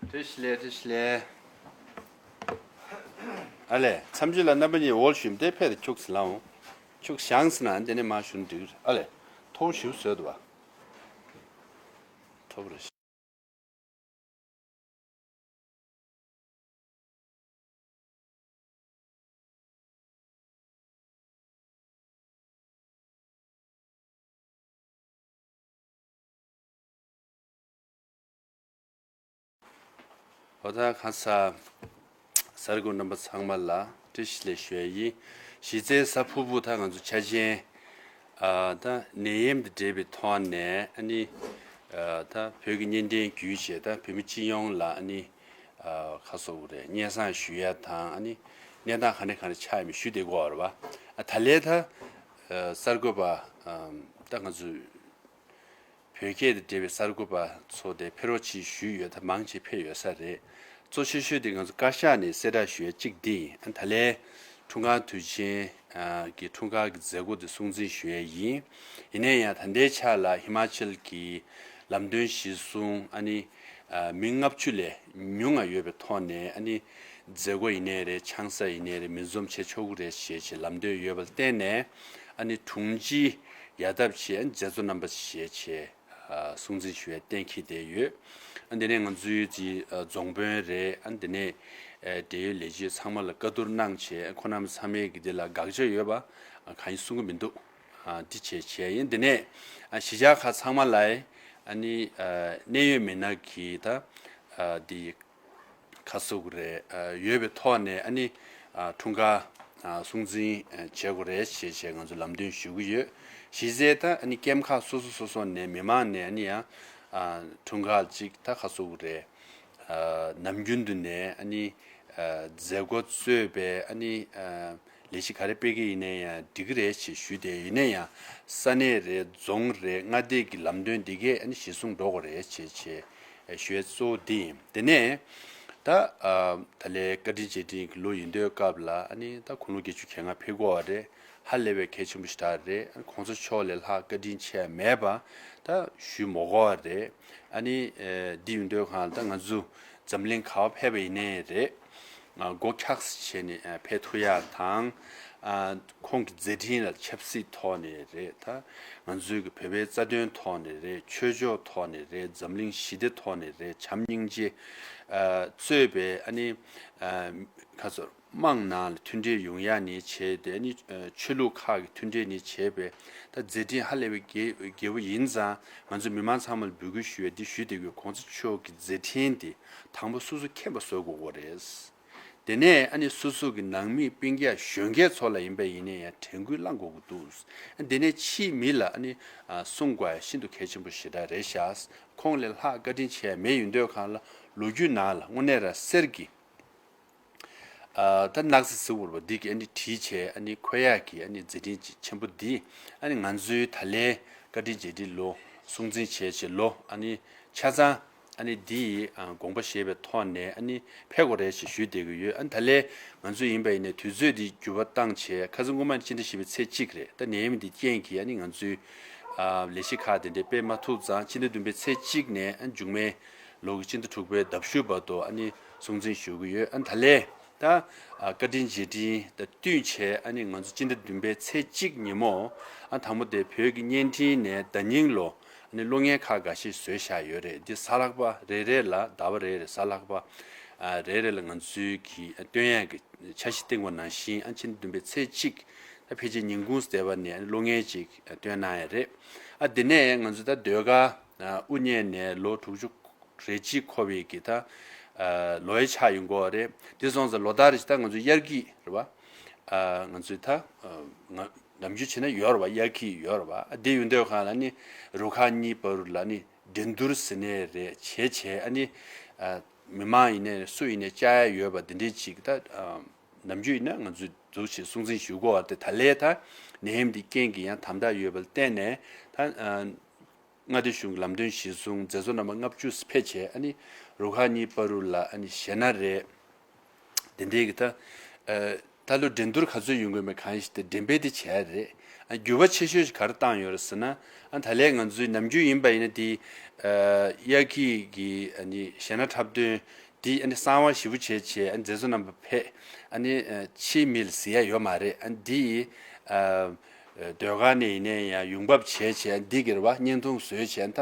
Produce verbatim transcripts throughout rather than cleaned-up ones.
བཀྲ་ཤིས་བདེ་ལེགས། བཀྲ་ཤིས་བདེ་ལེགས། ཨ་ལས། མཚམས་གཅོད་ལ་རྣམ་པ་གཉིས་འོག་ལ་བཞུགས་དེ་ཕེབས་ཏེ་ཁྱུག་ཙམ་ལངས། ཁྱུག་བཞེངས་ཟིན་ན་དེ་ནས་མར་བཞུགས་ན་འགྲིག་གི་རེད། ཨ་ལས། ཐོག་ཞིབ་བཟོས་འདུག་བ། ཐོག་རེ། ཨོ་ད་ཁ་ས་གཟའ་འཁོར་རྣམ་པ་ཚང་མ་ལ་བཀྲ་ཤིས་བདེ་ལེགས་ཞུ་ཡ་ཡིན། གཞི་རྩའི་གཟའ་ཕུར་བུ་ད་ང་ཚོ་འཆར་ཅན། ཨ་ད་ནད་ཡམས་དང་འབྲེལ་བའི་ཐོག་ནས་ཨ་ནི་ཨ་ད་བོད་ཀྱི་གཉེན་འཕྲིན་བརྒྱུད་བྱས་ད་བོད་མི་སྤྱི་ཡོངས་ལ་ཨ་ནི་ཨ་ཁ་སོ་རེ་སྙན་སེང་ཞུ་ཡ་དང་ཨ་ནི་གནས་སྟངས་ག་འདྲ་ག་འདྲ་ཆགས་ཡོད་མེད་ཞུ་བསྡད་ཀྱི་ཡོད་རེད་པ། ཨ་ད་ལས་ད་ཨ་གསར་འགོད་པ་ཨ་ད་ང་ཚོ་བོད་སྐད་དང་འབྲེལ་བའི་གསར་འགོད་པ་ཚོ་དེ་ཕེབས་རོགས་གྱིས་ཞུས་ཡོད། ད་མང་ཆེ་ཕེབས་ཡོད་ས་རེད། གཙོ་ཆེ་ཤོས་དེ་ང་ཚོ་བཀའ་ཤག་ནས་གསལ་བསྒྲགས་ཞུ་ཡ་གཅིག་འདི་ཡིན། ཨ་ད་ལས་འཁྲུངས་སྐར་དུས་ཆེན་ཨ་གི་འཁྲུངས་སྐར་གྱི་མཛད་སྒོ་དེ་སྲུང་བརྩི་ཞུ་ཡ་ཡིན། ཡིན་ན་ཡང་ད་ལྟའི་ཆ་ལ་ཧི་མ་ཅལ་གྱི་ལམ་སྟོན་གཞིར་བཟུང་ཨ་ནི་ཨ་མི་ལྔ་བཅུ་ལས་ཉུང་ང་ཡོད་པའི་ཐོག་ནས་ཨ་ནི་མཛད་སྒོ་ཡིན་ནའི་རེད། ཆང་ས་ཡིན་ནའི་རེད། མི་འཛོམས་བྱེད་ཆོག་གི་རེད་ཞེས་བྱས་ལམ་སྟོན་ཡོད་པ་ལ་བརྟེན་ནས་ཨ་ནི་དྲུང་ཆེ་ཡ་ཐབས་ཆེ་མཛད་གཙོ་རྣམ་པ་ཞེས་བྱས། ཨ་སྲུང་བརྩི་ཞུ་བའི་གཏན་འཁེལ་བསྡད་ཡོད། ཨ་འདི་ནས་ང་ཚོའི་གི་ཨ་རྫོང་དཔོན་རེད། ཨ་འདི་ནས་ཨ་འབྲེལ་ཡོད་ལས་བྱེད་ཚང་མ་ལ་བཀའ་བསྡུར་གནང་བྱས། ཁོང་རྣམ་ཚང་མས་གི་འདི་ལ་དགག་བྱ་ཡོད་པ་ཨ་གང་ཡང་གསུང་གི་མི་འདུག། ཨ་འདི་བྱས་བྱས་ཡིན། འདི་ནས་ཨ་གཞིས་ཆགས་ཁག་ཚང་མ་ལ་ཨ་ནི་ཨ་གནད་ཡོད་མི་སྣ་གི་ད་ཨ་འདི་ཁ་གསོ་གི་རེད། ཨ་ཡོད་པའི་ཐོག་ནས་ཨ་ནི་ཨ་འཁྲུངས་སྐར་ཨ་སྲུང་བརྩི་ཨ་བྱེད་དགོས་རེད་ཞེས་བྱས་ང་ཚོ་ལམ་སྟོན་ཞུ་གི་ཡོད། གཞི་རྩའི་ད་ཨ་ནི་ཀེམ་ཁག་སོ་སོ་སོ་སོ་ནས་མི་མང་ནས་ཨ་ནི་ཡང་ཨ་འཁྲུངས་སྐར་ཅིག་ད་ཁ་གསོ་གི་རེད། ཨ་ནམ་རྒྱུན་དུ་ནས་ཨ་ནི་ཨ་མཛད་སྒོ་གཙོས་པའི་ཨ་ནི་ཨ་ལས་གཞི་ག་རེ་སྤེལ་གི་ཡིན་ན་ཡང་འགྲིག་གི་རེད་ཞེས་ཞུས་ཏེ། ཡིན་ན་ཡང་ས་གནས་རེད། རྫོང་རེད། མངའ་སྡེ་གི་ལམ་སྟོན་འདི་གས་ཨ་ནི་གཞིར་བཟུང་འགྲོ་དགོས་རེད་ཞེས་བྱས་ཞུ་ཡ་གཙོ་བོ་འདི་ཡིན། དེ་ནས་ད་ཨ་ད་ལས་བཀའ་དྲིན་རྗེས་དྲན་གྱི་ལོ་ཡིན་དུས་སྐབས་ལ་ཨ་ནི་ད་དགུང་ལོ་བརྒྱད་ཅུ་གྱ་ལྔ་ཕེབས་ཀྱི་ཡོད་རེད། ཧ་ལས་པའི་གལ་ཆེན་པོ་ཞིག་རེད། ཨ་ནི་གོང་ས་མཆོག་ལས་ལྷག་བཀའ་དྲིན་ཆེ་བ་མེད་པ་ད་ཞུ་མི་དགོས་པ་རེད། ཨ་ནི་ཨེ་འདི་ཡིན་དུས་གང་ལ་ད་ང་ཚོ་འཛམ་གླིང་ག་པར་ཕེབས་པ་ཡིན་ནའི་རེད། ཨ་སྒོ་འཁྱག་སེ་བྱས་ནས་ཨ་ཕེབས་ཐུབ་ཡག་དང་། ཨ་ཁོང་གི་མཛད་འཕྲིན་ལ་ཆབ་སྲིད་ཐོག་ནས་རེད། ད་ང་ཚོའི་གི་བོད་པའི་རྩ་དོན་ཐོག་ནས་རེད། ཆོས་ཕྱོགས་ཐོག་ནས་རེད། འཛམ་གླིང་ཞི་བདེ་ཐོག་ནས་རེད། བྱམས་སྙིང་རྗེ་ཨ་གཙོས་པའི་ཨ་ནི་ཨ་ཁ་ཚོར་དམངས་ནང་ལ་མཐུན་སྒྲིལ་ཡོང་ཡག་ནི་བྱས་ཏེ་ཨ་ནི་ཨ་ཆོས་ལུགས་ཁག་གི་མཐུན་སྒྲིལ་ནི་བྱས་པའི་ད་མཛད་འཕྲིན་ཧ་ལས་པའི་རྒྱས་རྒྱས་པོ་ཡིན་ཙང་། ང་ཚོ་མི་མང་ཚང་མ་ལ་འབོད་སྐུལ་ཞུ་ཡ་འདི་ཞུས་བསྡད་དགོས། གོང་ས་མཆོག་གི་མཛད་འཕྲིན་འདི་དང་པོ་སོ་སོ་མཁྱེན་པ་བཟོ་དགོས་ཀྱི་རེད། དེ་ནས་ཨ་ནི་སོ་སོ་གི་ནང་མི་སྤུན་ཀྱག་གཞོན་སྐྱེས་ཚོ་ལ་ཡིན་པ་ཡིན་ན་ཡང་དྲན་སྐུལ་བསླང་དགོས་ཀྱི་འདུག། དེ་ནས་ཕྱིའི་མི་ལ་ཨ་ནི་ཨ་གསུང་དགོས་ཡ་ཤིན་ཏུ་གལ་ཆེན་པོ་ཞེ་དྲག་རེད་ཤག། ཁོང་ལས་ལྷག་བཀའ་དྲིན་ཆེ་ཡ་མེད། ཡིན་དུས་གང་ལ་ལོ་རྒྱུས་ནང་ལ་དངོས་གནས་ར་གསེར་གྱི་ཨ་ད་སྣག་ཚ་ཟེར་བ་འདི་གི་ཨ་ནི་བྲིས་བྱས་ཨ་ནི་འཁོད་ཡག་གི་ཨ་ནི་མཛད་འཕྲིན་ཆེན་པོ་འདི་ཨ་ནི་ང་ཚོའི་ད་ལན་བཀའ་དྲིན་རྗེས་དྲན་ལོ་སྲུང་བརྩི་བྱས་བྱས་ལོ་ཨ་ནི་ཆ་ཚང་ཨ་ནི་འདི་ཡི་ཨ་དགོངས་པ་བཞེས་པའི་ཐོག་ནས་ཨ་ནི་ཕེབས་དགོས་རེད་ཞེས་ཞུས་བསྡད་ཀྱི་ཡོད། ཨ་ནི་ད་ལན་ང་ཚོ་ཡིན་པ་ཡིན་ནའི་དུས་ཚོད་འདི་འགྱུར་བ་བཏང་བྱས། ཁ་སང་སྔོན་མ་ནས་སྤྱི་ཟླ་བཞི་པའི་ཚེས་གཅིག་རེད། ད་ནད་ཡམས་འདི་རྐྱེན་གྱིས་ཨ་ནི་ང་ཚོའི་ཨ་ལས་གཞི་ཁག་དེ་འདྲ་སྤེལ་མ་ཐུབ་ཙང་། སྤྱི་ཟླ་བདུན་པའི་ཚེས་གཅིག་ནས་ཨ་མཇུག་མའི་ལོ་གི་སྤྱི་ཟླ་དྲུག་པའི་ཟླ་བཞུགས་བར་དུ་ཨ་ནི་སྲུང་བརྩི་ཞུ་གི་ཡོད། ཨ་ནི་ད་ལན་ད་ཨ་བཀའ་དྲིན་རྗེས་དྲན་དང་བསྟུན་བྱས་ཨ་ནི་ང་ཚོ་སྤྱི་ཟླ་བདུན་པའི་ཚེས་གཅིག་ཉིན་མོ་ཨ་དང་པོ་དེ་བོད་ཀྱི་བརྙན་འཕྲིན་ནས་ཟླ་རྙིང་ལོ་ཨ་ནི་གློག་བརྙན་ཁག་འགའ་ཤས་བཟོས་བཞག་ཡོད་རེད། འདི་གཟའ་ལྷག་པ་རེ་རེ་ལ་ཟླ་བ་རེ་རེ་གཟའ་ལྷག་པ་ཨ་རེ་རེ་ལ་ང་ཚོའི་གི་སྟོན་ཡག་གི་འཆར་གཞི་བཏིང་བ་ནང་བཞིན་ཨ་ཕྱི་ཟླ་བདུན་པའི་ཚེས་གཅིག་ད་ཕལ་ཆེར་ཉིན་གུང་བསྡད་པ་ནས་ཨ་གློག་བརྙན་ཅིག་སྟོན་གནང་ཡ་རེད། ཨ་དེ་ནས་ང་ཚོ་ད་ཟློས་གར་ཨ་དབུ་བརྙེས་ནས་ལོ་དྲུག་ཅུ་རེ་གཅིག་འཁོར་བའི་གི་ད་ཨ་ལོ་ཡ་ཆགས་ཡོང་གི་ཡོད་རེད། དེ་སོང་ཙང་ལོ་ལྟར་རེ་བཞིན་ད་ང་ཚོ་དབྱར་སྐྱིད་རེད་པ། ཨ་ང་ཚོའི་ད་ཨ་ང་ནམ་རྒྱུན་བྱས་ན་ཡོད་རེད་པ། དབྱར་སྐྱིད་ཡོད་རེད་པ། ཨ་དེ་ཡོད་དུས་གང་ལ་ནི་རུ་ཁག་གཉིས་བར་ལ་ནི་འགྲན་བསྡུར་ཟེར་ནའི་རེད། བྱས་བྱས་ཨ་ནི་ཨ་མི་མང་ཡིན་ནའི་སུ་ཡིན་ནའི་བཅར་ཡ་ཡོད་པ་འདི་འདྲའི་ཅིག་ད་ཨ་ནམ་རྒྱུན་ཡིན་ན་ང་ཚོས་འཛུགས་བྱས་སྲུང་བརྩི་ཞུ་གི་ཡོད་རེད། ད་ལན་ད་ནད་ཡམས་འདི་རྐྱེན་གྱིས་ཡང་དམ་དྲག་ཡོད་པ་ལ་བརྟེན་ནས་ད་ཨ་མངའ་སྡེ་གཞུང་གི་ལམ་སྟོན་གཞིར་བཟུང་མཛད་གཙོ་རྣམ་པ་ལྔ་བཅུ་ཕེབས་བྱས་ཨ་ནི་རུ་ཁག་གཉིས་བར་ལ་ཨ་ནི་གཞས་སྣ་རེད། དེ་འདྲའི་གི་ད་ཨ་ ད་ལོ་འགྲན་བསྡུར་ག་ཚོད་ཡོང་གི་མེད་གང་ཞིག་དེ་འགྲེམས་སྤེལ་དེ་བྱས་རེད། ཨ་འགྱུར་བ་ཆེ་ཤོས་ཤིག་ག་རེ་བཏང་ཡོད་རེད་ཟེར་ན། ཨ་ད་ལན་ང་ཚོའི་ནམ་རྒྱུན་ཡིན་པ་ཡིན་ན་དེ་ཨ་དབྱར་སྐྱིད་ཀྱི་ཨ་ནི་གཞས་སྣ་འཁྲབ་སྟོན་དེ་ཨ་ནི་གསང་བ་ཞེ་པོ་བྱས་བྱས། ཨ་མཛད་གཙོ་རྣམ་པ་ཕེབས། ཨ་ནི་ཨ་ཕྱིའི་མི་ལ་གཟིགས་ཡ་ཡོད་མ་རེད། ཨ་འདི་ཨ་ཟློས་གར་ནས་ཡིན་ནའི་ཡང་ཡོང་འབབ་བྱས་བྱས། ཨ་འདི་གི་རེད་བ། བརྙན་ཐུང་བཟོས་བྱས་ད་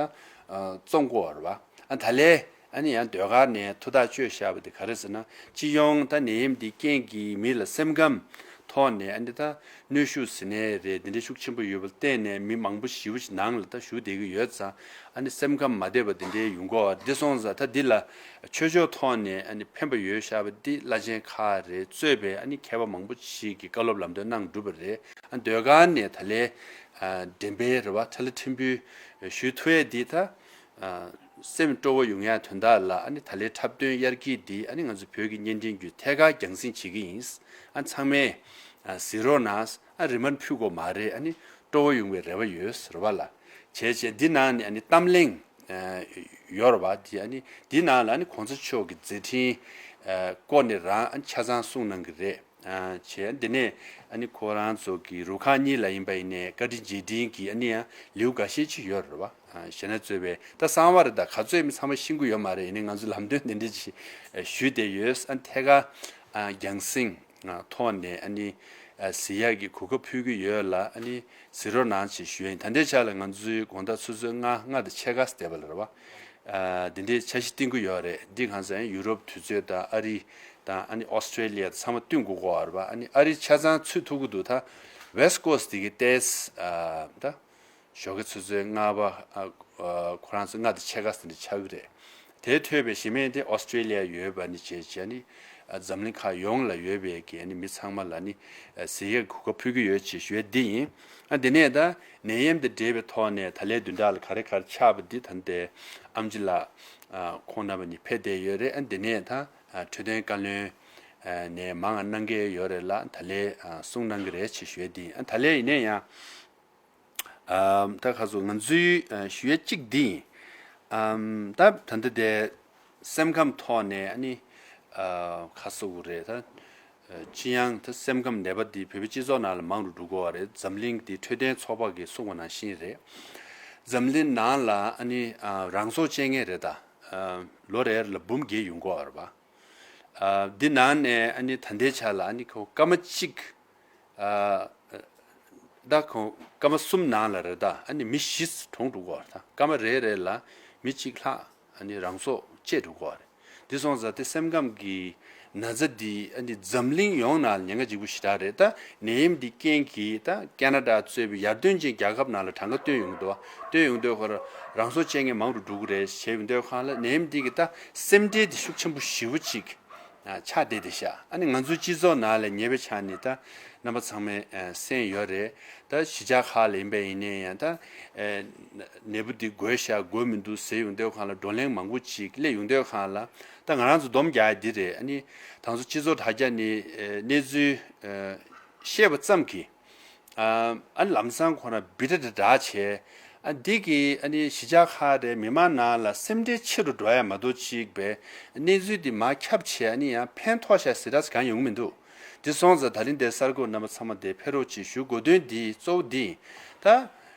ཨ་བཙོང་དགོས་པ་རེད་བ། ཨ་ད་ལན་ཨ་ནི་ཡང་ཟློས་གར་ནས་ཐུགས་ཐག་གཅོད་བཞག་པ་དེ་ག་རེ་ཟེར་ན། སྤྱི་ཡོངས་ད་ནད་ཡམས་འདི་རྐྱེན་གྱིས་མི་ལ་སེམས་ཁམས་ཐོག་ནས་ཨ་ནི་ད་གནོན་ཤུགས་ཟེར་ནའི་རེད། འདི་འདྲའི་ཤུགས་ཆེན་པོ་ཡོད་པ་བརྟེན་ནས་མི་མང་པོ་ཞེ་པོ་ཞིག་ནང་ལ་ད་བཞུགས་བསྡད་ཀྱི་ཡོད་ཙང་། ཨ་ནི་སེམས་ཁམས་མ་བདེ་བ་འདི་འདྲའི་ཡོང་གི་ཡོད་པ་འདི་སོང་ཙང་། ད་འདི་ལ་ཆོས་ཕྱོགས་ཐོག་ནས་ཨ་ནི་ཕན་པ་ཡོད་བཞག་པ་འདི་བླ་ཆེན་ཁག་རེད་གཙོས་པའི་ཨ་ནི་མཁས་པ་མང་པོ་ཞིག་གིས་བཀའ་སློབ་ལམ་སྟོན་གནང་གྲུབ་པ་རེད། ཨ་ཟློས་གར་ནས་ད་ལན་ཨ་འགྲེམས་སྤེལ་རེད་བ། ཁྲ་ལ་ཕྲན་བུ་ཞུ་ཐུབ་ཡས་འདི་ད། ཨ་སེམས་སྤྲོ་བོ་ཡོང་ཡ་དོན་དག་ལ། ཨ་ནི་ད་ལན་འཁྲབ་སྟོན་དབྱར་སྐྱིད་འདི་ཨ་ནི་ང་ཚོ་བོད་ཀྱི་བརྙན་འཕྲིན་བརྒྱུད་ཐད་ཀར་རྒྱང་སྲིང་བྱེད་ཀྱི་ཡིན། ཨ་ཚང་མས་ཨ་གཟིགས་རོགས་གནང་། ཨ་རི་མན་ཕུལ་དགོས་མ་རེད། ཨ་ནི་སྤྲོ་བོ་ཡོང་བའི་རེ་བ་ཡོད་ཟེར་བ་ལ། བྱས་བྱས་འདི་ནང་ནས་ཨ་ནི་གཏམ་གླེང་ཨ་ཡོད་རེད་བ། འདི་ཨ་ནི་འདི་ནང་ལ་ཨ་ནི་གོང་ས་མཆོག་གི་མཛད་འཕྲིན་ཨ་སྐོར་ནས་རང་ཨ་ཆ་ཚང་གསུངས་གནང་གི་རེད། ཨ་བྱས་འདི་ནས་ཨ་ནི་ཁོ་རང་ཚོ་གི་རུ་ཁག་གཉིས་ལ་ཡིན་པ་ཡིན་ནའི་བཀའ་དྲིན་རྗེས་དྲན་གྱི་ཨ་ནི་ཡང་ལེའུ་འགའ་ཤས་ཅིག་ཡོད་རེད་བ། ཨ་གཞས་སྣ་གཙོས་པའི་ད་གསང་བ་རེད། ད་ག་ཚོད་མི་ཚང་མ་ཤེས་ཀྱི་ཡོད་མ་རེད། ཡིན་ནའི་ང་ཚོ་ལམ་སྟོན་འདི་འདྲ་ཅིག་ཨ་ཞུས་བསྡད་ཡོད། ཨ་ཐད་ཀར་ཨ་རྒྱང་སྲིང་ཨ་ཐོག་ནས་ཨ་ནི་ཨ་གཟིགས་ཡག་གི་གོ་སྐབས་ཕུལ་གྱི་ཡོད་ལ། ཨ་ནི་གཟིགས་རོགས་གནང་ཞེས་ཞུ་ཡ་ཡིན། ད་ལྟའི་ཆ་ལ་ང་ཚོའི་དགོང་དག་ཆུ་ཚོད་ལྔ་ལྔ་དང་ཕྱེད་ཀ་ཙམ་བསྡད་པ་ལ་རེད་བ། ཨ་འདི་འདྲའི་འཆར་གཞི་བཏིང་གི་ཡོད་རེད། འདི་གང་ཟེར་ཡང་ཡུ་རོབ་དུས་ཚོད་དང་ཨ་རི་དང་ཨ་ནི་ཨོ་སི་ཀྲེ་ལི་ཡ་ཚང་མ་བསྟུན་དགོས་ཀྱི་ཡོད་རེད་བ། ཨ་ནི་ཨ་རི་ཆ་ཚང་ཚུད་ཐུབ་ཀྱི་འདུག་ད་ཝེ་སི་ཊི་ཀོ་སི་ཊི་དེ་གི་ཏོག་ཙམ་ཨ་ད་ཞོགས་ཀའི་ཆུ་ཚོད་ལྔ་པ་ཨ་ཨ་ཁོ་རང་ཚོ་ལྔ་དང་ཕྱེད་ཀ་ཙམ་དེ་ཆགས་ཀྱི་རེད། དེ་ཐོས་པའི་གཞི་མེད་དེ་ཨོ་སི་ཀྲེ་ལི་ཡ་ཡོད་པ་ནི་བྱས་བྱས་ནི་ཨ་འཛམ་གླིང་ཁག་ཡོངས་ལ་ཡོད་པའི་གི་ཨ་ནི་མི་ཚང་མ་ལ་ནི་ཨ་གཟིགས་ཡས་གོ་སྐབས་ཕུལ་གྱི་ཡོད་ཅེས་ཞུ་ཡས་འདི་ཡིན། ཨ་དེ་ནས་ད་ནད་ཡམས་དང་འབྲེལ་བའི་ཐོག་ནས་ད་ལན་བདུན་ཕྲག་ལ་ག་རེ་ག་རེ་ཆགས་པ་འདི་ད་ལྟའི་ཨེམ་ཆི་ལགས་ཨ་ཁོང་རྣམ་པ་གཉིས་ཕེབས་བསྡད་ཡོད་རེད། ཨ་དེ་ནས་ད་ཨ་འཕྲོད་བསྟེན་བཀའ་བློན་ཨ་ནས་མང་ང་གནང་གི་ཡོད་རེད་ལ། ད་ལན་ཨ་གསུང་གནང་གི་རེད་ཅེས་ཞུ་ཡས་འདི་ཡིན། ཨ་ད་ལན་ཡིན་ན་ཡང་། ཨམ་ད་ཁ་སོ་ང་ཚོའི་ཨ་ཞུ་ཡ་གཅིག་འདི་ཡིན། ཨམ་ད་ད་ལྟ་དེ་སེམས་ཁམས་ཐོག་ནས་ཨ་ནི་ཨ་ཁ་སོ་གུ་རེད། ད་ཨ་ཅི་ཡང་ད་སེམས་ཁམས་ནད་པ་འདི་བོད་པའི་སྤྱི་ཚོགས་ནང་ལ་མང་རུ་འགྲོ་གི་ཡོད་རེད། འཛམ་གླིང་འདི་འཕྲོད་བསྟེན་ཚོགས་པ་གིས་གསུངས་པ་ནང་བཞིན་རེད། འཛམ་གླིང་ནང་ལ་ཨ་ནི་ཨ་རང་སྲོག་བཅད་མཁན་རེད། ད་ཨ་ལོ་རེ་ལ་འབུམ་བརྒྱད་ཡོང་གི་ཡོད་རེད་པ། ཨ་འདི་ནང་ནས་ཨ་ནི་ད་ལྟའི་ཆ་ལ་ཨ་ནི་ཁོ་སྐར་མ་གཅིག་ཨ་ད་ཁོ་སྐར་མ་གསུམ་ནང་ལ་རེད། ད་ཨ་ནི་མི་བཞི་གྲོངས་འགྲོ་གི་ཡོད་རེད། ད་སྐར་མ་རེ་རེ་ལ་མི་གཅིག་ལྷག་ཨ་ནི་རང་སྲོག་བཅད་འགྲོ་གི་ཡོད་རེད། འདི་སོང་ཙང་དེ་སེམས་ཁམས་ཀྱི་ན་ཚ་འདི་ཨ་ནི་འཛམ་གླིང་ཡོངས་ནང་ལ་ཉེན་ཁ་ལྗིད་པོ་ཞེ་དྲག་རེད། ད་ནད་ཡམས་འདི་རྐྱེན་གྱིས་ད་ཁེ་ན་ཌ་གཙོས་པའི་ཡར་ཐོན་ཅན་རྒྱལ་ཁབ་ནང་ལ་གྲངས་ཀ་བཏོན་ཡོང་གི་འདུག་བ། བཏོན་ཡོང་དུས་ཁོ་རང་སྲོག་བཅད་མཁན་མང་རུ་འགྲོ་གི་རེད་ཞེས་ཡོང་དུས་སྒང་ལ། ནད་ཡམས་འདི་གི་ད་སེམས་ཁྲལ་འདི་ཤུགས་ཆེན་པོ་ཞེ་པོ་ཅིག་ཨ་ཆགས་བསྡད་དེ་ཤག་ཨ་ནི་ང་ཚོའི་སྤྱི་ཚོགས་ནང་ལ་ཉེ་བའི་ཆར་ནས་ད་རྣམ་པ་ཚང་མས་ཨ་གསན་ཡོད་རེད། ད་གཞིས་ཆགས་ཁག་ལ་ཡིན་པ་ཡིན་ནའི་ཡང་ད་ཨ་ནད་འབུ་འདི་འགོས་ཤག་འགོས་མི་འདུག་ཟེར་ཡོང་དུས་སྒང་ལ་བགྲོ་གླེང་མང་པོ་ཅིག་སླེབས་ཡོང་དུས་སྒང་ལ། ད་ང་རང་ཚོ་སྡོམ་རྒྱག་ཡ་འདི་རེད། ཨ་ནི་ད་ང་ཚོ་སྤྱི་ཚོགས་དྲ་རྒྱ་ནས་ཨ་གནས་ཚུལ་ཨ་བཤད་པ་ཙམ་གྱིས། ཨ་ཨ་ནི་ལམ་སང་ཁོ་ན་སྦི་དྲ་དྲ་དྲ་བྱས། ཨ་འདི་གིས་ཨ་ནི་གཞིས་ཆགས་ཁག་རེ་མི་མང་ནང་ལ་སེམས་ཁྲལ་ཆེ་རུ་འགྲོ་ཡ་མ་གཏོགས་ཅིག་པའི་གནས་ཚུལ་འདི་མར་ཁྱབ་བྱས། ཨ་ནི་ཡང་ཕན་ཐོགས་ཤག་ཟེར་ཡ་གང་ཡོང་གི་མི་འདུག་འདི་སོང་ཙང་ད་རིང་འདིར་གསར་འགོད་རྣམ་པ་ཚང་མ་འདིར་ཕེབས་རོགས་ཅེས་ཞུ་དགོས་དོན་འདི་གཙོ་བོ་འདི་ཡིན། ད་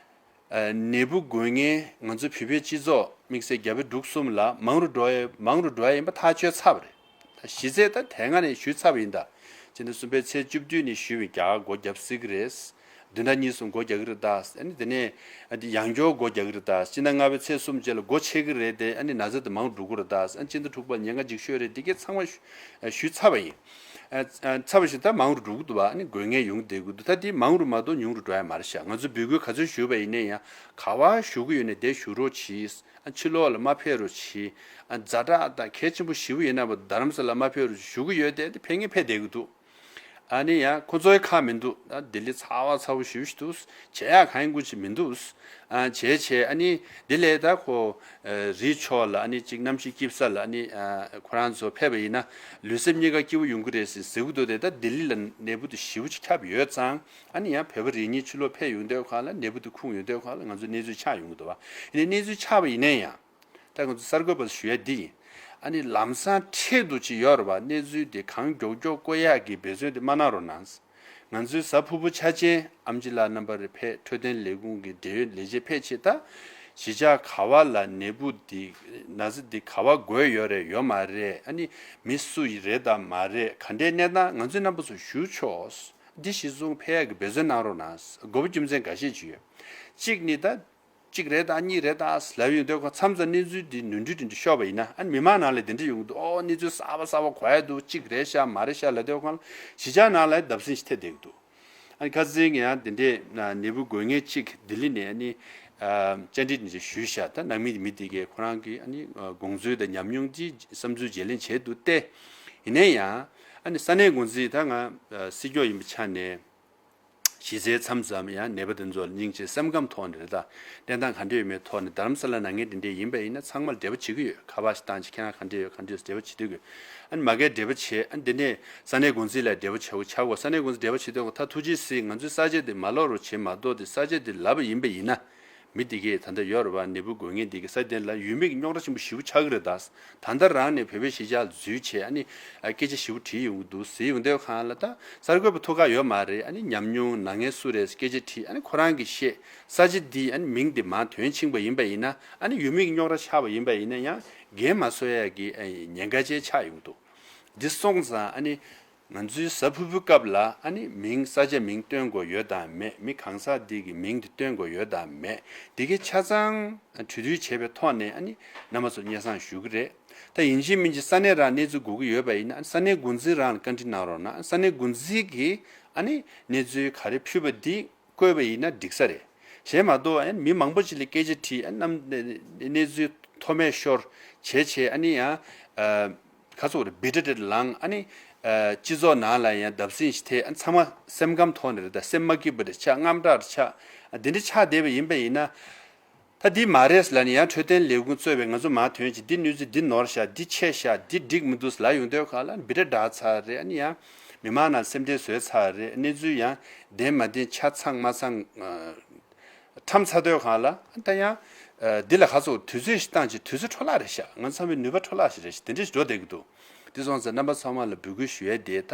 ཨ་ནད་འབུ་འགོས་མཁན་ང་ཚོ་བོད་པའི་སྤྱི་ཚོགས་དམིགས་བསལ་རྒྱ་བལ་འབྲུག་གསུམ་ལ་མང་རུ་འགྲོ་ཡ་མང་རུ་འགྲོ་ཡ་ཡིན་པ་ཐག་ཆོད་ཚར་བ་རེད། ད་གཞི་རྩའི་ད་དེ་སྔ་ནས་ཞུས་ཚར་བ་ཡིན། ད་སྤྱི་ཟླ་གསུམ་པའི་ཚེས་བཅུ་བདུན་ནས་ཞུས་པའི་རྒྱ་གར་སྒོ་བརྒྱབ་སྲིད་ཀྱི་རེད། བདུན་ཕྲག་གཉིས་གསུམ་སྒོ་རྒྱག་གི་རེད་ད། ཨ་ནི་དེ་ནས་ཨ་ནི་ཡང་བསྐྱར་སྒོ་རྒྱག་གི་རེད་ད། སྤྱི་ཟླ་ལྔ་པའི་ཚེས་གསུམ་རྗེས་ལ་སྒོ་ཕྱེ་གི་རེད་དེ། ཨ་ནི་ན་ཚ་དེ་མང་རུ་འགྲོ་གི་རེད་ད། ཨ་ནི་སྤྱི་ཟླ་དྲུག་པ་ལ་ཉེན་ཁ་འཇིགས་ཤོས་རེད། དེ་གས་ཚང་མ་ཞུ་ཨ་ཞུས་ཚར་བ་ཡིན། ཨ་ཨ་ཚར་བ་ཞིག་ད་མང་རུ་འགྲོ་གི་འདུག་བ། ཨ་ནི་འགོས་མཁན་ཡོང་བསྡད་ཀྱི་འདུག་ད་དེ་མང་རུ་མ་གཏོགས་ཉུང་རུ་འགྲོ་ཡ་མ་རེད་ཤག་ང་ཚོ་འབོད་སྐུལ་ག་ཚོད་ཞུས་པ་ཡིན་ནའི་ཡང་། ག་པར་བཞུགས་ཀྱི་ཡོད་ནའི་དེར་བཞུགས་རོགས་གྱིས། ཨ་ཕྱི་ལོགས་ལ་མ་ཕེབས་རོགས་གྱིས། ཨ་ཛ་དྲག་དང་གལ་ཆེན་པོ་ཞེ་པོ་ཡིན་ན་བ་རྡ་རམ་ས་ལ་མ་ཕེབས་རོགས་གྱིས། བཞུགས་ཀྱི་ཡོད་དེ་དེ་ཕེབས་མཁན་ཕེབས་བསྡད་ཀྱི་འདུག་ཨ་ནི་ཡང་ཁོ་ཚོའི་ཁག་མི་འདུག་ད་ལྡི་ལི་ཚ་བ་ཚ་པོ་ཞེ་པོ་ཞིག་འདུག་བྱེད་ཡག་གང་ཡང་དགོས་ཅིག་མི་འདུག་ཨ་བྱས་བྱས་ཨ་ནི་འདི་ལས་ད་ཁོ་ཨ་རི་ཕྱོགས་ལ་ཨ་ནི་གཅིག་གནམ་གཤིས་སྐྱིད་ས་ལ་ཨ་ནི་ཨ་ཁོ་རང་ཚོ་ཕེབས་པ་ཡིན་ན་ལུས་སེམས་གཉིས་ཀ་སྐྱིད་པོ་ཡོང་གི་རེད་ཟེར་ཟེར་གྱི་འདུག་དེ་ད་ལྡི་ལི་ལ་ནད་འབུ་དེ་ཞེ་པོ་ཅིག་ཁྱབ་ཡོད་ཙང་། ཨ་ནི་ཡང་བོད་པ་རེ་གཉིས་ཕྱི་ལོགས་ཕེབས་ཡོང་དུས་སྒང་ལ་ནད་འབུ་དེ་ཁུངས་ཡོང་དུས་སྒང་ལ་ང་ཚོ་གནས་ཚུལ་ཆགས་ཡོང་གི་འདུག་བ། ཡིན་ནའི་གནས་ཚུལ་ཆགས་པ་ཡིན་ནའི་ཡང་། ད་ང་ཚོ་གསར་འགོད་པ་ཞུ་ཡ་འདི་ཡིན། ཨ་ནི་ལམ་སང་འཕྲལ་དུ་ཅིག་ཡོད་རེད་བ། གནས་ཚུལ་དེ་གང་མགྱོགས་མགྱོགས་བཀོད་ཡག་གི་འབད་བརྩོན་དེ་མ་གནང་རོགས་གནང་། ང་ཚོའི་གཟའ་ཕུར་བུ་ཆ་ཅན་ཨེམ་ཆི་ལགས་རྣམ་པ་རེ་ཕེབས། འཕྲོད་བསྟེན་ལས་ཁུངས་ཀྱི་འབྲེལ་ཡོད་ལས་བྱེད་ཕེབས་བྱས། ད་གཞིས་ཆགས་ག་བ་ལ་ནད་འབུ་འདི་ན་ཚ་འདི་ག་བ་འགོས་ཡོད་རེད་ཡོད་མ་རེད། ཨ་ནི་མི་སུ་ཡི་རེད་དང་མ་རེད། ག་འདྲའི་གནས་སྟངས། ང་ཚོའི་རྣམ་པ་ཚོ་ཞུ་ཆོག། འདི་གཞིར་བཟུང་ཕེབས་ཡག་གི་འབད་བརྩོན་གནང་རོགས་གནང་། དགོས་པ་རྒྱུ་མཚན་འགའ་ཤས་ཅིག་ཡོད། གཅིག་ནི་ད་གཅིག་རེད་དང་གཉིས་རེད་དང་ལབ་ཡོང་དུས་ཁོ་མཚམས་མཚམས་གནས་ཚུལ་འདི་ནོར་འཁྲུལ་འདི་འདྲ་ཤོར་བ་ཡིན་ན། ཨ་ནི་མི་མང་ནང་ལ་འདི་འདྲ་ཡོང་གི་འདུག། ཨོ་གནས་ཚུལ་གསར་པ་གསར་པ་གོ་ཡ་འདུག། གཅིག་རེད་ཤག་མ་རེད་ཤག་ལབ་དུས་ཁོ་གཞིས་ཆགས་ནང་ལ་བརྡབ་གསིག་ཞིག་ཐེབས་བསྡད་ཀྱི་འདུག། ཨ་ནི་ཁ་སང་ཡང་འདི་འདྲའི་ནད་འབུ་འགོས་མཁན་གཅིག་ལྡི་ལི་ནས་ཨ་ནི་བཅར་འདྲི་འདི་འདྲ་ཞུས་ཤག། ད་ནང་མི་མི་དེ་གས་ཁོ་རང་གི་ཨ་ནི་དགོངས་ཚུལ་དང་ཉམས་མྱོང་འདི་བསམ་ཚུལ་བརྗེ་ལེན་བྱས་འདུག་སྟེ། ཡིན་ན་ཡང་ཨ་ནི་ས་གནས་འགོ་འཛིན། ད་ང་སྲིད་སྐྱོང་ཡིན་པའི་ཆ་ནས། གཞི་རྩའི་མཚམས་མཚམས་ཡང་ནད་པ་དེ་ཚོ་ལ་སྙིང་རྗེ་སེམས་ཁམས་ཐོག་ནས་རེད། ད་བསྟེན་སྟངས་ག་འདྲ་ཡོད་མེད་ཐོག་ནས། རྡ་རམ་ས་ལ་ནང་ངས་དེ་འདྲས་ཡིན་པ་ཡིན་ན་ཚང་མར་འབྲེལ་བ་བྱེད་ཀྱི་ཡོད། ཁ་པར་ཞིག་བཏང་བྱས། ཁྱེད་རང་ག་འདྲས་ཡོད་ག་འདྲས་ཡོད་ཟེར་འབྲེལ་བ་བྱེད་སྡོད་ཀྱི་ཡོད། ཨ་ནི་མ་གིར་འབྲེལ་བ་བྱས། ཨ་ནི་དེ་ནས་ས་གནས་འགོ་འཛིན་ལ་འབྲེལ་བ་བྱེད་དགོས་ཆགས་དགོས། ས་གནས་འགོ་འཛིན་འབྲེལ་བ་བྱེད་དུས་ཁོ་ད་ཐུགས་རྗེ་གཟིགས། ང་ཚོའི་ས་ཆ་དེ་མ་ལོག་རོགས་བྱེད་མ་གཏོགས། དེ་ས་ཆ་དེ་ལབ་པ་ཡིན་པ་ཡིན་ན། མི་འདི་གས་ད་ལྟ་ཡོད་རེད་བ། ནད་འབུ་འགོས་མཁན་འདི་གས་ས་དེ་ལ་ཡུལ་མི་གི་རྙོག་དྲ་ཆེན་པོ་ཞེ་པོ་ཆགས་ཀྱི་རེད་ད། ད་ལྟ་རང་ནས་བོད་པའི་གཞིས་ཆགས་ལ་འཛུལ་བྱས་ཨ་ནི་ཨ་སྐད་ཆ་ཞེ་པོ་དྲིས་ཡོང་གི་འདུག་ཟེར་ཡོང་དུས་སྒང་ལ། ད་གསར་འགོད་པ་ཐུག་ག་ཡོད་མ་རེད། ཨ་ནི་ཉམས་མྱོང་ནང་ངལ་སུ་རེད་སྐད་ཆ་དྲིས། ཨ་ནི་ཁོ་རང་གིས་བཤད། ས་ཆ་འདི་ཨ་ནི་མིང་འདི་མར་དོན་ཕྱིན་པ་ཡིན་པ་ཡིན་ན། ཨ་ནི་ཡུལ་མི་གི་རྙོག་དྲ་ཆགས་པ་ཡིན་པ་ཡིན་ན་ཡང་འགན་མ་གསོ་ཡ་གི་ཨ་ཉེན་ཁ་ཅན་ཆགས་ཡོང་གི་འདུག། འདི་སོང་ཙང་ཨ་ནི། ང་ཚོའི་གཟའ་ཕུར་བུའི་སྐབས་ལ་ཨ་ནི་མིང་ས་ཆ་མིང་སྟོན་དགོས་ཡོད་དམ་མེད། མི་གང་ཟག་འདི་གི་མིང་དེ་སྟོན་དགོས་ཡོད་དམ་མེད། འདི་གའི་ཆ་ཚང་གྲོས་བསྡུར་བྱས་པའི་ཐོག་ནས་ཨ་ནི་རྣམ་པ་ཚོར་སྙན་སེང་ཞུ་གི་རེད། ད་ཡིན་གཅིག་མིན་གཅིག་ས་གནས་རང་གནས་ཚུལ་གོ་གི་ཡོད་པ་ཡིན་ན། ཨ་ནི་ས་གནས་འགོ་འཛིན་རང་ལ་བཀའ་འདྲི་གནང་རོགས་གནང་། ས་གནས་འགོ་འཛིན་གྱིས་ཨ་ནི་གནས་ཚུལ་ག་རེ་ཕུལ་བ་འདི་བཀོད་པ་ཡིན་ན་འགྲིག་ས་རེད། གཞན་མ་གཏོགས་ཨ་ནི་མི་མང་པོ་ཅིག་ལ་སྐད་ཆ་དྲིས། ཨ་ནི་གནས་ཚུལ་མཐོ་དམན་ཤོར་བྱས་བྱས། ཨ་ནི་ཡང་ཨ། ཁ་སོག་རེ་བི་ཏྲ་ཏྲ་ལངས། ཨ་ནི་ཨ་སྤྱི་ཚོགས་ནང་ལ་ཡང་བརྡབ་གསིག་ཞིག་ཐེབས། ཨ་ཚང་མ་སེམས་ཁམས་ཐོག་ནས་རེད། ད་སེམས་མ་སྐྱིད་པ་རེ་ཆགས། དངངས་སྐྲག་རེ་ཆགས། ཨ་འདི་འདྲ་ཆགས་བསྡད་པ་ཡིན་པ་ཡིན་ན། ད་འདི་མ་རེད་ལབ་ནས་ཡང་འཕྲོད་བསྟེན་ལས་ཁུངས་གཙོས་པའི་ང་ཚོ་མར་ཐོན་བྱས། འདི་གནས་ཚུལ་འདི་ནོར་ཤག། འདི་ཆད་ཤག། འདི་འགྲིག་མི་འདུག་ལབ་ཡོང་དུས་སྒང་ལ་བི་ཏྲ་ཏྲ་ཚར་རེད། ཨ་ནི་ཡང་མི་མང་ནང་སེམས་ཁྲལ་བཟོས་ཚར་རེད། གནས་ཚུལ་ཡང་བདེན་མ་བདེན་ཆ་ཚང་མ་ཚང་། ཨ། ཁྲམ་ཚ་དོད་གང་ལ་ད་ཡང་། ཨ་འདི་ལ་ཁ་སོག་དུས་ཚོད་ཞིག་བཏང་ཅིག། དུས་ཚོད་འཕྲོ་བརླག་རེད་ཤག། ང་ཚང་མའི་ནུས་པ་འཕྲོ་བརླག་ཞིག་རེད་ཤག། དེ་འདྲ་ཞིག་འགྲོ་བསྡད་ཀྱི་འདུག། དེ་སོང་ཙང་རྣམ་པ་ཚང་མ་ལ་འབོད་སྐུལ་ཞུ་ཡས་དེ། ད་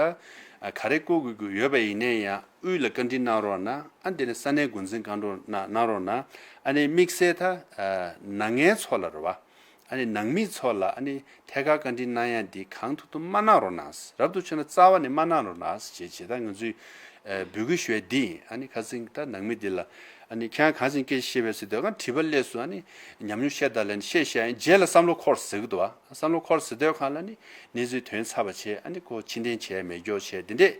ཨ་ག་རེ་བསྐུར་དགོས་ཀྱི་ཡོད་པ་ཡིན་ནའི་ཡང་དབུས་ལ་བཀའ་འདྲི་གནང་རོགས་གནང་། ཨ་འདི་ནས་ས་གནས་འགོ་འཛིན་གང་རོགས་གནང་གནང་རོགས་གནང་། ཨ་ནི་དམིགས་བསལ་ད་ཨ་ནང་ངའི་ཚོ་ལ་རེད་བ། ཨ་ནི་ནང་མི་ཚོ་ལ་ཨ་ནི་ཐད་ཀར་བཀའ་འདྲི་གནང་ཡ་འདི་གང་ཐུབ་ཐུབ་མ་གནང་རོགས་གནང་། རབ་ཏུ་བྱུང་ན་རྩ་བ་ནས་མ་གནང་རོགས་གནང་ཞེས་བྱས། ད་ང་ཚོས་ཨ་འབོད་སྐུལ་ཞུ་ཡ་འདི་ཡིན། ཨ་ནི་ཁ་སང་ད་ནང་མི་འདི་ལ་ཨ་ནི་ཁྱེད་རང་གང་ཞིག་སྐད་ཆ་བཤད་པའི་ཟེར་དུས་གང་དྲི་བ་སླེབས་སོང་། ཨ་ནི་ཉམས་མྱོང་བཤད་དང་ལབ་ནས་བཤད་བཤད་ཡིན། རྗེས་ལ་བསམ་བློ་འཁོར་ཟེར་གི་འདུག་བ། བསམ་བློ་འཁོར་ཟེར་དུས་གང་ལ་ནི་གནས་ཚུལ་དོན་ཚར་བ་བྱས། ཨ་ནི་ཁོ་ཕྱིར་འཐེན་བྱས་མེད་སྐྱོར་བྱས། འདི་འདྲས་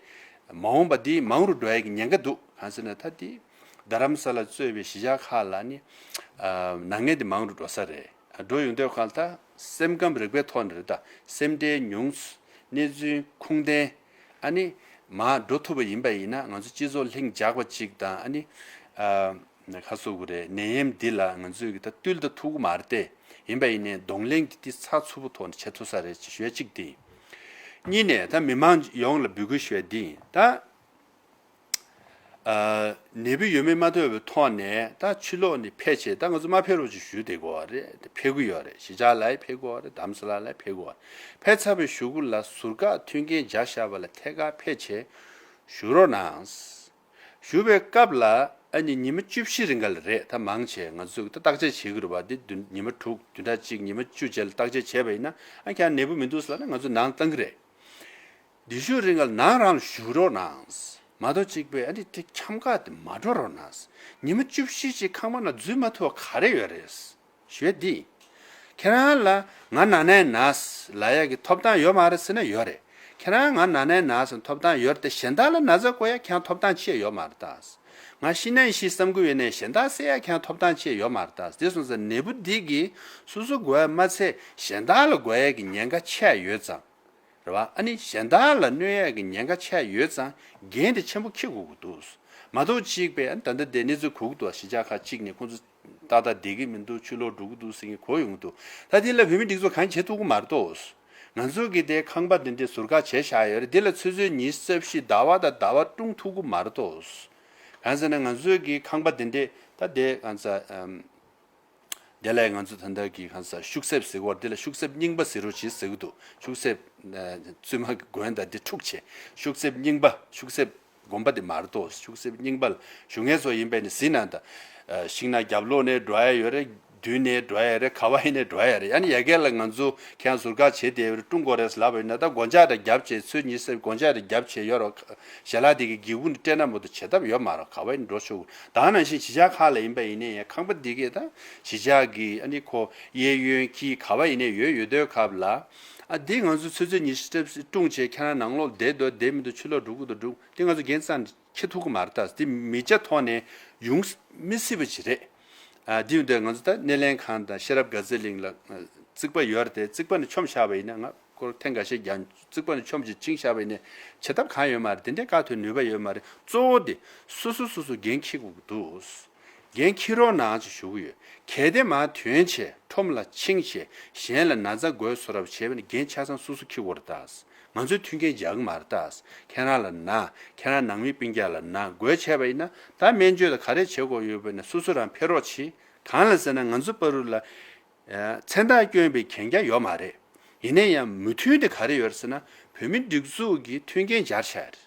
མ་འོངས་པ་འདི་མང་རུ་འགྲོ་ཡ་གི་ཉེན་ཁ་འདུག། གང་ཟེར་ན་ད་འདི་རྡ་རམ་ས་ལ་གཙོས་པའི་གཞིས་ཆགས་ཁག་ལ་ནི་ཨ་ནང་ངས་འདི་མང་རུ་འགྲོ་ས་རེད། འགྲོ་ཡོང་དུས་གང་ལ་ད་སེམས་ཁམས་རིག་པའི་ཐོག་ནས་རེད། ད་སེམས་ཁྲལ་ཉུང་། གནས་ཚུལ་ཁུངས་ལྡན། ཨ་ནི་མར་འགྲོ་ཐུབ་པ་ཡིན་པ་ཡིན་ན་ང་ཚོ་སྤྱི་ཚོགས་ལྷིང་འཇགས་པ་ཅིག་དང་། ཨ་ནི་ཨ་ཁ་སོག་གི་རེད། ནད་ཡམས་འདི་ལ་ང་ཚོས་ཀྱི་ད་བཏུལ་ད་ཐུབ་ཀྱི་མ་རེད་དེ། ཡིན་པ་ཡིན་ནའི་གདོང་ལེན་གྱི་འདི་ཚགས་ཚུད་པོ་ཐོག་ནས་བྱེད་ཐུབ་ས་རེད་ཅེས་ཞུ་ཡ་གཅིག་དེ་ཡིན། གཉིས་ནས་ད་མི་མང་ཡོངས་ལ་འབོད་སྐུལ་ཞུ་ཡ་འདི་ཡིན། ད། ཨ་ནད་འབུ་ཡོད་མེད་མ་ཐོས་པའི་ཐོག་ནས་ད་ཕྱི་ལོགས་ནས་ཕེབས་བྱས། ད་ང་ཚོ་མ་ཕེབས་རོགས་ཅིག་ཞུ་བསྡད་དགོས་པ་རེད། ད་ཕེབས་ཀྱི་ཡོད་རེད། གཞིས་ཆགས་ལ་ཡང་ཕེབས་དགོས་པ་རེད། རྡ་རམ་ས་ལ་ལ་ཡང་ཕེབས་དགོས་པ་རེད། ཕེབས་ཚར་བའི་གཞུག་གུ་ལ་ཟུར་བཀག་མཐུན་རྐྱེན་སྦྱར་བཞག་པ་ལ་ཐད་ཀར་ཕེབས་བྱས་བཞུགས་རོགས་གནང་། བཞུགས་པའི་སྐབས་ལ་ཨ་ནི་ཉི་མ་བཅུ་བཞི་རིང་ག་ལ་རེད། ད་མང་ཆེ་ང་ཚོས་ད་བརྟག་དཔྱད་བྱེད་ཀྱི་རེད་པ། འདི་བདུན་ཉི་མ་དྲུག་བདུན་ཕྲག་གཅིག་ཉི་མ་བཅུ་རྗེས་ལ་བརྟག་དཔྱད་བྱས་པ་ཡིན་ན། ཨ་ཁྱེད་ནད་འབུ་མི་འདུག་ཟེར་ན་ང་ཚོ་ནང་བཏང་གི་རེད། འདི་ཤུགས་རིང་ལ་ནང་རང་ལ་བཞུགས་རོགས་གནང་། མ་གཏོགས་གཅིག་པས་ཨ་ནི་དེ་འཁྱམ་ག་དེ་མ་འགྲོ་རོགས་གནང་། ཉི་མ་བཅུ་བཞི་ཅིག་ཁང་པ་ནང་འཛུལ་མ་ཐུབ་པ་ག་རེ་ཡོད་རེད། ཞུས་འདི། ཁྱེད་རང་ལ་ང་ན་ནས་ན་ལབ་ཡ་གི་ཐོབ་ཐང་ཡོད་མ་རེད་ཟེར་ན་ཡོད་རེད། ཁྱེད་རང་ང་ན་ནས་ན་ཟེར་ཐོབ་ཐང་ཡོད་རེད་དེ། གཞན་དག་ལ་ན་ཚ་འགོས་ཡ་ཁྱེད་རང་ཐོབ་ཐང་ཅི་ཡང་ཡོད་མ་རེད་ད། ང་ཤི་ན་ཤི་བསམ་གི་ཡོད་ནས་གཞན་དག་བསད་ཡ་ཁྱེད་རང་ཐོབ་ཐང་ཅི་ཡང་ཡོད་མ་རེད་ད། དེ་སོང་ཙང་ནད་འབུ་འདི་གིས་སོ་སོ་འགོས་ཡ་མ་ཚད་གཞན་དག་ལ་འགོས་ཡ་གི་ཉེན་ཁ་ཆེ་ཡོད་ཙང་། རེད་བ། ཨ་ནི་གཞན་དག་ལ་གནོད་ཡས་ཀྱི་ཉེན་ཁ་ཆེ་ཡོད་ཙང་འགན་དེ་ཆེན་པོ་འཁྱེར་དགོས་ཀྱི་འདུག། མ་གཏོགས་གཅིག་པས་ཨ་ནི་ད་ལྟ་དེ་གནས་ཚུལ་གོ་གི་འདུག། གཞིས་ཆགས་ཁག་གཅིག་ནས་ཁོང་ཚོ་ཏག་ཏག་བསྡད་ཀྱི་མི་འདུག། ཕྱིར་ལོག་འགྲོ་གི་འདུག་ཟེར་མཁན་གོ་ཡོང་གི་འདུག། ད་དེ་ལ་བོད་མི་སྒྲིག་འཛུགས་གང་བྱེད་ཐུབ་ཀྱི་མ་རེད་དོ། ང་ཚོ་གི་དེ་ཁང་པ་དེ་འདྲའི་ཟུར་བཀག་བྱས་བཞག་ཡོད་རེད། དེ་ལ་ཆུ་ཚོད་ཉི་ཤུ་རྩ་བཞི་ཟླ་བ་དང་ཟླ་བ་སྲུང་ཐུབ་ཀྱི་མ་རེད་དོ། གང་ཟེར་ན་ང་ཚོ་གི་ཁང་པ་དེ་འདྲའི་ད་དེ་གང་ཟེར། དེ་ལས་ང་ཚོ་ད་ལྟ་གི་གང་ཟག་ཤུག་གསེབ་ཟེར་བ་དེ་ལ་ཤུག་གསེབ་རྙིང་པ་ཟེར་རོ་ཅིག་ཟེར་གི་འདུག་ཤུག་གསེབ་ཨ་བཙུན་མ་གི་མགོན་དང་དེ་འཁྲུག་བྱས་ཤུག་གསེབ་རྙིང་པ་ཤུག་གསེབ་དགོན་པ་དེ་མ་གཏོགས་ཤུག་གསེབ་རྙིང་པ་ལ་བཞུགས་མཁན་ཚོ་ཡིན་པས་ནི་ཟིན་ན་ད་ཤིང་ནགས་རྒྱབ་ལོགས་ནས་འགྲོ་ཡ་ཡོད་རེད། མདུན་ནས་འགྲོ་ཡ་རེད། ག་བ་ཡིན་ནས་འགྲོ་ཡ་རེད། ཨ་ནི་ཡ་གྱལ་ལ་ང་ཚོ་ཁྱེད་རང་ཟུར་བཀག་བྱེད་བསྡད་ཡོད་རེད། སྲུང་དགོས་རེད་ལབ་པ་ཡིན་ན་ད་སྒོ་ལྕགས་དང་རྒྱབ་བྱས་ཚོས་ཉི་ཟེར་སྒོ་ལྕགས་དང་རྒྱབ་བྱས་ཡོད་རེད། ཞལ་ལག་དེ་གི་སྒེའུ་ཁུང་དུ་སྤྲད་ན་མ་གཏོགས་བྱེད་ཐབས་ཡོད་མ་རེད། ག་བ་ཡིན་འགྲོ་ཆོག་ད་ནང་བཞིན་གཞིས་ཆགས་ཁག་ལ་ཡིན་པ་ཡིན་ནའི་ཡང་ཁང་པ་འདི་གས་ད་གཞིས་ཆགས་ཀྱི་ཨ་ནི་ཁོ་གཡས་གཡོན་གྱི་ག་བ་ཡིན་ནའི་ཡོད་ཡོད་དུས་སྐབས་ལ་ཨ་འདི་ང་ཚོ་ཚོས་ཚོས་ཉི་ཤུ་རྩ་བཞི་སྲུང་བྱས་ཁྱེད་རང་ནང་ལོགས་བསྡད་འདུག་བསྡད་མི་འདུག་ཕྱི་ལོགས་འགྲོ་གི་འདུག་འགྲོ་འདི་ང་ཚོ་འགན་རྩ་ནས་འཁྱེར་ཐུབ་ཀྱི་མ་རེད། ད་འདི་མི་སྐྱ་ཐོག་ནས་ཡོང་མི་སྲིད་པ་ཅིག་རེད། ཨ་འདི་ཡོད་དུས་ང་ཚོ་ད་སྣེ་ལེན་ཁང་དང་ཤེས་རབ་དགའ་ཚལ་གླིང་ལ་རྩིག་པ་ཡོད་རེད་དེ་རྩིག་པ་ནས་མཆོངས་བཞག་པ་ཡིན་ན་ང་སྐོར་ཐེངས་འགའ་ཤས་རྒྱག་རྩིག་པ་ནས་མཆོངས་བྱས་བཅིངས་བཞག་པ་ཡིན་ན་བྱེད་ཐབས་གང་ཡོད་མ་རེད། དེ་འདྲའི་བཀག་ཐུབ་ནུས་པ་ཡོད་མ་རེད། གཙོ་བོ་དེ་སོ་སོ་སོ་སོ་འགན་འཁྱེར་དགོས་ཀྱི་འདུག་འགན་འཁྱེར་རོགས་གནང་ཅེས་ཞུ་གི་ཡོད། གལ་ཏེ་མར་ཐོན་བྱས་ཁྲོམ་ལ་ཕྱིན་བྱས་གཞན་ལ་ན་ཚ་འགོས་བཟོ་འདྲ་བྱས་པ་ནི་འགན་ཆ་ཚང་སོ་སོ་འཁྱེར་དགོས་རེད་ད། ང་ཚོས་མཐུན་རྐྱེན་སྦྱར་གི་མ་རེད་ད། ཁྱེད་རང་ལ་ན་ཁྱེད་རང་ནང་མི་སྤུན་ཀྱག་ལ་ན་འགོས་བྱས་པ་ཡིན་ན་ད་སྨན་བཅོས་དང་ག་རེ་བྱེད་དགོས་ཡོད་པ་ཡིན་ན་སོ་སོ་རང་ཕེབས་རོགས་གྱིས། གང་ལ་ཟེར་ན་ང་ཚོ་བར་དུ་ལ་ཨ་མཚན་རྟགས་བསྐྱོན་པའི་གན་རྒྱ་ཡོད་མ་རེད། ཡིན་ན་ཡང་མོས་མཐུན་དེ་ག་རེ་ཡོད་རེད་ཟེར་ན་བོད་མི་སྒྲིག་འཛུགས་ཀྱི་མཐུན་རྐྱེན་སྦྱར་བཞག་ཡོད་རེད།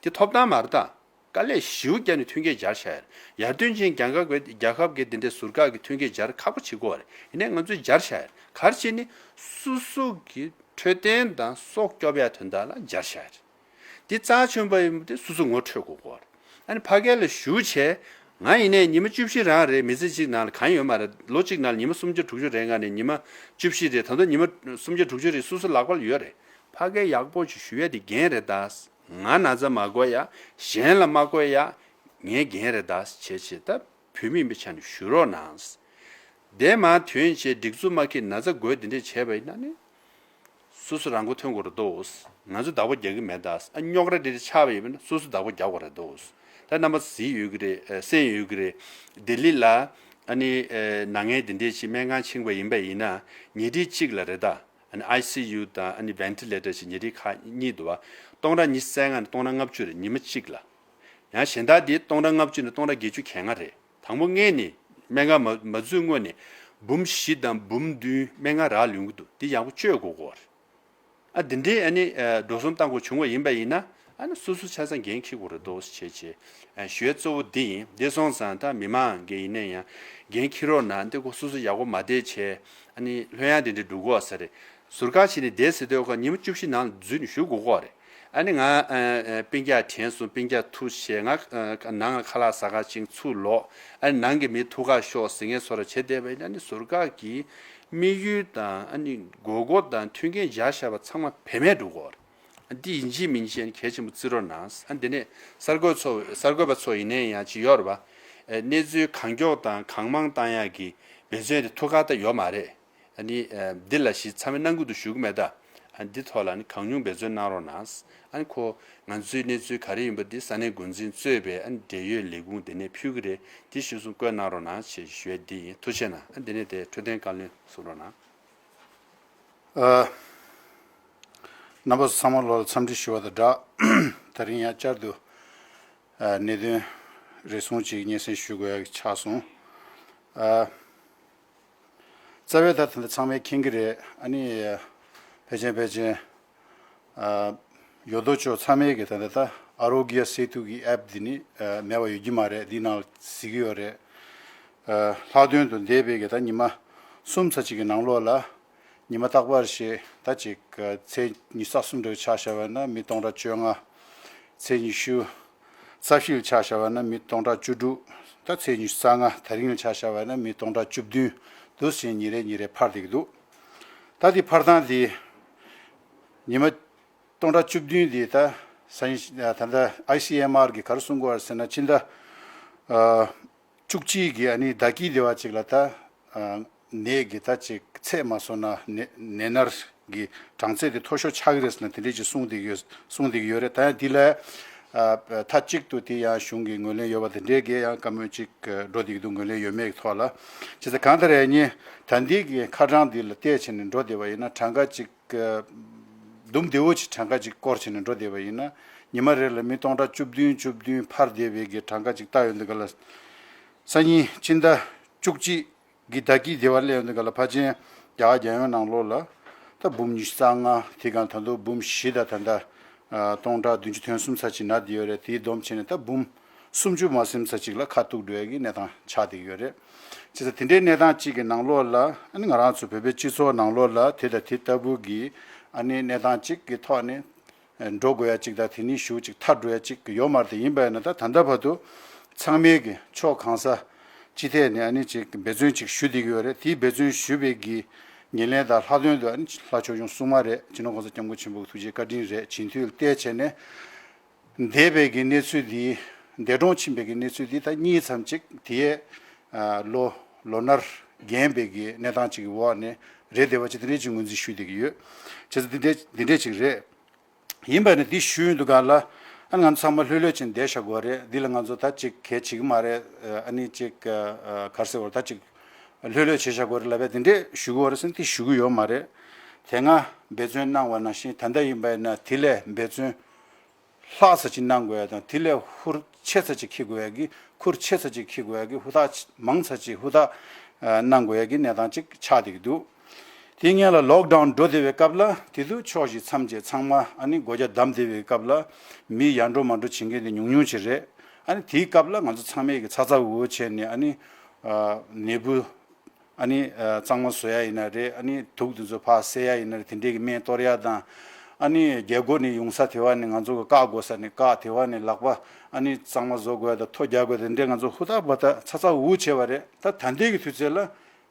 དེ་ཐོབ་ཐང་མ་རེད་ད། དཀའ་ལས་ཞེ་པོ་བརྒྱབ་ནས་མཐུན་རྐྱེན་སྦྱར་བཞག་ཡོད་རེད། ཡར་ཐོན་ཅན་རྒྱལ་ཁབ་ཀྱི་རྒྱལ་ཁབ་ཀྱི་དེ་འདྲའི་ཟུར་བཀག་གི་མཐུན་རྐྱེན་སྦྱར་ཁག་པོ་བྱེད་ཀྱི་ཡོད་རེད། ཡིན་ནའི་ང་ཚོས་སྦྱར་བཞག་ཡོད་རེད། ག་རེ་བྱས་ནས་སོ་སོ་གི་འཕྲོད་བསྟེན་དང་སྲོག་སྐྱོབ་ཡ་དོན་དག་ལ་སྦྱར་བཞག་ཡོད་རེད། འདི་རྩ་ཆེན་པོ་ཡིན་པ་དེ་སོ་སོ་ངོ་འཕྲོད་དགོས་ཀྱི་ཡོད་རེད། ཨ་ནི་ཕ་གི་ལ་བཞུགས་བྱས་ང་ཡིན་ནའི་ཉི་མ་བཅུ་བཞི་རང་རེད། མི་ཚེ་གཅིག་ནང་ལ་གང་ཡོད་མ་རེད། ལོ་གཅིག་ནང་ལ་ཉི་མ་སུམ་བརྒྱ་དྲུག་ཅུ་རེ་ལྔ་ནས་ཉི་མ་བཅུ་བཞི་རེད། ད་དུང་ཉི་མ་སུམ་བརྒྱ་དྲུག་ཅུ་རེ་སོ་སོ་ལག་པ་ལ་ཡོད་རེད། ཕ་གི་ཡག་པོ་ཅིག་བཞུགས་ཡ་དེ་འགན་རེད་ད། ང་ན་ཚ་མ་འགོས་ཡ། གཞན་ལ་མ་འགོས་ཡ། ངའི་འགན་རེད་ད་བྱས་བྱས་ད་བོད་མི་ཡིན་པའི་ཆ་ནས་བཞུགས་རོགས་གནང་། དེ་མར་ཐོན་བྱས་སྒྲིག་འཛུགས་མ་འཁྱེར་ན་ཚ་འགོས་དེ་འདྲས་བྱས་པ་ཡིན་ན་ནི། སོ་སོ་རང་མགོ་ཐོན་དགོས་རེད་དོ། ང་ཚོ་བདག་པོ་རྒྱག་གི་མེད་ད། ཨ་རྙོག་དྲ་དེ་འདྲ་ཆགས་པ་ཡིན་ན་སོ་སོ་བདག་པོ་རྒྱག་དགོས་རེད་དོ། ད་རྣམ་པ་གཟིགས་ཡོད་ཀྱི་རེད། ཨ་གསན་ཡོད་ཀྱི་རེད། ལྡི་ལི་ལ་ཨ་ནི་ཨ་ན་མཁན་དེ་འདྲས་ཅིག་སྨན་ཁང་ཕྱིན་པ་ཡིན་པ་ཡིན་ན་ཉིན་རེ་གཅིག་ལ་རེད་ད། ཨ་ནི་ཨའི་སི་ཡུ་དང་ཨ་ནི་ཝེན་ཊི་ལེ་ཊར་ཞིག་ཉིན་རེ་ཁག་གཉིས་འདུག་བ། སྟོང་ཕྲག་ཉི་ཤུ་རྩ་ལྔ་ནས་སྟོང་ཕྲག་ལྔ་བཅུ་རེད་ཉི་མ་གཅིག་ལ། ཡང་གཞན་དག་འདི་སྟོང་ཕྲག་ལྔ་བཅུ་ནས་སྟོང་ཕྲག་བརྒྱད་ཅུ་གྱ་ལྔ་རེད། དང་པོ་སྔོན་ནས་སྨན་ཁང་མ་མ་འཛུལ་སྔོན་ནས་འབུམ་བཞི་དང་འབུམ་བདུན་སྨན་ཁང་རག་ལུས་ཀྱི་འདུག་འདི་ཡག་པོ་བཅོས་དགོས་ཀྱི་ཡོད་རེད། ཨ་འདི་འདྲའི་ཨ་ནི་ཨ་འགྲོ་སོང་བཏང་དགོས་བྱུང་བ་ཡིན་པ་ཡིན་ན་ཨ་ནི་སོ་སོ་ཆ་ཚང་འགན་འཁྱེར་དགོས་རེད་དོ་བྱས་བྱས་ཨ་ཞུ་ཡ་གཙོ་བོ་འདི་ཡིན། འདི་སོང་ཙང་ད་མི་མང་གི་ཡིན་ན་ཡང་འགན་འཁྱེར་རོགས་གནང་། འདི་ཁོ་སོ་སོ་ཡག་པོ་མ་བསྡད་བྱས་ཨ་ནི་ལྷོད་ཡངས་འདི་འདྲ་འགྲོ་གི་ཡོད་ས་རེད། ཟུར་བཀག་བྱས་ནས་བསྡད་ཟེར་དུས་ཁོ་ཉི་མ་བཅུ་བཞི་ནང་ལ་འཛུལ་ནས་བཞུགས་དགོས་ཀྱི་ཡོད་རེད། ཨ་ནི་ང་ཨ་ཨ་སྤུན་ཀྱག་དྲན་སོང་། སྤུན་ཀྱག་ཐུག་བྱས་ང་ཨ་ནང་ལ་ཁ་ལག་ཟ་ག་ཅིག་ཚུར་ལོག་ཨ་ནི་ནང་གི་མི་ཐུག་ག་ཤོག་ཟེར་མཁན་ཚོ་ར་བྱེད་བསྡད་པ་ཡིན་ན་ཨ་ནི་ཟུར་བཀག་གི་དམིགས་ཡུལ་དང་ཨ་ནི་དགོས་མཁོ་དང་མཐུན་རྐྱེན་སྦྱར་བཞག་པ་ཚང་མ་བེད་མེད་འགྲོ་གི་ཡོད་རེད། འདི་ཡིན་གཅིག་མིན་གཅིག་གལ་ཆེན་པོ་བརྩི་རོགས་གནང་། ཨ་འདི་ནས་གསར་འགོད་ཚོ་གསར་འགོད་པ་ཚོ་ཡིན་ནའི་ཡང་ཅིག་ཡོད་རེད་པ། ཨ་གནས་ཚུལ་གང་མགྱོགས་དང་གང་མང་བཏང་ཡག་གི་འབད་བརྩོན་དེ་ཐུགས་ཁག་ད་ཡོད་མ་རེད། ཨ་ནི་ཨ་འདི་ལ་ཞིག་ཚང་མས་གནང་གི་འདུག་ཞུ་གི་མེད་ད། ཨ་འདི་ཐོག་ལ་ནི་གང་ཉུང་འབད་བརྩོན་གནང་རོགས་གནང་། ཨ་ནི་ཁོ་ང་ཚོའི་གནས་ཚུལ་ག་རེ་ཡིན་པ་འདི་ས་གནས་འགོ་འཛིན་གཙོས་པའི་ཨ་ནི་འབྲེལ་ཡོད་ལས་ཁུངས་དེ་ནས་ཕུལ་གི་རེད། འདི་གཞིར་བཟུང་བཀོད་གནང་རོགས་གནང་ཞེས་ཞུ་ཡ་འདི་ཡིན། ཐུགས་རྗེ་གནང་། ཨ་འདི་ནས་དེ་འཕྲོད་བསྟེན་བཀའ་བློན་གསུང་རོགས་གནང་། ཨ། རྣམ་པ་ཚོ་ཚང་མ་ལོ་ལ་འཚམས་འདྲི་ཞུ་བ་དང་སྦྲགས། དེ་རིང་ཡང་བསྐྱར་དུ་ཨ་གནད་དོན་རེ་ཟུང་ཅིག་སྙན་སེང་ཞུ་དགོས་ཡག་ཆགས་སོང་། ཨ། རྩ་བའི་ད་ད་ལྟ་ཚང་མས་མཁྱེན་གྱི་རེད། ཨ་ནི་ཕལ་ཆེར་ཕལ་ཆེར་ཨ་ཡོད་དོ་ཅོག་ཚང་མས་གི་ད་ལྟ་ད་ཨ་རོ་གི་ཡ་སེ་ཏུ་གི་ཨེབ་འདི་ནི་ཨ་མེད་པ་ཡོད་ཀྱི་མ་རེད། འདི་ནང་གཟིགས་ཀྱི་ཡོད་རེད། ཨ་ལྷག་དོན་དུ་འདས་པའི་གི་ད་ཉི་མ་གསུམ་ཙམ་ཅིག་གི་ནང་ལོགས་ལ་ཉི་མ་རྟག་པར་ཞིག་ད་ཅིག་ཚེས་ཉི་ཤུ་རྩ་གསུམ་འདྲ་ཆ་བཞག་པ་ན་མི་སྟོང་ཕྲག་བཅོ་ལྔ། ཚེས་ཉི་ཤུ་རྩ་བཞི་ལ་ཆ་བཞག་པ་ན་མི་སྟོང་ཕྲག་བཅུ་དྲུག་ད་ཚེས་ཉི་ཤུ་རྩ་ལྔ་དེ་རིང་ལ་ཆ་བཞག་པ་ན་མི་སྟོང་ཕྲག་བཅུ་བདུན་འདུག་ཟིན་ཉིན་རེ་ཉིན་རེ་འཕར་བསྡད་ཀྱི་འདུག་ད་འདི་འཕར་སྟངས་འདི་ཉི་མ་སྟོང་ཕྲག་བཅུ་བདུན་འདི་ད་ས་ཡིན་ད་ལྟ་ཨའི་སི་ཨེམ་ཨར་གི་ག་རེ་གསུང་གི་ཡོད་རེད་ཟེར་ན་ཕྱི་ཟླ་ཨ་བཅུ་གཅིག་གི་ཨ་ནི་ཟླ་དཀྱིལ་དེ་བ་ཅིག་ལ་ད་ཨ་ནད་ཀྱི་ད་ཅིག་ཚད་མ་སོང་ན་ནད་ནད་མནར་གྱི་གྲངས་ཚད་དེ་མཐོ་ཤོས་ཆགས་ཀྱི་རེད་ཟེར་ན་དེ་འདྲས་ཅིག་གསུངས་བསྡད་ཀྱི་ཡོད་གསུངས་བསྡད་ཀྱི་ཡོད་རེད། ད་ཡང་འདི་ལ་ཨ་མཐའ་གཅིག་ཏུ་དེ་ཡང་གཞུང་གི་ངོས་ལེན་ཡོད་པ་དེ་འདྲས་ཀྱི་ཡང་བཀའ་མོལ་ཅིག་འགྲོ་བསྡད་ཀྱི་འདུག་ངོས་ལེན་ཡོད་མེད་ཀྱི་ཐོག་ལ། བྱས་ཙང་གང་ལྟར་ཡང་ནི་ད་འདི་གི་ཁ་གྲངས་འདི་ལ་བལྟས་བྱས་ནས་འགྲོ་བསྡད་པ་ཡིན་ན་གྲངས་ཀ་ཅིག་འདུམ་བདེ་བོ་ཅིག་གྲངས་ཀ་ཅིག་སྐོར་བྱས་ནས་འགྲོ་བསྡད་པ་ཡིན་ན་ཉི་མ་རེ་ལ་མི་སྟོང་ཕྲག་བཅུ་བདུན་བཅུ་བདུན་འཕར་བསྡད་པའི་གི་གྲངས་ཀ་ཅིག་བལྟ་ཡོང་དུས་ག་ལ་སང་ཉིན་ཕྱི་ཟླ་བཅུ་གཅིག་ གི་ད་གི་སྡེ་བར་སླེབས་ཡོང་དུས་ག་ལ་ཕལ་ཆེར་རྒྱ་གར་རྒྱལ་ཡོངས་ནང་ལོགས་ལ་ད་འབུམ་ཉི་ཤུ་རྩ་ལྔ་དེ་གང་ད་དུང་འབུམ་བཞི་དང་ད་ལྟ་སྟོང་ཕྲག་བདུན་ཅུ་དོན་གསུམ་ཚ་གཅིག་ན་བསྡད་ཡོད་རེད། དེའི་བསྡོམས་བྱས་ནས་ད་འབུམ་སུམ་ཅུ་མ་ཟིན་ཚ་གཅིག་ལ་ཁ་གཏུག་འགྲོ་ཡ་གི་གནས་སྟངས་ཆགས་བསྡད་ཡོད་རེད། བྱས་ཙང་དེ་འདྲའི་གནས་སྟངས་གཅིག་གི་ནང་ལོགས་ལ་ཨ་ནི་ང་རང་ཚོ་བོད་པའི་སྤྱི་ཚོགས་ནང་ལོགས་ལ་དེ་དང་དེ་ལྟ་བུ་གི་ཨ་ནི་གནས་སྟངས་གཅིག་གི་ཐོག་ནས་འགྲོ་དགོས་ཡ་གཅིག་དང་དེ་ནས་ཞུ་གཅིག་ཐར་འགྲོ་ཡ་གཅིག་ཡོད་མ་རེད། དེ་ཡིན་པ་ཡིན་ན་ད་ད་ལྟ་བར་དུ་ཚང་མས་ཀྱི་ཕྱོགས་གང་ས་ཅི་ཐད་ནས་ཨ་ནི་ཅིག་འབད་བརྩོན་ཅིག་ཞུ་བསྡད་ཀྱི་ཡོད་རེད། དེའི་འབད་བརྩོན་ཞུ་བའི་གི་ཉེར་ལེན་དང་ལྷག་དོན་དུ་ཨ་ནི་ལྷ་ཆོས་སྐྱོང་སྲུང་མ་རེད། སྤྱི་ནོར་༸གོང་ས་༸སྐྱབས་མགོན་ཆེན་པོ་གི་ཐུགས་རྗེ་བཀའ་དྲིན་རེད། བྱིན་མཐུ་བལྟས་བྱས་ནས་འདས་པའི་གི་གནས་ཚུལ་འདི་འདས་གྲོངས་ཕྱིན་པའི་གི་གནས་ཚུལ་འདི་ད་གཉིས་ཙམ་ཅིག་དེའི་ལོ་ལོ་ནར་རྒན་པའི་གི་གནས་སྟངས་ཅིག་གི་འོག་ནས་རེད་བསྡད་པ་ཅིག་དེ་འདྲའི་ཅིག་ངོས་འཛིན་ཞུ་བསྡད་ཀྱི་ཡོད། བྱས་ཙང་འདི་འདྲའི་འདི་འདྲའི་ཅིག་རེད། ཡིན་པ་ནི་འདི་ཞུ་ཡོང་དུས་ག་ལ་ཨ་ང་ཚང་མ་ལྷོད་ལྷོད་ཅིག་བསྡད་བཞག་དགོས་རེད། འདི་ལ་ང་ཚོ་ད་ཅིག་གལ་བྱེད་ཀྱི་མ་རེད། ཨ་ནི་ཅིག་ག་རེ་ཟེར་བ་ད་ཅིག་ལྷོད་ལྷོད་བྱས་བཞག་དགོས་རེད་ལབ་པས་དེ་འདྲས་ཞུ་གི་ཡོད་རེད་ཟེར་ན་དེ་ཞུ་གི་ཡོད་མ་རེད། དེ་སྔ་འབད་བརྩོན་གནང་བ་ནང་བཞིན་ད་ལྟ་ཡིན་པ་ཡིན་ན་དེ་ལས་འབད་བརྩོན་ལྷག་ཙམ་ཅིག་གནང་དགོས་ཡ་དང་དེ་ལས་ཧུར་ཆེ་ཙམ་ཅིག་འཁྱེར་དགོས་ཡ་གི་ཁུར་ཆེ་ཙམ་ཅིག་འཁྱེར་དགོས་ཡ་གི་ཧུར་ཐག་མང་ཙམ་ཅིག་ཧུར་ཐག་གནང་དགོས་ཡ་གི་གནས་སྟངས་ཅིག་ཆགས་བསྡད་ཀྱི་འདུག་དེ་སྔོན་ལ་ལོག་ཌའུན་འགྲོ་བསྡད་པའི་སྐབས་ལ་དེ་དུས་ཕྱོགས་བཞི་མཚམས་བཅད་ཚང་མ་ཨ་ནི་སྒོ་རྒྱ་བསྡམས་བསྡད་པའི་སྐབས་ལ་མི་ཡར་འགྲོ་མར་འགྲོ་བྱེད་མཁན་དེ་ཉུང་ཉུང་ཅིག་རེད། ཨ་ནི་དེའི་སྐབས་ལ་ང་ཚོ་ཚང་མས་ཀྱི་ཚ་ཚ་འུར་འུར་བྱས་ནས་ཨ་ནི་ཨ་ནད་འབུ་ཨ་ནི་ཨ་གཙང་མ་བཟོ་ཡ་ཡིན་ན་རེད། ཨ་ནི་དུག་དེ་ཚོ་ཕར་བསལ་ཡ་ཡིན་ན་རེད། དེ་འདྲས་ཀྱི་སྨན་གཏོར་ཡ་དང་ཨ་ནི་རྒྱལ་སྒོ་ནས་ཡོང་ས་དེ་བ་ནས་ང་ཚོ་གི་བཀག་དགོས་ས་ནས་བཀག་དེ་བ་ནས་ལག་པ་ཨ་ནི་གཙང་མ་བཟོ་དགོས་ཡ་དང་ཐོ་རྒྱག་དགོས་དེ་འདྲས་ང་ཚོ་ཧུར་ཐག་འབད་ཐག་ཚ་ཚ་འུར་འུར་བྱས་པ་རེད། ད་ད་ལྟའི་གི་དུས་ཚོད་ལ།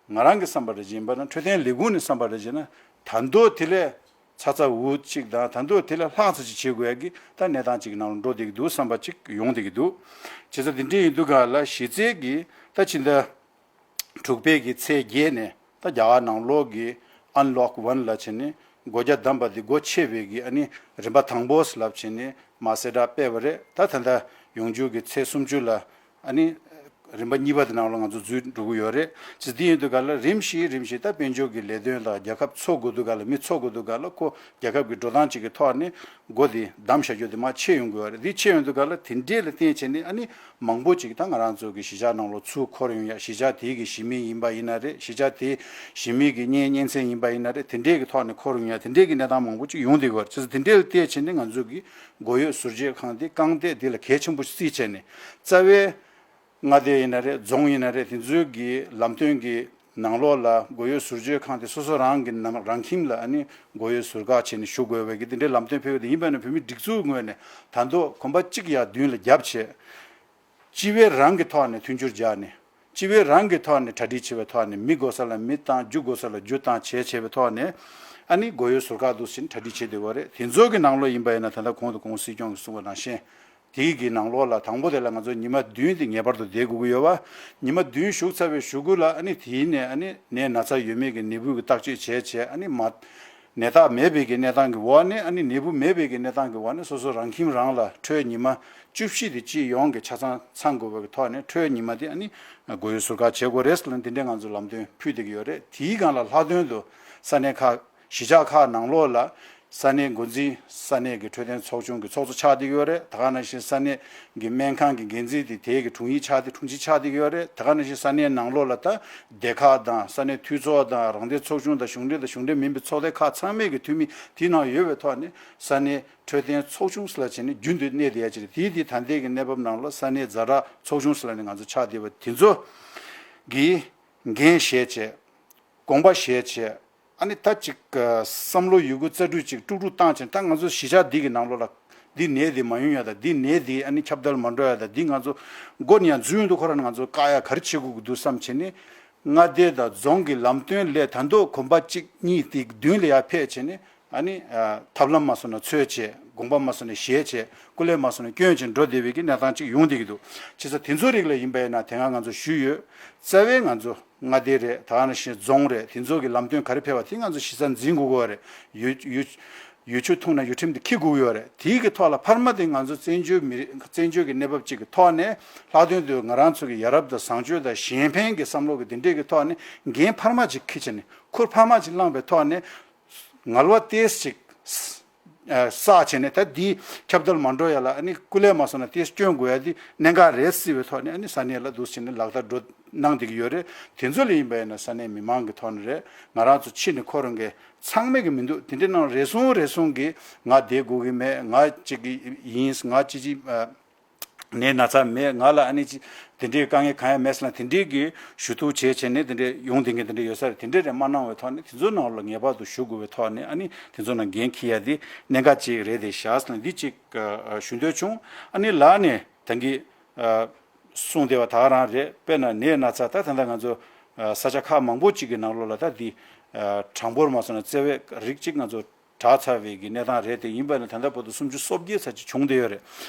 ང་རང་གི་བསམ་པ་རེ་བཞིན་པ་ན་འཕྲོད་བསྟེན་ལས་ཁུངས་ནས་བསམ་པ་རེ་བཞིན་ན་ད་མདོ་དེ་ལས་ཚ་ཚ་འུར་གཅིག་དང་ད་མདོ་དེ་ལས་ལྷག་ཙམ་ཅིག་བྱེད་དགོས་ཡ་གི་ད་གནས་སྟངས་གཅིག་གི་ནང་ལ་འགྲོ་བསྡད་ཀྱི་འདུག་བསམ་པ་གཅིག་ཡོང་བསྡད་ཀྱི་འདུག་བྱས་ཙང་དེ་འདྲ་ཡིན་དུས་ག་ལ་གཞི་རྩའི་གི་ད་ཕྱི་ཟླ་དྲུག་པའི་གི་ཚེས་བརྒྱད་ནས་ད་རྒྱ་གར་ནང་ལོགས་གི་ཨན་ལོག་ཝན་ལ་བྱས་ནས་སྒོ་རྒྱ་བསྡམས་པ་དེ་སྒོ་ཕྱེ་བའི་གི་ཨ་ནི་རིམ་པ་དང་པོ་ལབ་བྱས་ནས་མ་གསལ་བསྒྲགས་སྤེལ་བ་རེད། ད་ད་ལྟ་ཡོང་རྒྱུ་གི་ཚེས་སུམ་ཅུ་ལ། ཨ་ནི། རིམ་པ་གཉིས་པ་དེ་ནང་ལ་ང་ཚོ་འཛུལ་འགྲོ་གི་ཡོད་རེད། ཅེས་འདི་ཡིན་དུས་ག་ལ་རིམ་བཞིན་རིམ་བཞིན་ད་དཔལ་འབྱོར་གྱི་ལས་དོན་དང་རྒྱལ་ཁབ་འཚོ་དགོས་དུས་ག་ལ་མི་འཚོ་དགོས་དུས་ག་ལ་ཁོ་རྒྱལ་ཁབ་ཀྱི་འགྲོ་སྟངས་གཅིག་གི་ཐོག་ནས་སྒོ་དེ་བསྡམས་བཞག་རྒྱུ་དེ་མར་ཕྱེ་ཡོང་གི་ཡོད་རེད། འདི་ཕྱེ་ཡོང་དུས་ག་ལ་དེ་འདྲས་ལ་བརྟེན་བྱས་ནས་ཨ་ནི་མང་པོ་ཅིག་ད་ང་རང་ཚོ་གི་གཞིས་ཆགས་ནང་ལོགས་ཚུར་འཁོར་ཡོང་ཡ། གཞིས་ཆགས་དེའི་གི་གཞིས་མི་ཡིན་པ་ཡིན་ན་རེད། གཞིས་ཆགས་དེའི་གཞིས་མི་གི་གཉེན་གཉེན་ཚན་ཡིན་པ་ཡིན་ན་རེད། དེ་འདྲས་ཀྱི་ཐོག་ནས་འཁོར་ཡོང་ཡ་དེ་འདྲས་ཀྱི་གནས་སྟངས་མང་པོ་ཅིག་ཡོང་བསྡད་ཀྱི་ཡོད་རེད། ཅེས་དེ་འདྲས་ལ་བལྟས་བྱས་ནས་ང་ཚོ་གི་སྒོ་ཡོད་ཟུར་བརྗོད་ཁང་དེ་རྐང་སྟེགས་འདི་ལ་གལ་ཆེན་པོ་བརྩིས་བྱས་ནས་རྩ་བའི་མངའ་སྡེ་ཡིན་ན་རེད། རྫོང་ཡིན་ན་རེད། དེ་ཚོའི་གི་ལམ་སྟོན་གྱི་ནང་ལོགས་ལ་སྒོ་ཡོད་ཟུར་བརྗོད་ཁང་དེ་སོ་སོ་རང་གི་ནང་རང་ཁྱིམ་ལ་ཨ་ནི་སྒོ་ཡོད་ཟུར་བཀག་བྱས་ནས་བཞུགས་དགོས་པའི་གི་དེ་འདྲའི་ལམ་སྟོན་ཕེབས་ཡོད། དེ་ཡིན་པ་ནི་བོད་མི་སྒྲིག་འཛུགས་ངོས་ནས་ད་དུང་གོམ་པ་གཅིག་ཡར་མདུན་ལ་བརྒྱབ་བྱས། སྤྱི་བའི་རང་གི་ཐོག་ནས་མཐུན་འགྱུར་སྦྱར་ནས། སྤྱི་བའི་རང་གི་ཐོག་ནས་གྲ་སྒྲིག་བྱེད་པའི་ཐོག་ནས་མི་དགོས་ས་ལ་མི་བཏང་། རྒྱུ་དགོས་ས་ལ་རྒྱུ་བཏང་བྱས་བྱས་པའི་ཐོག་ནས། ཨ་ནི་སྒོ་ཡོད་ཟུར་བཀག་འདུག་ཟིན་གྲ་སྒྲིག་བྱེད་བསྡད་ཡོད་རེད། དེ་ཚོ་གི་ནང་ལོགས་ཡིན་པ་ཡིན་ན་ད་ལྟ་གོང་དུ་གོང་སྲིད་སྐྱོང་གིས་གསུངས་པ་ནང་བཞིན། དེའི་གི་ནང་ལོགས་ལ་དང་པོ་དེ་ལ་ང་ཚོ་ཉི་མ་བདུན་དེ་ངེས་པར་དུ་བསྡད་དགོས་ཀྱི་ཡོད་པ། ཉི་མ་བདུན་བཞུགས་ཚར་བའི་གཞུག་གུ་ལ་ཨ་ནི་དེའི་ནས་ཨ་ནི་ནད་ན་ཚ་ཡོད་མེད་ཀྱི་ནད་འབུ་གི་བརྟག་དཔྱད་བྱས་བྱས། ཨ་ནི་མ། ནད་རྟགས་མེད་པའི་གི་གནས་སྟངས་ཀྱི་འོག་ནས། ཨ་ནི་ནད་འབུ་མེད་པའི་གི་གནས་སྟངས་ཀྱི་འོག་ནས་སོ་སོ་རང་ཁྱིམ་རང་ལ་འཕྲོད་ཉི་མ་བཅུ་བཞི་དེ་སྤྱི་ཡོངས་ཀྱི་ཆ་ཚང་ཚང་དགོས་པའི་གི་ཐོག་ནས་འཕྲོད་ཉི་མ་དེ་ཨ་ནི་སྒོ་ཡོད་ཟུར་བཀག་བྱེད་དགོས་རེད་ལ། འདི་འདྲའི་ང་ཚོ་ལམ་སྟོན་ཕུལ་བསྡད་ཀྱི་ཡོད་རེད། དེའི་སྒང་ལ་ལྷག་དོན་དུ་ས་གནས་ཁག་གཞིས་ཆགས་ཁག་ནང་ལོགས་ལ་ས་གནས་འགོ་འཛིན། ས་གནས་ཀྱི་འཕྲོད་བསྟེན་ཚོགས་ཆུང་གི་ཚོགས་གཙོ་ཆགས་བསྡད་ཀྱི་ཡོད་རེད། ད་ག་ནང་བཞིན་ས་གནས་ཀྱི་སྨན་ཁང་གི་འགན་འཛིན་དེ་དེའི་གི་དྲུང་ཡིག་ཆགས་ཏེ་དྲུང་ཆེ་ཆགས་བསྡད་ཀྱི་ཡོད་རེད། ད་ག་ནང་བཞིན་ས་གནས་ནང་ལོགས་ལ་ད་སྡེ་ཁག་དང་ས་གནས་འཐུས་ཚོགས་དང་རང་བདེན་ཚོགས་ཆུང་དང་གཞུང་འབྲེལ་དང་གཞུང་འབྲེལ་མིན་པའི་ཚོགས་སྡེ་ཁག་ཚང་མས་ཀྱི་འཐུས་མི་དེའི་ནང་ཡོད་པའི་ཐོག་ནས་ས་གནས་འཕྲོད་བསྟེན་ཚོགས་ཆུང་ཟེར་ལ་བྱས་ནས་རྒྱུན་དུ་གནས་བསྡད་ཡ་ཅིག་རེད། དེའི་དེ་ད་ལྟའི་གི་གནས་བབ་ནང་ལ་ས་གནས་ཛ་དྲག་ཚོགས་ཆུང་ཟེར་ལ་ནས་ང་ཚོ་ཆགས་བསྡད་པ་དེ་ཚོ་གི་འགན་བཞེས་བྱས། དགོངས་པ་བཞེས་བྱས། ཨ་ནི་ད་ཅིག་བསམ་བློ་ཡོད་རྒུ་རྩལ་སྤྲུགས་ཅིག་དཀྲུག་དཀྲུག་བཏང་བྱས། ད་ང་ཚོ་གཞིས་ཆགས་འདི་གི་ནང་ལོགས་ལ་འདི་ནད་འདི་མ་ཡོང་ཡ་དང་། འདི་ནད་འདི་ཨ་ནི་ཁྱབ་གདལ་མ་འགྲོ་ཡ་དང་། འདི་ང་ཚོ་མགོ་ནས་ཡང་འཛུལ་ཡོང་དུས་ཁོ་རང་ང་ཚོ་བཀག་ཡ་ག་རེ་བྱེད་དགོས་ཀྱི་འདུག་བསམ་བྱས་ནས། མངའ་སྡེ་དང་རྫོང་གི་ལམ་སྟོན་ལས་ད་དུང་གོམ་པ་གཅིག་གཉིས་དེ་མདུན་ལ་ཡར་ཕེབས་བྱས་ནས། ཨ་ནི་ཐབས་ལམ་མ་སོང་ན་འཚོལ་བྱས། དགོངས་པ་མ་སོང་ན་བཞེས་བྱས། སྐུ་ལས་མ་སོང་ན་བསྐྱོན་བྱས་འགྲོ་བསྡད་པའི་གི་གནས་སྟངས་གཅིག་ཡོང་བསྡད་ཀྱི་འདུག་བྱས་ཙང་དེ་ཚོ་རིགས་ལ་ཡིན་པ་ཡིན་ན་དེ་སྔ་ང་ཚོ་ཞུས་ཡོད། རྩ་བའི་ང་ཚོ་མངའ་སྡེ་རེད། ད་ག་ནང་བཞིན་རྫོང་རེད། དེ་ཚོ་གི་ལམ་སྟོན་ག་རེ་ཕེབས་པ་དེ་ང་ཚོ་གཞི་རྩ་འཛིན་དགོས་ཀྱི་ཡོད་རེད། ཡུལ་ཡུལ་ཡུལ་ཆུ་འཐུང་ན་ཡུལ་ཁྲིམས་དེ་འཁྱེར་དགོས་ཀྱི་ཡོད་རེད། དེའི་གི་ཐོག་ལ་འཕར་མ་དེ་ང་ཚོ་བཙན་བྱོལ་མི་རིགས་བཙན་བྱོལ་གི་གནས་བབ་ཅིག་གི་ཐོག་ནས་ལྷག་དོན་དུ་ང་རང་ཚོ་གི་ཡ་རབས་དང་བཟང་སྤྱོད་དང་གཞན་ཕན་གི་བསམ་བློ་གི་དེ་འདྲས་གི་ཐོག་ནས་འགན་འཕར་མ་ཅིག་འཁྱེར་བྱས་ནས་ཁུར་འཕར་མ་ཅིག་བླངས་པའི་ཐོག་ནས། ངལ་བ་ཏོག་ཙམ་ཅིག་ བསགས་བྱས་ནས་ད་འདི་ཁྱབ་གདལ་མ་འགྲོ་ཡ་ལ་ཨ་ནི་སྐུ་ལས་མ་སོང་ན་དེ་སྐྱོན་དགོས་ཡ་འདི་གནད་འགག་རེད་སྲིད་པའི་ཐོག་ནས་ཨ་ནི་ས་གནས་ལ་འདུག་བྱས་ནས་ལག་བསྟར་འགྲོ་གནང་བསྡད་ཀྱི་ཡོད་རེད། དེ་ཚོ་ལ་ཡིན་པ་ཡིན་ན་ས་གནས་མི་མང་གི་ཐོག་ནས་རེད། ང་རང་ཚོ་ཕྱི་ནས་ཁོ་རང་གི་ཚང་མས་གི་མི་འདུག་དེ་འདྲའི་ནང་རེ་ཟུང་རེ་ཟུང་གིས་ང་བསྡད་དགོས་གི་མེད། ང་གཅིག་གི་ཡིན། ང་ཅི་ཅི་ནད་ན་ཚ་མེད། ང་ལ་ཨ་ནི་ཅི་དེ་འདྲའི་དཀའ་ངལ་གང་ཡང་མེད་ཟེར་ན་དེ་འདྲའི་གི་ཞུ་གཏུག་བྱས་བྱས་ནས་དེ་འདྲའི་ཡོང་བསྡད་མཁན་དེ་འདྲ་ཡོད་ས་རེད། དེ་འདྲའི་རེད་མ་གནང་བའི་ཐོག་ནས་དེ་ཚོའི་ནང་ལ་ངེས་པར་དུ་ཞུགས་དགོས་པའི་ཐོག་ནས་ཨ་ནི་དེ་ཚོ་ནང་འགན་འཁྱེར་ཡ་དེ་གནད་འགག་ཅིག་རེད་དེ་བཞག་ཟེར་ན་འདི་ཅིག་ཞུ་འདོད་བྱུང་། ཨ་ནི་ལག་ནས་ད་གིན་གསུངས་བསྡད་པ་ད་ག་རང་རེད། དཔེར་ན་ནད་ན་ཚ་ད་ད་ལྟ་ང་ཚོ་ས་ཆ་ཁག་མང་པོ་ཅིག་གི་ནང་ལོགས་ལ་ད་འདི་གྲངས་འབོར་མ་སོང་ན་བརྩེ་བའི་རིགས་ཅིག་ང་ཚོ་དྲག་ཚར་བའི་གི་གནས་སྟངས་རེད་དེ། ཡིན་པ་ན་ད་ལྟ་བར་དུ་སུམ་ཅུ་སོ་བརྒྱད་ཙམ་ཅིག་བྱུང་བསྡད་ཡོད་རེད།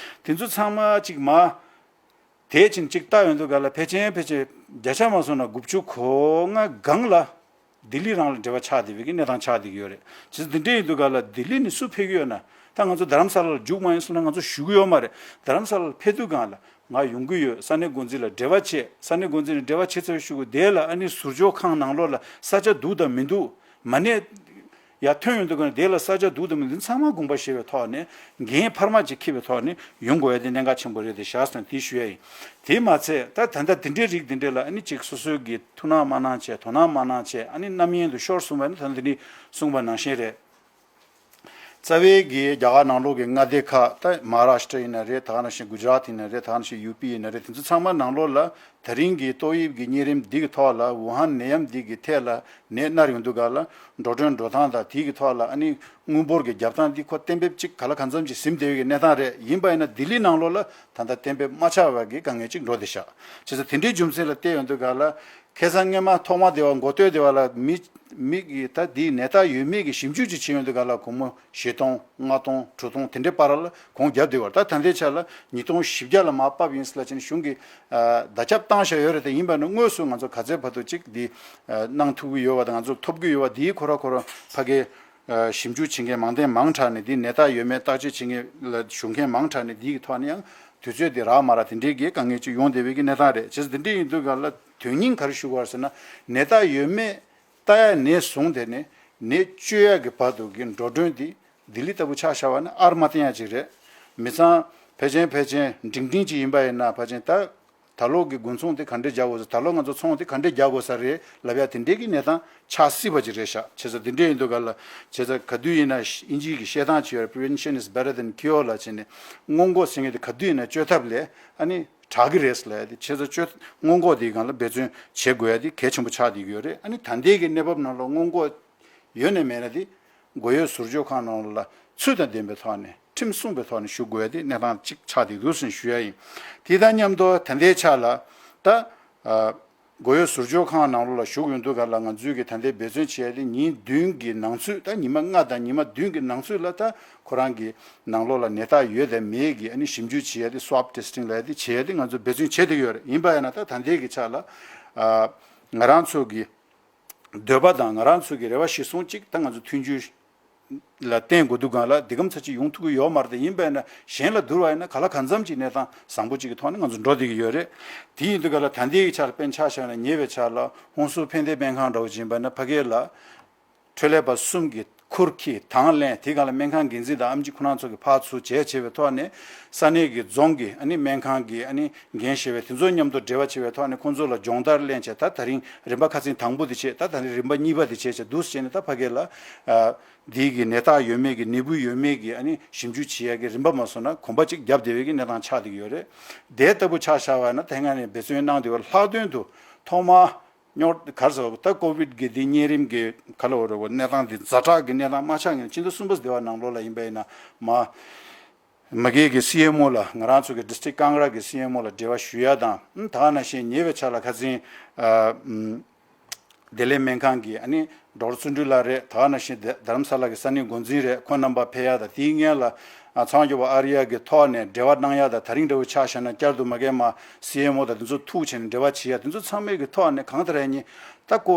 དེ་ཚོ་ཚང་མ་ཅིག་མ་དེ་ཕྱིན་ཅིག་ལྟ་ཡོང་དུས་ག་ལ་ཕལ་ཆེར་ཕལ་ཆེར་བརྒྱ་ཆ་མ་སོང་ན་དགུ་བཅུ་གོ་ལྔ་སྒང་ལ་ལྡི་ལི་རང་ལ་འབྲེལ་བ་ཆགས་བསྡད་པའི་གི་གནས་སྟངས་ཆགས་བསྡད་ཀྱི་ཡོད་རེད། བྱས་ཙང་དེ་འདྲ་ཡིན་དུས་ག་ལ་ལྡི་ལི་ནས་སུ་ཕེབས་ཀྱི་ཡོད་ན། ད་ང་ཚོ་རྡ་རམ་ས་ལ་ལ་རྒྱུགས་མ་ཡིན་སོང་ན་ང་ཚོ་བཞུགས་ཀྱི་ཡོད་མ་རེད། རྡ་རམ་ས་ལ་ལ་ཕེབས་དུས་སྒང་ལ་ང་ཡོང་གི་ཡོད། ས་གནས་འགོ་འཛིན་ལ་འབྲེལ་བ་བྱས། ས་གནས་འགོ་འཛིན་ལ་འབྲེལ་བ་བྱས་ཚར་བའི་གཞུག་གུ་དེ་ལ་ཨ་ནི་ཟུར་འཇོག་ཁང་ནང་ལོགས་ལ་ས་ཆ་འདུག་དང་མི་འདུག་མ་གནས་ཡ་ཐོན་ཡོང་དུས་ག་ནས་དེ་ལ་ས་ཆ་འདུག་དང་མི་འདུག་ཚང་མ་དགོངས་པ་བཞེས་པའི་ཐོག་ནས་འགན་འཕར་མ་ཅིག་འཁྱེར་བའི་ཐོག་ནས་ཡོང་དགོས་ཡ་དེ་གནད་འགག་ཆེན་པོ་རེད་དེ་བཞག་ཟེར་ན་དེ་ཞུ་ཡ་ཡིན། དེ་མ་ཚད་ད་ད་ལྟ་དེ་འདྲའི་རིགས་དེ་འདྲ་ལ་ཨ་ནི་ཅིག་སོ་སོའི་གི་ཐུགས་སྣང་མ་གནང་བྱས། དོ་སྣང་མ་གནང་བྱས། ཨ་ནི་རྣམ་གཡེང་དུ་ཤོར་སོང་བ་ནི་ད་ལྟ་འདི་ནས་གསུངས་པ་ནང་བཞིན་རེད། རྩ་བའི་གི་རྒྱ་གར་ནང་ལོགས་ཀྱི་མངའ་སྡེ་ཁག་ད་མ་ཧཱ་རཱཤ་ཊ་ཡིན་ན་རེད། ད་ག་ནང་བཞིན་གུ་ཇ་རཱཏ་ཡིན་ན་རེད། ད་ག་ནང་བཞིན་ཡུ་པི་ཡིན་ན་རེད། དེ་ཚོ་ཚང་མ་ནང་ལོགས་ལ་ད་རིང་གི་ཏོག་དབྱིབས་ཀྱི་གཉན་རིམས་འདི་གི་ཐོག་ལ་ཝུ་ཧན་ནད་ཡམས་འདི་གི་ཐད་ལ་ནད་མནར་ཡོང་དུས་ག་ལ་འགྲོ་གྲོན་འགྲོ་སྟངས་དང་དེའི་གི་ཐོག་ལ་ཨ་ནི་དངུལ་འབོར་གྱི་རྒྱབ་སྟངས་འདི་ཁོ་གཏན་འབེབས་ཅིག་ག་ལ་གང་འཚམ་ཅིག་ཟིན་བསྡད་ཡོད་ཀྱི་གནས་སྟངས་རེད། ཡིན་པ་ཡིན་ན་ལྡི་ལི་ནང་ལོགས་ལ་ད་ལྟ་གཏན་འབེབས་མ་ཆགས་པ་གི་དཀའ་ངལ་ཅིག་འགྲོ་བསྡད་ཤག་བྱས་ཙང་དེ་འདྲའི་རྒྱུ་མཚན་ལ་བལྟས་ཡོང་དུས་ག་ལ་ཁ་སང་སྔས་མ་ཐོག་མ་དེ་བ་འགོ་སྟོད་དེ་བ་ལ་མི་མི་གི་ད་དེའི་ནད་རྟགས་ཡོད་མེད་ཀྱི་ཞིབ་འཇུག་ཅིག་བྱེད་ཡོང་དུས་ག་ལ་སྒོར་མོ་བཞི་སྟོང་ལྔ་སྟོང་དྲུག་སྟོང་དེ་འདྲའི་བར་ལ་གོང་བརྒྱབ་བསྡད་པ་རེད། ད་ད་ལྟའི་ཆ་ལ་ཉིས་སྟོང་བཞི་བརྒྱ་ལ་མར་བབས་ཡིན་ཟེར་ལབ་བྱས་ནས་གཞུང་གིས་བརྡ་ཁྱབ་བཏང་བཞག་ཡོད་རེད་དེ། ཡིན་པ་ནི་དངོས་སུ་ང་ཚོ་ག་ཚད་བར་དུ་ཅིག་འདི་གནང་ཐུབ་ཀྱི་ཡོད་པ་དང་ང་ཚོ་ཐོབ་ཀྱི་ཡོད་པ་འདིའི་ཁོ་ར་ཁོ་ར་ཕ་གིའི་ཞིབ་འཇུག་བྱེད་མཁན་མང་བསྟན་མང་དྲགས་ནས། འདི་ནད་རྟགས་ཡོད་མེད་བརྟག་དཔྱད་བྱེད་མཁན་ལ་ཞུགས་མཁན་མང་དྲགས་ནས། འདིའི་ཐོག་ནས་ཡང་དུས་ཚོད་འདི་རག་མ་རག་དེ་འདྲའི་གི་དཀའ་ངལ་ཅིག་ཡོང་བསྡད་པའི་གི་གནས་སྟངས་རེད། བྱས་ཙང་དེ་འདྲ་ཡིན་དུས་ག་ལ་དོན་སྙིང་ག་རེ་ཞུ་དགོས་ཟེར་ན། ནད་རྟགས་ཡོད་མེད་ལྟ་ཡ་ནས་བཟུང་དེ་ནས་ནད་བཅོས་ཡ་གི་བར་དུ་གི་འགྲོ་གྲོན་འདི་ལྡི་ལི་ལྟ་བུ་ཆ་བཞག་པ་ན་ཨར་མ་བསྟན་ཡ་ཅིག་རེད། མི་ཚང་ཕལ་ཆེར་ཕལ་ཆེར་འབྲིང་འབྲིང་ཅིག་ཡིན་པ་ཡིན་ན་ཕལ་ཆེར་ད། ད་ལོ་གི་དགུན་ཚོང་དེ་ག་འདྲས་རྒྱག་དགོས་ཟེར། ད་ལོ་ང་ཚོ་ཚོང་དེ་ག་འདྲས་རྒྱག་དགོས་ས་རེད་ལབ་ཡ་དེ་འདྲས་ཀྱི་གནས་སྟངས་ཆགས་སྲིད་པ་ཅིག་རེད་ཤག་བྱས་ཙང་དེ་འདྲས་ཡིན་དུས་ག་ལ། བྱས་ཙང་ག་དུས་ཡིན་ན་ཨིན་ཇིའི་གི་བཤད་སྟངས་ཅིག་ཡོད་རེད། Prevention is better than cure ལབ་བྱས་ནས་སྔོན་འགོག་ཟེར་མཁན་དེ་ག་དུས་ཡིན་ན་བཅོས་ཐབས་ལས་ཨ་ནི་དྲག་གི་རེད་ལབ་ཡ་དེ། བྱས་ཙང་བཅོས་སྔོན་འགོག་དེའི་སྒང་ལ་འབད་བརྩོན་བྱེད་དགོས་ཡ་དེ་གལ་ཆེན་པོ་ཆགས་བསྡད་ཀྱི་ཡོད་རེད། ཨ་ནི་ད་ལྟའི་གི་གནས་བབ་ནང་ལ་སྔོན་འགོག་ཡོད་ནས་མེད་ན་དེ་མགོ་ཡོད་ཟུར་འཇོག་ཁང་ནང་ལ་ཚུལ་དང་ལྡན་པའི་ཐོག་ནས་ཁྲིམས་སྲུང་པའི་ཐོག་ནས་ཞུགས་དགོས་ཡ་དེ་གནས་སྟངས་གཅིག་ཆགས་བསྡད་འདུག་ཟེར་ཞུ་ཡ་ཡིན། དེ་དང་མཉམ་དུ་ད་ལྟའི་ཆ་ལ་ད་ཨ་མགོ་ཡོད་ཟུར་འཇོག་ཁང་ནང་ལོགས་ལ་ཞུགས་ཡོང་དུས་ག་ལ་ང་ཚོས་ཀྱི་ད་ལྟའི་འབད་བརྩོན་བྱེད་ཡ་དེ་ཉིན་བདུན་གྱི་ནང་ཚུད། ད་ཉི་མ་ལྔ་དང་ཉི་མ་བདུན་གྱི་ནང་ཚུད་ལ་ད་ཁོ་རང་གི་ནང་ལོགས་ལ་ནད་རྟགས་ཡོད་དང་མེད་ཀྱི་ཨ་ནི་ཞིབ་འཇུག་བྱེད་ཡ་དེ། Swab testing ལབ་ཡ་དེ་བྱེད་ཡ་དེ་ང་ཚོས་འབད་བརྩོན་བྱེད་བསྡད་ཡོད་རེད། ཡིན་པ་ཡིན་ན་ད་ད་ལྟའི་གི་ཆ་ལ་ཨ་ང་རང་ཚོ་གི་འདོད་པ་དང་ང་རང་ཚོ་གི་རེ་བ་གཞིར་བཟུང་གཅིག་ད་ང་ཚོ་མཐུན་འགྱུར་ལ་བརྟེན་དགོས་འདུག་གང་ལ་འདི་གམ་ཚ་ཅིག་ཡོང་ཐུབ་ཀྱི་ཡོད་མ་རེད་དེ། ཡིན་པས་ན་གཞན་ལ་བསྡུར་བ་ཡིན་ན་ག་ལ་གང་འཚམ་ཅིག་གནས་སྟངས་བཟང་པོ་ཅིག་གི་ཐོག་ནས་ང་ཚོ་འགྲོ་བསྡད་ཀྱི་ཡོད་རེད། དེ་ཡིན་དུས་ག་ལ་ད་ལྟའི་ཆར་དཔེར་ན་ཆ་བཞག་ན་ཉེ་བའི་ཆར་ལ་ཧུན་སུར་ཕན་བདེ་སྨན་ཁང་འདྲ་བོ་ཅིག་ཡིན་པས་ན་ཕ་གི་ལ། འཕྲོད་ལས་པ་གསུམ་གྱིས་ཁུར་ཁྱེར་དང་ལེན། དེ་སྒང་ལ་སྨན་ཁང་འགན་འཛིན་དང་ཨེམ་ཆི་ཁོ་རང་ཚོ་གིས་ཕར་ཚུར་བྱས་བྱས་པའི་ཐོག་ནས་ས་གནས་ཀྱི་རྫོང་གི་ཨ་ནི་སྨན་ཁང་གི་ཨ་ནི་འགན་བཞེས་པའི་དེ་ཚོ་མཉམ་དུ་འབྲེལ་བ་བྱས་པའི་ཐོག་ནས་ཁོང་ཚོ་ལ་སྦྱོང་བརྡར་ལེན་བྱས། ད་ད་རིང་རིམ་པ་ཁ་སང་དང་པོ་དེ་བྱས། ད་ད་རིང་རིམ་པ་གཉིས་པ་དེ་བྱས་བྱས་འདུག་སེ་བྱས་ནས་ད་ཕ་གི་ལ་ཨ་འདི་གི་ནད་རྟགས་ཡོད་མེད་ཀྱི་ནད་འབུ་ཡོད་མེད་ཀྱི་ཨ་ནི་ཞིབ་འཇུག་བྱེད་ཡ་གི་རིམ་པ་མ་སོང་ན་གོམ་པ་གཅིག་བརྒྱབ་བསྡད་པའི་གི་གནས་སྟངས་ཆགས་བསྡད་ཀྱི་ཡོད་རེད། དེ་ལྟ་བུ་ཆ་བཞག་པ་ན་དེ་སྔ་ནས་འབད་བརྩོན་གནང་བསྡད་པ་ལྷག་དོན་དུ་ཐོག་མར། སྙོར་ག་རེ་ཟེར་བ་ད་ཀོ་བིད་ཀྱི་འདི་གཉན་རིམས་ཀྱི་ག་ལ་འོ་རེ་བོ་གནས་སྟངས་འདི་ཛ་དྲག་གི་གནས་སྟངས་མ་ཆགས་ངེས་ཕྱི་ཟླ་གསུམ་པ་ཟླ་བ་ནང་ལོགས་ལ་ཡིན་པ་ཡིན་ན་མ་མ་གི་གི་སི་ཨེམ་ཨོ་ལ་ང་རང་ཚོ་གི་ཌི་སི་ཊིག་ཀང་ར་གི་སི་ཨེམ་ཨོ་ལ་འབྲེལ་བ་ཞུ་ཡ་དང་། ད་ག་ནང་བཞིན་ཉེ་བའི་ཆར་ལ་ཁ་སང་ཨ་བདེ་ལེགས་སྨན་ཁང་གི་ཨ་ནི་ཌོག་ཊར་བརྩོན་འགྲུས་ལགས་རེད། ད་ག་ནང་བཞིན་རྡ་རམ་ས་ལ་གི་ས་གནས་འགོ་འཛིན་རེད། ཁོང་རྣམ་པ་ཕེབས་ཡ་དང་དེའི་སྔོན་ལ་ཨ་ཚངས་སྐྱོབ་པ་ཨར་ཡ་གི་ཐོག་ནས་འབྲེལ་བ་གནང་ཡ་དང་། ད་རིང་འདྲ་བོ་ཆ་བཞག་ན་བསྐྱར་དུ་མ་གི་མ་སི་ཨེམ་ཨོ་དང་དེ་ཚོ་ཐུག་བྱས་ནས་འབྲེལ་བ་བྱེད་ཡ་དེ་ཚོ་ཚང་མའི་གི་ཐོག་ནས་གང་ལྟར་ཡིན་ད་ཀོ་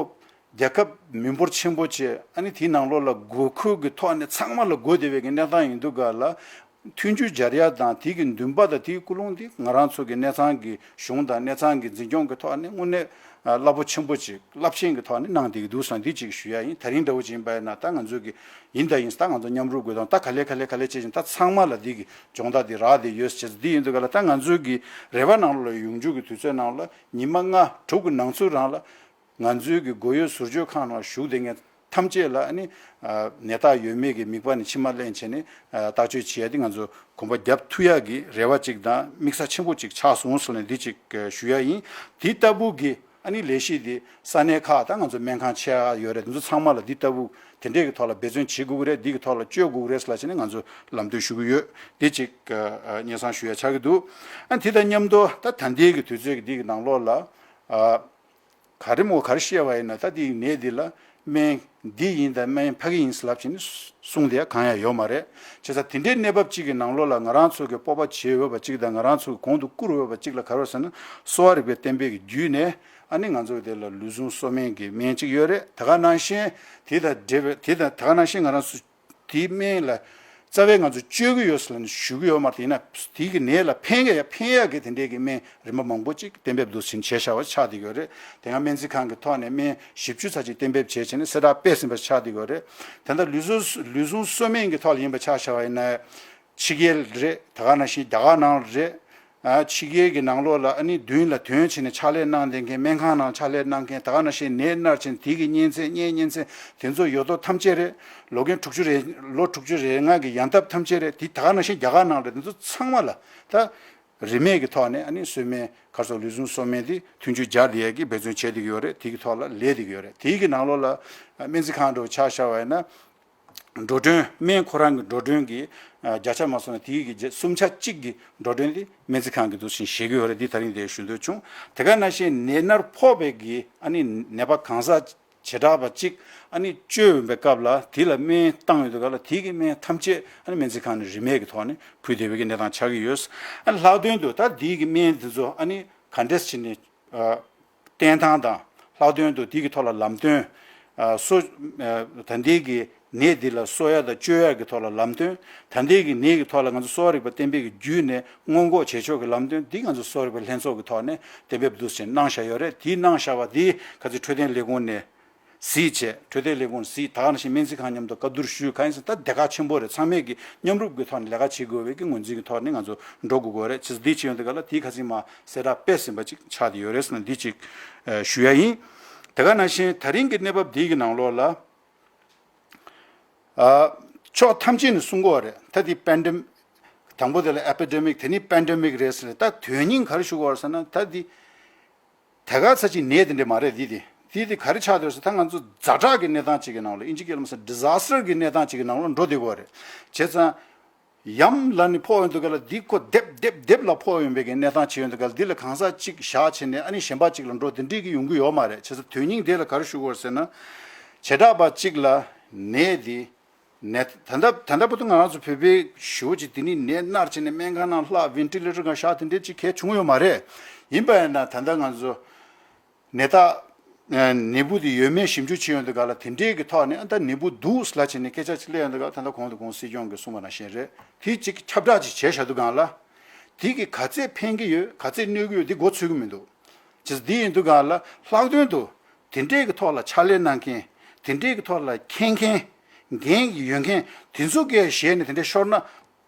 རྒྱལ་ཁབ་མི་འབོར་ཆེན་པོ་བྱས། ཨ་ནི་དེའི་ནང་ལོགས་ལ་དགོས་མཁོ་གི་ཐོག་ནས་ཚང་མ་ལ་དགོས་བསྡད་པའི་གི་གནས་སྟངས་ཡིན་དུས་ག་ལ་ མཐུན་འགྱུར་སྦྱར་ཡ་དང་དེ་གི་འདུན་པ་དང་དེའི་ཀུན་སློང་དེ་ང་རང་ཚོ་གི་གནས་ཚང་གི་གཞུང་དང་གནས་ཚང་གི་འཛིན་སྐྱོང་གི་ཐོག་ནས་དངོས་གནས་རླབས་པོ་ཆེན་པོ་ཅིག་རླབས་ཆེན་གྱི་ཐོག་ནས་གནང་བསྡད་ཀྱི་འདུག་བསམ་འདི་ཅིག་ཞུ་ཡ་ཡིན། དེ་རིང་འདྲ་བོ་ཅིག་ཡིན་པ་ཡིན་ན་ད་ང་ཚོ་གི་ཡིན་ད་ཡིན་ད་ང་ཚོ་མཉམ་རུབ་དགོས་དང་ད་ག་ལེ་ག་ལེ་ག་ལེ་བྱེད་བཞིན་ད་ཚང་མ་ལ་འདི་གི་སྦྱོང་བརྡར་འདི་རག་བསྡད་ཡོད་ཟེར་འདི་ཡིན་འདུག་ག་ལ། ད་ང་ཚོའི་གི་རེ་བ་ནང་ལ་ཡོང་རྒྱུ་གི་དུས་ཚོད་ནང་ལ་ཉི་མ་ལྔ་དྲུག་གི་ནང་ཚུད་རང་ལ། ང་ཚོའི་གི་སྒོ་ཡོད་ཟུར་བརྗོད་ཁང་ནང་བཞུགས་བསྡད་མཁན་ཐམས་ཅད་ལ་ཨ་ནི་ནད་རྟགས་ཡོད་མེད་ཀྱི་མིག་དཔེ་ནས་མཆི་མ་ལེན་བྱས་ནས་བརྟག་དཔྱད་བྱེད་ཡ་དེ་ང་ཚོ་གོམ་པ་རྒྱབ་ཐུབ་ཡ་གི་རེ་བ་ཅིག་དང་དམིགས་ས་ཆེན་པོ་ཅིག་ཆགས་སོང་ཟེར་ནས་འདི་ཅིག་ཞུ་ཡ་ཡིན། དེ་ལྟ་བུ་གི་ཨ་ནི་ལས་གཞི་དེ་ས་གནས་ཁག་དང་ང་ཚོ་སྨན་ཁང་ཆེ་ཡ་ཡོད་རེད། དེ་ཚོ་ཚང་མ་ལ་འདི་ལྟ་བུ་དེ་འདྲས་ཀྱི་ཐོག་ལ་འབད་བརྩོན་བྱེད་དགོས་ཀྱི་རེད། འདི་གི་ཐོག་ལ་བསྐྱོད་དགོས་ཀྱི་རེད་ཟེར་ལ་བྱས་ནས་ང་ཚོ་ལམ་སྟོན་ཞུ་གི་ཡོད། འདི་ཅིག་སྙན་སེང་ཞུ་ཡ་ཆགས་ཀྱི་འདུག་ཨ་དེ་དང་མཉམ་དུ་ད་ད་ལྟའི་གི་དུས་ཚོད་ཀྱི་འདི་གི་ནང་ལོགས་ལ། ག་རེ་མོ་ག་རེ་བཤད་པ་ཡིན་ན་ད་དེའི་ནད་འདི་ལ་སྨན་འདི་ཡིན་དང་སྨན་ཕ་གི་ཡིན་ཟེར་ལབ་བྱས་ནས་གསུངས་བསྡད་ཡ་གང་ཡང་ཡོད་མ་རེད། བྱས་ཙང་དེ་འདྲའི་གནས་བབ་ཅིག་གི་ནང་ལོགས་ལ་ང་རང་ཚོ་གི་སྤོབས་པ་བྱེད་འོས་པ་ཅིག་དང་ང་རང་ཚོ་གི་གོང་དུ་བཀུར་འོས་པ་ཅིག་ལ་ག་རེ་ཟེར་ན་གསོ་བ་རིག་པའི་གཏན་འབེབས་ཀྱི་བརྒྱུད་ནས་ཨ་ནི་ང་ཚོ་གི་དེ་ལ་ལུས་ཟུངས་གསོ་སྨན་གྱི་སྨན་ཅིག་ཡོད་རེད། དེ་ག་ནང་བཞིན་དེ་དང་འབྲེལ་བའི་དེ་དང་དེ་ག་ནང་བཞིན་ང་རང་ཚོ་དེའི་སྨན་ལ་རྩ་བའི་ང་ཚོ་སྤྱོད་ཀྱི་ཡོད་ཟེར་ནས་ཞུ་གི་ཡོད་མ་རེད། ཡིན་ན་དེའི་གི་ནད་ལ་ཕན་གི་ཡ་ཕན་ཡག་གི་དེ་འདྲའི་གི་སྨན་རིམ་པ་མང་པོ་ཅིག་གཏན་འབེབས་འདུག་ཟིན་བྱས་བཞག་པ་ཆགས་བསྡད་ཡོད་རེད། དེ་སྔ་སྨན་རྩིས་ཁང་གི་ཐོག་ནས་སྨན་བཞི་བཅུ་ཙམ་ཅིག་གཏན་འབེབས་བྱས་བྱས་ནས་གསལ་བསྒྲགས་སྤེལ་ཟིན་པ་ཆགས་བསྡད་ཡོད་རེད། དེ་འདྲ་ལུས་ཟུངས་ལུས་ཟུངས་གསོ་སྨན་གི་ཐོག་ལ་ཡིན་པ་ཆ་བཞག་པ་ཡིན་ན། ཕྱི་རྒྱལ་རེད། དེ་ག་ནང་བཞིན་རྒྱ་གར་ནང་ལ་རེད། ཨ་ཕྱི་རྒྱལ་གྱི་ནང་ལོགས་ལ་ཨ་ནི་མདུན་ལ་ཐོན་བྱས་ནས་ཕྱག་ལས་གནང་བསྡད་མཁན་སྨན་ཁང་ནང་ཕྱག་ལས་གནང་མཁན་དེ་ག་ནང་བཞིན་ནད་མནར་བྱས་ནས་དེ་གི་གཉན་ཚད་གཉན་གཉན་ཚད་དེ་ཚོ་ཡོད་དོ་ཐམས་ཅད་རེད། ལོ་རྒན་དྲུག་ཅུ་རེ་ལོ་དྲུག་ཅུ་རེ་ལྔ་གི་ཡང་སྟབས་ཐམས་ཅད་རེད། དེ་དེ་ག་ནང་བཞིན་རྒྱ་གར་ནང་རེད། དེ་ཚོ་ཚང་མ་ལ་ད་རིན་མེད་ཀྱི་ཐོག་ནས་ཨ་ནི་གསོ་སྨན་གར་སོགས་ལུས་ཟུངས་གསོ་སྨན་དེ་མཐུན་འགྱུར་སྦྱར་བསྡད་ཡས་ཀྱི་འབད་བརྩོན་བྱས་བསྡད་ཀྱི་ཡོད་རེད། དེ་གི་ཐོག་ལ་ལས་བསྡད་ཀྱི་ཡོད་རེད། དེ་གི་ནང་ལོགས་ལ་སྨན་རྩིས་ཁང་འདྲ་བོ་ཆ་བཞག་པ་ཡིན་ན། འགྲོ་གྲོན་སྨན་ཁོ་རང་གི་འགྲོ་གྲོན་གྱི་ཨ་བརྒྱ་ཆ་མ་སོང་ན་དེའི་གི་བརྒྱ་སུམ་ཆ་གཅིག་གི་འགྲོ་གྲོན་དེ་སྨན་རྩིས་ཁང་གི་འདུག་ཟིན་བཞེས་ཀྱི་ཡོད་རེད། འདི་ད་རིང་དེ་ཞུ་འདོད་བྱུང་། དེ་ག་ནང་བཞིན་ནད་མནར་ཕོག་པའི་གི་ཨ་ནི་ནད་པ་གང་ཟག་བྱེ་བྲག་པ་གཅིག་ཨ་ནི་བཅོས་ཡོང་པའི་སྐབས་ལ་དེ་ལ་སྨན་བཏང་ཡོང་དུས་ག་ལ་དེའི་གི་སྨན་ཐམས་ཅད་ཨ་ནི་སྨན་རྩིས་ཁང་ནས་རིན་མེད་ཀྱི་ཐོག་ནས་ཕུལ་བསྡད་པའི་གི་གནས་སྟངས་ཆགས་ཀྱི་ཡོད། ཨ་ནི་ལྷག་དོན་དུ་ད་དེའི་གི་སྨན་དེ་ཚོ་ཨ་ནི་ག་འདྲས་བྱས་ནས། བསྟེན་སྟངས་དང་ལྷག་དོན་དུ་དེ་གི་ཐོག་ལ་ལམ་སྟོན། གསོ། ད་ལྟའི་གི་ནད་འདི་ལ་གསོ་ཡ་དང་བཅོས་ཡ་གི་ཐོག་ལ་ལམ་སྟོན། ད་ལྟའི་གི་ནད་ཀྱི་ཐོག་ལ་ང་ཚོ་གསོ་བ་རིག་པ་གཏན་འབེབས་ཀྱི་བརྒྱུད་ནས་སྔོན་འགོག་བྱེད་ཕྱོགས་ཀྱི་ལམ་སྟོན་འདི་ང་ཚོ་གསོ་བ་རིག་པ་ལྷན་ཚོགས་ཀྱི་ཐོག་ནས་གཏན་འབེབས་འདུག་ཟེར་གནང་བཞག་ཡོད་རེད། དེའི་གནང་བཞག་པ་འདི་ག་ཚོད་འཕྲོད་བསྟེན་ལས་ཁུངས་ནས་གཟིགས་བྱས། འཕྲོད་བསྟེན་ལས་ཁུངས་ནས་གཟིགས། ད་ག་ནང་བཞིན་སྨན་རྩིས་ཁང་མཉམ་དུ་བཀའ་བསྡུར་ཞུས། གང་ཡིན་ཟེར་ན་ད་སྡེ་ཁག་ཆེན་པོ་རེད། ཚང་མས་ཀྱི་མཉམ་རུབ་ཀྱི་ཐོག་ནས་ལས་ཀ་བྱེད་དགོས་པའི་གི་ངོས་འཛིན་གྱི་ཐོག་ནས་ང་ཚོ་འགྲོ་དགོས་ཀྱི་རེད། ཅེས་འདི་བྱེད་ཡོང་དུས་ག་ལ་དེའི་ཁ་ཚིག་མ་གསལ་བསྒྲགས་སྤེལ་ཟིན་པ་ཅིག་ཆགས་བསྡད་ཡོད་རེད་ཟེར་ན་འདི་ཅིག་ཞུ་ཡ་ཡིན། དེ་ག་ནང་བཞིན་ད་རིང་གི་གནས་བབ་འདིའི་གི་ནང་ལོགས་ལ། ཨ། ཕྱོགས་ཐམས་ཅད་ནས་གསུང་གི་ཡོད་རེད། ད་འདི་པན་ཌེ་མིག་དང་པོ་དེ་ལ་ཨེ་པི་ཌེ་མིག་དེ་ནས་པན་ཌེ་མིག་རེད་ཟེར། ད་དོན་སྙིང་ག་རེ་ཞུ་གི་ཡོད་རེད་ཟེར་ན་ད་འདི། དེ་ག་ཚ་ཅིག་ནད་དེ་འདྲ་མ་རེད། འདི་དེ་འདི་དེ་ག་རེ་ཆགས་འདུག་ཟེར། ད་ང་ཚོ་ཛ་དྲག་གི་གནས་སྟངས་ཅིག་གི་ནང་ལ་ཨིན་ཇི་སྐད་ལ་མ་ཟེར་ཌི་ཛ་སི་ཊར་གི་གནས་སྟངས་ཅིག་གི་ནང་ལ་འགྲོ་བསྡད་ཀྱི་ཡོད་རེད། བྱས་ཙང་། ཡམ་ལ་ནི་ཕོག་ཡོང་དུས་ག་ལ་འདི་ཁོ་རྡེབ་རྡེབ་རྡེབ་ལ་ཕོག་ཡོང་བའི་གི་གནས་སྟངས་ཆགས་ཡོང་དུས་ག་ལ་འདི་ལ་གང་ཟག་གཅིག་བཞག་བྱས་ནས་ཨ་ནི་གཞན་པ་གཅིག་ལ་འགྲོ་དེ་འདྲའི་གི་ཡོང་གི་ཡོད་མ་རེད། བྱས་ཙང་དོན་སྙིང་དེ་ལ་ག་རེ་ཞུ་དགོས་ཟེར་ན། བྱེ་བྲག་པ་གཅིག་ལ་ནད་འདི། ནད་ད་ལྟ་ད་ལྟ་བར་དུ་ང་རང་ཚོ་བོད་པའི་ཞི་བོ་ཅིག་དེ་ནི་ནད་མནར་བྱས་ནས་སྨན་ཁང་ནང་ལྷག་ཝེན་ཊི་ལེ་ཊར་སྒང་བཞག་དེ་འདྲའི་ཅིག་གལ་བྱུང་ཡོད་མ་རེད། ཡིན་པ་ཡིན་ན་ད་ལྟ་ང་ཚོ་ནད་རྟགས་ནད་འབུ་དེ་ཡོད་མེད་ཞིབ་འཇུག་བྱེད་ཡོང་དུས་ག་ལ་དེ་འདྲའི་གི་ཐོག་ནས་ཨ་ད་ནད་འབུ་འདུག་ལབ་བྱས་ནས་སྐད་ཆ་ཅིག་སླེབས་ཡོང་དུས་ག་ལ་ད་ལྟ་གོང་དུ་གོང་སྲིད་སྐྱོང་གིས་གསུངས་པ་ནང་བཞིན་རེད། དེ་ཅིག་ཁྱབ་བསྒྲགས་ཅིག་བྱས་བཞག་དུས་སྒང་ལ་དེ་གི་ག་ཚད་ཕན་གི་ཡོད་ག་ཚད་གནོད་གི་ཡོད་དེ་མགོ་ཚོད་གི་མི་འདུག་ཅེས་འདི་ཡིན་དུས་སྒང་ལ་ལྷག་དོན་དུ་དེ་འདྲའི་གི་ཐོག་ལ་ཕྱག་ལས་གནང་མཁན་དེ་འདྲའི་གི་ཐོག་ལ་མཁྱེན་མཁན་འགན་ཡོད་མཁན་དེ་ཚོ་གས་ཞལ་ནས་དེ་འདྲ་ཤོར་ན།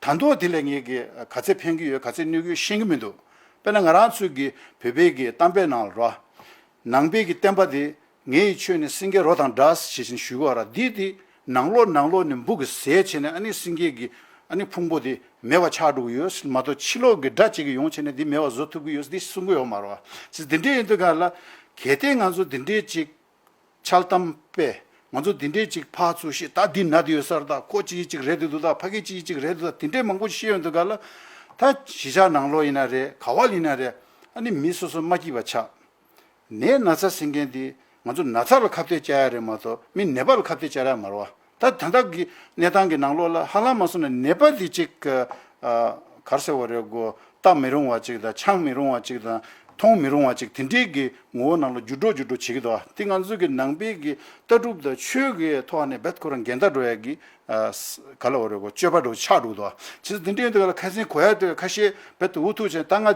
ད་དུང་དེ་ལས་ངས་ཀྱི་ག་ཚད་ཕན་གྱི་ཡོད་ག་ཚད་གནོད་ཀྱི་ཡོད་ཤེས་ཀྱི་མི་འདུག་དཔེར་ན་ང་རང་ཚོའི་གི་བོད་པའི་གི་གཏམ་དཔེ་ནང་ལ་རོ། ནང་པའི་གི་བསྟན་པ་དེ་ངེད་ཀྱི་ཆོས་ནི་སེང་གེའི་རོ་དང་འདྲ་ཞེས་བཞིན་ཞུ་གི་ཡོད་ར། འདི་དེ་ནང་ལོགས་ནང་ལོགས་ནས་འབུ་གི་ཟས་བྱས་ནས་ཨ་ནི་སེང་གེ་གི་ཨ་ནི་ཕུང་པོ་དེ་མེད་པ་ཆགས་འགྲོ་གི་ཡོད་མ་གཏོགས་ཕྱི་ལོགས་གི་དགྲ་གཅིག་གི་ཡོང་བྱས་ནས་འདི་མེད་པ་བཟོ་ཐུབ་ཀྱི་ཡོད་འདི་གསུང་གི་ཡོད་མ་རེད་བ། ཅེས་འདི་འདྲས་ཡིན་དུས་ག་ལ་གལ་ཏེ་ང་ཚོ་འདི་འདྲས་ཅིག་འཆལ་གཏམ་དཔེ། ང་ཚོ་འདི་འདྲས་ཅིག་ཕར་ཚུར་བཤད་ད་འདི་ན་འདི་ཡོད་ས་རེད་ད་ཁོ་ཅི་ཡི་ཅིག་རེད་འདུག་ད་ཕ་གི་ཅི་ཡི་ཅིག་རེད་འདུག་ད་དེ་འདྲས་མང་པོ་ཞིག་བཤད་ཡོང་དུས་ག་ལ། ད་གཞིས་ཆགས་ནང་ལོགས་ཡིན་ན་རེད་ག་བ་ལ་ཡིན་ན་རེད། ཨ་ནི་མི་སོ་སོ་མ་སྐྱིད་པ་ཆགས། ནད་ན་ཚ་ཟེར་མཁན་འདི་ང་ཚོ་ན་ཚ་ལ་ཁ་གཏད་བཅག་ཡ་རེད་མ་གཏོགས་མི་ནད་པ་ལ་ཁ་གཏད་བཅག་ཡ་མ་རེད་བ། ད་ད་ལྟ་གི་གནས་སྟངས་ཀྱི་ནང་ལོགས་ལ་ཧ་ལམ་མ་སོང་ན་ནད་པ་འདི་ཅིག་ག་རེ་ཟེར་བ་རེད་གོ། ལྟ་མི་རུང་བ་ཅིག་དང་ཆང་མི་རུང་བ་ཅིག་དང་ མཐོང་མི་རུང་བ་ཅིག་དེ་འདྲའི་གི་ངོ་བོ་ནང་ལ་འགྱུར་འགྲོ་འགྱུར་འགྲོ་བྱེད་ཀྱི་འདུག་དེ་ང་ཚོ་གི་ནང་པའི་གི་ལྟ་གྲུབ་དང་ཆོས་ཀྱི་ཐོག་ནས་རྦད་ཁོ་རང་འགལ་ཟླ་འགྲོ་ཡ་གི་ཨ་ས་ག་ལ་བ་རེད་གོ་སྤྱོད་པ་འགྲོ་ཆགས་འགྲོ་འདུག་བྱས་ཙང་དེ་འདྲའི་འདུག་ལ་ཁ་སང་གོ་ཡ་དེ་ཁ་ཤས་རྦད་དུ་འུ་ཐུག་བྱས་ད་ང་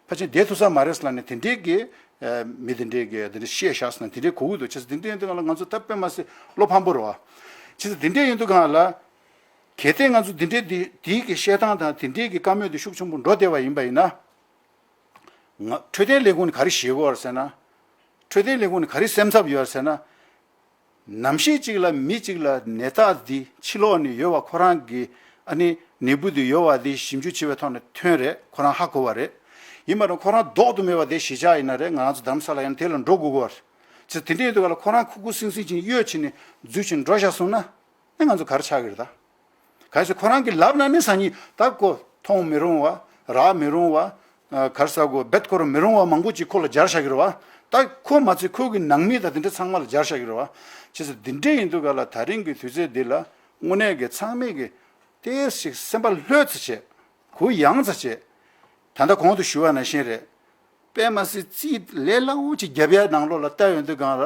ཕལ་ཆེར་བསྡད་ཐུབ་ས་མ་རེད་ལབ་ནས་དེ་འདྲའི་གི་ཨ་མི་དེ་འདྲའི་གི་དེ་འདྲ་བཤད་བཞག་ཟེར་ན་དེ་འདྲའི་གོ་གི་འདུག་བྱས་ཙང་དེ་འདྲའི་འདུག་ལ་ང་ཚོ་ད་དཔེ་མ་སྲིད་བློ་ཕམ་པོ་རེད་བ། བྱས་ཙང་དེ་འདྲའི་ཡིན་དུས་གང་ལ། གལ་ཏེ་ང་ཚོ་འདི་འདྲའི་འདི་དེའི་གི་བཤད་སྟངས་དང་དེ་འདྲའི་གི་བཀའ་མོལ་དེ་ཤུགས་ཆེན་པོ་འགྲོ་བསྡད་པ་ཡིན་པ་ཡིན་ན། ང་འཕྲོད་བསྟེན་ལས་ཁུངས་ནས་ག་རེ་བྱེད་དགོས་རེད་ཟེར་ན། འཕྲོད་བསྟེན་ལས་ཁུངས་ནས་ག་རེ་སེམས་འཚབ་ཡོད་རེད་ཟེར་ན། ནམ་ཞིག་ཅིག་ལ་མི་ཅིག་ལ་ནད་རྟགས་འདི་ཕྱི་ལོགས་ནས་ཡོད་པ་ཁོ་རང་གི་ཨ་ནི་ནད་འབུ་འདི་ཡོད་པ་འདི་ཞིབ་འཇུག་བྱེད་པའི་ཐོག་ནས་ཐོན་རེད། ཁོ་རང་ཧ་གོ་བ་རེད། ཡིན་པ་ན་ཁོ་རང་ལྡོག་ཏུ་མེད་པ་དེ་གཞིས་ཆགས་ཡིན་ན་རེད། ང་རང་ཚོ་རྡ་རམ་ས་ལ་ཡིན་ན་དེ་ལ་འགྲོ་དགོས་ཀྱི་རེད། ཅེས་དེ་འདྲ་ཡིན་དུས་ག་ལ་ཁོ་རང་ཁུག་ཁུག་སིང་སིང་ཅིག་གཡོལ་བྱས་ནས་འཛུལ་བྱས་ནས་འགྲོ་བཞག་སོང་ན། ཨེ་ང་ཚོ་ག་རེ་ཆགས་ཀྱི་རེད་ད། གལ་སྲིད་ཁོ་རང་གིས་ལབ་ན་ནི་སང་ཉིན་ད་ཁོ་མཐོང་མི་རུང་བ། རག་མི་རུང་བ། ཨ་ག་རེ་ཟེར་དགོས། རྦད་ཁོ་རང་མི་རུང་བ་མང་པོ་ཅིག་ཁོ་ལ་སྦྱར་བཞག་གི་རེད་བ། ད་ཁོ་མ་ཚད་ཁོ་གི་ནང་མི་དང་དེ་འདྲ་ཚང་མ་ལ་སྦྱར་བཞག་གི་རེད་བ། བྱས་ཙང་འདི་འདྲ་ཡིན་དུས་ག་ལ་ད་རིང་གི་དུས་ཚོད་འདི་ལ་དངོས་གནས་ཀྱི་ཚང་མས་ཀྱི་ཏོག་ཙམ་ཞིག་སེམས་པ་ལྷོད་ཙམ་བྱས། གུ་ཡངས་ཙམ་བྱས། ད་ལྟ་གོང་དུ་ཞུ་བ་ནང་བཞིན་རེད། དཔེ་མ་སྲིད་རྩིས་ལས་སླ་བོ་ཅིག་རྒྱབ་ཡ་ནང་ལོགས་ལ་ལྟ་ཡོང་དུས་གང་ལ།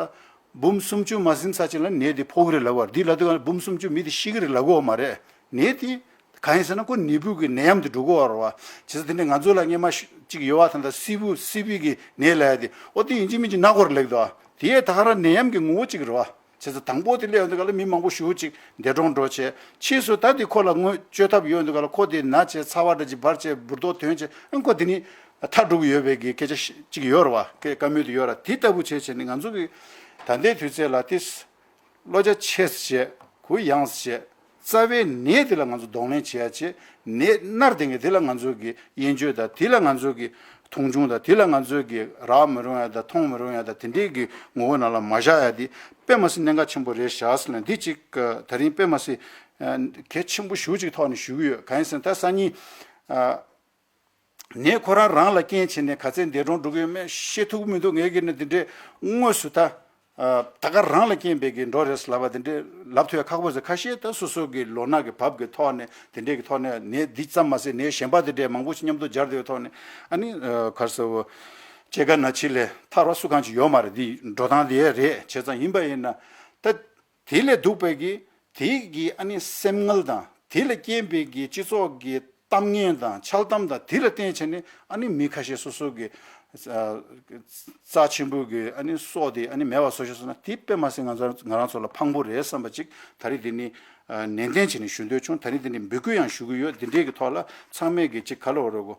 འབུམ་སུམ་ཅུ་མ་ཟིན་ས་ཅིག་ལ་ནད་དེ་ཕོག་གི་རེད་ལབ་པ་རེད། འདི་ལབ་དུས་གང་ལ་འབུམ་སུམ་ཅུ་མི་དེ་ཤི་གི་རེད་ལབ་གོ་མ་རེད། ནད་དེ་གང་ཡིན་ཟེར་ན་ཁོ་ནད་འབུ་གི་ནད་ཡམས་དེ་འགྲོ་གོ་བ་རེད་བ། བྱས་ཙང་དེ་ནས་ང་ཚོ་ལ་སྔས་མ་ཤ་ཅིག་ཡོད་བ། ད་ལྟ་སི་བུ་སི་བི་གི་ནད་ལབ་ཡ་དེ་ཨོ་དེ་ཡིན་གཅིག་མིན་གཅིག་ན་གོ་རེད་ལབ་ཀྱི་འདུག་བ། དེ་ཡས་ད་ག་རང་ནད་ཡམས་ཀྱི་ངོ་བོ་ཅིག་རེད་བ། བྱས་ཙང་དང་པོ་དེ་སླེབས་ཡོང་དུས་ག་ལ་མི་མང་པོ་ཞེ་པོ་ཅིག་འདས་གྲོངས་འགྲོ་བྱས། ཕྱིས་སུ་ད་དེ་ཁོ་ལ་དངོས་བཅོས་ཐབས་ཡོད་འདུག་ག་ལ། ཁོ་དེ་ན་བྱས་ཚ་བ་འདྲ་ཅིག་འབར་བྱས་འབུར་རྡོག་ཐོན་བྱས། ཨ་ཁོ་དེ་ནི་ཐར་འགྲོ་གི་ཡོད་པའི་གི་སྐད་ཆ་ཅིག་ཡོད་རེད་བ། སྐད་བཀའ་མོལ་དེ་ཡོད་རེད། དེ་ལྟ་བུ་བྱས་བྱས་ནས་ང་ཚོ་གི་ད་ལྟའི་དུས་ཚོད་ལ་དེ་བློ་རྒྱ་ཆེ་ཙམ་བྱས། གུ་ཡངས་ཙམ་བྱས། རྩ་བའི་ནད་དེ་ལ་ང་ཚོ་གདོང་ལེན་བྱེད་ཡ་བྱས། ནད་མནར་བསྡད་མཁན་དེ་ལ་ང་ཚོ་གི་དབྱེན་བཅོས་དང་། དེ་ལ་ང་ཚོ་གི་མཐོང་ཆུང་དང་། དེ་ལ་ང་ཚོ་གི་རག་མི་རུང་ཡ་དང་མཐོང་མི་རུང་ཡ་དང་དེ་འདྲའི་གི་ངོ་བོ་ནང་ལ་མ་བཞག་ཡ་དེ་དཔེ་མ་སྲིད་གནད་འགག་ཆེན་པོ་རེད་བཞག་ཟེར་ན། འདི་གཅིག་ད་རིང་དཔེ་མ་སྲིད་གལ་ཆེན་པོ་ཞེ་པོ་ཅིག་ཐོག་ནས་ཞུ་གི་ཡོད། གང་ཡིན་ཟེར་ན་ད་སང་ཉིན་ནད་ཁོ་རང་རང་ལ་རྐྱེན་བྱས་ནས་ག་ཚད་འདས་གྲོངས་འགྲོ་གི་ཡོད་མེད་ཤེས་ཐུབ་ཀྱི་མི་འདུག་ངས་ཀྱི་ནི་འདི་འདྲའི་དངོས་སུ་ད། ད་ག་རང་ལ་རྐྱེན་པས་ཀྱི་འགྲོ་རེད་ལབ་པ་དེ་འདྲས་ལབ་ཐུབ་ཡ་ཁག་པོ་ཟེར། ཁ་ཤས་ད་སོ་སོ་གི་ལོ་ན་གི་བབ་ཀྱི་ཐོག་ནས་དེ་འདྲས་ཀྱི་ཐོག་ནས་ནད་འདི་ཙམ་མ་ཟད་ནད་གཞན་པ་དེ་འདྲས་མང་པོ་ཞིག་མཉམ་དུ་སྦྱར་བསྡད་པའི་ཐོག་ནས། ཨ་ནི་ག་རེ་ཟེར་བ། སྐྱེ་རྒ་ན་འཆི་ལས་ཐར་བ་སུ་གང་ཅིག་ཡོད་མ་རེད། འདི་འགྲོ་སྟངས་དེ་རེད། བྱས་ཙང་ཡིན་པ་ཡིན་ན་ད་དེ་ལས་སྡུག་པའི་གི་དེ་གི་ཨ་ནི་སེམས་ངལ་དང་དེ་ལ་རྐྱེན་པས་ཀྱི་སྤྱི་ཚོགས་ཀྱི་གཏམ་ངན་དང་འཆལ་གཏམ་དང་དེ་ལ་བརྟེན་བྱས་ནས་ཨ་ནི་མི་ཁ་ཤས་སོ་སོ་གི་རྩ་ཆེན་པོ་གི་ཨ་ནི་སྲོག་དེ་ཨ་ནི་མེད་པ་བཟོ་ཤེས་སོང་ན། དེ་དཔེ་མ་སྲིད་ང་ཚོ་ང་རང་ཚོ་ལ་ཕངས་པོ་རེད་བསམ་པ་ཅིག་ད་རེས་འདི་ནི་ནན་ཏན་བྱས་ནས་ཞུ་འདོད་བྱུང་། ད་རེས་འདི་ནི་འབོད་སྐུལ་ཡང་ཞུ་གི་ཡོད། འདི་འདྲའི་གི་ཐོག་ལ་ཚང་མས་གི་ཅིག་ག་ལ་བ་རོ་གོ་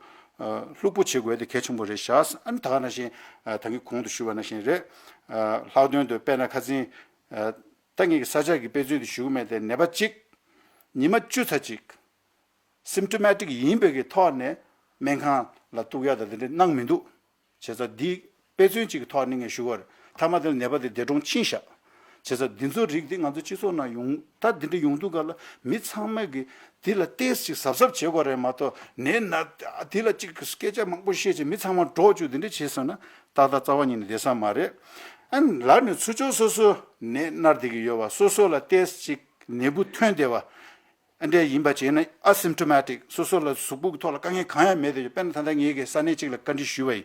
ལྷུག་པོ་བྱེད་དགོས་དེ་གལ་ཆེན་པོ་རེད་བཞག། ཨ་ནི་ད་ག་ནང་བཞིན་ད་གིན་གོང་དུ་ཞུས་པ་ནང་བཞིན་རེད། ལྷག་དོན་དུ་དཔེར་ན་ཁ་སང་ད་ངེད་ཀྱི་ས་ཆ་གི་དཔེ་མཚོན་དུ་ཞུ་གི་མེད་དེ། ནད་པ་གཅིག་ཉི་མ་བཅུ་ཚར་གཅིག་སིམ་ཊོ་མེ་ཊིག་ཡིན་པའི་གི་ཐོག་ནས་སྨན་ཁང་ལ་གཏུག་ཡ་དང་དེ་འདྲ་གནང་མི་འདུག་བྱས་ཙང་འདི་དཔེ་མཚོན་གཅིག་གི་ཐོག་ནས་ངས་ཞུ་བར། མཐའ་མ་དེ་ལ་ནད་པ་དེ་འདས་གྲོངས་ཕྱིན་ཤག་བྱས་ཙང་འདི་ཚོ་རིགས་འདི་ང་ཚོ་སྤྱི་ཚོགས་ནང་ཡོང་ད་འདི་འདྲ་ཡོང་དུས་ག་ལ་མི་ཚང་མས་གི་འདི་ལ་ཏོག་ཙམ་གཟབ་གཟབ་བྱེད་དགོས་རེད་མ་གཏོགས། ནད་ན་འདི་ལ་གཅིག་གི་སྐད་ཆ་མང་པོ་བཤད་བྱས་མི་ཚང་མ་འདྲོག་བཅུག་འདི་འདྲ་བྱས་སོང་ན་ཏག་ཏག་རྩ་བ་ཉིད་ནས་བསྡད་ས་མ་རེད། ཨ་ནི་ལར་ནས་ཚུར་ཕྱོགས་སོ་སོ་ནད་མནར་བསྡད་ཀྱི་ཡོད་པ། སོ་སོ་ལ་ཏོག་ཙམ་ནད་འབུ་ཐོན་བསྡད་པ། ཨ་འདྲ་ཡིན་པ་བྱས་ན་ཨ་སིམ་ཊོ་མེ་ཊིག་སོ་སོ་ལ་གཟུགས་པོ་གི་ཐོག་ལ་དཀའ་ངལ་གང་ཡང་མེད་དེ། དཔེར་ན་ད་ལྟ་ངེད་ཀྱི་ས་གནས་གཅིག་ལ་བཀའ་འདྲི་ཞུས་པ་ཡིན།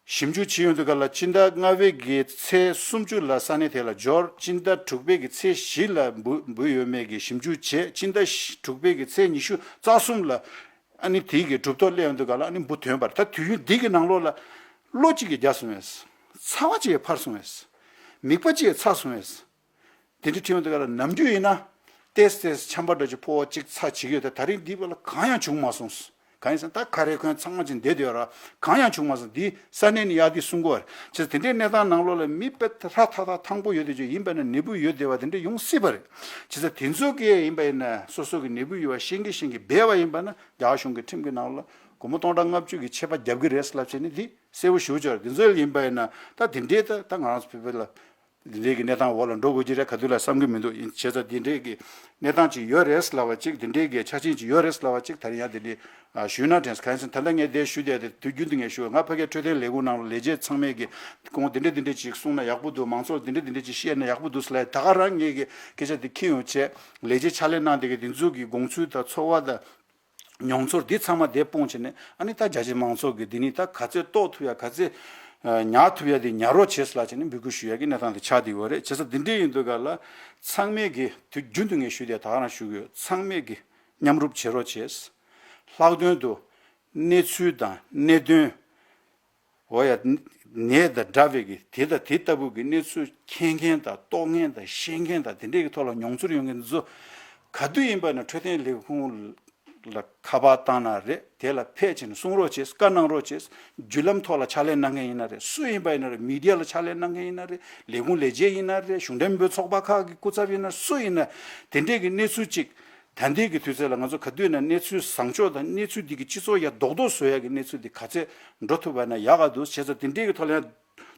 ཞིབ་འཇུག་བྱེད་ཡོང་དུས་ག་ལ་སྤྱི་ཟླ་ལྔ་པའི་གི་ཚེས་སུམ་ཅུ་ལ་ས་གནས་དེ་ལ་འབྱོར། སྤྱི་ཟླ་དྲུག་པའི་གི་ཚེས་བཞི་ལ་འབུ་འབུ་ཡོད་མེད་ཀྱི་ཞིབ་འཇུག་བྱས། སྤྱི་ཟླ་དྲུག་པའི་གི་ཚེས་ཉི་ཤུ་རྩ་གསུམ་ལ་ཨ་ནི་དེའི་གི་གྲུབ་ཐོབ་སླེབས་ཡོང་དུས་ག་ལ་ཨ་ནི་འབུ་ཐོན་པ་རེད། ད་དུས་ཡུན་འདི་གི་ནང་ལོགས་ལ་གློ་གཅིག་གིས་རྒྱགས་སོང་བས། ཚ་བ་གཅིག་གིས་འཕར་སོང་བས། མིད་པ་གཅིག་གིས་ཚ་སོང་བས། དེ་འདྲ་ཁྲིད་ཡོང་དུས་ག་ལ་ནམ་རྒྱུན་ཡིན་ན་ཏོག་ཙམ་ཆམ་པ་འདྲ་ཅིག་ཕོག་ཅིག་ཚ་བྱེད་ཀྱི་ཡོད་དེ། ད་རིང་འདི་བར་ལ་གང་ཡང་བྱུང་མ་སོང་། གང་ཡིན་ཟེར་ན་ད་ཁ་རས་གོན་ཚང་མ་ཅིག་བསྡད་དེ་ཡོད་ར། གང་ཡང་བྱུང་མ་སོང་། འདི་ས་གནས་ནས་ཡར་འདི་གསུང་གི་ཡོད་རེད། བྱས་ཙང་དེ་འདྲའི་གནས་སྟངས་ནང་ལོགས་ལ་མི་དཔེ་ཧྲ་ཐག་ཐག་ཐང་པོ་ཡོད་དེ་ཅིག་ཡིན་པ་ན་ནད་འབུ་ཡོད་བསྡད་པ་དེ་འདྲ་ཡོང་སྲིད་པ་རེད། བྱས་ཙང་དེ་ཚོ་གས་ཡིན་པ་ཡིན་ན་སོ་སོ་གི་ནད་འབུ་ཡོད་པ་ཤེས་ཀྱི་ཤེས་ཀྱི་སྦས་པ་ཡིན་པ་ན་རྒྱ་གཞུང་གི་ཁྲིམས་ཀྱི་ནང་ལ་སྒོར་མོ་སྟོང་ཕྲག་ལྔ་བཅུ་གི་ཆད་པ་རྒྱབ་ཀྱི་རེད་ལབ་བྱས་ནས་འདི་གསལ་པོ་ཞུ་ཆོག་རེད། དེ་ཚོ་ཡིན་པ་ཡིན་ན་ད་དེ་འདྲའི་ད་ད་ང་རང་ཚོ་བོད་པ་ལ། འདི་འདྲའི་གི་གནས་སྟངས་འོག་ལ་འགྲོ་དགོས་ཀྱི་རེད་ག་དུས་ལ་བསམ་གྱི་མི་འདུག་ཡིན་བྱས་ཙང་འདི་འདྲའི་གི་གནས་སྟངས་ཅིག་ཡོད་རེད་ལབ་པ་ཅིག་འདི་འདྲའི་གི་ཆ་རྐྱེན་ཅིག་ཡོད་རེད་ལབ་པ་ཅིག་ད་རིང་ཡང་འདི་འདྲའི་ཞུས་ན་དྲན། གང་ཡིན་ཟེར་ན་ད་ལྟ་ངས་འདིར་ཞུ་བསྡད་དེ་དུས་རྒྱུན་དུ་ངས་ཞུ་བ། ང་ཕ་གིའི་འཕྲོད་བསྟེན་ལས་ཁུངས་ནང་ལ་ལས་བྱེད་ཚང་མས་གི་ཁོང་འདི་འདྲ་འདི་འདྲ་ཅིག་གསུངས་ན་ཡག་པོ་འདུག་མང་ཚོགས་འདི་འདྲ་འདི་འདྲ་ཅིག་བཤད་ན་ཡག་པོ་འདུག་ཟེར་ལབ་ཡ་ད་ག་རང་ངས་གི་སྐད་ཆ་འདི་འཁྱེར་ཡོང་བྱས་ལས་བྱེད་ཕྱག་ལས་གནང་བསྡད་གི་འདི་ཚོ་གི་དགོངས་ཚུལ་དང་ཚོར་བ་དང་། མྱོང་ཚོར་འདི་ཚང་མ་དེ་སྤུངས་བྱས་ནས། ཨ་ནི་ད་རྒྱ་ཆེ་མང་ཚོགས་ཀྱིས་འདི་ནི་ད་ག་ཚོད་རྟོགས་ཐུབ་ཡ། ག་ཚོད་ཨ་ཉར་ཐུབ་ཡ་དེ་ཉར་རོགས་བྱེད་ཟེར་ལབ་བྱས་ནས་འབོད་སྐུལ་ཞུ་ཡ་གི་གནས་སྟངས་དེ་ཆགས་བསྡད་ཡོད་རེད། བྱས་ཙང་འདི་འདྲའི་ཡིན་དུས་ག་ལ། ཚང་མས་ཀྱི་དུས་རྒྱུན་དུ་ངས་ཞུ་བསྡད། ད་ག་རང་ཞུ་གི་ཡོད། ཚང་མས་ཀྱི་མཉམ་རུབ་བྱེད་རོགས་བྱེད། ལྷག་དོན་དུ་གནས་ཚུལ་དང་གནད་དོན། འོ་ཡ། ནད་དང་འདྲ་བའི་གི་དེ་དང་དེ་ལྟ་བུ་གི་གནས་ཚུལ་མཁྱེན་མཁན་དང་རྟོགས་མཁན་དང་ཤེས་མཁན་དང་དེ་འདྲའི་གི་ཐོག་ལ་མྱོང་ཚོར་ཡོད་མཁན་ཚོ་ག་དུས་ཡིན་པ་ན་འཕྲོད་བསྟེན་ལས་ཁུངས་ལ་ཁ་པར་བཏང་ན་རེད། དེ་ལ་ཕེབས་བྱས་ནས་གསུང་རོགས་བྱེད། བཀའ་གནང་རོགས་བྱེད། བརྒྱུད་ལམ་ཐོག་ལ་ཕྱག་ལས་གནང་མཁན་ཡིན་ན་རེད། སུ་ཡིན་པ་ཡིན་ན་རེད། མི་ཌི་ཡ་ལ་ཕྱག་ལས་གནང་མཁན་ཡིན་ན་རེད། ལས་ཁུངས་ལས་བྱེད་ཡིན་ན་རེད། གཞུང་འབྲེལ་མི་འབོར་ཚོགས་པ་ཁག་གི་སྐུ་ཚབ་ཡིན་ན་སུ་ཡིན་ན། དེ་འདྲའི་གི་གནས་ཚུལ་ཅིག་ད་ལྟའི་གི་དུས་ཚོད་ལ་ང་ཚོ་ག་དུས་ན་གནས་ཚུལ་བཟང་ཕྱོགས་དང་གནས་ཚུལ་འདི་གི་སྤྱི་ཚོགས་ཡ་རྡོག་རྡོག་བཟོ་ཡ་གི་གནས་ཚུལ་འདི་ག་ཚད་འགྲོ་ཐུབ་པ་ན་ཡག་ག་འདུག་བྱས་ཙང་དེ་འདྲའི་གི་ཐོག་ལ་ཡང་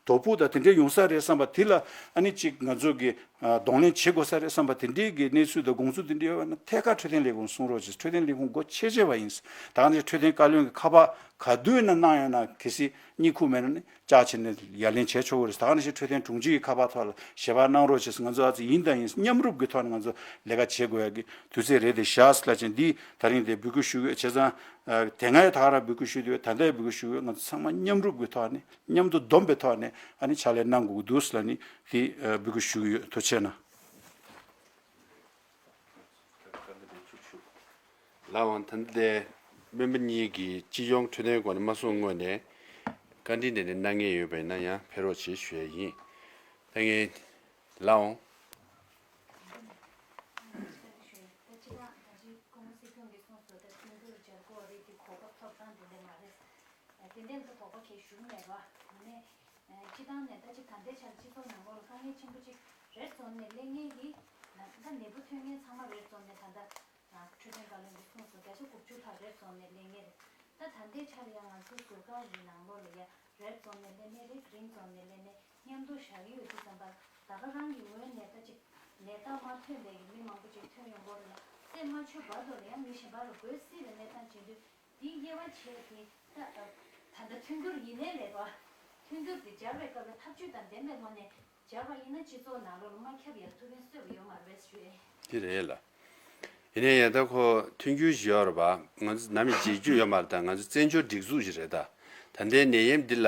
དོ་ཕོག་དང་དེ་འདྲའི་ཡོང་ས་རེད་བསམ་པ་དེ་ལ། ཨ་ནི་ཅིག་ང་ཚོ་གི་ཨ་གདོང་ལེན་བྱེད་དགོས་ས་རེད་བསམ་པ་དེ་འདྲའི་གི་གནས་ཚུལ་དང་དགོངས་ཚུལ་དེ་འདྲ་ཡོད་པ་ན་ཐད་ཀར་འཕྲོད་བསྟེན་ལས་ཁུངས་གསུང་རོགས་བྱེད། འཕྲོད་བསྟེན་ལས་ཁུངས་སྒོ་ཕྱེ་བྱས་པ་ཡིན། ད་ག་ནང་བཞིན་འཕྲོད་བསྟེན་བཀའ་བློན་གྱི་ཁ་པར་ག་དུས་ན་གནང་ཡོད་ན་གལ་སྲིད་གཉིད་ཁུག་མེད་ན་ནི་བཅར་བྱས་ནས་ཡ་ལན་བྱས་ཆོག་གི་རེད། ད་ག་ནང་བཞིན་འཕྲོད་བསྟེན་དྲུང་ཆེ་གི་ཁ་པར་ཐོག་ལ་ཞལ་པར་གནང་རོགས་བྱེད་ཟེར། ང་ཚོ་ཨ་ཙི་ཡིན་དང་ཡིན། མཉམ་རུབ་ཀྱི་ཐོག་ནས་ང་ཚོ་ལས་ཀ་བྱེད་དགོས་ཡ་གི་དུས་ཚོད་རེད་དེ་བཞག་ཟེར་ལབ་བྱས། འདི་ད་རིང་དེ་འབོད་སྐུལ་ཞུ་དགོས། བྱས་ཙང་ཨ་དེ་སྔ་ཡང་ད་ག་རང་འབོད་སྐུལ་ཞུས་དུས། ད་ལྟ་ཡང་འབོད་སྐུལ་ཞུ་དགོས། ང་ཚོ་ཚང་མ་མཉམ་རུབ་ཀྱི་ཐོག་ནས་མཉམ་དུ་བསྡོམས་པའི་ཐོག་ནས་ཨ་ནི་ཕྱག་ལས་གནང་དགོས་ཀྱི་འདུག་ཟེར་ལབ་ནས་དེ་ཨ་འབོད་སྐུལ་ཞུ་གི་ཡོད། ཐུགས་རྗེ་གནང་། ལགས་འོང་། ད་ལྟ་དེ་སྨན་པ་གཉིས་ཀྱིས་སྤྱི་ཡོངས་འཕྲོད་བསྟེན་སྐོར་ནས་མ་གསུངས་སྔོན་ནས་བཀའ་འདྲི་འདི་འདྲ་གནང་མཁན་ཡོད་པ་ཡིན་ན་ཡང་ཕེབས་རོགས་བྱེད་ཞུ་ཡ་ཡིན། ད་ངས་ལགས་འོང་། ད་ཅི་ད་ད་ཅི་སྐུ་ངོ་སྲིད་སྐྱོང་གིས་གསུངས་སོང་། ད་མཐུན་འགྱུར་སྦྱར་དགོས་རེད། དེ་གོ་སྐབས་ཐོབ་ཐང་དེ་འདྲ་མ་རེད། དེ་འདྲའི་ཐོག་དོགས་པ་གང་ཞུགས་མེད་པ། ཡིན་ནའི་སྤྱི་བཏང་ནས་ད་ཅི་ད་ལྟའི་ཆར་སྤྱི་ཚོགས་ནང་ལོགས་ལ་དཀའ་ངལ་ཆེན་པོ་ཅིག་རེད་བཟོ་ནས་སླེབས་མཁན་གྱི་ད་ནད་འབུ་ཐོན་མཁན་ཚང་མ་རེད་བཟོ་ནས། ད་ལྟ་འཕྲོད་བསྟེན་བཀའ་བློན་གྱིས་གསུངས་སོང་། བརྒྱ་ཆ་དགུ་བཅུ་ལྷག་རེད་བཟོ་ནས་སླེབས་མཁན་རེད། ད་ད་ལྟའི་ཆར་ཡང་ང་ཚོའི་ཟུར་བཀག་གི་ནང་ལོགས་ལ་ཡ་རེད་བཟོ་ནས་སླེབས་མཁན་རེད། རིང་བཟོ་ནས་སླེབས་མཁན། མཉམ་དུ་བཞག་གི་ཡོད་དུས་ཙམ་པ་ད་ག་རང་གི་ངོས་ནས་ད་ཅིག་ནད་རྟགས་མ་ཐོན་པའི་གི་མི་མང་པོ་ཅིག་ཐོན་ཡོང་གི་ཡོད་རེད་ལ། རྩད་མ་ཆོད་བར་དུ་ལ་ཡང་མི་གཞན་པ་ལ་འགོས་སྲིད་པའི་གནས་སྟངས་བྱེད་དུས། དེ་དབྱེ་བ་ཕྱེ་དེ་ད་ད་ལྟ་མཐུན་འགྱུར་ཡིན་ནའི་མེད་པ། མཐུན་འགྱུར་དེ་སྦྱར་བའི་སྐབས་ལ་ཐབས་ཇུས་དང་ལྡན་པའི་ངོས་ནས་སྦྱར་བ་ཡིན་ན་སྤྱི་ཚོགས་ནང་ལོགས་ལ་མ་ཁྱབ་ཡ་ཐུགས་ཕན་གསོས་པ་ཡོད་མ་རེད་ཞུ་ཡས། དེ་རེད་ལ། ཡིན་ནའི་ཡང་ད་ཁོ་མཐུན་འགྱུར་ཞིག་ཡོད་རེད་པ། ང་ཚོ་ནམ་ཡང་བརྗེད་རྒྱུ་ཡོད་མ་རེད། ད་ང་ཚོ་བཙན་བྱོལ་སྒྲིག་འཛུགས་ཤིག་རེད། ད་ད་ལྟའི་ནད་ཡམས་འདི་ལ་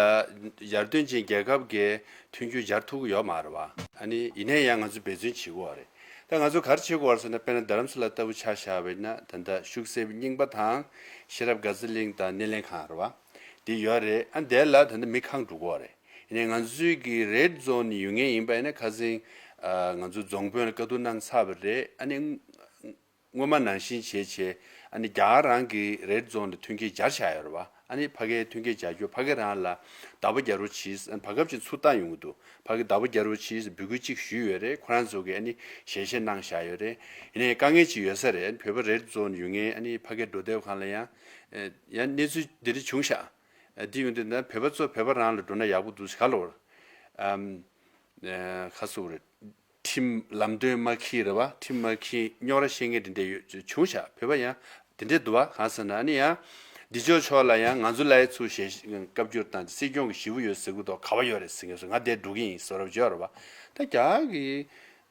ཡར་ཐོན་ཅན་རྒྱལ་ཁབ་ཀྱིས་མཐུན་འགྱུར་སྦྱར་ཐུབ་ཀྱི་ཡོད་མ་རེད་པ། ཨ་ནི་ཡིན་ནའི་ཡང་ང་ཚོ་འབད་བརྩོན་བྱེད་དགོས་པ་རེད། ད་ང་ཚོ་ག་རེ་བྱེད་དགོས་པ་རེད་ཟེར་ན། དཔེར་ན་རྡ་རམ་ས་ལ་ལྟ་བུ་ཆ་བཞག་པ་ཡིན་ན། ད་ལྟ་ཤུག་གསེབ་རྙིང་པ་དང་ཤེས་རབ་དགའ་ཚལ་གླིང་དང་སྣེ་ལེན་ཁང་རེད་པ། འདི་ཡོད་རེད། ཨ་འདི་ལ་ད་ལྟ་མི་གང་འགྲོ་གི་ཡོད་རེད། ཡིན་ནའི་ང་ཚོའི་གི་རེཌ་ཛོན་ནི་ཡོད་མཁན་ཡིན་པ་ཡིན་ན། ཁ་སང་ཨ་ང་ཚོ་རྫོང་དཔོན་ལ་བཀའ་བསྡུར་གནང་ཚར་བ་རེད། ཨ་ནི་སྔོན་མ་ནང་བཞིན་བྱས་བྱས། ཨ་ནི་རྒྱ་གར་རང་གི་རེཌ་ཛོན་ལ་མཐུན་རྐྱེན་སྦྱར་བཞག་ཡོད་རེད་པ། ཨ་ནི་ཕ་གིར་མཐུན་རྐྱེན་སྦྱར་རྒྱུ། ཕ་གི་རང་ལ་བདག་པོ་རྒྱག་རོགས་གྱིས། ཨ་ནི་བར་སྐབས་ཅིག་ཚུར་བཏང་ཡོང་གི་འདུག་ཕ་གི་བདག་པོ་རྒྱག་རོགས་གྱིས་འབོད་སྐུལ་ཅིག་ཞུས་ཡོད་རེད། ཁོ་རང་ཚོ་གིས་ཨ་ནི་ཞལ་བཞེས་གནང་བཞག་ཡོད་རེད། ཡིན་ནའི་དཀའ་ངལ་ཅིག་ཡོད་ས་རེད། བོད་པ་རེཌ་ཛོན་ཡོད་མཁན་ཨ་ནི་ཕ་གིར་འགྲོ་བསྡད་པ་གང་ལ་ཡང་ཡང་གནས་ཚུལ་འདི་འདྲ་བྱུང་ཤག་ཨ་འདི་ཡོང་དུས་ན་བོད་པ་ཚོ་བོད་པ་རང་ལ་འགྲོ་ན་ཡག་པོ་འདུག་ཟེར། ག་ལ་བར་ཨམ་ཨ་ཁ་སུ་རེད། ཁྲིམས་ལམ་སྟོན་མ་འཁྱེར་རེད་པ། ཁྲིམས་མ་འཁྱེར་རྙོག་དྲ་བཤད་མཁན་དེ་འདྲ་ཡོད་བྱུང་ཤག་བོད་པ་ཡང་དེ་འདྲ་འདུག་པ། གང་ཟེར་ན་ཨ་ནི་ཡང་འདི་ཕྱོགས་ཕྱོགས་ལ་ཡང་ང་ཚོ་ལ་ཡ་ཚུར་ཞལ་བཀའ་བསྒྱུར་བཏང་སྟེ། སྲིད་སྐྱོང་གི་ཞེ་པོ་ཡོད་ཟེར་གི་འདུག་ག་པར་ཡོད་རེད་ཟེར་མཁན་ཚོ། ང་དེ་འགྲོ་གི་ཡིན་ཟེར་རབས་བརྗོད་རེད་པ། ད་རྒྱ་གི་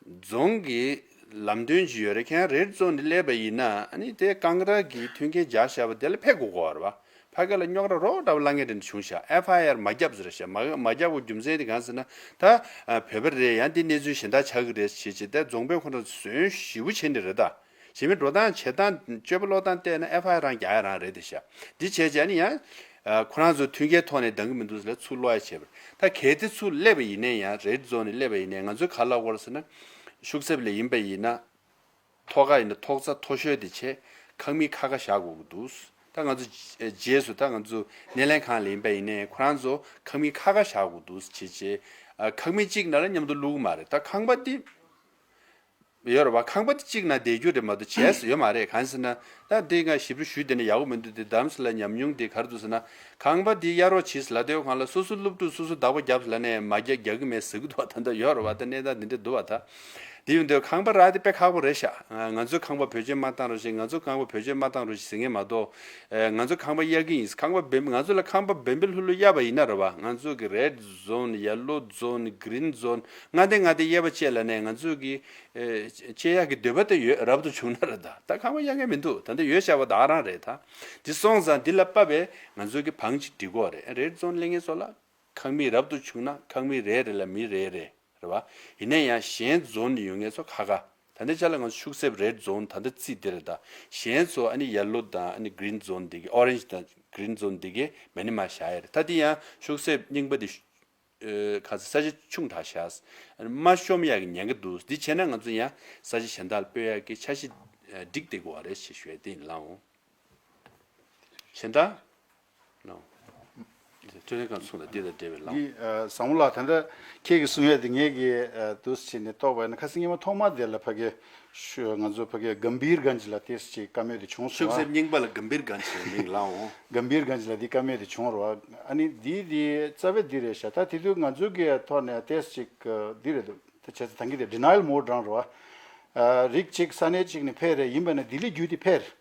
རྫོང་གི་ལམ་སྟོན་ཅིག་ཡོད་རེད། ཁྱེད་རང་རེཌ་ཛོན་ནས་སླེབས་པ་ཡིན་ན། ཨ་ནི་དེ་རྐང་རག་གི་མཐུན་རྐྱེན་སྦྱར་བཞག་པ་དེ་ལ་ཕེབས་དགོས་ཀྱི་ཡོད་རེད་པ། ཕ་གི་ལ་རྙོག་དྲ་རོགས་འདྲ་པོ་ལངས་མཁན་དེ་འདྲ་བྱུང་ཤག་ཨེཕ་ཨའི་ཨར་མ་བརྒྱབ་ཟེར་ཤག་མ་མ་བརྒྱབ་པའི་རྒྱུ་མཚན་དེ་གང་ཟེར་ན། ད་ཨ་བོད་པ་རེད། ཡང་དེ་གནས་ཚུལ་གཞན་དག་ཆགས་ཀྱི་རེད་ཟེར་བྱས་བྱས། ད་རྫོང་དཔོན་ཁོ་རང་ཚོ་ཟོན་ཞེ་པོ་བྱས་ནས་རེད། ད་གཞན་མི་འགྲོ་སྟངས་བྱེད་སྟངས་སྤྱོད་པ་ལོག་སྟངས་བལྟས་ན་ཨེཕ་ཨའི་ཨར་རང་རྒྱག་ཡ་རང་རེད་དེ་ཤག་འདི་བྱས་བྱས་ནི་ཡང་ཨ་ཁོ་རང་ཚོ་མཐུན་རྐྱེན་ཐོག་ནས་འདང་གི་མི་འདུག་ཟེར་ལ་ཚུར་སློག་ཡ་བྱས་པ་རེད། ད་གལ་ཏེ་ཚུར་སླེབས་པ་ཡིན་ནའི་ཡང་། རེཌ་ཛོན་ནས་སླེབས་པ་ཡིན་ནའི་ང་ཚོས་ག་རེ་ལབ་དགོས་རེད་ཟེར་ན། ཤུག་གསེབ་ལ་ཡིན་པ་ཡིན་ན། ཐོག་ཁ་ཡིན་ན་ཐོག་རྩ་མཐོ་ཤོས་དེ་བྱས། ཁང་མིག་ཁ་ཁ་བཞག་དགོས་ཀྱི་འདུག་ད་ང་ཚོ་རྗེས་སུ་ད་ང་ཚོ་སྣེ་ལེན་ཁང་ལ་ཡིན་པ་ཡིན་ནའི་ཁོ་རང་ཚོ་ཁང་མིག་ཁ་ཁ་བཞག་དགོས་འདུག་བྱས་བྱས། ཨ་ཁང་མིག་གཅིག་ནང་ལ་མཉམ་དུ་བླུག་གི་མ་རེད། ད་ཁང་པ་འདི་ཡོད་རེད་པ། ཁང་པ་འདི་གཅིག་ནང་བསྡད་རྒྱུ་རེད་མ་གཏོགས་བྱས་ཡོད་མ་རེད། གང་ཟེར་ན་ད་འདི་ང་ཞིབ་ཕྲ་ཞུས་བསྡད་ན་ཡག་པོ་མི་འདུག་དེ་རྡ་རམ་ས་ལ་ཉམས་མྱོང་དེ་ག་རེ་འདུག་ཟེར་ན། ཁང་པ་འདི་གཡར་རོགས་གྱིས་ལབ་དུས་སྒང་ལ། སོ་སོ་སློབ་ཕྲུག་སོ་སོ་བདག་པོ་རྒྱབ་ལབ་ནའི་མ་རྒྱག་རྒྱག་གི་མེད་ཟེར་གི་འདུག་ད་ལྟ་ཡོད་རེད་པ། ད་གནས་སྟངས་འདི་འདྲ་འདུག་པ། ད་ དེ་ཡིན་དུས་ཁང་པ་རག་དེ་དཔེ་ཁག་པོ་རེད་ཤག་ང་ཚོའི་ཁང་པ་བེད་སྤྱོད་མ་བཏང་རོགས་ཞེས། ང་ཚོའི་ཁང་པ་བེད་སྤྱོད་མ་བཏང་རོགས་ཞེས་ཟེར་མཁན་མ་གཏོགས། ཨེ། ང་ཚོ་ཁང་པ་གཡར་གྱི་ཡིན། ཁང་པ་བེམ། ང་ཚོ་ལ་ཁང་པ་བེམ་པོ་ལྷུག་ལྷུག་གཡར་བ་ཡིན་ན་རེད་བ། ང་ཚོ་གི་རེཌ་ཛོན། ཡེ་ལོ་ཛོན། གི་རིན་ཛོན། མངའ་སྡེ་མངའ་སྡེ་གཡར་བ་བཅས་ལ་ནས་ང་ཚོ་གི་ཨེ། སྤྱད་ཡག་གི་འདོད་པ་དེ་ཡོད། རབ་ཏུ་བྱུང་ན་རེད། ད་ད་ཁང་པ་གཡར་མཁན་མི་འདུག་ད་ལྟ་ཡོད་བཞག་པ་ད་ག་རང་རེད། ད་འདི་སོང་ཙང་འདི་ལ་དཔག་པའི་ང་ཚོ་གི་བང་ཅིག་སྒྲིག་དགོས་རེད། རེཌ་ཛོན་སླེབས་མཁན་ཚོ་ལ་ཁང་མིག་རབ་ཏུ་བྱུང་ན་ཁང་མིག་རེ་རེ་ལ་མི་རེ་རེ། རེད་བ། ཡིན་ན་ཡང་གཞན་ཛོན་ནས་ཡོང་མཁན་ཚོ་ཁ་ཁ། ད་ལྟའི་ཆ་ལ་ང་ཚོ་ཤུག་གསེབ་རེཌ་ཛོན་ད་ལྟ་རྩིས་འདི་རེད། ད་གཞན་ཚོ་ཨ་ནི་ཡེ་ལོ་དང་ཨ་ནི་གི་རིན་ཛོན་འདི་གི། ཨོ་རེན་ཇི་དང་གི་རིན་ཛོན་འདི་གི་མ་ཎི་མར་བཞག་ཡ་རེད། ད་འདི་ཡང་ཤུག་གསེབ་རྙིང་པ་འདི་ཤུ། ཨེ། ཁ་ཚ་ས་ཆ་ཆུང་དྲགས་ཤག་མ་ཤོམ་ཡག་གི་ཉེན་ཁ་འདུག་འདི་བྱས་ན་ང་ཚོ་ཡང་ས་ཆ་གཞན་དག་ལ་སྤོས་ཡག་གི་འཆར་གཞི་སྒྲིག་བསྡད་དགོས་པ་རེད་ཞེས་ཞུ་ཡ་དེ་ཡིན། ལགས་འོང་། གཞན་དག་ལོ། སྤྲོ་ལེན་ཁང་གསུང་ལ་འདི་དང་འབྲེལ་བའི་ལམ། འདི་ཨ། བཟང་མོ་ལགས། ད་ལྟ་ཁྱེད་ཀྱིས་གསུང་ཡ་དེ་ངས་ཀྱིས་ཨ། འདུག་སེ་བྱས་ནས་རྟོགས་པ་ཡིན་ན། ཁ་སང་ཉི་མ་ཐོག་མ་དེ་ལ་ཕ་གི་ཤུ། ང་ཚོ་ཕ་གི་གམ་བིར་གན་ཇི་ལ་ཏོག་ཙམ་ཅིག་བཀའ་མོལ་དེ་བྱུང་སོང་། ཤུག་གསེབ་རྙིང་པ་ལ་གམ་བིར་གན་ཇི་ལ་མིང་ལགས་འོང་། གམ་བིར་གན་ཇི་ལ་འདི་བཀའ་མོལ་དེ་བྱུང་རོགས། ཨ་ནི་འདི་འདི་རྩ་བའི་འདི་རེད་ཤག་ད་དེ་དུས་ང་ཚོ་གི་ཐོག་ནས་ཏོག་ཙམ་ཅིག་འདི་རེད་འདུག་ད་བྱས་ཙང་ད་གིན་དེ་ཌི་ནའི་ཡལ་མོཌ་རང་རོགས། ཨ། རིགས་གཅིག་ས་གནས་གཅིག་ནས་ཕེབས་རེད། ཡིན་པ་ན་ལྡི་ལི་བརྒྱུད་དེ་ཕེབས།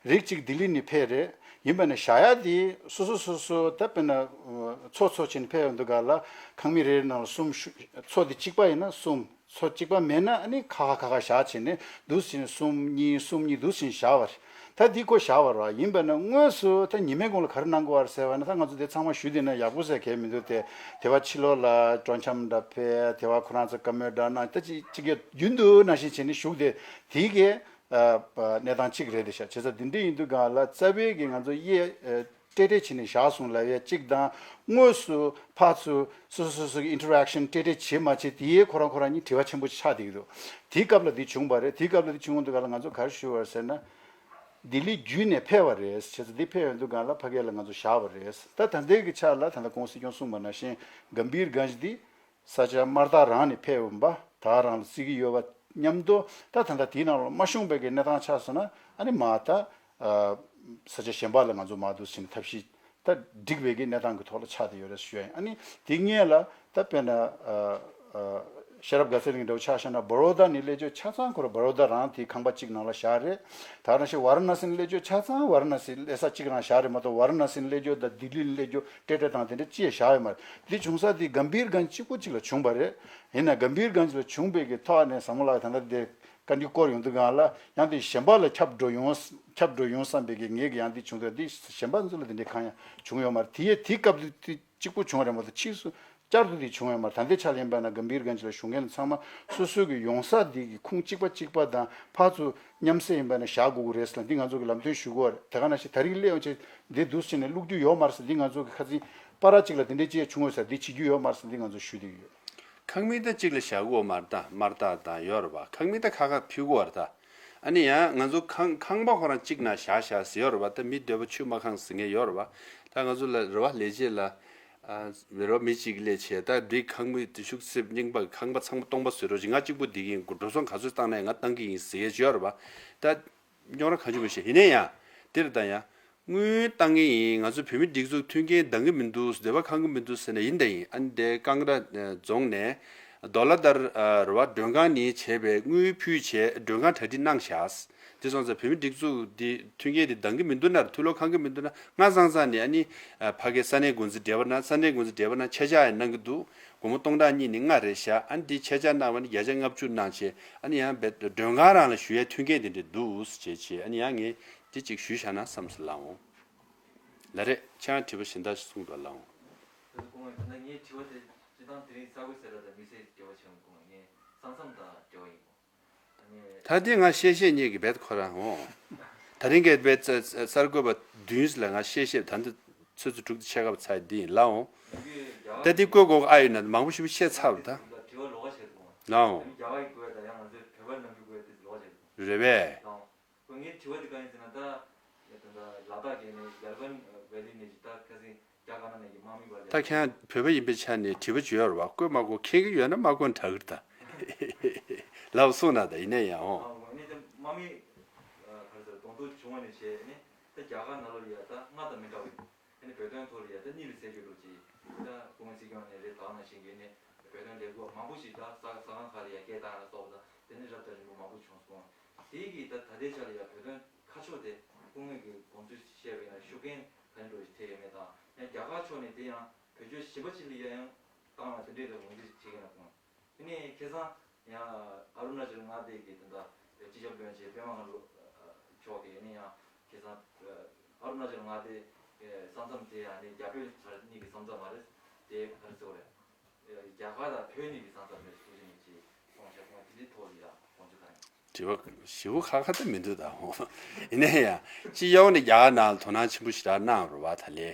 རིགས་གཅིག་ལྡི་ལི་ནས་ཕེབས་རེད། ཡིན་པ་ན་བཞག་ཡ་དེ་སོ་སོ་སོ་སོ་ད་དཔེར་ན་ཚོ་ཚོ་བྱས་ནས་ཕེབས་ཡོང་དུས་ག་ལ་ཁང་མིག་རེ་རེ་ནང་ལ་གསུམ་ཤུ། ཚོ་དེ་གཅིག་པ་ཡིན་ན་གསུམ། ཚོ་གཅིག་པ་མེད་ན་ཨ་ནི་ཁ་ཁ་ཁ་ཁ་བཞག་བྱས་ནས་འདུག་སེ་བྱས་ནས་གསུམ་གཉིས་གསུམ་གཉིས་འདུག་སེ་བྱས་ནས་བཞག་པ་རེད། ད་འདི་ཁོ་བཞག་པ་རེད་བ། ཡིན་པ་ན་དངོས་སུ་ད་ཉི་མའི་གུང་ལ་ག་རེ་གནང་དགོས་པ་རེད་ཟེར་བ་ན། ད་ང་ཚོ་དེ་ཚང་མ་ཞུ་བསྡད་ན་ཡག་པོ་ཟེར་གལ་མི་འདུག་དེ་དེ་བ་ཕྱི་ལོགས་ལ་སྤྲོ་འཆམ་འདྲ་ཕེབས། དེ་བ་ཁོ་རང་ཚོ་བཀའ་མོལ་འདྲ་གནང་། ད་ཅིག་ཅིག་གི་རྒྱུན་དུ་ནང་བཞིན་བྱས་ནས་བཞུགས་བསྡད་དེ་གི་ཨ། གནས་སྟངས་གཅིག་རེད་དེ་ཤག་བྱས་ཙང་འདི་འདྲ་ཡིན་དུས་སྒང་ལ་རྩ་བའི་གི་ང་ཚོ་གཡས་ཨ། སྤྲེལ་སྤྲེལ་བྱས་ནས་བཞག་སོང་ལབ་ཡ་གཅིག་དང་། དངོས་སུ་ཕར་ཚུར་སོ་སོ་སོ་སོ་གི་ཨིན་ཊར་ཨེག་ཤན་སྤྲེལ་སྤྲེལ་བྱེད་མ་བྱེད་དེ་ཡས་ཁོ་རང་ཁོ་རང་གཉིས་དྲི་བ་ཆེན་པོ་ཆགས་བསྡད་ཀྱི་འདུག་དེའི་སྐབས་ལ་འདི་བྱུང་བ་རེད། དེའི་སྐབས་ལ་འདི་བྱུང་དུས་སྒང་ལ་ང་ཚོ་ག་རེ་ཞུ་བ་རེད་ཟེར་ན། ལྡི་ལི་བརྒྱུད་ནས་ཕེབས་པ་རེད། བྱས་ཙང་འདི་ཕེབས་ཡོང་དུས་སྒང་ལ་ཕ་གི་ལ་ང་ཚོ་བཞག་པ་རེད། ད་ད་ལྟའི་གི་ཆ་ལ་ད་ལྟ་གོང་སྲིད་སྐྱོང་གསུངས་པ་ནང་བཞིན་གམ་བིར་གན་ཇི་འདི་ས་ཆ་དམར་ཐག་རང་ནས་ཕེབས་ཡོང་པ་ད་རང་ལ་བརྩི་གི་ཡོད་པ་མཉམ་དུ། ད་ད་ལྟ་དེའི་ནང་ལ་མ་ཤོང་བའི་གི་གནས་སྟངས་ཆགས་སོང་ན་ཨ་ནི་མ་ད་ཨ། ས་ཆ་གཞན་པ་ལ་ང་ཚོ་མ་འདུག་ཟིན་ཐབས་ཤེས་ད་འགྲིག་པའི་གི་གནས་སྟངས་ཀྱི་ཐོག་ལ་ཆགས་བསྡད་ཡོད་རེད་ཞུ་ཡ་ཡིན། ཨ་ནི་དེ་སྔོན་ལ་ད་དཔེར་ན་ཨ། ཨ། ཤེས་རབ་དགའ་ཚལ་གླིང་འདྲ་བོ་ཆ་བཞག་ན་བ་རོ་ད་ནས་སླེབས་རྒྱུ་ཆ་ཚང་ཁོ་ར་བ་རོ་ད་རང་དེའི་ཁང་པ་གཅིག་ནང་ལ་བཞག་རེད། ད་ག་ནང་བཞིན་ཝ་ར་ཎ་སི་ནས་སླེབས་རྒྱུ་ཆ་ཚང་ཝ་ར་ཎ་སི་སླེབས་ས་གཅིག་རང་བཞག་རེད་མ་གཏོགས་ཝ་ར་ཎ་སི་ནས་སླེབས་རྒྱུ་དང་ལྡི་ལི་ནས་སླེབས་རྒྱུ་སྤྲེལ་སྤྲེལ་དང་དེ་འདྲ་ཅི་ཡང་བཞག་ཡོད་མ་རེད། འདི་བྱུང་ས་དེ་གམ་བིར་གན་ཇི་གཅིག་པོ་གཅིག་ལ་བྱུང་བ་རེད། ཡིན་ན་གམ་བིར་གན་ཇི་ལ་བྱུང་བའི་གི་ཐོག་ནས་བཟང་མོ་ལགས་ད་ལྟ་དེ་བཀའ་འདྲི་སྐོར་ཡོང་དུས་སྒང་ལ་ཡང་དེ་གཞན་པ་ལ་ཁྱབ་འགྲོ་ཡོང་ཁྱབ་འགྲོ་ཡོང་བསམ་པའི་གི་ངེད་ཀྱི་ཡང་དེ་བྱུང་དུས་འདི་གཞན་པ་ཚོ་ལ་དེ་འདྲའི་གང་ཡང་བྱུང་ཡོད་མ་རེད། དེ་ཡས་དེ་སྐབས་དུས་དེ་གཅིག་པོ་བྱུང་བ་རེད་མ་གཏོགས་ཕྱིས་སུ་བསྐྱར་དུ་དེ་བྱུང་ཡོད་མ་རེད། ད་ལྟའི་ཆ་ལ་ཡིན་པ་ན་གམ་བིར་གན་ཇི་ལ་བཞུགས་མཁན་ཚང་མ་སོ་སོ་གི་ཡོང་ས་དེ་གི་ཁུངས་གཅིག་པ་གཅིག་པ་དང་ཕར་ཚུར་མཉམ་བསྲེས་ཡིན་པ་ན་བཞག་དགོས་ཀྱི་རེད་ཟེར་ལ་འདི་ང་ཚོ་གི་ལམ་སྟོན་ཞུ་དགོས་པ་རེད། དེ་ག་ནང་བཞིན་ད་རིང་སླེབས་ཡོང་ཆེད་འདི་འདུག་ཟེར་ནས་བླུག་རྒྱུ་ཡོད་མ་རེད་ཟེར། འདི་ང་ཚོ་གི་ཁ་སང་པ་ར་གཅིག་ལ་དེ་འདྲའི་ཅིག་བྱུང་ཡོད་ཟེར། འདི་བྱེད་རྒྱུ་ཡོད་མ་རེད་ཟེར་འདི་ང་ཚོ་ཞུ་བསྡད་ཀྱི་ཡོད། ཁང་མིག་ད་གཅིག་ལ་བཞག་གོ་མར་ད་མར་ད་ད་ཡོད་རེད་པ། ཁང་མིག་ད་ཁ་ཁ་ཕུལ་གོ་བར་ད། ཨ་ནི་ཡང་ང་ཚོ་ཁང་ཁང་པ་ཁོ་རང་གཅིག་ན་བཞག་བཞག་ཟེར་ཡོད་རེད་པ། ད་མི་འདོད་པ་ཆུ་མ་ཁང་ཟེར་མཁན་ཡོད་རེད་པ། ད་ང་ཚོ་ལ་རེ་བ་ལས་བྱེད་ལ་ཨ་རེ་བ་མི་གཅིག་ལས་བྱེད་ད་འདི་ཁང་མིག་དེ་ཤུག་གསེབ་རྙིང་པ་ཁང་པ་ཚང་མ་སྟོང་པ་བཟོས་རོགས་ཅིག་ང་གཅིག་པོ་འདི་གིན་འགྲོ་སོང་ག་ཚོད་བཏང་ནའི་ང་བཏང་གི་ཡིན་ཟེར་མཁན་ཡོད་རེད་པ། ད། རྙོག་དྲ་གང་བྱུང་མི་ཤེས། ཡིན་ན་ཡང་། འདིར་ད་ཡང་། དངུལ་བཏང་གི་ཡིན། ང་ཚོ་བོད་མི་སྒྲིག་འཛུགས་མཐུན་རྐྱེན་འདང་གི་མི་འདུག་འདོད་པ་ཁེངས་གི་མི་འདུག་ཟེར་ན་ཡིན་ད་ཡིན། ཨ་ནི་དེ་ཀང་ཀྲ་རྫོང་ནས་རྡོ་ལ་དར་རུ་བ་མགྲོན་ཁང་ནས་བྱས་པའི་དངུལ་ཕུལ་བྱས་མགྲོན་ཁང་གྲ་སྒྲིག་གནང་བཞག་དེ་སོང་ཙང་བོད་མི་སྒྲིག་འཛུགས་འདི་མཐུན་རྐྱེན་འདི་འདང་གི་མི་འདུག་ན་ཐུགས་བློ་ཁེངས་གི་མི་འདུག་ན་སྔ་ཙང་ཙང་ནས་ཨ་ནི་ཕ་གི་ས་གནས་འགོ་འཛིན་བགྲེས་པ་ན་ས་གནས་འགོ་འཛིན་བགྲེས་པ་ན་ཆ་བཞག་ཡང་གནང་གི་འདུག་སྒོར་མོ་སྟོང་ཕྲག་གཉིས་ནས་ལྔ་རེད་བཞག་ཨ་ནི་འདི་ཆ་བཞག་གནང་བ་ནི་བརྒྱ་ཆ་ལྔ་བཅུ་གནང་བྱས་ཨ་ནི་ཡང་བེད་མགྲོན་ཁང་རང་ལ་ཞུ་ཡའི་མཐུན་རྐྱེན་དེ་འདྲ་འདུག་ཟེར་བྱས་བྱས་ཨ་ནི་ཡང་ངས་འདི་གཅིག་ཞུས་བཞག་ན་བསམ་སོང་ལགས་འོང་། ལགས་རེད། ཁྱེད་རང་དྲི་བ་གཞན་དག་ཞིག་གསུང་དགོས་ལགས་འོང་། ད་ངའི་དྲི་བ་དེ་སྤྱིར་བཏང་དེ་རིང་གསར་འགོད་ཟེར་ཡ་དང་དམིགས་བསལ་འབྲེལ་བ་བྱེད་མི་དགོས། ངས་ས་མཚམས་དང་འབྲེལ་བ་ཡིན་གོ། ད་འདི་ང་བཤད་བཤད་ཉེས་ཀྱི་བེད་ཁོ་རང་འོང་། ད་རིང་གི་བེད་གསར་འགོད་པ་བདུན་ལ་ང་བཤད་བཤད་ད་འདི་ཚོད་ཚོད་དྲུག་ཏུ་ཆད་ཁ་བ་ཚ་འདི་ཡིན་ལགས་འོང་། ད་འདི་བཀོད་དགོས་ཨ་ཡོད་ན་མང་པོ་ཞིག་བཤད་ཚར་བ་ད། ལགས་འོང་། རེད་པས། ད་ཁྱེད་རང་བོད་པ་ཡིན་པའི་ཆ་ནས་དྲི་བ་བྱེད་ཡོད་རེད་བ། བཀོད་མ་བཀོད་མཁྱེན་གྱི་ཡོད་ན་མ་བཀོད་དྲག་གི་རེད་ད། ལགས་སོང་ན་ད་ཡིན་ན་ཡང་འོང་། དམག་མི་ག་རེ་ཟེར་གདོང་ཐུག་བྱུང་བ་ནས་བྱས་ནས་ད་རྒྱ་གར་ནང་ལོགས་ལ་ཡ་ད་སྔར་དང་མི་འདྲ་བ་ཡིན། ཨ་ནི་བོད་དོན་ཐོག་ལ་ཡ་ད་གཉིད་ལ་སད་ཆོག་འགྲོ་ཅིག་ད་སྐུ་ངོ་སྲིད་སྐྱོང་ནས་རེད་ད་ནང་བཞིན་གྱི་ནས་བོད་དོན་ལས་འགུལ་མང་པོ་ཞིག་ད་ས་ས་ཁང་ཁག་ལ་ཡ་སྐད་བཏང་ལ་སོགས་ད་ དེ་ནས་རབ་དང་རིམ་པ་མང་པོ་བྱུང་སོང་། དེའི་གི་ད་ད་ལྟའི་ཆ་ལ་ཡང་བོད་དོན་ཁ་ཕྱོགས་དེ་སྐུ་ངོ་གི་དགོངས་ཚུལ་བཤད་པ་ཡིན་ན་ཤུགས་རྐྱེན་ག་འདྲ་ཞིག་ཐེབས་ཡོད་མེད་དང་། ཡང་རྒྱ་གར་ཕྱོགས་ནས་དེ་ཡང་བེད་སྤྱོད་གཞན་པ་ཅིག་ལ་ཡང་བཏང་བ་དེ་འདྲའི་ལ་ངོས་འཛིན་བྱེད་ཀྱི་ན་དགོངས། དེ་ནས་ཁ་སང་ཡང་ཨ་རུ་ན་ཅལ་མངའ་སྡེ་གི་དེ་འདྲ་སྤྱི་ཁྱབ་བློན་ཆེན་པད་མ་ལྷ་མོ་མཆོག་གིས་ནི་ཡང་ཁ་སང་ཨ་རུ་ན་ཅལ་མངའ་སྡེ་ས་མཚམས་དེ་ཡང་ནི་རྒྱ་བོད་གཉིས་ཀྱི་ས་མཚམས་མ་རེད། དེ་ག་རེ་ཟེར་དགོས་རེད། རྒྱ་གར་དང་བོད་གཉིས་ཀྱི་ས་མཚམས་རེད་ཟེར་ནས་ཅིག་གསུངས་བཞག་གོང་དེ་འདྲའི་ཐོག་ལ་ཡང་དགོངས་ཚུལ་ག་རེ། དྲི་བ་ཞེ་པོ་ཁག་ཁག་ད་མི་འདུག་ད། ཡིན་ན་ཡང་སྤྱི་ཡོངས་ནས་རྒྱ་གར་ནང་ལ་དོ་སྣང་ཆེན་པོ་ཞེ་དྲག་གནང་བ་རེད་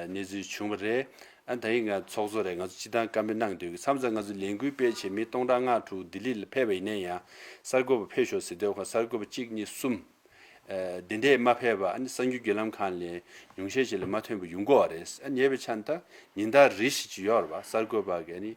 བ། ད་ལས་གནས་ཚུལ་བྱུང་བ་རེད། ཨ་ད་ཡིན་ང་ཚོགས་གཙོ་རེད། ང་ཚོ་སྤྱི་བཏང་བཀའ་མོལ་གནང་འདོད་ཀྱི་མཚམས་མཚམས་ང་ཚོ་ལས་འགུལ་སྤེལ་བྱས་མི་སྟོང་ཕྲག་ལྔ་དྲུག་ལྡི་ལི་ལ་ཕེབས་པ་ཡིན་ན་ཡང་གསར་འགོད་པ་ཕེབས་ཤོག་ཟེར་དུས་ཁོ་གསར་འགོད་པ་གཅིག་གཉིས་གསུམ། དེ་འདྲས་མ་ཕེབས་པ་ཨ་ནི་གསར་འགྱུར་བརྒྱུད་ལམ་ཁག་ལས་ཉུང་ཤས་ཤིག་ལས་མ་ཐོན་པ་ཡོང་གི་ཡོད་རེད། ཨ་ཉེ་བའི་ཆར་ད་ཉིན་ལྟར་རེ་ཞིག་ཅིག་ཡོད་རེད་བ། གསར་འགོད་པ་གིས་ཨ་ནི་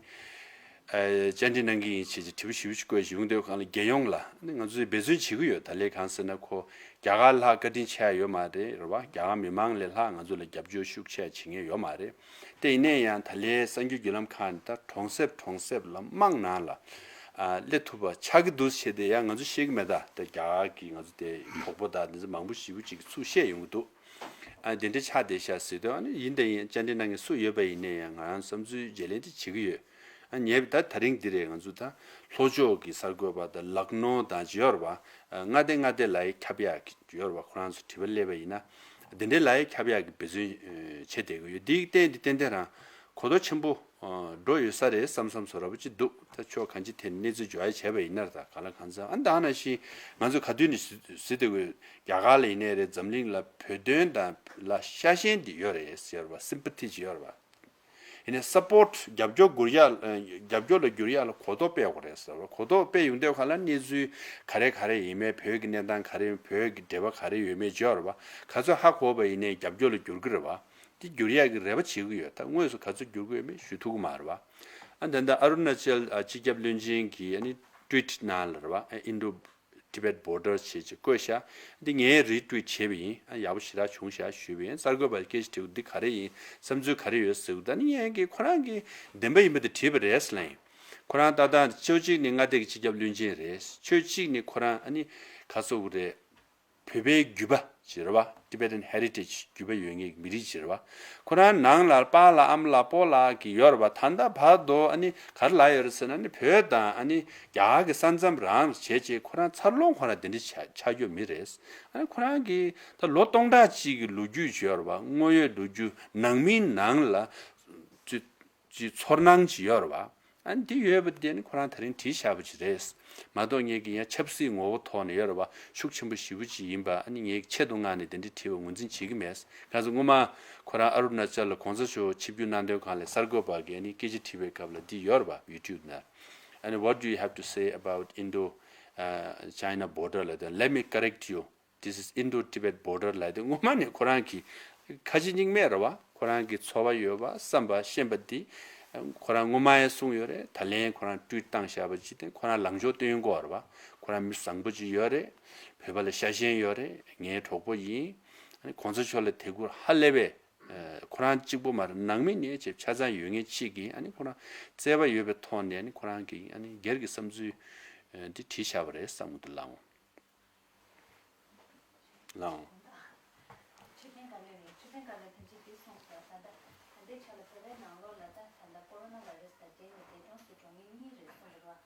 བཅར་འདྲི་གནང་གི་ཡིན་ཞེས་དྲི་བ་ཞིབ་ཞིབ་བཀོད་ཞིག་ཡོང་དུས་གང་ལ་རྒྱལ་ཡོངས་ལ་ཨ་ནི་ང་ཚོས་འབད་བརྩོན་བྱེད་ཀྱི་ཡོད། ད་ལས་གང་ཟེར་ན་ཁོ་རྒྱ་གར་ལྷག་བཀའ་དྲིན་ཆེ་ཡ་ཡོད་མ་རེད་རེད་བ། རྒྱ་གར་མི་མང་ལས་ལྷག་ང་ཚོ་ལ་རྒྱབ་སྐྱོར་ཤུགས་ཆེ་བྱེད་མཁན་ཡོད་མ་རེད། དེ་ཡིན་ན་ཡང་ད་ལས་གསར་འགྱུར་བརྒྱུད་ལམ་ཁག་ནས་ད་གྲོང་གསེབ་གྲོང་གསེབ་ལ་དམངས་ནང་ལ་ཨ་སླེབས་ཐུབ་པ་ཆགས་ཀྱི་འདུག་བྱས་ཏེ་ཡང་ང་ཚོ་ཤེས་ཀྱི་མེད། ད་ད་རྒྱ་གར་གྱི་ང་ཚོ་དེ་གྲོགས་པོ་དང་འདི་ཚོ་མང་པོ་ཞེ་པོ་ཅིག་གིས་ཚུར་བཤད་ཡོང་གི་འདུག་ཨ་དེ་འདྲ་ཆགས་བསྡད་ཤག་ཟེར་དུས་ཨ་ནི་ཡིན་ད་ཡིན་བཅར་འདྲི་གནང་མཁན་སུ་ཡོད་པ་ཡིན་ན་ཡང་ང་རང་བསམ་ཚུལ་བརྗེ་ལེན་དེ་བྱེད་ཀྱི་ཡོད། ཨ་ཉེ་བའི་ད་ད་རིང་འདི་རེད། ང་ཚོ་ད་ལྷོ་ཕྱོགས་ཀྱི་གསར་འགོད་པ་དང་ལག་ནོ་དང་ཅི་ཡོད་རེད་བ། མངའ་སྡེ་མངའ་སྡེ་ལ་ཡི་ཁྱབ་ཡག་གི་ཡོད་རེད་བ། ཁོ་རང་ཚོ་དྲི་བ་སླེབས་པ་ཡིན་ན་དེ་འདྲའི་ལ་ཡི་ཁྱབ་ཡག་གི་འབད་བརྩོན་བྱེད་བསྡད་ཀྱི་ཡོད། འདི་གི་རྟེན་འདི་ཏན་ཏན་རང་གོ་རྟོགས་ཆེན་པོ་འགྲོ་ཡོད་ས་རེད་བསམ་བསམ་བཟོ་འདྲ་པོ་ཅིག་འདུག་ད་ཕྱོགས་གང་ཅི་ཐད་ནས་གནས་ཚུལ་འབྱོར་ཡ་བྱས་པ་ཡིན་ན་ད་ག་ལ་གང་འཚམ་ཨ་ད་ནང་བཞིན་ང་ཚོ་ག་དུས་ནས་ཟེར་བསྡད་ཀྱི་ཡོད། རྒྱ་གར་ལ་ཡིན་ནའི་རེད། འཛམ་གླིང་ལ་བོད་དོན་དང་ལ་ཤ་ཞེན་འདི་ཡོད་རེད་ཟེར་བ། སིམ་པ་ཐི་ཅིག་ཡོད་རེད་བ། ཡིན་ནའི་སཔོར་ཊི་རྒྱབ་སྐྱོར་དགོས་ཡ། རྒྱབ་སྐྱོར་ལ་འགྱུར་ཡ་ལ་གོ་རྟོགས་སྤེལ་དགོས་རེད་ཟེར་བ། གོ་རྟོགས་སྤེལ་ཡོང་དུས་ག་ལ་གནས་ཚུལ་ག་རེ་ག་རེ་ཡིན་མེད། བོད་ཀྱི་གནས་སྟངས་ག་རེ་ཡིན། བོད་ཀྱི་འབྲེལ་བ་ག་རེ་ཡོད་མེད་ཅིག་ཡོད་རེད་བ། ག་ཚོད་ཧ་གོ་བ་ཡིན་ནའི་རྒྱབ་སྐྱོར་ལ་འགྱུར་གི་རེད་བ། དེ་འགྱུར་ཡ་གི་རེ་བ་བྱེད་ཀྱི་ཡོད། ད་དངོས་སུ་ག་ཚོད་འགྱུར་གྱི་ཡོད་མེད་ཞུ་ཐུབ་ཀྱི་མ་རེད་བ། ཨ་ད་ལྟ་ཨ་རུ་ན་ཅལ་སྤྱི་ཁྱབ་བློན་ཆེན་གྱིས་ཨ་ནི་ཊུ་ཝིཊ་ནང་ལ་རེད་བ། ཨ་Indo Tibet Border ཞེས་ཅིག་བཀོད་ཤག་འདི་ངས་རི་ཊུ་ཝིཊ་བྱས་པ་ཡིན། ཨ་ཡག་པོ་ཞེ་དྲག་བྱུང་ཤག་ཞུས་པ་ཡིན། གསར་འགོད་པར་སྐད་ཆ་དྲིས་པ་འདི་ག་རེ་ཡིན། བསམ་ཚུལ་ག་རེ་ཡོད་ཟེར་བ། ད་ནི་ངས་ཀྱིས་ཁོ་རང་གི་བདེན་པ་ཡིན་པ་དེ་བྲིས་པ་རེད་ཟེར་ལབ་ཡིན། ཁོ་རང་ཏག་ཏག་ཕྱོགས་གཅིག་ནས་མངའ་སྡེ་གི་སྤྱི་ཁྱབ་བློན་ཆེན་རེད། ཕྱོགས་གཅིག་ནས་ཁོ་རང་ཨ་ནི་ག་ཟེར་དགོས་རེད། བོད་པའི་རྒྱུད་པ་ཅིག་རེད་བ། Tibetan heritage རྒྱུད་པ་ཡོད་མཁན་གྱི་མི་རིགས་ཅིག་རེད་བ། ཁོ་རང་ནང་ལ་པཱ་ལགས་ཨ་མ་ལགས་སྤོ་ལགས་ཀྱི་ཡོད་རེད་བ། ད་ལྟ་བར་དུ་ཨ་ནི་ག་རེ་ལབ་ཡོད་རེད་ཟེར་ན་ནི་བོད་དང་ཨ་ནི་རྒྱ་གར་གྱི་ས་མཚམས་རང་ལ་བྱས་རྗེས་ཁོ་རང་འཚར་ལོངས་ཁོ་རང་དེ་འདྲ་ཆགས་ཆགས་རྒྱུ་མི་རེད། ཨ་ནི་ཁོ་རང་གིས་ད་ལོ་སྟོང་ཕྲག་གཅིག་གི་ལོ་རྒྱུས་ཅིག་ཡོད་རེད་བ། དངོས་ཡོད་ལོ་རྒྱུས་ནང་མིའི་ནང་ལ་ཅི་ཅིག་ཚོར་སྣང་ཅིག་ཡོད་རེད་བ། ཨ་ནི་འདི་ཡོད་པ་དེ་ནི་ཁོ་རང་ད་རིང་བྲིས་བཞག་པ་ཅིག་རེད། མ་གཏོགས་ངས་ཀྱི་ཡང་ཆབ་སྲིད་ངོ་བོ་ཐོག་ནས་ཡོད་རེད་བ། ཤུགས་ཆེན་པོ་ཞེ་པོ་ཅིག་ཡིན་པ་ཨ་ནི་ངས་ཆེད་དུ་མངགས་ནས་དེ་འདྲ་བྲིས་པ་ངོས་འཛིན་བྱེད་ཀྱི་མེད། གང་ཟེར་སྔོན་མ་ཁོ་རང་ཨ་རུ་ན་ཅལ་ལ་གོང་ས་མཆོག་ཆིབས་བསྒྱུར་གནང་དོན་སྒང་ལ་གསར་འགོད་པ་གིས་ཨ་ནི་སྐད་ཆ་དྲིས་པའི་སྐབས་ལ་འདི་ཡོད་རེད་བ། ཡུ་ཊུབ་ནང་། ཨ་ནི་What do you have to say about Indo, uh, China border ལབ་དུས། Let me correct you. This is Indo-Tibet border ལབ་དེ་སྔོན་མ་ནས་ཁོ་རང་གི་ཁ་ཆེ་སྙིང་མེད་རེད་བ། ཁོ་རང་གི་ཚོར་བ་ཡོད་པ་བསམ་པ་ཤེས་པ་འདི་ཁོ་རང་སྔོན་མ་ཡང་གསུངས་ཡོད་རེད། ད་ལན་ཁོ་རང་ཊུ་ཝིཊ་བཏང་བཞག་པ་ཅིག་དེ་ཁོ་རང་ལངས་ཕྱོགས་སྟོན་དགོས་རེད་བ། ཁོ་རང་མི་བཟང་པོ་ཅིག་ཡོད་རེད། བོད་པ་ལ་ཤ་ཞེན་ཡོད་རེད། ངའི་གྲོགས་པོ་ཡིན། ཨ་ནི་གོང་ས་མཆོག་ལ་དད་གུས་ཧ་ལས་པའི་ཁོ་རང་གཅིག་པོ་མ་རེད། ནང་མི་ནས་ཆེ་ཆ་ཚང་ཡོད་མཁན་གཅིག་གིས་ཨ་ནི་ཁོ་རང་བརྩེ་བ་ཡོད་པའི་ཐོག་ནས་ཨ་ནི་ཁོ་རང་གི་ཨ་ནི་སྒེར་གྱི་བསམ་ཚུལ་འདི་བྲིས་བཞག་པ་རེད་བསམ་གྱི་འདུག་ལགས་འོང་། ལའོ། ཁྲི་བརྟན་དཀར་ལས་རེད། ཁྲི་བརྟན་དཀར་ལས་ཐམས་ཅད་འདི་གསུངས་སོང་། ད་ལྟ་ད་ལྟའི་ཆ་ལ་བོད་པའི་ནང་ལོགས་ལ་ད་ད་ལྟ་ཀོ་རོ་ན་བྷའི་རེ་སི་དང་འབྲེལ་ནས་འདས་གྲོངས་སུ་འགྲོ་མཁན་གཉིས་རེད་གསུངས་འདུག་ར།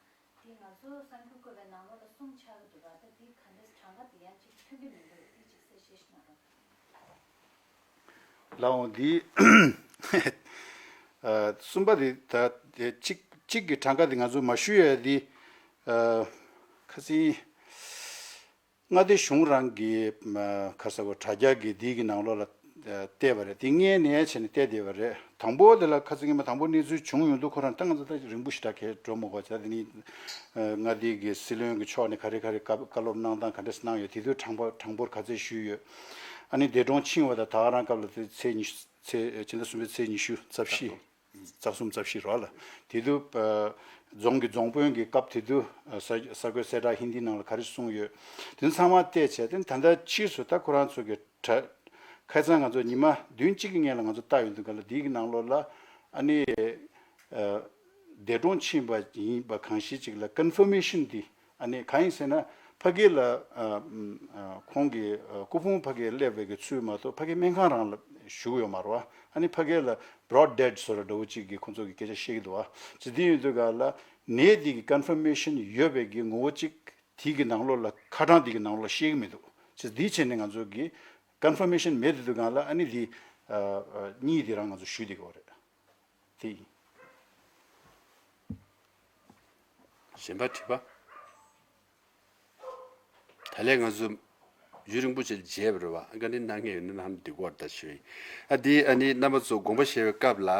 དེ་ང་ཚོ་གསར་འགྱུར་བཀོད་པའི་ནང་ལོགས་ལ་གསུམ་ཆགས་ཀྱི་འདུག་ར། ད་འདི་ག་འདྲ་གྲངས་ཀ་དེ་ཡང་གཅིག་མཐུན་གྱི་མི་འདུག་འདི་གཅིག་གསལ་བཤད་ཞིག་གནང་རོགས། ལའོ་འདི། ཨ་གསུམ་པ་དེ་ད་དེ་གཅིག་གཅིག་གི་གྲངས་ཀ་དེ་ང་ཚོ་མ་ཞུ་ཡ་དེ། ཨ་ཁ་སང་མངའ་སྡེ་གཞུང་རང་གི་ཨ་ཁ་ས་གོ་དྲ་རྒྱ་གི་འདི་གི་ནང་ལོགས་ལ་ཨ་བལྟས་པ་རེད། དེ་སྔས་ནས་བྱས་ནས་བལྟས་བསྡད་པ་རེད། དང་པོ་དེ་ལ་ཁ་སང་ཉི་མ་དང་པོ་གནས་ཚུལ་བྱུང་ཡོང་དུས་ཁོ་རང་ད་ང་ཚོ་ད་རིང་པོ་ཞེ་དྲག་གས་འགྲོ་མ་དགོས་བྱས། དེ་ནི་ཨ་མངའ་སྡེ་གི་སྲིད་བློན་གི་ཕྱོགས་ནས་ག་རེ་ག་རེ་བཀའ་བཀའ་སློབ་གནང་སྟངས་ག་འདྲས་གནང་ཡོད། དེ་དུས་གྲངས་པ་གྲངས་འབོར་ག་ཚད་ཞུས་ཡོད། ཨ་ནི་འདས་གྲོངས་ཕྱིན་པ་དང་ད་ག་རང་སྐབས་ལ་དེ་ཚེས་ཉི་ཤུ། ཚེས་ཕྱི་ཟླ་གསུམ་པའི་ཚེས་ཉི་ཤུ་རྩ་བཞི། རྩ་གསུམ་རྩ་བཞི་རོགས་ལ། དེ་དུས་ཨ་རྫོང་གི་རྫོང་དཔོན་གྱི་སྐབས་དེ་དུས་ཨ་གསར་གསར་འགོད་གསལ་བསྒྲགས་ཧིན་དི་ནང་ལ་ག་རེ་གསུངས་ཡོད། དེ་ཚང་མ་བལྟས་བྱས་ཏེ་ད་ལྟ་ཕྱིས་སུ་ད་ཁོ་རང་ཚོ་གི་གྲ་ཁ་སང་ང་ཚོ་ཉི་མ་བདུན་གཅིག་གི་སྔོན་ལ་ང་ཚོ་བལྟ་ཡོང་དུས་ག་ལ་འདི་གི་ནང་ལོགས་ལ་ཨ་ནི་ཨ་འདས་གྲོངས་ཕྱིན་པ་ཡིན་པ་གང་ཞིག་ཅིག་ལ་ཀོན་ཕོར་མེ་ཤན་འདི་ ཨ་ནི་གང་ཡིན་ཟེར་ན་ཕ་གི་ལ་ཨ་ཨ་ཁོང་གི་ཨ་སྐུ་ཕུང་ཕ་གིར་སླེབས་པའི་གི་ཚུལ་མ་གཏོགས་ཕ་གི་སྨན་ཁང་རང་ལ་བཞུགས་ཡོད་མ་རེད་བ། ཨ་ནི་ཕ་གི་ལ་brought dead ཟེར་འདྲ་བོ་ཅིག་གི་ཁོང་ཚོ་གི་སྐད་ཆ་བཤད་ཀྱི་འདུག་བ། ཅི་འདི་ཡོད་དུས་ག་ལ་ནད་འདི་གི་confirmation ཡོད་པའི་གི་ངོ་བོ་ཅིག་དེའི་གི་ནང་ལོགས་ལ་ཁ་གྲངས་དེའི་གི་ནང་ལོགས་ལ་བཤད་ཀྱི་མི་འདུག། ཅི་འདིའི་ཆེད་ནས་ང་ཚོ་གི་confirmation མེད་དུས་ག་ལ་ཨ་ནི་འདི་ཨ་ཨ་གཉིས་འདི་རང་ང་ཚོ་ཞུས་བསྡད་ཀྱི་ཡོད་རེད། དེ་ཡིན། གཞན་པ་དྲི་བ། ད་ལན་ང་ཚོ་ཡུན་རིང་པོ་ཅིག་མཇལ་བ་རེད་བ། བཀའ་འདྲི་གནང་མཁན་ཡོད་ན་གནང་འདི་སྐོར་ད་ཞུ་ཡིན། ཨ་འདི་ཨ་ནི་རྣམ་པ་ཚོ་དགོངས་པ་བཞེས་པའི་སྐབས་ལ།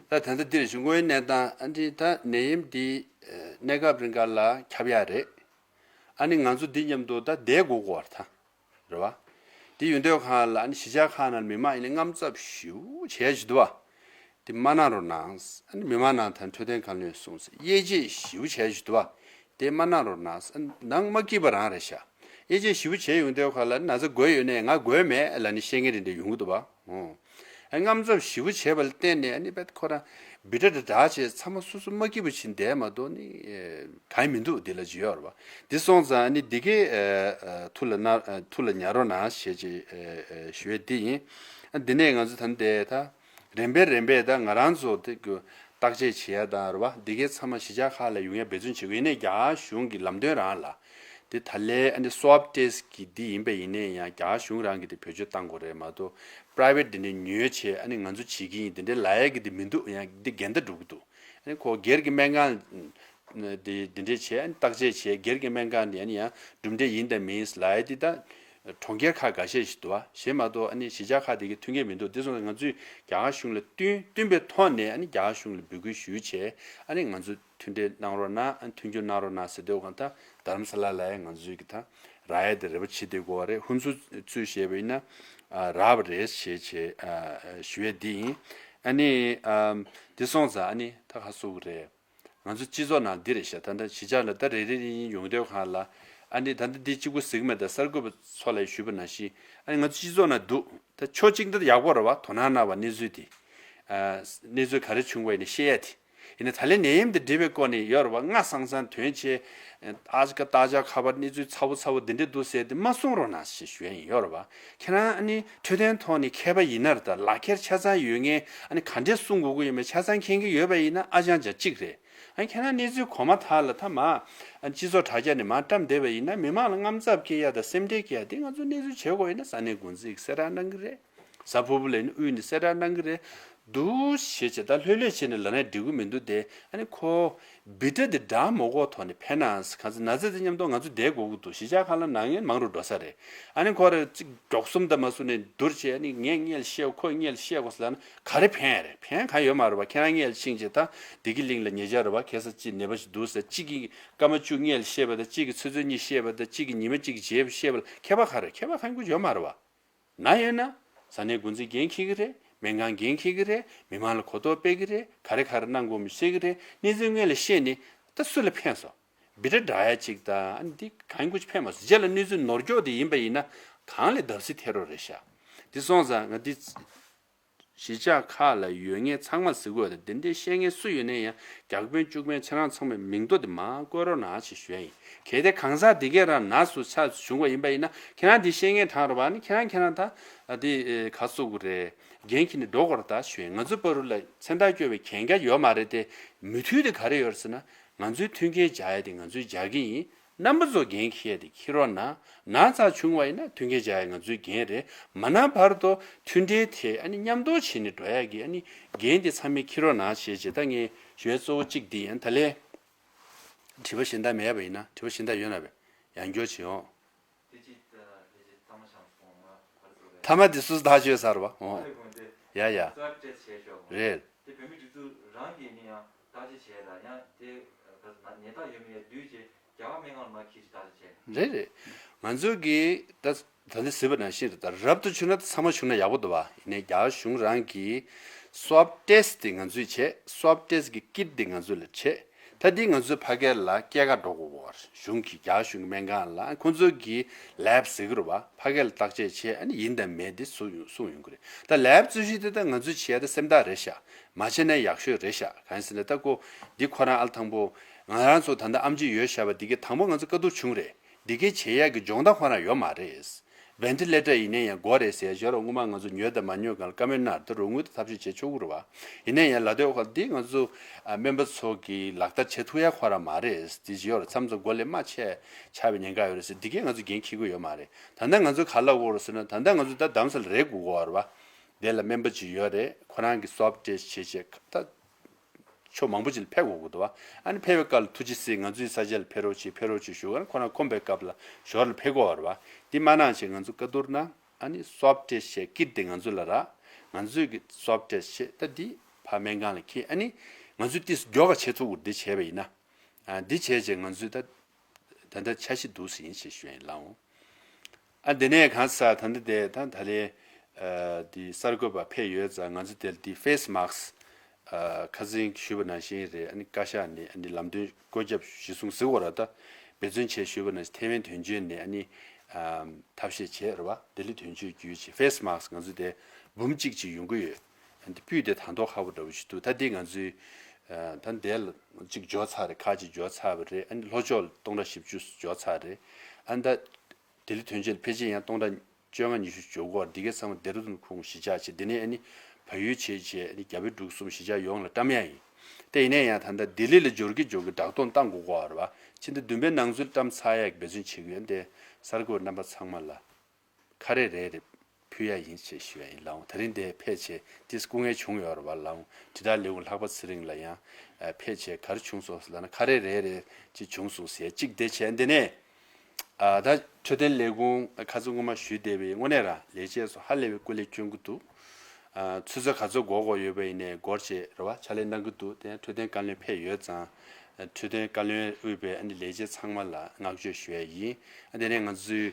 ད་ད་ལྟ་འདིར་གཞུང་གོའི་གནས་སྟངས་ཨ་འདི་ད་ནད་ཡམས་འདི་གནས་སྐབས་རིང་ག་ལ་ཁྱབ་ཡ་རེད། ཨ་ནི་ང་ཚོ་འདི་མཉམ་དུ་ད་བསྡད་དགོས་ཀྱི་ཡོད་རེད་ད། རེད་བ། དེ་ཡོད་དུས་ག་ལ་ཨ་ནི་གཞིས་ཆགས་ཁག་ནང་མི་མང་ཡིན་ན་དངངས་འཚབ་ཞེ་པོ་བྱས་བཞིན་འདུག་བ། དེ་མ་གནང་རོགས་གནང་། ཨ་ནི་མི་མང་ནང་དང་འཕྲོད་བསྟེན་བཀའ་བློན་གསུངས་ཟེར་དབྱེ་འབྱེད་ཞེ་པོ་བྱས་བཞིན་འདུག་བ། དེ་མ་གནང་རོགས་གནང་། ཨ་ནི་ནང་མ་སྐྱིད་པ་རང་རེད་ཤག། དབྱེ་འབྱེད་ཞེ་པོ་བྱས་ཡོང་དུས་ག་ལ་ན་ཚ་འགོས་ཡོད་ནའི་ང་འགོས་མེད་ལབ་ནས་བཤད་མཁན་རེ་འདྲ་ཡོང་གི་འདུག་བ། ཨོ། ཨ་དངངས་འཚབ་ཞེ་པོ་བྱས་པ་ལ་བརྟེན་ནས་ཨ་ནི་བེད་ཁོ་རང་བི་ཏྲ་འདྲ་འདྲ་བྱས་ཚང་མ་སོ་སོ་མ་སྐྱིད་པ་བྱས་བསྡད་མ་གཏོགས་ནི་ཨེ་གང་ཡང་མི་འདུག། འདི་ལ་ཅི་ཡོད་རེད་བ། འདི་སོང་ཙང་ཨ་ནི་འདི་གའི་ཨ་ཨ་ཐུགས་ལ་ན་ཨ་ཐུགས་ལ་ཉར་རོགས་གནང་ཞེས་ཅིག་ཨ་ཨ་ཞུ་ཡས་འདི་ཡིན། ཨ་འདི་ནས་ང་ཚོ་ད་ལྟའི་ད་རིམ་པས་རིམ་པས་ད་ང་རང་ཚོ་དེ་གི་བརྟག་དཔྱད་བྱེད་ཡ་དང་རེད་བ། འདི་གའི་ཚང་མ་གཞིས་ཆགས་ཁག་ལ་ཡོང་ཡ་འབད་བརྩོན་བྱེད་དགོས། ཡིན་ནའི་རྒྱ་གར་གཞུང་གི་ལམ་སྟོན་རང་ལ། དེ་ད་ལན་ཨ་ནི་swab test གི་འདི་ཡིན་པ་ཡིན་ནའི་ཡང་རྒྱ་གར་གཞུང་རང་གིས་དེ་བེད་སྤྱོད་བཏང་དགོས་རེད་མ་གཏོགས་private དེ་འདྲའི་ཉོས་བྱས་ཨ་ནི་ང་ཚོ་བྱེད་ཀྱི་ཡིན་དེ་འདྲའི་ལབ་ཡ་གི་དེ་མི་འདུག། ཡང་འདི་འགལ་ཟླ་འགྲོ་གི་འདུག། ཨ་ནི་ཁོ་སྒེར་གྱི་སྨན་ཁང་དེ་དེ་འདྲས་བྱས་ཨ་ནི་བརྟག་དཔྱད་བྱས་སྒེར་གྱི་སྨན་ཁང་ནས་ཨ་ནི་ཡང་གྲུབ་འབྲས་ཡིན་དང་མིན་ལབ་ཡ་དེ་ད་གྲོང་ཁྱེར་ཁག་འགའ་ཤས་ཤིག་འདུག་བ། གཞན་མ་གཏོགས་ཨ་ནི་གཞིས་ཆགས་ཁག་དེ་གའི་མཐུན་རྐྱེན་མི་འདུག། དེ་སོང་ཙང་ང་ཚོས་རྒྱ་གར་གཞུང་ལ་བསྟུན་བསྟུན་པའི་ཐོག་ནས་ཨ་ནི་རྒྱ་གར་གཞུང་ལ་འབོད་སྐུལ་ཞུས་བྱས་ཨ་ནི་ང་ཚོ་མཐུན་འབྲེལ་གནང་རོགས་གནང་། མཐུན་འགྱུར་གནང་རོགས་གནང་ཟེར་དུས་གང་ལྟར་རྡ་རམ་ས་ལ་ལ་ཡང་ང་ཚོའི་གི་ད་རག་ཡས་དེ་རེ་བ་བྱེད་བསྡད་དགོས་པ་རེད། ཧུན་སུར་ཚུར་བཤད་པ་ཡིན་ན་ཨ་རག་པ་རེད་ཞེས་བྱས་ཨ་ཞུ་ཡས་འདི་ཡིན། ཨ་ནི་ཨམ་འདི་སོང་ཙང་ཨ་ནི་ད་ག་སུ་གི་རེད། ང་ཚོ་སྤྱི་ཚོགས་ནང་འདི་རེད་ཤག། ད་ལྟ་གཞིས་ཆགས་ལ་ད་རེ་རེ་རེ་ཡིན་ཡོང་དུས་གང་ལ་ཨ་ནི་ད་ལྟ་འདི་གཅིག་པུ་ཟེར་གི་མེད། ད་གསར་འགོད་པ་ཚོ་ལ་ཞུས་པ་ནང་བཞིན་ཨ་ནི་ང་ཚོ་སྤྱི་ཚོགས་ནང་འདུག། ད་ཕྱོགས་གཅིག་འདི་ཡག་པོ་རེད་བ། དོ་སྣང་གནང་བ་གནས་ཚུལ་འདི། ཨ་གནས་ཚུལ་ག་རེ་བྱུང་བ་ཡིན་ན་བཤད་ཡ་དེ། ཡིན་ན་ད་ལན་ནད་ཡམས་འདི་འགྲིག་པའི་སྐོར་ནས་ཡོད་རེད་བ། སྔ་སང་སང་དོན་ཆེ། ཨ་ཅི་ཀ་སྟག་ཅག་ཁ་པར་གནས་ཚུལ་ཚ་བོ་ཚ་བོ་འདི་འདྲས་འདུག་ཟེར་ཏེ་མ་གསུང་རོགས་གནང་ཞེས་ཞུ་ཡ་ཡིན་ཡོད་རེད་བ། ཁྱེད་རང་ཨ་ནི་འཕྲོད་བསྟེན་ཐོག་ནས་མཁས་པ་ཡིན་ན་རེད། ད་ལག་ཁྱེར་ཆ་ཚང་ཡོད་མཁན་ཨ་ནི་ག་འདྲས་གསུང་དགོས་ཀྱི་ཡོད་མེད་ཆ་ཚང་མཁྱེན་གྱི་ཡོད་པ་ཡིན་ན་ཨ་ཅང་ཅག་གཅིག་རེད། ཨ་ནི་ཁྱེད་རང་གནས་ཚུལ་གོ་མ་ཐག་ལ་ད་མ་ཨ་ནི་སྤྱི་ཚོགས་དྲ་རྒྱ་ནས་མ་བཀྲམ་བསྡད་པ་ཡིན་ན་མི་མང་ལ་དངངས་འཚབ་སྐྱེ་ཡ་དང་སེམས་ཁྲལ་སྐྱེ་ཡ་དེ་ང་ཚོ་གནས་ཚུལ་བྱེད་དགོས་ཡིན་ན་ས་གནས་འགོ་འཛིན་གྱིས་གསལ་བསྒྲགས་གནང་གི་རེད། གཟའ་ཕུར་བུ་ལ་ནི་དབུས་ནས་གསལ་བསྒྲགས་གནང་གི་རེད། འདུག་ཞེས་བྱས་ད་ལྷོད་ལྷོད་བྱས་ནས་ལབ་ན་འགྲིག་གི་མི་འདུག་སྟེ། ཨ་ནི་ཁོ་བི་ཏྲ་འདི་འདྲ་མོ་གོ་ཐོག་ནས་ཕན་ནའང་གང་ཟེར་ན་ཚ་དེ་མཉམ་དུ་ང་ཚོ་བསྡད་དགོས་ཀྱི་འདུག། གཞིས་ཆགས་ཁག་ལ་ནད་ཡམས་མང་རུ་འགྲོ་ས་རེད། ཨ་ནི་ཁོ་ར་གཅིག་མགྱོགས་གསུམ་དང་མ་སུ་ནས་བསྡུར་བྱས་ཨ་ནི་ངས་སྔོན་ལ་བཤད་ཁོས་སྔོན་ལ་བཤད་དགོས་ཟེར་ལབ་ན་ག་རེ་ཕན་རེད། ཕན་གང་ཡོད་མ་རེད་བ། ཁྱེད་རང་སྔོན་ལ་ཕྱིན་བྱས་ད་བདེ་སྐྱིད་གླིང་ལ་ཉེ་ཆར་རེད་བ། ཁ་སང་གཅིག་ནད་པ་ཞིག་འདུག་ཟེར། གཅིག་གིས་སྐར་མ་བཅུ་སྔོན་ལ་བཤད་པ་དང་གཅིག་གིས་ཆུ་ཚོད་གཉིས་བཤད་པ་དང་གཅིག་གིས་ཉི་མ་གཅིག་བྱས་བཤད་པ་ལ་ཁྱད་པར་ག་རེ། ཁྱད་པར་གང་ཡང་ཡོད་མ་རེད་བ། ན་ཡོད་ན། ས་གནས་འགོ་འཛིན་འགན་འཁྱེར་གྱི་རེད། སྨན་ཁང་འགན་འཁྱེར་གྱི་རེད། མི་མང་ལ་གོ་རྟོགས་སྤེལ་གྱི་རེད། ག་རེ་ག་རེ་གནང་དགོས་མིན་བཤད་ཀྱི་རེད། གནས་ཚུལ་སྔོན་ལ་ཤེས་ནས་ད་སུ་ལ་ཕན་སོང་། བི་ཏྲ་འདྲ་ཡ་གཅིག་དང་ཨ་ནི་འདི་གང་ཡང་ཁུ་ཕན་མ་སོང་། རྗེས་ལ་གནས་ཚུལ་ནོར་འཁྱོག་དེ་ཡིན་པ་ཡིན་ན་གང་ལས་བརྡབ་གསིག་ཐེབས་རོགས་རེད་ཤག། འདི་སོང་ཙང་ང་འདི་གཞིས་ཆགས་ཁག་ལ་ཡོད་མཁན་ཚང་མ་ཟེར་དགོས་རེད། འདི་འདྲའི་བཤད་མཁན་སུ་ཡོད་ནའི་ཡང་བརྒྱ་དཔོན་བཅུ་དཔོན་ཁྱེད་རང་ཚང་མའི་མིང་ཐོ་དེ་མར་བཀོད་རོགས་གནང་ཞེས་ཞུ་ཡ་ཡིན། གལ་ཏེ་གང་ཟག་འདི་གས་རང་ན་སོ་ཆ་བྱུང་བ་ཡིན་པ་ཡིན་ན་ཁྱེད་རང་འདི་བཤད་མཁན་གྲས་རེད་བ། ཨ་ནི་ཁྱེད་རང་ཁྱེད་རང་ད་ཨ་འདི་ཨེ་ག་སོ་གི་རེད། འགན་འཁྱེར་ནས་འགྲོ་དགོས་རེད་ད་ཞུ་ཡ་ཡིན། ང་ཚོ་བར་དུ་ལ་མཚན་རྟགས་བཀོད་པའི་གན་རྒྱ་ཡོད་མ་རེད་དེ། མོས་མཐུན་དེ་ག་རེ་ཡོད་རེད་ཟེར་ན་ང་ཚོའི་མཐུན་རྐྱེན་སྦྱར་ཡ་དེ་ང་ཚོས་སྦྱར་གྱི་ཡིན། རྣམ་པ་ཚོ་འགན་འཁྱེར་ཡ་དེ་འཁྱེར་རོགས་གནང་། ན་ཚ་བྱུང་བ་ཡིན་ན་མཐུན་རྐྱེན་སྦྱར་ཡ་ང་ཚོའི་འགན་རེད། མ་ན་བར་དུ་མཐུན་འབྲེལ་དེ་ཨ་ནི་མཉམ་དུ་བྱས་ནས་འགྲོ་ཡ་གི་ཨ་ནི་འགན་དེ་ཚང་མས་འཁྱེར་རོགས་གནང་ཞེས་བྱས། ད་ངས་ཞུ་ཡ་གཙོ་བོ་གཅིག་འདི་ཡིན། ད་ལན་དྲི་བ་གཞན་དག་མེད་པ་ཡིན་ན། དྲི་བ་གཞན་དག་ཡོད་ན་བས་ཡང་སྐྱོར་བྱེད་འོང་། དེ་ཅི་ད་དེ་ཅི་ཐ་མ་ཤང་སོང་ང་ག་རེ་ཟེར་རེད། ཐ་མ་དེ་སུས་ཐག་གཅོད་ས་རེད་བ། འོང་། ཨ་རེ་དགོངས་ཏེ་ཡ་ཡ། ཙག་ཏྲེ་བྱས་ཤོག་རེད། དེ་བོད་མི་སྒྲིག་འཛུགས་རང་གིས་ནི་ཡང་བརྟག་དཔྱད་བྱས་ལ་ཡང་དེ་ག་ཟེར་ན་ནད་རྟགས་ཡོད་མེད་ཡ་བསྡུས་རྗེས་རྒྱ་གར་སྨན་ཁང་ལ་མར་འཁྱེར་ཞིག་བརྟག་དཔྱད་བྱས། རེད་རེད། ང་ཚོ་གིས་ད་ད་ལྟ་ཟེར་བ་ནང་བཞིན་རེད། ད་རབ་ཏུ་བྱུང་ན་ད་ཚང་མ་བྱུང་ན་ཡག་པོ་འདུག་བ། ཡིན་ནའི་རྒྱ་གར་གཞུང་རང་གིས་swab test དེ་ང་ཚོས་བྱས། swab test གི་kit དེ་ང་ཚོ་ལ་བྱས། ད་འདི་ང་ཚོས་ཕ་གི་ལ་སྐྱེལ་ག་འགྲོ་དགོས་ཀྱི་ཡོད་རེད། གཞུང་གི་རྒྱ་གཞུང་གི་སྨན་ཁང་ལ་ཁོང་ཚོ་གིས་lab ཟེར་གི་རེད་བ། ཕ་གི་ལ་བརྟག་དཔྱད་བྱས་ཨ་ནི་ཡིན་དང་མིན་དེ་གསུངས་ཡོང་གསུངས་ཡོང་གི་རེད། ད་lab རྩོད་གཞི་དེ་ད་ང་ཚོས་བྱས་ད་སེམས་ཐག་རེད་ཤག། མ་བྱས་ན་ཡག་ཤོས་རེད་ཤག། གང་ཡིན་ཟེར་ན་ད་ཁོ་འདི་ཁོ་རང་ཨ་ལ་དང་པོ་ ང་རང་ཚོ་ད་ལྟ་ཨེམ་ཆི་ཡོད་བཞག་པ་འདི་གའི་དང་པོ་ང་ཚོ་དཀའ་སྡུག་བྱུང་རེད། འདི་གའི་བྱེད་ཡག་གི་སྦྱོང་བརྡར་ཁོ་རང་ཡོད་མ་རེད། བེན་ཊི་ལེ་ཊར་ཡིན་ནའི་ཡང་དགོས་རེད་ཟེར་ཞོར་སྔོན་མ་ང་ཚོ་ཉོས་དང་མ་ཉོས་སྒང་ལ་བཀའ་མོལ་གནང་། ད་རོགས་དངུལ་དང་ཐབས་ཤེས་བྱེད་ཆོག་གི་རེད་བ། ཡིན་ནའི་ཡང་ལ་དོའི་ཁ་འདི་ང་ཚོ་ཨ་སྨན་པ་ཚོ་གི་ལག་བསྟར་བྱེད་ཐུབ་ཡག་ཁོ་རང་མ་རེད། འདི་ཞོར་མཚམས་མཚམས་མགོ་ལས་མ་ཆད་ཆགས་པའི་ཉེན་ཁ་ཡོད་རེད་ཟེར། འདི་གའི་ང་ཚོ་འགན་འཁྱེར་གི་ཡོད་མ་རེད། ད་ལྟ་ང་ཚོ་ག་ལ་འོར་ཟེར་ན། ད་ལྟ་ང་ཚོ་ད་རྡ་རམ་ས་ལ་རེད་དགོས་གོ་བ་རེད་བ། དེ་ལ་སྨན་པ་ཅིག་ཡོད་རེད། ཁོ་རང་གི་སོབ་ཊེ་སི་ཊི་བྱེད་བྱེད་ད། ཕྱོགས་མང་པོ་ཅིག་ལ་ཕེབས་དགོས་ཀྱི་འདུག་བ། ཨ་ནི་ཕེབས་པའི་སྐབས་ལ་ཐུགས་རྗེ་གཟིགས། ང་ཚོའི་ས་ཆ་ལ་ཕེབས་རོགས་བྱེད། ཕེབས་རོགས་བྱེད་ཞུ་ག་ཁོ་རང་ཁོམ་པའི་སྐབས་ལ་ཞོར་ལ་ཕེབས་དགོས་པ་རེད་བ། འདི་མ་གནང་བྱས་ང་ཚོ་བཀའ་བསྡུར་གནང་། ཨ་ནི་སོབ་ཊེ་སི་ཊི་བྱས་ཀིཊ་དེ་ང་ཚོ་ལ་རག་ང་ཚོའི་གི་སོབ་ཊེ་སི་ཊི་བྱས་ད་འདི་ཕར་སྨན་ཁང་ལ་འཁྱེར། ཨ་ནི་ང་ཚོས་ཏིས་མགྱོགས་ཀ་བྱེད་ཐུབ་དགོས། འདི་བྱས་པ་ཡིན་ན། ཨ་འདི་བྱས་བྱས་ང་ཚོས་ད་ད་ལྟ་འཆར་གཞི་འདུག་ཟིན་ཞེས་ཞུ་ཡིན་ལགས་འོང་། ཨ་དེ་ནས་གང་ཟག་ད་ལྟ་དེ་ད་ད་ལན་ཨ་འདི་གསར་འགོད་པ་ཕེབས་ཡོད་ཙང་ང་ཚོ་དེར་འདི་ཕེ་སི་མཱ་སི་ཨ་ཁ་སང་ཞུས་པ་ནང་བཞིན་རེད། ཨ་ནི་བཀའ་ཤག་ནས་ཨ་ནི་ལམ་སྟོན་བཀོད་ཁྱབ་གཞི་བཟུང་ཟེར་བ་ར། ད་འབད་བརྩོན་བྱས་ཞུས་པ་ནང་བཞིན་ཐེ་ཝན་དོན་གཅོད་ནས་ཨ་ནི་ཨ་ཐབས་ཤེས་བྱས་རེད་བ། ལྡི་ལི་དོན་གཅོད་བརྒྱུད་བྱས་ཕེ་སི་མཱ་སི་ང་ཚོ་དེ་འབུམ་གཅིག་ཅིག་ཡོང་གི་ཡོད། ཨ་ནི་སྤུས་དེ་དང་ཐོག་ཁ་པོ་འདྲ་བོ་ཞིག་འདུག་ད་འདི་ང་ཚོའི་ཨ་ད་འདི་ལ་གཅིག་འབྱོར་ཚར་རེད། ཁག་ཅིག་འབྱོར་ཚར་བ་རེད། ཨ་ནི་ལྷོ་ཕྱོགས་ལ་སྟོང་ཕྲག་བཞི་བཅུ་འབྱོར་ཚར་རེད། ཨ་ནི་ད་ལྡི་ལི་དོན་གཅོད་ལ་ཕལ་ཆེར་ཡང་སྟོང་ཕྲག་བཅོ་ལྔ་ཉི་ཤུ་འབྱོར་གྱི་ཡོད་རེད། འདི་གའི་ཚང་མ་ལྡེ་ར་ལྡུན་ཁོངས་གཞིས་ཆགས་བྱས། འདི་ནས་ཨ་ནི་བལ་ཡུལ་བྱས་བྱས་ཨ་ནི་རྒྱ་བལ་འབྲུག་གསུམ་གཞིས་ཆགས་ཡོངས་ལ་བཀྲམ་ཡག་ཡིན། དེ་ཡིན་ན་ཡང་ད་ལྟ་ལྡི་ལི་ལ་འབྱོར་གྱི་འབྱོར་གྱི་བསྒྲགས་གཏོང་བཏང་དགོས་ཀྱི་ཡོད་རེད་བ། ཕྱི་ཟླ་བདུན་པའི་ནང་ཚུད་བཀྲམ་ཚར་ཡག་གི་འབད་བརྩོན་བྱེད་ཀྱི་ཡོད། འདི་གསར་འགོད་རྣམ་པ་ཚང་མ་ལ་ཁ་རས་རེ་རེ་ཕུལ་ཡག་ཡིན་ཞེས་ཞུ་ཡག་ཡིན་ལགས་འོང་། དེ་རིང་འདིར་ཕེབས་བྱས་ཏོག་ཙམ་སྐུ་ངལ་བྱུང་ཡོད་རེད་བ་ལགས་འོང་། དྲིལ་བསྒྲགས་ལས་ཁུངས་ལྷག་པ་ཚེ་རིང་ལ་ཡང་ཨ་ཕེབས་བྱས་ག་རེ་བྱུང་སོང་ཟེར་ལབ་ན། ཁ་རས་རེ་རེ་ཅིག་བྱུང་སོང་ཟེར། གཅིག་དེ་བྱས། འདི་ནས་ཨ་ད་འཕྲོད་བསྟེན་ལས་ཁུངས་ཁ་སང་སྔོན་མ་ཞུས་བསྡད་པའི་དངོས་གནས་རང་ལས་བྱེད་ཚོ་ཧ་ལས་པའི་སྐུ་ལས་བསྐྱོན་གྱི་འདུག་ཨ་ཚོད་ལྟ་ག་ཚོད་དགོས་དགོས་ཡོད་པ་ཡིན་ནའི་སྒོར་བྱས་རེད་བ། ཕྱག་ལས་གནང་གི་འདུག་དེ་ཡང་འཕྲོད་བསྟེན་བཀའ་བློན་ཕེབས་ཡོད་ཙང་། འཕྲོད་བསྟེན་བཀའ་བློན་དབུས་པའི་ཨ་ནི་ལས་བྱེད་ཚང་མ་ལ་བསྔགས་བརྗོད་ཞུ་ཡག་ཡིན། ཨ་དེ་ནས་ང་ཚོའི་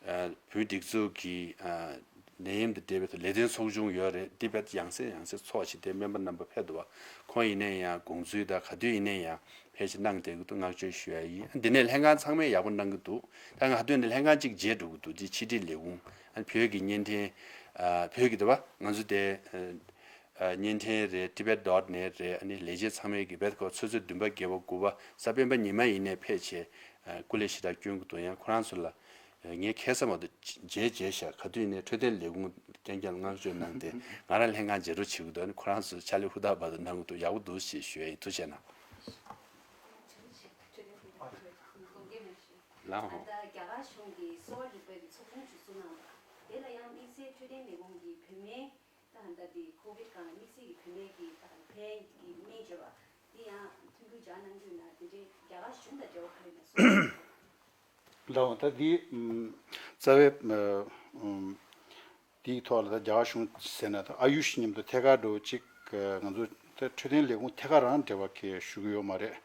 ཨ་བོད་སྒྲིག་འཛུགས་ཀྱི་ཨ་ནད་ཡམས་དང་འབྲེལ་བའི་ཐོག་ལས་དོན་ཚོགས་ཆུང་ཡོད་རེད། འདི་བས་ཡང་སེ་ཡང་སེ་ཚོགས་བྱས་ཏེ་སྨན་པ་རྣམ་པ་ཕེབས་འདུག་བ། ཁོང་ཡིན་ནའི་ཡང་དགོངས་ཚུལ་དང་ག་དུས་ཡིན་ནའི་ཡང་ཕལ་ཆེར་གནང་བསྡད་ཀྱི་འདུག་བསྔགས་བརྗོད་ཞུ་ཡག་ཡིན། འདི་ནས་ལྷན་ཁང་ཚང་མས་ཡག་པོ་གནང་གི་འདུག་ད་ང་ཧ་དོན་ནས་ལྷན་ཁང་གཅིག་མཇལ་འགྲོ་གི་འདུག་འདི་ཕྱི་དྲིལ་ལས་ཁུངས་ཨ་ནི་བོད་ཀྱི་བརྙན་འཕྲིན་ཨ་བོད་ཀྱི་འདི་བ་ང་ཚོ་དེ་ཨ་བརྙན་འཕྲིན་རེད། ཊི་བེཊ་ཌོཊ་ནེཊ་རེད། ཨ་ནི་ལས་བྱེད་ཚང་མས་ཀྱི་བེད་ཁོ་ཚོད་ཚོད་བདུན་པ་བརྒྱད་པ་དགུ་པ་གཟའ་སྤེན་པ་ཉི་མ་ཡིན་ནའི་ཕལ་ཆེར་ཨ་སྐུ་ལས་ཞེ་དྲག་བསྐྱོན་གྱི་འདུག་ཡང་ཁོ་རང་ཚོ་ལ་ངས་ཁ་སང་མ་གཏོགས་མཇལ་མཇལ་ཤག་ག་དུས་ནས་འཕྲོད་བསྟེན་ལས་ཁུངས་རྐྱང་རྐྱང་ལ་བསྔགས་བརྗོད་གནང་སྟེ་ང་རང་ལྷན་ཁང་མཇལ་འཕྲད་བྱེད་ཀྱི་འདུག་ཨ་ནི་ཁོ་རང་ཚོས་ཕྱག་ལས་ཧུར་ཐག་བར་དུ་གནང་གི་འདུག་ཡག་པོ་འདུག་ཞེས་ཞུ་ཡ་ཡིན། ཐུགས་རྗེ་གནང་། ལགས་འོང་། ད་རྒྱ་གར་གཞུང་གི་གསོ་བ་རིག་པའི་ཚོགས་ཆུང་ཞིག་བཙུགས་གནང་བ། དེ་ལ་ཡང་དམིགས་བསལ་འཕྲོད་བསྟེན་ལས་ཁུངས་ཀྱི་བུད་མེད། ད་ལྟ་འདི་ཁོ་བིད་སྒང་ལ་དམིགས་བསལ་གྱི་བུད་མེད་ཀྱི་ད་ཕན་གྱི་སྨན་བཅོས་པ་འདི་ཡང་མཐུན་འགྱུར་སྦྱར་གནང་རྒྱུ་ན་དེ་འདྲའི་རྒྱ་གར་གཞུང་དང་འབྲེལ་བ་ག་རེ་ཡོད་ན་གསུངས། ལགས་འོང་། ད་འདི་ཨམ་རྩ་བའི་ཨམ་འདིའི་ཐོག་ལ་ད་རྒྱ་གར་གཞུང་ཟེར་ན་ད་ཨ་ཡུཤ་མཉམ་དུ་ཐད་ཀར་འགྲོ་གཅིག་ང་ཚོ་ད་འཕྲོད་བསྟེན་ལས་ཁུངས་ཐད་ཀར་རང་འབྲེལ་བ་གང་ཞུ་གི་ཡོད་མ་རེད།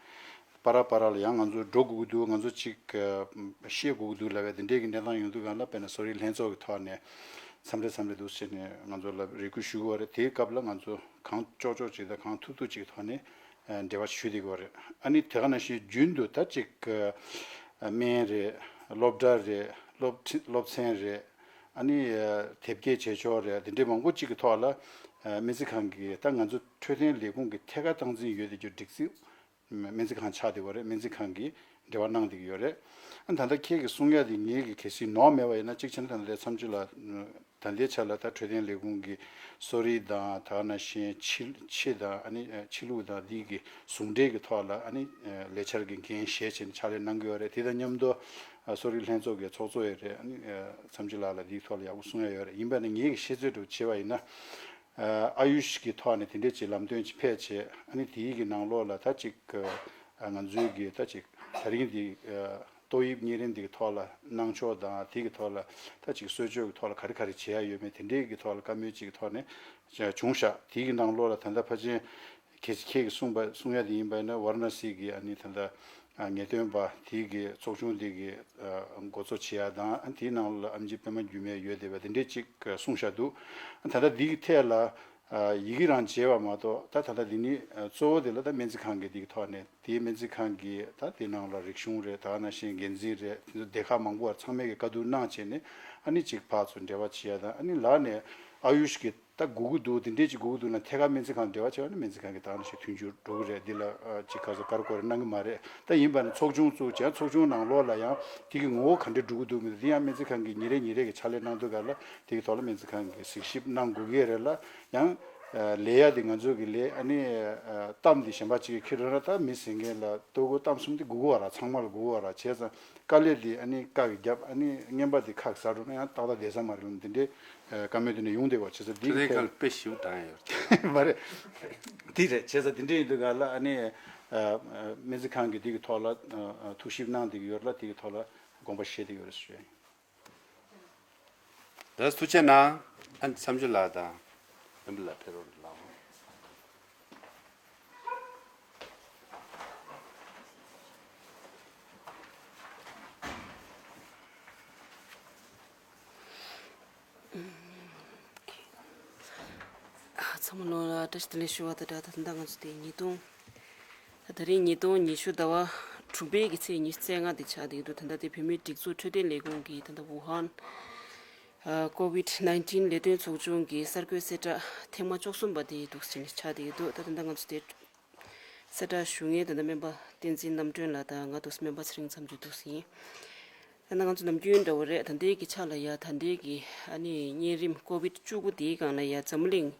པ་ར་པ་ར་ལ་ཡང་ང་ཚོ་འགྲོ་དགོས་ཀྱི་འདུག་ང་ཚོ་གཅིག་ཨ་ཤེས་དགོས་ཀྱི་འདུག་ལབ་པའི་དེ་འདྲའི་གི་གནས་སྟངས་ཡོང་དུས་སྒང་ལ་དཔེར་ན་གསོ་རིག་ལྷན་ཚོགས་ཀྱི་ཐོག་ནས་འཚམས་འདྲི་འཚམས་འདྲི་འདུག་ཟེར་ནས་ང་ཚོ་ལ་རེ་སྐུལ་ཞུ་གི་ཡོད་རེད། དེའི་སྐབས་ལ་ང་ཚོ་གང་ལྕོགས་ལྕོགས་ཅིག་དང་གང་ཐུབ་ཐུབ་ཅིག་ཐོག་ནས་ཨ་འབྲེལ་བ་ཞུ་བསྡད་ཀྱི་ཡོད་རེད། ཨ་ནི་དེ་ག་ནང་བཞིན་རྒྱུན་དུ་ད་ཅིག་ཨ་སྨན་རེད། སློབ་གྲྭ་རེད། སློབ་ཁྲི་སློབ་ཚན་རེད། ཨ་ནི་ཨ་དེབ་སྐྱེལ་བྱེད་ཕྱོགས་རེད། དེ་འདྲའི་མང་པོ་ཅིག་གི་ཐོག་ལ་ཨ་སྨན་རྩིས་ཁང་གིས་ད་ང་ཚོ་འཕྲོད་བསྟེན་ལས་ཁུངས་ཀྱི་ཐད་ཀར་སྟངས་འཛིན་ཡོད་བསྡད་རྒྱུ་སྒྲིག་འཛུགས་སྨན་རྩིས་ཁང་ཆགས་བསྡད་པ་རེད། སྨན་རྩིས་ཁང་གིས་འབྲེལ་བ་གནང་བསྡད་ཀྱི་ཡོད་རེད། ཨ་ད་ལྟ་ཁྱེད་ཀྱིས་གསུང་ཡ་དེ་ངེད་ཀྱིས་གལ་སྲིད་ནོར་མེད་པ་ཡིན་ན་གཅིག་བྱས་ན་ད་ལྟའི་མཚམས་སྤྱོད་ལ་ད་ལྟའི་ཆ་ལ་ད་འཕྲོད་བསྟེན་ལས་ཁུངས་ཀྱི་གསོ་རིག་དང་ད་ག་ནང་བཞིན་ཕྱི་ཕྱི་དང་ཨ་ནི་ཕྱི་ལུགས་དང་འདི་གི་ཟུང་འབྲེལ་གྱི་ཐོག་ལ་ཨ་ནི་ལས་འཆར་གྱི་འགན་བཞེས་བྱས་ནས་ཕྱག་ལས་གནང་གི་ཡོད་རེད། དེ་དང་མཉམ་དུ་གསོ་རིག་ལྷན་ཚོགས་ཀྱི་ཚོགས་གཙོ་ཡོད་རེད། ཨ་ནི་མཚམས་སྤྱོད་ལགས་ལ་འདིའི་ཐོག་ལ་ཡག་པོ་གསུང་ཡ་ཡོད་རེད། ཡིན་པ་ནི་ངེད་ཀྱིས་ཤེས་ཚོད་འདྲ་བོ་བྱས་པ་ཡིན་ན། ཨ་ཡུཤ་གི་ཐོག་ནས་དེ་འདྲས་ཅིག་ལམ་སྟོན་ཅིག་ཕེབས་བྱས། ཨ་ནི་དེའི་གི་ནང་ལོགས་ལ་ད་ཅིག་ང་ཚོའི་གི་ད་ཅིག་ད་རིང་འདི་ཏོག་དབྱིབས་གཉན་རིམས་འདི་གི་ཐོག་ལ་གནང་ཕྱོགས་དང་། དེ་གི་ཐོག་ལ་ད་ཅིག་གསོལ་མཆོད་གི་ཐོག་ལ་ག་རེ་ག་རེ་བྱེད་ཡ་ཡོད་མེད་དེ་འདྲས་གི་ཐོག་ལ་བཀའ་མོལ་ཅིག་གི་ཐོག་ནས་བྱུང་ཤག་དེའི་གི་ནང་ལོགས་ལ་ད་ལྟ་ཕལ་ཆེར་གལ་སྲིད་ཁྱེད་ཀྱིས་གསུངས་པ་གསུང་ཡ་དེ་ཡིན་པ་ཡིན་ན། ཝཱ་ར་ཎ་སི་གི་ཨ་ནི་ད་ལྟ་ངེས་སྟོན་པ་དེའི་གི་ཚོགས་ཆུང་དེ་གི་འགོ་གཙོ་བྱེད་ཡ་དང་། ཨ་དེའི་ནང་ལ་ཨེམ་ཆི་པད་མ་འགྱུར་མེད་ཡོད་བསྡད་པ་དེ་འདྲས་ཅིག་གསུངས་བཞག་འདུག་ད་ལྟ་འདིའི་ཐད་ལ་ཡི་གེ་རང་མཇལ་བ་མ་གཏོགས། ད་ད་ལྟ་འདི་ནི་གཙོ་བོ་དེ་ལ་ད་སྨན་རྩིས་ཁང་གི་འདི་གི་ཐོག་ནས། དེའི་སྨན་རྩིས་ཁང་གི་ད་དེ་ནང་ལ་རིག་གཞུང་རེད། ད་ག་ནང་བཞིན་འགན་འཛིན་རེད། དེ་ཚོ་སྡེ་ཁག་མང་པོ་བར་ཚང་མས་ཀྱི་བཀའ་བསྡུར་གནང་བྱས་ནས་ཨ་ནི་ཅིག་ཕར་ཚུར་འབྲེལ་བ་བྱེད་ཡ་དང་། ཨ་ནི་ལར་ནས་ ཨ་ཡུཤ་གི་ད་དགོས་ཀྱི་འདུག་དེ་འདྲས་ཅིག་དགོས་ཀྱི་འདུག་ན་ཐད་ཀར་སྨན་རྩིས་ཁང་འབྲེལ་བ་བྱས་པ་ན་སྨན་རྩིས་ཁང་གིས་ད་ནང་བཞིན་མཐུན་འགྱུར་འགྲོ་གི་རེད། འདི་ལ་ཨ་ཅིག་ག་ཚོད་ཀར་ཀོར་གནང་གི་མ་རེད། ད་ཡིན་པ་ན་ཚོགས་ཆུང་བཙུགས་བྱས་ཚོགས་ཆུང་ནང་ལོགས་ལ་ཡང་དེ་གི་ངོ་བོ་ག་འདྲས་འགྲོ་གི་འདུག་མི་འདུག་དེ་ཡང་སྨན་རྩིས་ཁང་གིས་ཉིན་རེ་ཉིན་རེ་གི་ཕྱག་ལས་གནང་དུས་ག་ལ་དེ་གི་ཐོག་ལ་སྨན་རྩིས་ཁང་གིས་གཟིགས་ཞིབ་གནང་དགོས་ཀྱི་རེད་ལ། ཡང་ཨ་ལས་ཡ་དེ་ང་ཚོ་གི་ལས་ཨ་ནི་ཨ་གཏམ་དེ་གཞན་པ་ཅིག་གིས་ཁྱེར་འགྲོ་ན་ད་མི་ཟེར་མཁན་ལ་ལྟོ་གོས་གཏམ་གསུམ་དེ་དགོས་ཀྱི་ཡོད་ར། ཚང་མ་ལ་དགོས་ཀྱི་ཡོད་ར། བྱས་ཙང་དཀའ་ལས་དེ་ཨ་ནི་བཀའ་གི་རྒྱབ་ཨ་ནི་རྔན་པ་དེ་ཁག་ཟ་འགྲོ་ན་ཡང་ཏག་ཏག་བསྡད་ས་མ་རེད་ལ། འདི་འདྲའི་ཨ་བཀའ་མོལ་དེ་ནས་ཡོང་བསྡད་པ། བྱས་ཙང་འདི་དེ་གི་ཐད་ཁར་དཔེ་ཞིབ་བཏང་ཡ་ཡོད་རེད། མ་རེད། དེ་རེད། བྱས་ཙང་དེ་འདྲ་ཡིན་དུས་ག་ལ་ཨ་ནི་ཨ་ཨ་སྨན་རྩིས་ཁང་གི་དེ་གི་ཐོག་ལ་ཨ་ཨ་ཐུགས་ཞིབ་གནང་བསྡད་ཀྱི་ཡོད་རེད་ལ། དེ་གི་ཐོག་ལ་དགོངས་པ་བཞེས་བསྡད་ཀྱི་ཡོད་རེད་ཞུ་ཡ་ཡིན། ལགས་སོ། ཐུགས་རྗེ་གནང་། ཨ་ནི་མཚམས་སྦྱོར་ལགས་དང་བློན་པོ་ལགས་ཕེབས་རོགས་གནང་། ཚང་མ་ལོ་ལ་བཀྲ་ཤིས་བདེ་ལེགས་ཞུ་བ་དང་སྦྲགས། ད་ལྟ་ང་ཚོ་དེ་ཉིས་སྟོང་། ད་ད་རིང་ཉིས་སྟོང་ཉི་ཤུ་ཟླ་བ་དྲུག་པའི་གི་ཚེས་ཉི་ཤུ་རྩ་ལྔ་དེ་ཆགས་བསྡད་ཀྱི་འདུག་ད་ལྟ་དེ་བོད་མིའི་སྒྲིག་འཛུགས་འཕྲོད་བསྟེན་ལས་ཁུངས་ཀྱི་ད་ལྟ་ཝུ་ཧན་ཨ་ཀོ་ཝིད་ནའིན་ཊིན་ལས་དོན་ཚོགས་ཆུང་གི་གསར་འགོད་གསལ་བསྒྲགས་ཐེངས་མ་བཅུ་གསུམ་པ་དེ་འདུག་ཟེར་ནས་ཆགས་བསྡད་ཀྱི་འདུག་ད་ད་ལྟ་ང་ཚོ་དེ་གསལ་བསྒྲགས་ཞུ་མཁན་ད་ལྟ་སྨན་པ་བསྟན་འཛིན་རྣམ་གྲོལ་ལགས་དང་ང་འདུག་སེ་སྨན་པ་ཚེ་རིང་མཚམས་སྦྱོར་འདུག་སེ་ཡིན། ད་ནང་ང་ཚོ་ནམ་རྒྱུན་འདྲ་བོ་རེད། ད་ལྟའི་གི་ཆ་ལ་ཡ་ད་ལྟའི་གི་ཨ་ནི་གཉན་རིམས་ཀོ་ཝིད་བཅུ་དགུ་དེའི་སྒང་ལ་ཡ་འཛམ་གླིང་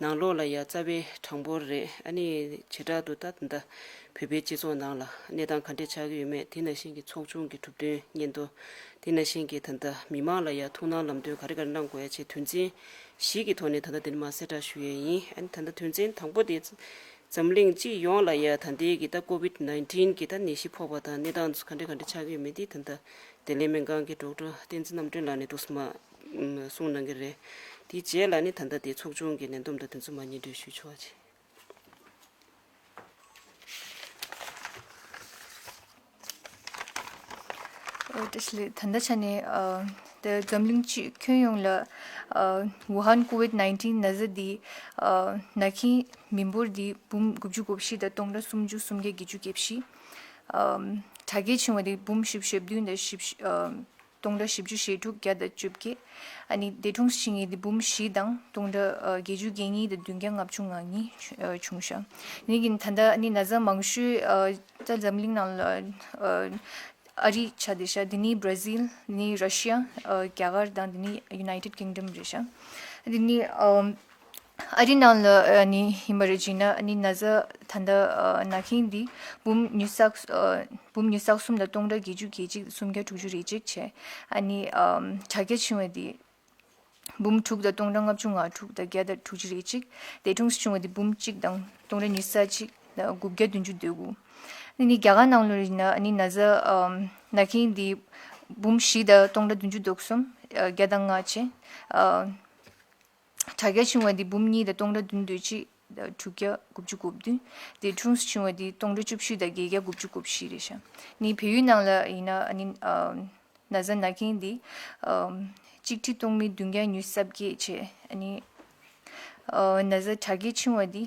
ནང་ལོགས་ལ་ཡ་རྩ་བའི་གྲངས་འབོར་རེད། ཨ་ནི་བྱེ་བྲག་ཏུ་ད་ད་ལྟ་བོད་པའི་སྤྱི་ཚོགས་ནང་ལ་གནས་སྟངས་ག་འདྲས་ཆགས་ཀྱི་ཡོད་མེད། དེ་ནང་བཞིན་གི་ཚོགས་ཆུང་གི་གྲུབ་དོན་སྙན་ཐོ། དེ་ནང་བཞིན་གི་ད་ལྟ་མི་མང་ལ་ཡ་ཐུགས་སྣང་ལམ་སྟོན་ག་རེ་ག་རེ་གནང་དགོས་ཡ་བཅས་དོན་ཚན་བཞི་གི་ཐོག་ནས་ད་ལྟ་འདི་ནས་མར་གསལ་བསྒྲགས་ཞུ་ཡས་ཡིན། ཨ་ནི་ད་ལྟ་དོན་ཚན་དང་པོ་དེ། འཛམ་གླིང་སྤྱི་ཡོངས་ལ་ཡ་ད་ལྟའི་གི་ད་ཀོ་ཝིད་ནའིན་ཊིན་གི་ད་ནད་གཞི་ཕོག་པ་དང་གནས་སྟངས་ག་འདྲ་ག་འདྲ་ཆགས་ཀྱི་ཡོད་མེད་དེ་ད་ལྟ་བདེ་ལེགས་སྨན་ཁང་གི་ཌོག་ཊར་བསྟན་འཛིན་རྣམ་གྲོལ་ལགས་ནས་འདུག་སེ་མར་གསུངས་གནང་གི་རེད། དེའི་རྗེས་ལ་ནི་ད་ལྟ་དེ་ཚོགས་ཆུང་གི་ལས་བསྡོམས་དང་དེ་ཚོ་མར་སྙན་སྒྲོན་ཞུ་ཆོག་པ་བྱེད། ཨོ་བཀྲ་ཤིས་བདེ་ལེགས། ད་ལྟ་ཆ་ནས་ཨ་ད་འཛམ་གླིང་སྤྱི་ཁྱོན་ཡོངས་ལ་ཨ་ཝུ་ཧན་ཀོ་ཝིད་ནའིན་ཊིན་ན་ཚ་འདི་ཨ་ན་མཁན་མི་འབོར་འདི་འབུམ་དགུ་བཅུ་གོ་བཞི་དང་སྟོང་ཕྲག་སུམ་ཅུ་སུམ་བརྒྱ་བརྒྱད་ཅུ་གྱ་བཞི། ཨ་དྲག་སྐྱེད་བྱུང་བ་འདི་འབུམ་བཞི་བཅུ་ཞེ་བདུན་དང་བཞི་བཅུ་ཨ་སྟོང་ཕྲག་བཞི་བཅུ་ཞེ་དྲུག་བརྒྱ་དང་བཅོ་བརྒྱད། ཨ་ནི་འདས་གྲོངས་སུ་ཕྱིན་མཁན་འདི་འབུམ་བཞི་དང་སྟོང་ཕྲག་ཨ་བརྒྱད་ཅུ་གྱ་གཉིས་དང་བདུན་བརྒྱ་ལྔ་བཅུ་ང་གཉིས་བྱུང་ཨ་བྱུང་ཤག་ཨ་ནི་གི་ད་ལྟ་ཨ་ནི་ན་ཚ་མང་ཤོས་ཨ་ད་འཛམ་གླིང་ནང་ལ་ཨ་ཨ་རི་ཆགས་བསྡད་ཤག་དེ་ནི་བྷར་ཛིལ། དེ་ནི་ར་ཤི་ཡ། ཨ་རྒྱ་གར་དང་དེ་ནི་ཡུ་ནའི་ཊེཌ་ཀིང་ཌམ་རེད་ཤག་དེ་ནི་ཨ་ཨ་རི་ནང་ལ་ཨ་ནི་ཡིན་པ་རེད་བྱས་ན་ཨ་ནི་ན་ཚ་ད་ལྟ་ཨ་ན་མཁན་འདི་འབུམ་ཉི་ཤུ་རྩ་ཨ་འབུམ་ཉི་ཤུ་རྩ་གསུམ་དང་སྟོང་ཕྲག་བརྒྱད་ཅུ་གྱ་གཅིག་སུམ་བརྒྱ་དྲུག་ཅུ་རེ་གཅིག་བྱས། ཨ་ནི་ཨ་དྲག་སྐྱེད་བྱུང་བ་འདི་འབུམ་དྲུག་དང་སྟོང་ཕྲག་ལྔ་བཅུ་ང་དྲུག་དང་བརྒྱ་དང་དྲུག་ཅུ་རེ་གཅིག་འདས་གྲོངས་སུ་བྱུང་བ་འདི་འབུམ་གཅིག་དང་སྟོང་ཕྲག་ཉི་ཤུ་རྩ་གཅིག་དང་དགུ་བརྒྱ་བདུན་ཅུ་དོན་དགུ། ཨ་ནི་རྒྱ་གར་ནང་ལོགས་ཡིན་ན་ཨ་ནི་ན་ཚ་ཨམ་ན་མཁན་འདི་འབུམ་བཞི་དང་སྟོང་ཕྲག་བདུན་ཅུ་དོན་གསུམ། ཨ་བརྒྱ་དང་ལྔ་བྱས། ཨ་དྲག་སྐྱེད་བྱུང་བ་འདི་འབུམ་གཉིས་དང་སྟོང་ཕྲག་བདུན་དོན་གཅིག་དང་དྲུག་བརྒྱ་དགུ་བཅུ་གོ་བདུན། འདས་གྲོངས་སུ་བྱུང་བ་འདི་སྟོང་ཕྲག་བཅུ་བཞི་དང་བརྒྱད་བརྒྱ་དགུ་བཅུ་གོ་བཞི་རེད་ཤག་ཨ་ནི་བལ་ཡུལ་ནང་ལ་ཡིན་ན་ཨ་ནི་ཨམ་ན་ཚ་ན་མཁན་འདི་ཨམ་གཅིག་ཁྲི་སྟོང་མི་བདུན་བརྒྱ་ཉི་ཤུ་རྩ་བརྒྱད་བྱས། ཨ་ནི་ཨ་ན་ཚ་དྲག་སྐྱེད་བྱུང་བ་འདི་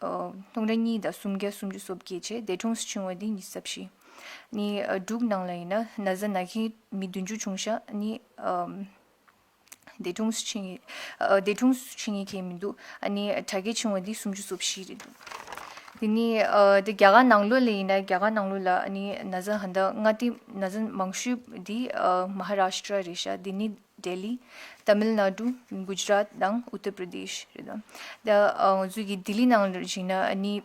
ཨ་སྟོང་ཕྲག་གཉིས་དང་སུམ་བརྒྱ་སུམ་ཅུ་སོ་བརྒྱད་བྱས། འདས་གྲོངས་སུ་བྱུང་བ་འདི་ཉི་ཤུ་རྩ་བཞི། ཨ་ནི་ཨ་འབྲུག་ནང་ལ་ཡིན་ན་ན་ཚ་ན་མཁན་མི་བདུན་ཅུ་བྱུང་ཤག་ཨ་ནི་ཨམ་འདས་གྲོངས་སུ་ཕྱིན་ཡི་ཨ་འདས་གྲོངས་སུ་ཕྱིན་ཡི་གེ་མི་འདུག་ཨ་ནི་དྲག་སྐྱེད་བྱུང་བ་འདི་སུམ་ཅུ་སོ་བཞི་རེད་འདུག་དེ་ནི་ཨ་དེ་རྒྱ་གར་ནང་ལོགས་ལ་ཡིན་ན་རྒྱ་གར་ནང་ལོགས་ལ་ཨ་ནི་ན་ཚ་ཧ་ད་མངའ་སྡེ་ན་ཚ་མང་ཤོས་འདི་ཨ་མ་ཧ་རཱ་ཤི་ཏྲ་རེད་ཤག་དེ་ནི་ལྡི་ལི། ཏ་མིལ་ནཱ་ཌུ། གུ་ཇ་རཱཏ་དང་ཨུ་ཏར་པྲ་དེཤ་རེད་དོ། ད་ཨ་ང་ཚོའི་གི་ལྡི་ལི་ནང་ལ་བྱས་ན་ཨ་ནི་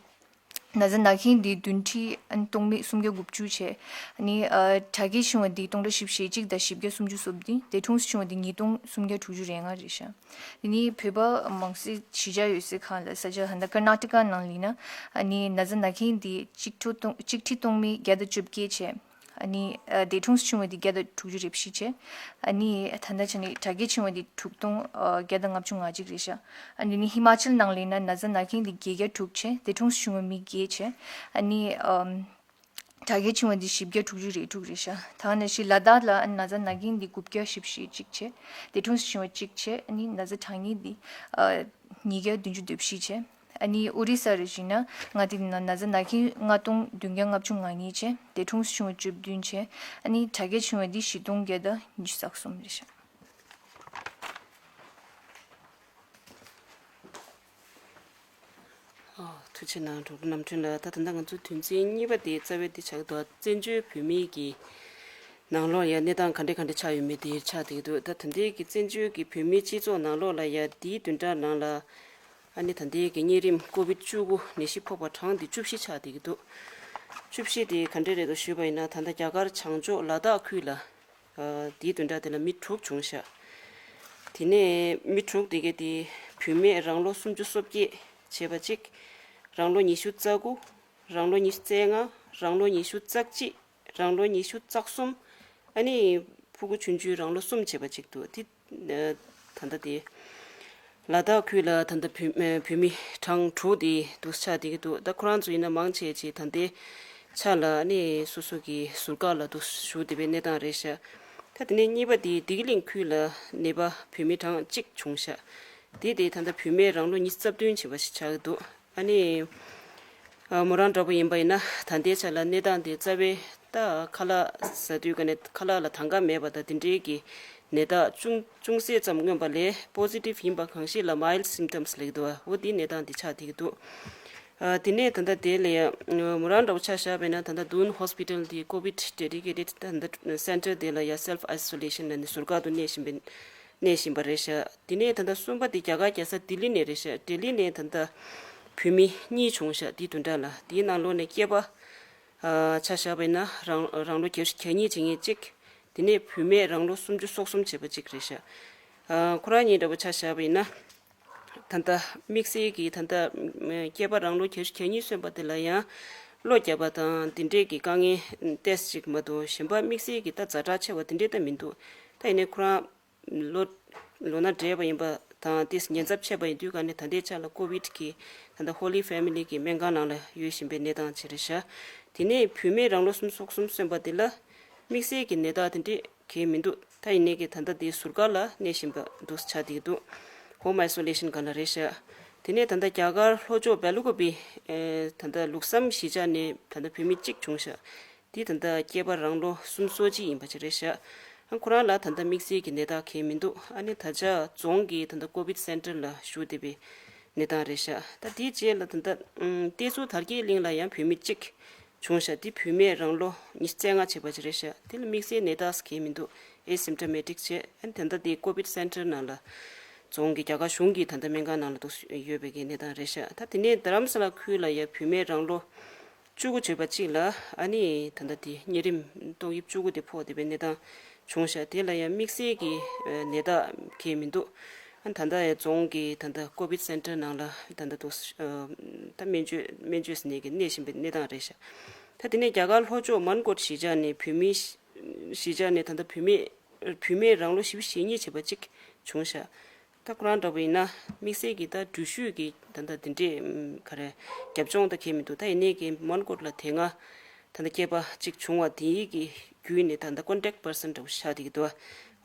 ན་ཚ་ན་མཁན་འདི་བདུན་ཁྲི་ཨ་ནི་སྟོང་མི་སུམ་བརྒྱ་དགུ་བཅུ་བྱས། ཨ་ནི་ཨ་དྲག་སྐྱེད་བྱུང་བ་འདི་སྟོང་ཕྲག་བཞི་བཅུ་ཞེ་གཅིག་དང་བཞི་བརྒྱ་སུམ་ཅུ་སོ་བདུན། འདས་གྲོངས་སུ་བྱུང་བ་འདི་ཉིས་སྟོང་སུམ་བརྒྱ་དྲུག་ཅུ་རེ་ལྔ་རེད་ཤག་དེ་ནི་བོད་པ་མང་སེ་གཞིས་ཆགས་ཡོད་སའི་ཁག་ལ་ས་ཆ་ཧ་ད་ཀར་ནཱ་ཊ་ཀ་ནང་ལ་ཡིན་ན་ཨ་ནི་ན་ཚ་ན་མཁན་འདི་གཅིག་ཁྲི་སྟོང་གཅིག་ཁྲི་སྟོང་མི་བརྒྱ་དང་བཅོ་བརྒྱད་བྱས། ཨ་ནི་ཨ་འདས་གྲོངས་སུ་བྱུང་བ་འདི་བརྒྱ་དང་དྲུག་ཅུ་རེ་བཞི་བྱས། ཨ་ནི་ད་ལྟ་ཆ་ནས་དྲག་སྐྱེད་བྱུང་བ་འདི་དྲུག་སྟོང་ཨ་བརྒྱ་དང་ལྔ་བཅུ་ང་གཅིག་རེད་ཤག་ཨ་ནི་ཧི་མ་ཅལ་ནང་ལ་ཡིན་ན་ན་ཚ་ན་མཁན་འདི་བརྒྱད་བརྒྱ་དྲུག་བྱས། འདས་གྲོངས་སུ་བྱུང་བ་མི་བརྒྱད་བྱས། ཨ་ནི་ཨམ་དྲག་སྐྱེད་བྱུང་བ་འདི་བཞི་བརྒྱ་དྲུག་ཅུ་རེ་དྲུག་རེད་ཤག་ད་ནང་བཞིན་ལ་དྭགས་ལ་ཨ་ནི་ན་ཚ་ན་མཁན་འདི་དགུ་བརྒྱ་བཞི་བཅུ་ཞེ་གཅིག་བྱས། འདས་གྲོངས་སུ་བྱུང་བ་གཅིག་བྱས། ཨ་ནི་ན་ཚ་དྲག་ནད་འདི་ཨ་ཉིས་བརྒྱ་བདུན་ཅུ་དོན་བཞི་བྱས། ཨ་ནི་ཨོ་རི་ས་རུ་བྱས་ན་མངའ་སྡེ་ནང་ན་ཚ་ན་མཁན་ལྔ་སྟོང་བདུན་བརྒྱ་ལྔ་བཅུ་ང་གཉིས་བྱས། འདས་གྲོངས་སུ་བྱུང་བ་བཅུ་བདུན་བྱས། ཨ་ནི་དྲག་སྐྱེད་བྱུང་བ་འདི་བཞི་སྟོང་བརྒྱ་དང་ཉི་ཤུ་རྩ་གསུམ་རེད་ཤག་ཐུགས་རྗེ་གནང་གྲོགས་པོ་རྣམ་གྲོལ་ལགས། ད་ད་ལྟ་ང་ཚོ་དོན་ཚན་གཉིས་པ་དེ་རྩ་བའི་དེ་ཆགས་འདུག་བཙན་བྱོལ་བོད་མིའི་གི་ནང་ལོགས་ཡ་གནས་སྟངས་ག་འདྲ་ག་འདྲ་ཆགས་ཡོད་མེད་དེ་ཆགས་བསྡད་ཀྱི་འདུག་ད་ད་ལྟའི་གི་བཙན་བྱོལ་གི་བོད་མིའི་སྤྱི་ཚོགས་ནང་ལོགས་ལ་ཡ་དེའི་བདུན་ཕྲག་ནང་ལ་ཨ་ནི་ད་ལྟའི་གི་གཉན་རིམས་ཀོ་བིད་བཅུ་དགུ་ནད་གཞི་ཕོག་པ་གྲངས་དེ་བཅུ་བཞི་ཆགས་བསྡད་ཀྱི་འདུག་བཅུ་བཞི་དེ་ག་འདྲ་རེད་འདུག་ཞུས་པ་ཡིན་ན། ད་ལྟ་རྒྱ་གར་བྱང་ཕྱོགས་ལ་དྭགས་ཁུལ་ལ། ཨ། དེའི་བདུན་ཕྲག་དེ་ལ་མི་དྲུག་བྱུང་ཤག་དེ་ནས་མི་དྲུག་དེ་གའི་དེ་བུད་མེད་རང་ལོ་སུམ་ཅུ་སོ་བརྒྱད་བྱས་པ་གཅིག་རང་ལོ་ཉི་ཤུ་རྩ་དགུ། རང་ལོ་ཉི་ཤུ་རྩ་ལྔ། རང་ལོ་ཉི་ཤུ་རྩ་གཅིག་རང་ལོ་ཉི་ཤུ་རྩ་གསུམ། ཨ་ནི་ཕྲུ་གུ་ཆུང་ཆུང་རང་ལོ་གསུམ་བྱས་པ་གཅིག་འདུག་དེ། ཨ། ད་ལྟ་དེ། ལ་དྭགས་ཁུལ་ལ་ད་ལྟ་བོད་བོད་མི་གྲངས་དྲུག་དེ་འདུག་ཆགས་བསྡད་ཀྱི་འདུག་ད་ཁོ་རང་ཚོ་ཡིན་ན་མང་ཆེ་ཆེ་ད་ལྟའི་ཆ་ལ་ནི་སོ་སོ་གི་ཟུར་བཀག་ལ་འདུག་བཞུགས་བསྡད་པའི་གནས་སྟངས་རེད་ཤག་ད་དེ་ནས་གཉིས་པ་དེ་བདེ་སྐྱིད་གླིང་ཁུལ་ལ་ནད་པ་བོད་མི་གྲངས་གཅིག་བྱུང་ཤག་དེ་དེ་ད་ལྟ་བུད་མེད་རང་ལོ་ཉི་ཤུ་རྩ་བདུན་བྱས་པ་ཞིག་ཆགས་ཀྱི་འདུག་ཨ་ནི། ཨ། མོ་རང་འདྲ་པོ་ཡིན་པ་ཡིན་ན་ད་ལྟའི་ཆ་ལ་གནས་སྟངས་དེ་རྩ་བའི་ད་ཁ་ལག་ཟ་དུས་ག་ནས་ཁ་ལག་ལ་དང་ག་མེད་པ་དང་དེ་འདྲའི་གི་ནད་རྟགས་ཅུང་ཅུང་ཟད་ཙམ་མངོན་པ་ལས་པོ་སི་ཊིབ་ཡིན་པ་གང་ཞིག་ལ་མའིལ་སིམ་ཊམ་སི་ལབ་ཀྱི་འདུག་འོ་དེའི་གནས་སྟངས་དེ་ཆགས་བསྡད་ཀྱི་འདུག་ཨ། དེ་ནས་ད་ལྟ་དེ་ལ་ཡང་མོ་རང་འདྲ་པོ་ཆ་བཞག་པ་ཡིན་ན། ད་ལྟ་དུན་ཧོ་སི་པི་ཊལ་དེ་ཀོ་བིད་ཌེ་ཌི་ཀེ་ཊེཌ་ད་ལྟ་སེན་ཊར་དེ་ལ་ཡང་སེལཕ་ཨའི་སོ་ལེ་ཤན་ལ་ནི་ཟུར་བཀག་ཏུ་གནས་བཞིན་པའི་གནས་བཞིན་པ་རེད་ཤག་དེ་ནས་ད་ལྟ་གསུམ་པ་དེ་རྒྱ་གར་རྒྱལ་ས་ལྡི་ལི་ནས་རེད་ཤག་ལྡི་ལི་ནས་ད་ལྟ་བོད་མི་གཉིས་བྱུང་ཤག་དེའི་བདུན་ཕྲག་ལ། དེའི་ནང་ལོགས་ནས་སྐྱེས་པ། ཨ། ཆ་བཞག་པ་ཡིན་ན་རང་རང་ལོ་བརྒྱད་ཅུ་གྱ་གཉིས་བྱེད་མཁན་གཅིག་དེ་ནས་བུད་མེད་རང་ལོ་སུམ་ཅུ་སོ་གསུམ་བྱས་པ་གཅིག་རེད་ཤག་ཨ། ཁོ་རང་གཉིས་འདྲ་པོ་ཆ་བཞག་པ་ཡིན་ན། ད་ལྟ་དམིགས་བསལ་གྱི་ད་ལྟ་སྐྱེས་པ་རང་ལོ་བརྒྱད་ཅུ་གྱ་གཉིས་སོན་པ་དེ་ལ་ཡང་གློ་རྒྱག་པ་དང་དེ་འདྲས་ཀྱི་དཀའ་ངལ་ཏོག་ཙམ་ཅིག་མ་གཏོགས་གཞན་པ་དམིགས་བསལ་གྱི་ད་ཛ་དྲག་ཆེ་བ་དེ་འདྲས་ད་མི་འདུག་ད་ཡིན་ནའི་ཁོ་རང་ལོ་ལོ་ན་བགྲེས་པ་ཡིན་པ་དང་ཏོག་ཙམ་ཉེན་ཚབས་ཆེ་བ་ཡིན་དུས་ག་ནས་ད་ལྟའི་ཆ་ལ་ཀོ་བིད་ཀྱི་ད་ལྟ་ཧོ་ལི་ཕེ་མི་ལི་གི་སྨན་ཁང་ནང་ལ་ཡོད་བཞིན་པའི་གནས་སྟངས་ཅིག་རེད་ཤག་དེ་ནས་བུད་མེད་རང་ལོ་སུམ་ཅུ་སོ་གསུམ་སོན་པ་དེ་ལ་དམིགས་བསལ་གྱི་ནད་རྟགས་དེ་འདྲས་གང་ཡང་མི་འདུག་ད་ཡིན་ནའི་གི་ད་ལྟ་དེ་ཟུར་བཀག་ལ་གནས་བཞིན་པ་འདུག་ཆགས་བསྡད་ཀྱི་འདུག་ཧོམ་ཨའི་སོ་ལེ་ཤན་སྒང་ལ་རེད་ཤག་དེ་ནས་ད་ལྟ་རྒྱ་གར་ལྷོ་ཕྱོགས་སྦེལ་ཀོབ་པི། ཨེ། ད་ལྟ་ལུགས་བསམ་གཞིས་ཆགས་ནས་ད་ལྟ་བུད་མེད་གཅིག་བྱུང་ཤག་དེ་ད་ལྟ་སྐྱེས་པ་རང་ལོ་སུམ་ཅུ་སོ་གཅིག་ཡིན་པ་ཅིག་རེད་ཤག་ཨ། ཁོ་རང་ལ་ད་ལྟ་དམིགས་བསལ་གྱི་ནད་རྟགས་གང་ཡང་མི་འདུག་ཨ་ནི་ད་ཆ་རྫོང་གི་ད་ལྟ་ཀོ་བིད་སེན་ཊར་ལ་བཞུགས་བསྡད་པའི་གནས་སྟངས་རེད་ཤག་ད་དེའི་རྗེས་ལ་ད་ལྟ་ཨམ། བསྟན་འཛིན་དར་རྒྱས་གླིང་ལ་ཡང་བུད་མེད་གཅིག་བྱུང་ཤག་དེ་བུད་མེད་རང་ལོ་ཉི་ཤུ་རྩ་ལྔ་བྱས་པ་ཅིག་རེད་ཤག་དེ་ལ་དམིགས་བསལ་ནད་རྟགས་གང་ཡང་མི་འདུག་ཨེ་སིམ་ཊོ་མེ་ཊིག་བྱས། ཨ་ནི་ད་ལྟ་དེ་ཀོ་བིད་སེན་ཊར་ནང་ལ་རྫོང་གི་རྒྱ་གར་གཞུང་གི་ད་ལྟ་སྨན་ཁང་ནང་ལ་འདུག་ཡོད་པའི་གི་གནས་སྟངས་རེད་ཤག་ད་དེ་ནས་རྡ་རམ་ས་ལ་ཁུལ་ལ་ཡང་བུད་མེད་རང་ལོ་བཅུ་དགུ་བྱས་པ་གཅིག་ལ་ཨ་ནི་ད་ལྟ་དེ་གཉན་རིམས་ཏོག་དབྱིབས་བཅུ་དགུ་དེ་ཕོག་བསྡད་པའི་གནས་སྟངས་བྱུང་ཤག་དེ་ལ་ཡང་དམིགས་བསལ་གྱི་ནད་རྟགས་གང་ཡང་མི་འདུག་ཨ་ནི་ད་ལྟ་ཡང་རྫོང་གི་ད་ལྟ་ཀོ་བིད་སེན་ཊར་ནང་ལ་ད་ལྟ་འདུག་ད་སྨན་བཅོས་སྨན་བཅོས་ཟེར་ནས་ཀྱི་གནས་བཞིན་པའི་གནས་སྟངས་རེད་ཤག་ད་དེ་ནས་རྒྱ་གར་ལྷོ་ཕྱོགས་མན་གོཊ་གཞིས་ཆགས་ནས་བུད་མེད་གཞིས་ཆགས་ནས་ད་ལྟ་བུད་མེད་བུད་མེད་རང་ལོ་བཞི་བཅུ་ཞེ་གཉིས་བྱས་པ་གཅིག་བྱུང་ཤག་ད་ཁོ་རང་འདྲ་པོ་ཡིན་ན་དམིགས་བསལ་གྱི་ད་འགྲུལ་བཞུད་ཀྱི་ད་ལྟ་དེ་འདྲས་ག་རེ་རྒྱབ་ལྗོངས་ད་གང་ཡང་མི་འདུག་ད་ཡིན་ནའི་གི་མན་གོཊ་ལ་དེ་སྔ་ད་ལྟ་སྐྱེས་པ་གཅིག་བྱུང་བ་དེའི་གི་བརྒྱུད་ནས་ད་ལྟ་ཀོན་ཊེག་པར་སན་འདྲ་པོ་ཆགས་བསྡད་ཀྱི་འདུག་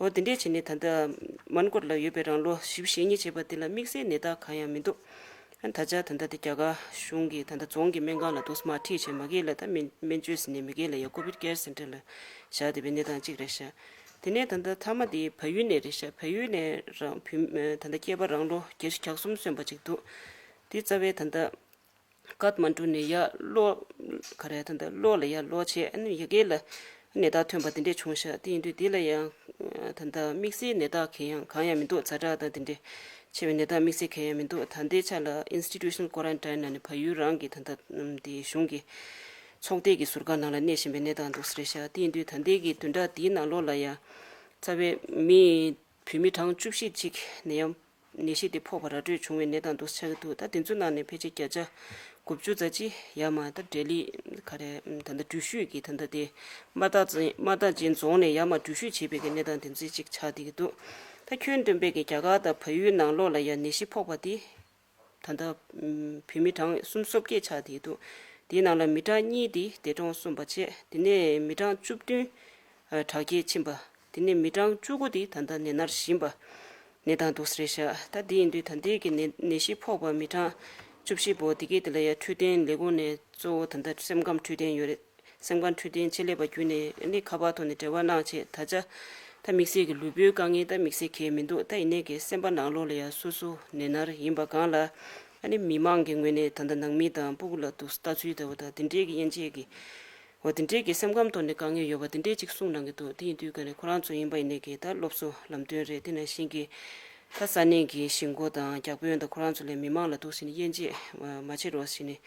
འོ་དེ་འདྲས་བྱས་ནས་ད་ལྟ་མན་གོཊ་ལ་ཡོད་པའི་རང་ལོ་བཞི་བཅུ་ཞེ་གཉིས་བྱས་པ་དེ་ལ་དམིགས་བསལ་ནད་རྟགས་གང་ཡང་མི་འདུག་ཨ་ནི་ད་ཆ་ད་ལྟ་དེ་རྒྱ་གར་གཞུང་གི་ད་ལྟ་རྫོང་གི་སྨན་ཁང་ལ་འདུག་སེ་མར་ཁྲིད་བྱས། མ་གི་ལ་ད་སྨན་སྨན་བཅོས་ཟེར་ནས་མ་གི་ལ་ཡ་ཀོ་བིད་ཀེར་སེན་ཊར་ལ་བཞག་བསྡད་པའི་གནས་སྟངས་གཅིག་རེད་ཤག་དེ་ནས་ད་ལྟ་མཐའ་མ་དེ་བལ་ཡུལ་ནས་རེད་ཤག་བལ་ཡུལ་ནས་རང་བུད་ད་ལྟ་སྐྱེས་པ་རང་ལོ་བརྒྱད་ཅུ་གྱ་གསུམ་སོན་པ་ཅིག་འདུག་དེ་རྩ་བའི་ད་ལྟ་ཀཏ་མན་ཌུ་ནས་ཡར་གློ་ག་རེ་ད་ལྟ་གློ་ལ་ཡར་གློ་བྱས། ཨ་ནི་ཡ་གི་ལ་ནད་རྟགས་ཐོན་པ་དེ་འདྲས་བྱུང་ཤག་དེ་ཡིན་དུས་དེ་ལ་ཡང་ད་ལྟ་དམིགས་བསལ་ནད་རྟགས་གང་ཡང་གང་ཡང་མི་འདུག་ཛ་དྲག་དང་དེ་འདྲས་ཆེ་བའི་ནད་རྟགས་དམིགས་བསལ་གང་ཡང་མི་འདུག་ད་ལྟའི་ཆ་ལ་ཨིན་སི་ཊི་ཊུ་ཤ་ནལ་ཀོ་རན་ཊིན་ནང་ནས་བལ་ཡུལ་རང་གི་ད་ལྟ་དེ་གཞུང་གི་ཚོགས་སྡེ་གི་ཟུར་བཀག་ནང་ལ་གནས་བཞིན་པའི་གནས་སྟངས་འདུག་ས་རེད་ཤག་དེ་ཡིན་དུས་ད་ལྟའི་གི་བདུན་ཕྲག་འདིའི་ནང་ལོགས་ལ་ཡང་རྩ་བའི་མི་བོད་མི་གྲངས་བཅུ་བཞི་ཅིག་ནད་ཡམས་ནད་གཞི་དེ་ཕོག་པ་ར་སྤྲོད་བྱུང་བའི་གནས་སྟངས་འདུག་ཆགས་ཀྱི་འདུག་ད་དེ་ཚོའི་ནང་ནས་ཕལ་ཆེར་བརྒྱ་ཆ་དགུ་བཅུ་ཙམ་ཅིག་ཡར་མར་ད་ལྡི་ལི་ག་རེ་ད་ལྟ་འགྲུལ་བཞུད་ཀྱི་ད་ལྟ་དེ་རྨ་རྟགས་ཅན་རྨ་རྟགས་ཅན་རྫོང་ནས་ཡར་མར་འགྲུལ་བཞུད་བྱེད་པའི་གི་གནས་སྟངས་དེ་ཚོ་ཅིག་ཆགས་བསྡད་ཀྱི་འདུག་ད་ཁྱོན་བསྡོམས་པའི་གི་རྒྱ་གར་དང་བལ་ཡུལ་ནང་ལོགས་ལ་ཡང་ནད་གཞི་ཕོག་པ་དེ་ད་ལྟ་བོད་མི་གྲངས་སུམ་ཅུ་སོ་བརྒྱད་ཆགས་བསྡད་ཀྱི་འདུག་དེའི་ནང་ལ་མི་གྲངས་གཉིས་དེ་འདས་གྲོངས་སོང་བ་བྱས། དེ་ནས་མི་གྲངས་བཅུ་བདུན་དྲག་སྐྱེད་ཕྱིན་པ། དེ་ནས་མི་གྲངས་བཅུ་དགུ་དེ་ད་ལྟ་ནད་མནར་བཞིན་པ་གནས་སྟངས་འདུག་ས་རེད་ཤག་ད་དེ་ཡིན་དུས་ད་ལྟའི་གི་ནད་ནད་གཞི་ཕོག་པ་མི་གྲངས་བཅུ་བཞི་པོ་དེ་གའི་དེ་ལ་ཡ་འཕྲོད་བསྟེན་ལས་ཁུངས་ནས་གཙོ་བོ་ད་ལྟ་སེམས་ཁམས་འཕྲོད་བསྟེན་ཡོད་རེད། སེམས་ཁམས་འཕྲོད་བསྟེན་ཆེད་ལས་པ་བརྒྱུད་ནས་ནི་ཁ་པར་ཐོག་ནས་འབྲེལ་བ་གནང་བྱས། ད་ཆ་ད་དམིགས་བསལ་གྱི་ལུས་པོའི་དཀའ་ངལ་ད་དམིགས་བསལ་གང་ཡང་མི་འདུག་ད་ཡིན་ནའི་གི་སེམས་པ་ནང་ལོགས་ལ་ཡ་སོ་སོ་ནད་མནར་ཡིན་པ་སྒང་ལ་ ཨ་ནི་མི་མང་གི་ངོས་ནས་ད་ལྟ་ནང་མི་དང་སྤུ་གུ་ལ་འདུག་ལྟ་ཚུལ་ལྟ་བུ་དང་དེ་འདྲའི་གི་དབྱེ་འབྱེད་ཀྱི་འོ་དེ་འདྲའི་གི་སེམས་ཁམས་ཐོག་ནས་དཀའ་ངལ་ཡོད་པ་དེ་འདྲའི་ཅིག་གསུངས་གནང་གི་འདུག་དེ་ཡིན་དུས་ཀ་ནས་ཁོ་རང་ཚོ་ཡིན་པ་ཡིན་ནའི་གི་ད་སློབ་གསོ་ལམ་སྟོན་རེད། དེ་ནང་བཞིན་གྱི་ད་ས་གནས་ཀྱི་གཞིས་འགོ་དང་བརྒྱ་དཔོན་དང་ཁོ་རང་ཚོ་ལས་མི་མང་ལ་འདུག་ཟེར་ནས་དབྱེ་འབྱེད་མ་བྱེད་རོགས་ཟེར་ནས་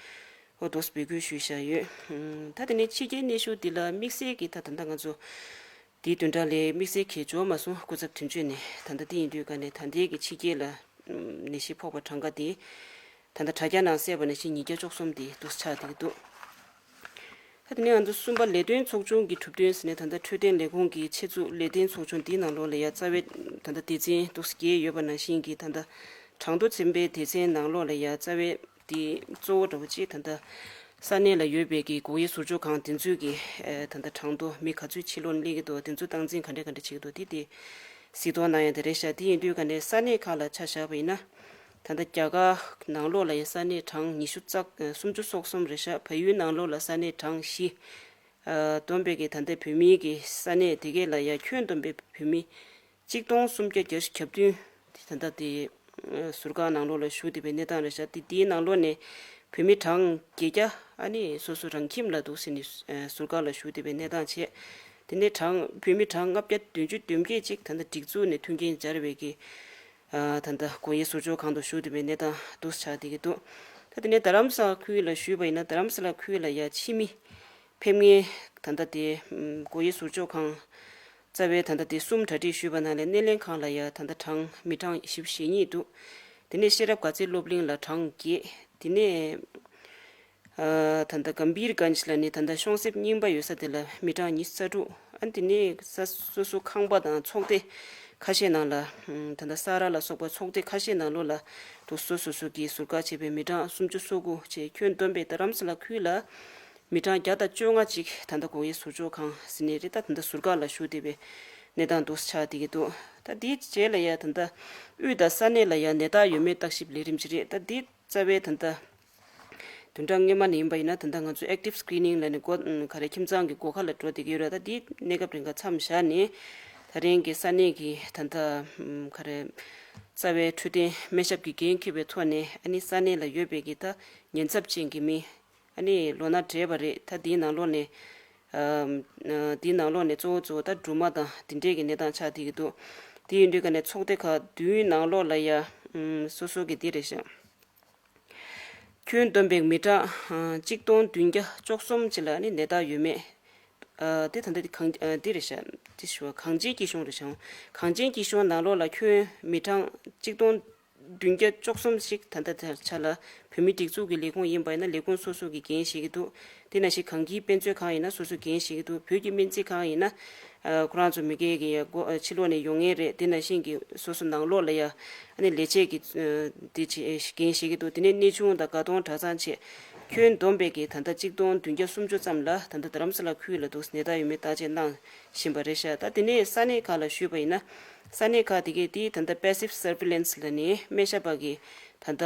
འོ་འདུག་འབོད་སྐུལ་ཞུས་བཞག་ཡོད། ད་དེ་ནས་ཕྱི་རྒྱལ་གནས་བཞུགས་འདི་ལ་དམིགས་བསལ་གྱི་ད་ད་ལྟ་ང་ཚོ་དེའི་བདུན་ཕྲག་ལས་དམིགས་བསལ་གྱི་འབྱོར་མ་སོང་། སྐུ་ཚབ་དོན་གཅོད་ནས་ད་ལྟ་དེ་ཡིན་དུས་ཀ་ནས་ད་ལྟའི་གི་ཕྱི་རྒྱལ་ལ་ནད་གཞི་ཕོག་པ་གྲངས་ཀ་དེ་ད་ལྟ་དྲ་རྒྱ་ནང་གསལ་བ་ནང་བཞིན་ཉིས་བརྒྱ་བཅུ་གསུམ་དེ་འདུག་ཆགས་བསྡད་ཀྱི་འདུག་ད་དེ་ནས་ང་ཚོ་གསུམ་པ་ལས་དོན་ཚོགས་ཆུང་གི་གྲུབ་དོན་ཟེར་ནས་ད་ལྟ་འཕྲོད་བསྟེན་ལས་ཁུངས་ཀྱི་ཆེད་འཛུགས་ལས་དོན་ཚོགས་ཆུང་འདིའི་ནང་ལོགས་ལ་ཡ་རྩ་བའི་ད་ལྟ་སྡེ་ཚན་འདུག་བརྒྱད་ཡོད་པ་ནང་བཞིན་གྱི་ད་ལྟ་གྲངས་ཐོ་ཚན་པའི་སྡེ་ཚན་ནང་ལོགས་ལ་ཡ་རྩ་བའི་དེ་གཙོ་བོ་འདྲ་བོ་ཅིག་ད་ལྟ་ས་གནས་ལ་ཡོད་པའི་གི་སྒོ་དབྱེ་ཟུར་འཇོག་ཁང་དེ་ཚོའི་གི་ད་ལྟ་གྲངས་ཐོ་མི་ག་ཚོད་ཕྱི་ལོགས་ནས་སླེབས་ཀྱི་འདུག་དེ་ཚོ་སྟངས་འཛིན་ག་འདྲ་ག་འདྲ་བྱེད་ཀྱི་འདུག་དེ་དེ་གཟིགས་རྟོག་གནང་ཡ་དེ་རེད་ཤག་དེ་ཡིན་དུས་ཀ་ནས་ས་གནས་ཁག་ལ་ཆ་བཞག་པ་ཡིན་ན། ད་ལྟ་རྒྱ་གར་ནང་ལོགས་ལ་ཡ་ས་གནས་གྲངས་ཉི་ཤུ་རྩ་སུམ་ཅུ་སོ་གསུམ་རེད་ཤག་བལ་ཡུལ་ནང་ལོགས་ལ་ས་གནས་གྲངས་བཞི། ཨ་བསྡོམས་པས་ཀྱི་ད་ལྟའི་བོད་མིའི་གི་ས་གནས་དེ་གས་ལ་ཡ་ཁྱོན་བསྡོམས་པའི་བོད་མི་གཅིག་སྟོང་སུམ་བརྒྱ་བརྒྱད་ཅུ་གྱ་བདུན་དེ་ད་ལྟ་དེ་ཟུར་བཀག་ནང་ལོགས་ལ་བཞུགས་བསྡད་པའི་གནས་སྟངས་རེད་ཤག་དེ་དེའི་ནང་ལོགས་ནས་བོད་མི་གྲངས་བརྒྱད་བརྒྱ་ཨ་ནི་སོ་སོ་རང་ཁྱིམ་ལ་འདུག་ཟེར་ནས་ཟུར་བཀག་ལ་བཞུགས་བསྡད་པའི་གནས་སྟངས་བྱས། དེ་ནས་གྲངས་བོད་མི་གྲངས་ལྔ་བརྒྱ་བདུན་ཅུ་དོན་བརྒྱད་ཅིག་ད་ལྟ་སྒྲིག་འཛུགས་ནས་མཐུན་རྐྱེན་སྦྱར་བའི་གི་ཨ་ད་ལྟ་སྒོ་དབྱེ་ཟུར་འཇོག་ཁང་དུ་བཞུགས་བསྡད་པའི་གནས་སྟངས་འདུག་ཆགས་བསྡད་ཀྱི་འདུག་ད་དེ་ནས་རྡ་རམ་ས་ལ་ཁུལ་ལ་ཞུས་པ་ཡིན་ན་རྡ་རམ་ས་ལ་ཁུལ་ལ་ཡ་ཕྱི་མི་ཕེབས་མཁན་ད་ལྟ་དེ་སྒོ་དབྱེ་ཟུར་འཇོག་ཁང་རྩ་བའི་ད་ལྟ་དེ་གསུམ་གྲ་སྒྲིག་ཞུས་པ་ནང་ལས་སྣེ་ལེན་ཁང་ལ་ཡ་ད་ལྟ་གྲངས་མི་གྲངས་བཞི་བཅུ་ཞེ་གཉིས་འདུག་དེ་ནས་ཤེས་རབ་དགའ་ཚལ་སློབ་གླིང་ལ་གྲངས་བརྒྱད། དེ་ནས་ཨ་ད་ལྟ་གམ་བིར་གྷན་ཇི་ལ་ནི་ད་ལྟ་ཤོང་སེབ་རྙིང་པ་ཡོད་ས་དེ་ལ་མི་གྲངས་ཉི་ཤུ་རྩ་དྲུག་ཨ་དེ་ནས་ས་སོ་སོ་ཁང་པ་དང་ཚོགས་སྡེ་ཁ་ཤས་ནང་ལ་ཨམ་ད་ལྟ་ས་ར་ལ་སོགས་པ་ཚོགས་སྡེ་ཁ་ཤས་ནང་ལོགས་ལ་དུ་སོ་སོ་སོ་གིས་ཟུར་བཀག་བྱས་པའི་མི་གྲངས་སུམ་ཅུ་སོ་དགུ་བཅས་ཁྱོན་བསྡོམས་པའི་རྡ་རམ་ས་ལ་ཁུལ་ལ་མི་གྲངས་བརྒྱ་དང་བཅོ་ལྔ་ཅིག་ད་ལྟ་སྒོ་དབྱེ་ཟུར་འཇོག་ཁང་ཟེར་ནས་རེད། ད་ད་ལྟ་ཟུར་བཀག་ལ་བཞུགས་བསྡད་པའི་གནས་སྟངས་འདུག་ཆགས་བསྡད་ཀྱི་འདུག་ད་དེའི་རྗེས་ལ་ཡ་ད་ལྟ་དབུས་དང་ས་གནས་ལ་ཡ་ནད་རྟགས་ཡོད་མེད་བརྟག་ཞིབ་ལས་རིམ་ཅིག་རེད། ད་འདི་རྩ་བའི་ད་ལྟ་བདུན་ཕྲག་སྔོན་མ་ནས་ཡིན་པ་ཡིན་ན་ད་ལྟ་ང་ཚོ་active screening ལབ་ནས་འགོ་ག་རེ་ཁྱིམ་ཚང་གི་སྒོ་ཁ་ལ་འགྲོ་བསྡད་ཀྱི་ཡོད་རེད། ད་འདི་གནས་སྐབས་རིང་ག་མཚམས་བཞག་ནས་ད་རིང་གི་ས་གནས་ཀྱི་ད་ལྟ་ག་རེ་རྩ་བའི་འཕྲོད་བསྟེན་སྨན་ཞབས་ཀྱི་འགན་འཁྱེར་བའི་ཐོག་ནས་ཨ་ནི་ས་གནས་ལ་ཡོད་པའི་གི་ད་ཉེན་ཚབས་ཅན་གྱི་མི་ཨ་ནི་ལོ་ན་བགྲེས་པ་རེད། ད་འདིའི་ནང་ལོགས་ནས་ཨ་འདིའི་ནང་ལོགས་ནས་གཙོ་བོ་གཙོ་བོ་ད་སྦྲུམ་མ་དང་འདི་འདྲས་ཀྱི་གནས་སྟངས་ཆགས་བསྡད་ཀྱི་འདུག་དེ་ཡིན་དུས་ཀ་ནས་ཚོགས་སྡེ་ཁག་བདུན་ནང་ལོགས་ལ་ཡ་ཨམ་སོ་སོ་གི་འདི་རེད་ཤག་ཁྱོན་བསྡོམས་པའི་མི་གྲངས་ཨ་གཅིག་སྟོང་བདུན་བརྒྱ་བཅུ་གསུམ་ཅིག་ལ་ནི་ནད་རྟགས་ཡོད་མེད། ཨ་དེ་ད་ལྟ་དེ་གང་ཨ་དེ་རེད་ཤག་དེ་ཞུ་བ་གངས་ཅན་སྐྱིད་གཤོངས་རེད་ཤག་གངས་ཅན་སྐྱིད་གཤོངས་ནང་ལོགས་ལ་ཁྱོན་མི་གྲངས་གཅིག་སྟོང་བདུན་བརྒྱ་བཅུ་གསུམ་ཞིག་ད་ལྟ་དེར་ཆ་ལ་བོད་མིའི་སྒྲིག་འཛུགས་ཀྱི་ལས་ཁུངས་ཡིན་པ་ཡིན་ན་ལས་ཁུངས་སོ་སོ་གིས་འགན་བཞེས་ཀྱི་འདུག་དེ་ནང་བཞིན་གངས་སྐྱིད་དཔེ་མཛོད་ཁང་ཡིན་ན་སོ་སོ་འགན་བཞེས་ཀྱི་འདུག་བོད་ཀྱི་སྨན་རྩིས་ཁང་ཡིན་ན་ཨ་ཁོ་རང་ཚོ་མི་སྒེར་གྱི་ཡ་སྒོ་ཨ་ཕྱི་ལོགས་ནས་ཡོང་མཁན་རེད། དེ་ནང་བཞིན་གྱི་སོ་སོ་ནང་ལོགས་ལ་ཡ་ཨ་ནི་ལས་བྱེད་ཀྱི་ཨ་དེ་བྱེད་འགན་བཞེས་ཀྱི་འདུག་དེ་ནས་གནས་ཆུང་དང་དགའ་གདོང་གྲྭ་ཚང་བཅས་ཁྱོན་བསྡོམས་པའི་གི་ད་ལྟ་གཅིག་སྟོང་བདུན་བརྒྱ་སུམ་ཅུ་ཙམ་ལ་ད་ལྟ་རྡ་རམ་ས་ལ་ཁུལ་ལ་འདུག་ནད་རྟགས་ཡོད་མེད་བརྟག་དཔྱད་གནང་བཞིན་པ་རེད་ཤག་ད་དེ་ནས་ས་གནས་ཁག་ལ་ཞུས་པ་ཡིན་ན་ས་གནས་ཁག་དེ་གས་དེ་ད་ལྟ་passive surveillance ལ་ནི་སྨན་ཞབས་པ་གིས་ད་ལྟ་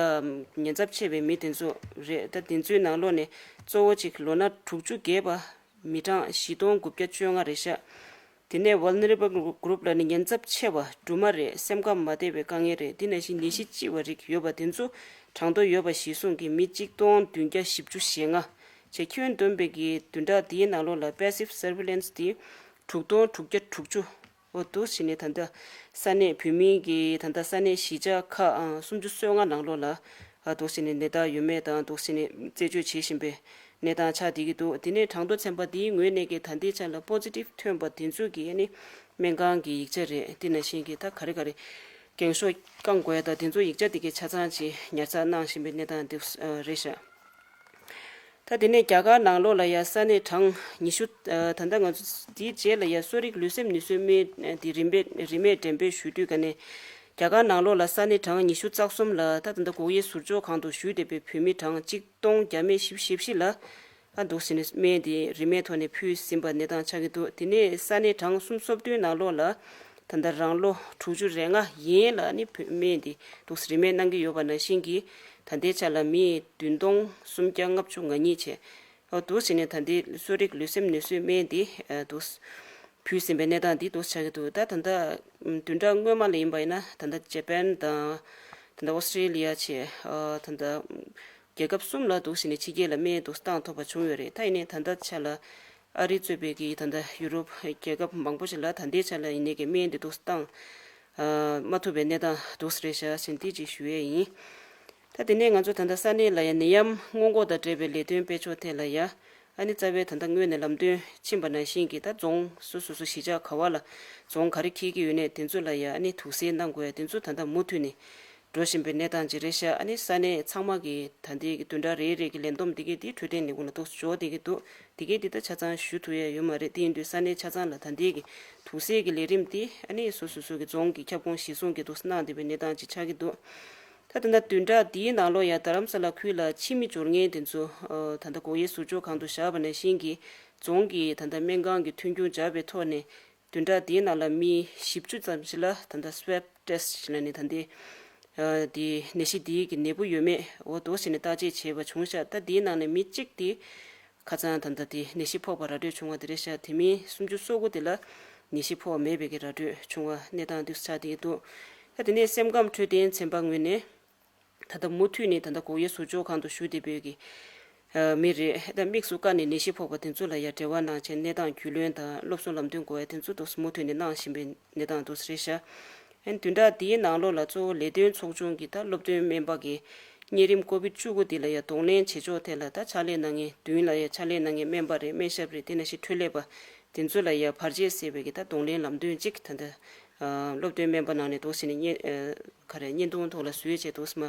ཉེན་ཚབས་ཆེ་བའི་མི་དེ་ཚོ་རེད། ད་དེ་ཚོའི་ནང་ལོགས་ནས་གཙོ་བོ་གཅིག་ལོ་ན་དྲུག་ཅུ་བརྒལ་བ་མི་གྲངས་བཞི་སྟོང་དགུ་བརྒྱ་བཅོ་ལྔ་རེད་ཤག་དེ་ནས་vulnerable group ལ་ནི་ཉེན་ཚབས་ཆེ་བ་སྦྲུམ་མ་རེད། སེམས་ཁམས་མ་བདེ་བའི་དཀའ་ངལ་རེད། དེ་ནང་བཞིན་ནད་གཞི་ལྕི་བ་རིགས་ཡོད་པ་དེ་ཚོ་གྲངས་ཐོ་ཡོད་པ་གཞིར་བཟུང་གིས་མི་གཅིག་སྟོང་བདུན་བརྒྱ་བཞི་བཅུ་ཞེ་ལྔ་བྱས་ཁྱོན་བསྡོམས་པའི་གི་བདུན་ཕྲག་དེའི་ནང་ལོགས་ལ་passive surveillance དེ་དྲུག་སྟོང་དྲུག་བརྒྱ་དྲུག་ཅུ། འོ་འདུག་བྱས་ནས་ད་ལྟ་ས་གནས་བོད་མིའི་གི་ད་ལྟ་ས་གནས་གཞིས་ཆགས་ཁག་ཨང་སུམ་ཅུ་སོ་ལྔ་ནང་ལོགས་ལ་ཨ་འདུག་བྱས་ནས་ནད་རྟགས་ཡོད་མེད་དང་འདུག་བྱས་ནས་རྩད་གཅོད་བྱེད་བཞིན་པའི་གནས་སྟངས་ཆགས་བསྡད་ཀྱི་འདུག་དེ་ནས་གྲངས་ཐོ་ཚན་པ་འདིའི་ངོས་ནས་ཀྱི་ད་ལྟའི་ཆ་ལ་positive ཐོན་པ་དེ་ཚོ་གི་ཨ་ནི་སྨན་ཁང་གི་ཡིག་ཆ་རེད། དེ་ནང་བཞིན་གྱི་ད་ག་རེ་ག་རེ་འགེངས་ཤོག་བསྐང་དགོས་ཡ་དང་དེ་ཚོ་ཡིག་ཆ་དེ་གའི་ཆ་ཚང་ཅིག་ཉར་ཚགས་གནང་བཞིན་པའི་གནས་སྟངས་འདུག་ཨ་རེད་ཤག་ད་དེ་ནས་རྒྱ་གར་ནང་ལོགས་ལ་ཡ་ས་གནས་གྲངས་ཉི་ཤུ་ཨ་ད་ལྟ་ང་ཚོ་དེའི་རྗེས་ལ་ཡ་གསོ་རིག་ལུས་སེམས་ནུས་གསོའི་སྨན་དེ་རིན་མེད་རིན་མེད་འགྲེམས་སྤེལ་ཞུ་དུས་ཀ་ནས་རྒྱ་གར་ནང་ལོགས་ལ་ས་གནས་གྲངས་ཉི་ཤུ་རྩ་གསུམ་ལ་ད་ད་ལྟ་སྒོ་དབྱེ་ཟུར་འཇོག་ཁང་དུ་བཞུགས་བསྡད་པའི་བོད་མི་གྲངས་གཅིག་སྟོང་བརྒྱ་མེད་བཞི་བཅུ་ཞེ་བཞི་ལ་ཨ་འདུག་ཟེར་ནས་སྨན་དེ་རིན་མེད་ཐོག་ནས་ཕུལ་ཟིན་པ་གནས་སྟངས་ཆགས་ཀྱི་འདུག་དེ་ནས་ས་གནས་གྲངས་སུམ་ཅུ་སོ་བདུན་ནང་ལོགས་ལ་ད་ལྟ་རང་ལོ་དྲུག་ཅུ་རེ་ལྔ་ཡན་ལ་ནི་བོད་སྨན་དེ་འདུག་རིན་མེད་གནང་གི་ཡོད་པ་ནང་བཞིན་གྱི་ད་ལྟའི་ཆ་ལ་མི་བདུན་སྟོང་སུམ་བརྒྱ་ལྔ་བཅུ་ང་གཉིས་བྱས། ཨོ་འདུག་བྱས་ནས་ད་ལྟའི་གསོ་རིག་ལུས་སེམས་ནུས་གསོའི་སྨན་འདི་ཨ་འདུག་ཕུལ་ཟིན་པའི་གནས་སྟངས་འདི་འདུག་ཆགས་ཀྱི་འདུག་ད་ད་ལྟ་བདུན་ཕྲག་སྔོན་མ་ལ་ཡིན་པ་ཡིན་ན་ད་ལྟ་ཇེ་པན་དང་ ད་ལྟ་ཨོ་སི་ཀྲི་ལི་ཡ་བྱས་ཨ་ད་ལྟ་རྒྱལ་ཁབ་གསུམ་ལ་འདུག་སེ་ནས་ཕྱི་རྒྱལ་ལ་སྨན་འདུག་སེ་བཏང་ཐུབ་པ་བྱུང་ཡོད་རེད། ད་ཡིན་ནའི་ད་ལྟ་ཆ་ལ་ཨ་རི་གཙོས་པའི་གི་ད་ལྟ་ཡུ་རོབ་རྒྱལ་ཁབ་མང་པོ་ཞིག་ལ་ད་ལྟའི་ཆ་ལ་ཡིན་ནའི་གི་སྨན་འདི་འདུག་སེ་བཏང་ཨ་མ་ཐུབ་པའི་གནས་སྟངས་འདུག་སེ་རེད་ཤག་ཟེར་འདི་ཅིག་ཞུ་ཡས་ཡིན། ད་དེ་ནས་ང་ཚོ་ད་ལྟ་ས་གནས་ལ་ཡང་ནད་ཡམས་སྔོན་འགོག་དང་འབྲེལ་བའི་ལས་དོན་སྤེལ་ཕྱོགས་ཐད་ལ་ཡ། ཨ་ནི་རྩ་བའི་ད་ལྟ་སྔོན་ནས་ལམ་སྟོན་ཕྱིན་པ་ནང་བཞིན་གྱི་ད་རྫོང་སོ་སོ་སོ་གཞིས་ཆགས་ག་བ་ལ་རྫོང་ག་རེ་འཁེལ་གྱི་ཡོད་ནས་དེ་ཚོ་ལ་ཡ་ཨ་ནི་དུག་སེལ་གནང་དགོས་ཡ་དེ་ཚོ་ད་ལྟ་མུ་མཐུད་ནས་འགྲོ་བཞིན་པའི་གནས་སྟངས་ཅིག་རེད་ཤག་ཨ་ནི་ས་གནས་ཚང་མ་གི་ད་ལྟའི་གི་བདུན་ཕྲག་རེ་རེ་གི་ལས་བསྡོམས་དེ་གས་དེ་འཕྲོད་བསྟེན་ལས་ཁུངས་ལ་ཏོག་ཙམ་འབྱོར་བསྡད་ཀྱི་འདུག་དེ་གས་དེ་ད་ཆ་ཚང་ཞུ་ཐུབ་ཡ་ཡོད་མ་རེད། དེ་ཡིན་དུས་ས་གནས་ཆ་ཚང་ལ་ད་ལྟའི་གི་དུག་སེལ་གྱི་ལས་རིམ་དེ་ཨ་ནི་སོ་སོ་སོ་གི་རྫོང་གི་ཁྱབ་ཁོངས་གཞིར་བཟུང་གི་འདུག་སེ་གནང་བསྡད་པའི་གནས་སྟངས་ཅིག་ཆགས་ཀྱི་འདུག་ད་ད་ལྟ་བདུན་ཕྲག་འདིའི་ནང་ལོགས་ཡང་རྡ་རམ་ས་ལ་ཁུལ་ལ་ཕྱི་མི་འབྱོར་མཁན་དེ་ཚོ་ཨ་ད་ལྟ་སྒོ་དབྱེ་ཟུར་འཇོག་ཁང་དུ་བཞག་པ་ནང་བཞིན་གྱི་རྫོང་གི་ད་ལྟ་སྨན་ཁང་གི་མཐུན་འགྱུར་སྦྱར་བའི་ཐོག་ནས་བདུན་ཕྲག་འདིའི་ནང་ལ་མི་བཞི་བཅུ་ཙམ་ཞིག་ལ་ད་ལྟ་སུའེབ་ཊེ་སི་ཊི་ཞེས་ལབ་ནས་ད་ལྟའི་ཨ་དེ་ནད་གཞི་འདིའི་གི་ནད་འབུ་ཡོད་མེད་འོ་འདུག་སེ་ནས་བརྟག་དཔྱད་བྱས་པ་བྱུང་ཤག་ད་འདིའི་ནང་ནས་མི་གཅིག་དེ་ཁ་སང་ད་ལྟ་དེ་ནད་གཞི་ཕོག་པ་ར་སྤྲོད་བྱུང་བ་དེ་རེད་ཤག་དེ་མིན་སུམ་ཅུ་སོ་དགུ་དེ་ལ་ནད་གཞི་ཕོག་མེད་པའི་གི་ར་སྤྲོད་བྱུང་བ་གནས་སྟངས་འདུག་སེ་ཆགས་བསྡད་ཀྱི་འདུག་ད་དེ་ནས་སེམས་ཁམས་འཕྲོད་བསྟེན་ཚན་པ་ངོས་ནས་ད་ལྟ་མུ་མཐུད་ནས་ད་ལྟ་སྒོ་དབྱེ་ཟུར་འཇོག་ཁང་དུ་བཞུགས་བསྡད་པའི་གི་ཨ་མི་རེད། ད་དམིགས་སུ་བཀར་ནས་ནད་གཞི་ཕོག་པ་དེ་ཚོ་ལ་ཡ་འབྲེལ་བ་གནང་བྱས་གནས་སྟངས་རྒྱུས་ལོན་དང་སློབ་གསོ་ལམ་སྟོན་དགོས་ཡ་དེ་ཚོ་འདུག་སེ་མུ་མཐུད་ནས་གནང་བཞིན་པའི་གནས་སྟངས་འདུག་སེ་རེད་ཤག་ཨ་ནི་བདུན་ཕྲག་འདིའི་ནང་ལོགས་ལ་གཙོ་བོ་ལས་དོན་ཚོགས་ཆུང་གི་ད་སློབ་སྟོན་སྨན་པ་གི་གཉན་རིམས་ཀོ་བིད་བཅུ་དགུ་འདི་ལ་ཡ་གདོང་ལེན་བྱེད་ཕྱོགས་ཐད་ལ་ད་ཕྱག་ལས་གནང་མཁན་མདུན་ལ་ཡ་ཕྱག་ལས་གནང་མཁན་སྨན་པ་རེད། སྨན་ཞབས་རེད། དེ་ནང་བཞིན་འཕྲོད་ལས་པ་དེ་ཚོ་ལ་ཡ་བར་ཆད་སེལ་བའི་གི་ད་གདོང་ལེན་ལམ་སྟོན་གཅིག་ད་ལྟ་ཨ་སློབ་སྟོན་སྨན་པ་ནང་ནས་འདུག་སེ་ནས་བརྙན་ཨ་ག་རེ་བརྙན་ཐུང་ཐོག་ལ་བཟོས་བྱས་འདུག་སེ་མ་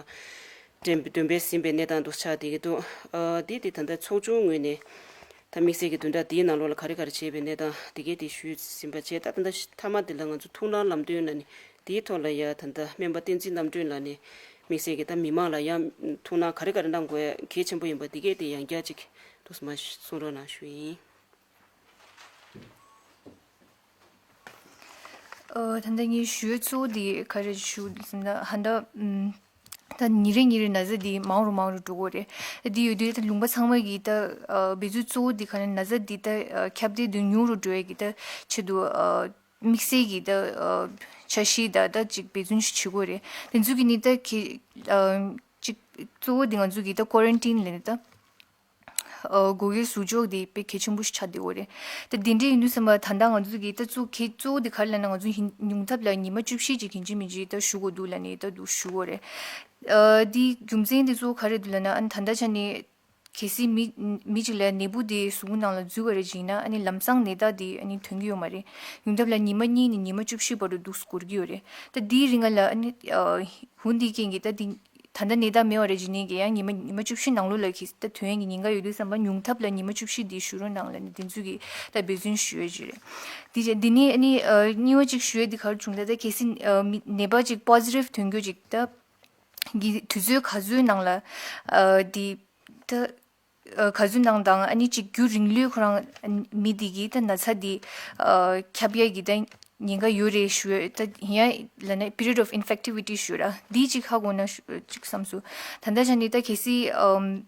འགྲེམས་འདོན་སྤེལ་ཟིན་པའི་གནས་སྟངས་འདུག་ཆགས་བསྡད་ཀྱི་འདུག་ཨ་འདི་དེ་ད་ལྟ་ཚོགས་ཆུང་ངོས་ནས། ད་དམིགས་བསལ་གྱི་བདུན་ཕྲག་འདིའི་ནང་ལོགས་ལ་ག་རེ་ག་རེ་བྱས་པའི་གནས་སྟངས་དེ་གས་དེ་ཞུས་ཟིན་པ་བྱས། ད་ད་ལྟ་མཐའ་མ་དེ་ལ་ང་ཚོ་ཐུགས་སྣང་ལམ་སྟོན་ལ་ནི་དེའི་ཐོག་ལ་ཡ་ད་ལྟ་སྨན་པ་བསྟན་འཛིན་རྣམ་གྲོལ་ལགས་ནས་དམིགས་བསལ་གྱི་ད་མི་མང་ལ་ཡང་ཐུགས་སྣང་ག་རེ་ག་རེ་གནང་དགོས་གལ་ཆེན་པོ་ཡིན་པ་དེ་གས་དེ་ཡང་བསྐྱར་ཅིག་ཏུ་མ་གསུང་རོགས་གནང་ཞུ་ཡིན། ཨ་ད་ལྟ་ངས་ཞུ་གཙོ་བོ་དེ་ག་རེ་ཞུ་ཟེར་ན་ཧ་ད་ཨམ། ད་ཉིན་རེ་ཉིན་རེ་ན་ཚ་འདི་མང་རུ་མང་རུ་འགྲོ་གི་རེད། ད་འདི་ཡོད་དུས་ད་ལུང་པ་ཚང་མ་གི་ད་ཨ་འབད་བརྩོན་གཙོ་བོ་འདི་ག་ནས་ན་ཚ་འདི་ད་ཨ་ཁྱབ་གདལ་འདི་ཉུང་རུ་འགྲོ་ཡས་ཀྱི་ད་ཆེད་དུ་ཨ་དམིགས་བསལ་གྱི་ད་ཨ་འཆར་གཞི་ད་ད་ཅིག་འབད་བརྩོན་ཞིག་བྱེད་དགོས་རེད། དེ་ཚོ་གི་ནི་ད་གི་ཨ་ཅིག་གཙོ་བོ་འདི་ང་ཚོ་གི་ད་ཀོ་རན་ཊིན་ལབ་ནས་ད། ཨ་སྒོ་དབྱེ་ཟུར་འཇོག་དེ་དཔེ་གལ་ཆེན་པོ་ཞིག་ཆགས་བསྡད་ཡོད་རེད། ད་དེ་འདྲ་ཡིན་དུས་ཙམ་པ་ད་ལྟ་ང་ཚོ་གི་ད་གཙོ་གལ་གཙོ་བོ་དེ་ག་རེ་ལབ་ན་ང་ཚོ་ཡིན་ཉུང་མཐའ་ལ་ཉི་མ་བཅུ་བཞི་ཅིག་ཡིན་གཅིག་མིན་གཅིག་ད་བཞུགས་དགོས་འདུག་ལབ་ནས་ད་འདུག་ཞུ་གི་ཡོད་རེད། ཨ་དེའི་རྒྱུ་མཚན་དེ་གཙོ་བོ་ག་རེ་འདུག་ལབ་ན་ཨ་ནི་ད་ལྟ་ཆ་ནས་གལ་སྲིད་མི་མི་གཅིག་ལ་ནད་འབུ་དེ་གཟུགས་པོ་ནང་ལ་འཛུལ་བ་རེད་བྱས་ན་ཨ་ནི་ལམ་སང་ནད་རྟགས་དེ་ཨ་ནི་ཐོན་གྱི་ཡོད་མ་རེད། ཉུང་མཐའ་ལ་ཉི་མ་གཉིས་ནས་ཉི་མ་བཅུ་བཞི་བར་དུ་འདུག་སེ་འགོར་གྱི་ཡོད་རེད། ད་དེའི་རིང་ལ་ཨ་ནི་ཨ་འོ་འདིའི་རྐྱེན་གྱིས་ད་འདི་ད་ལྟ་ནད་རྟགས་མེད་པ་རེད་བྱས་ནས་ཀྱི་ཡང་ཉི་མ་ཉི་མ་བཅུ་བཞི་ནང་ལོགས་ལ་གི་ད་ཐོན་ཡས་ཀྱི་ཉེན་ཁ་ཡོད་དུས་ཙམ་པ་ཉུང་མཐའ་ལ་ཉི་མ་བཅུ་བཞི་འདི་བཞུགས་རོགས་གནང་ལབ་ནས་འདི་ཚོ་གི་ད་འབད་བརྩོན་ཞུ་ཡས་ཅིག་རེད། འདི་བྱས་འདི་ནི་ཨ་ནི་ཨ་གཉིས་པ་ཅིག་ཞུ་ཡས་འདི་ག་རེ་བྱུང་ད་ད་གལ་སྲིད་ཨ་མི་ནད་པ་ཅིག་པོ་ཟི་ཊིབ་ཐོན་རྒྱུ་ཅིག་ད་གི་དུས་ཚོད་ག་ཚོད་ནང་ལ་ཨ་འདི་ད། ཨ་ག་ཚོད་ནང་དང་ཨ་ནི་ཅིག་རྒྱུན་རིང་ལོས་ཁོ་རང་ཨ་མི་དེ་གི་ད་ན་ཚ་དེ་ཨ་ཁྱབ་ཡ་གི་ད་ཉེན་ཁ་ཡོད་རེད་ཞུ་ཡ་ད་ཡིན་ཡ་ལབ་ན་period of infectivity ཞུ་ར་འདི་ཅིག་ཧ་གོ་ན་ཞུ་ཅིག་བསམ་སོང་། ད་ལྟ་ཆ་ནས་ད་གལ་སྲིད་ཨམ་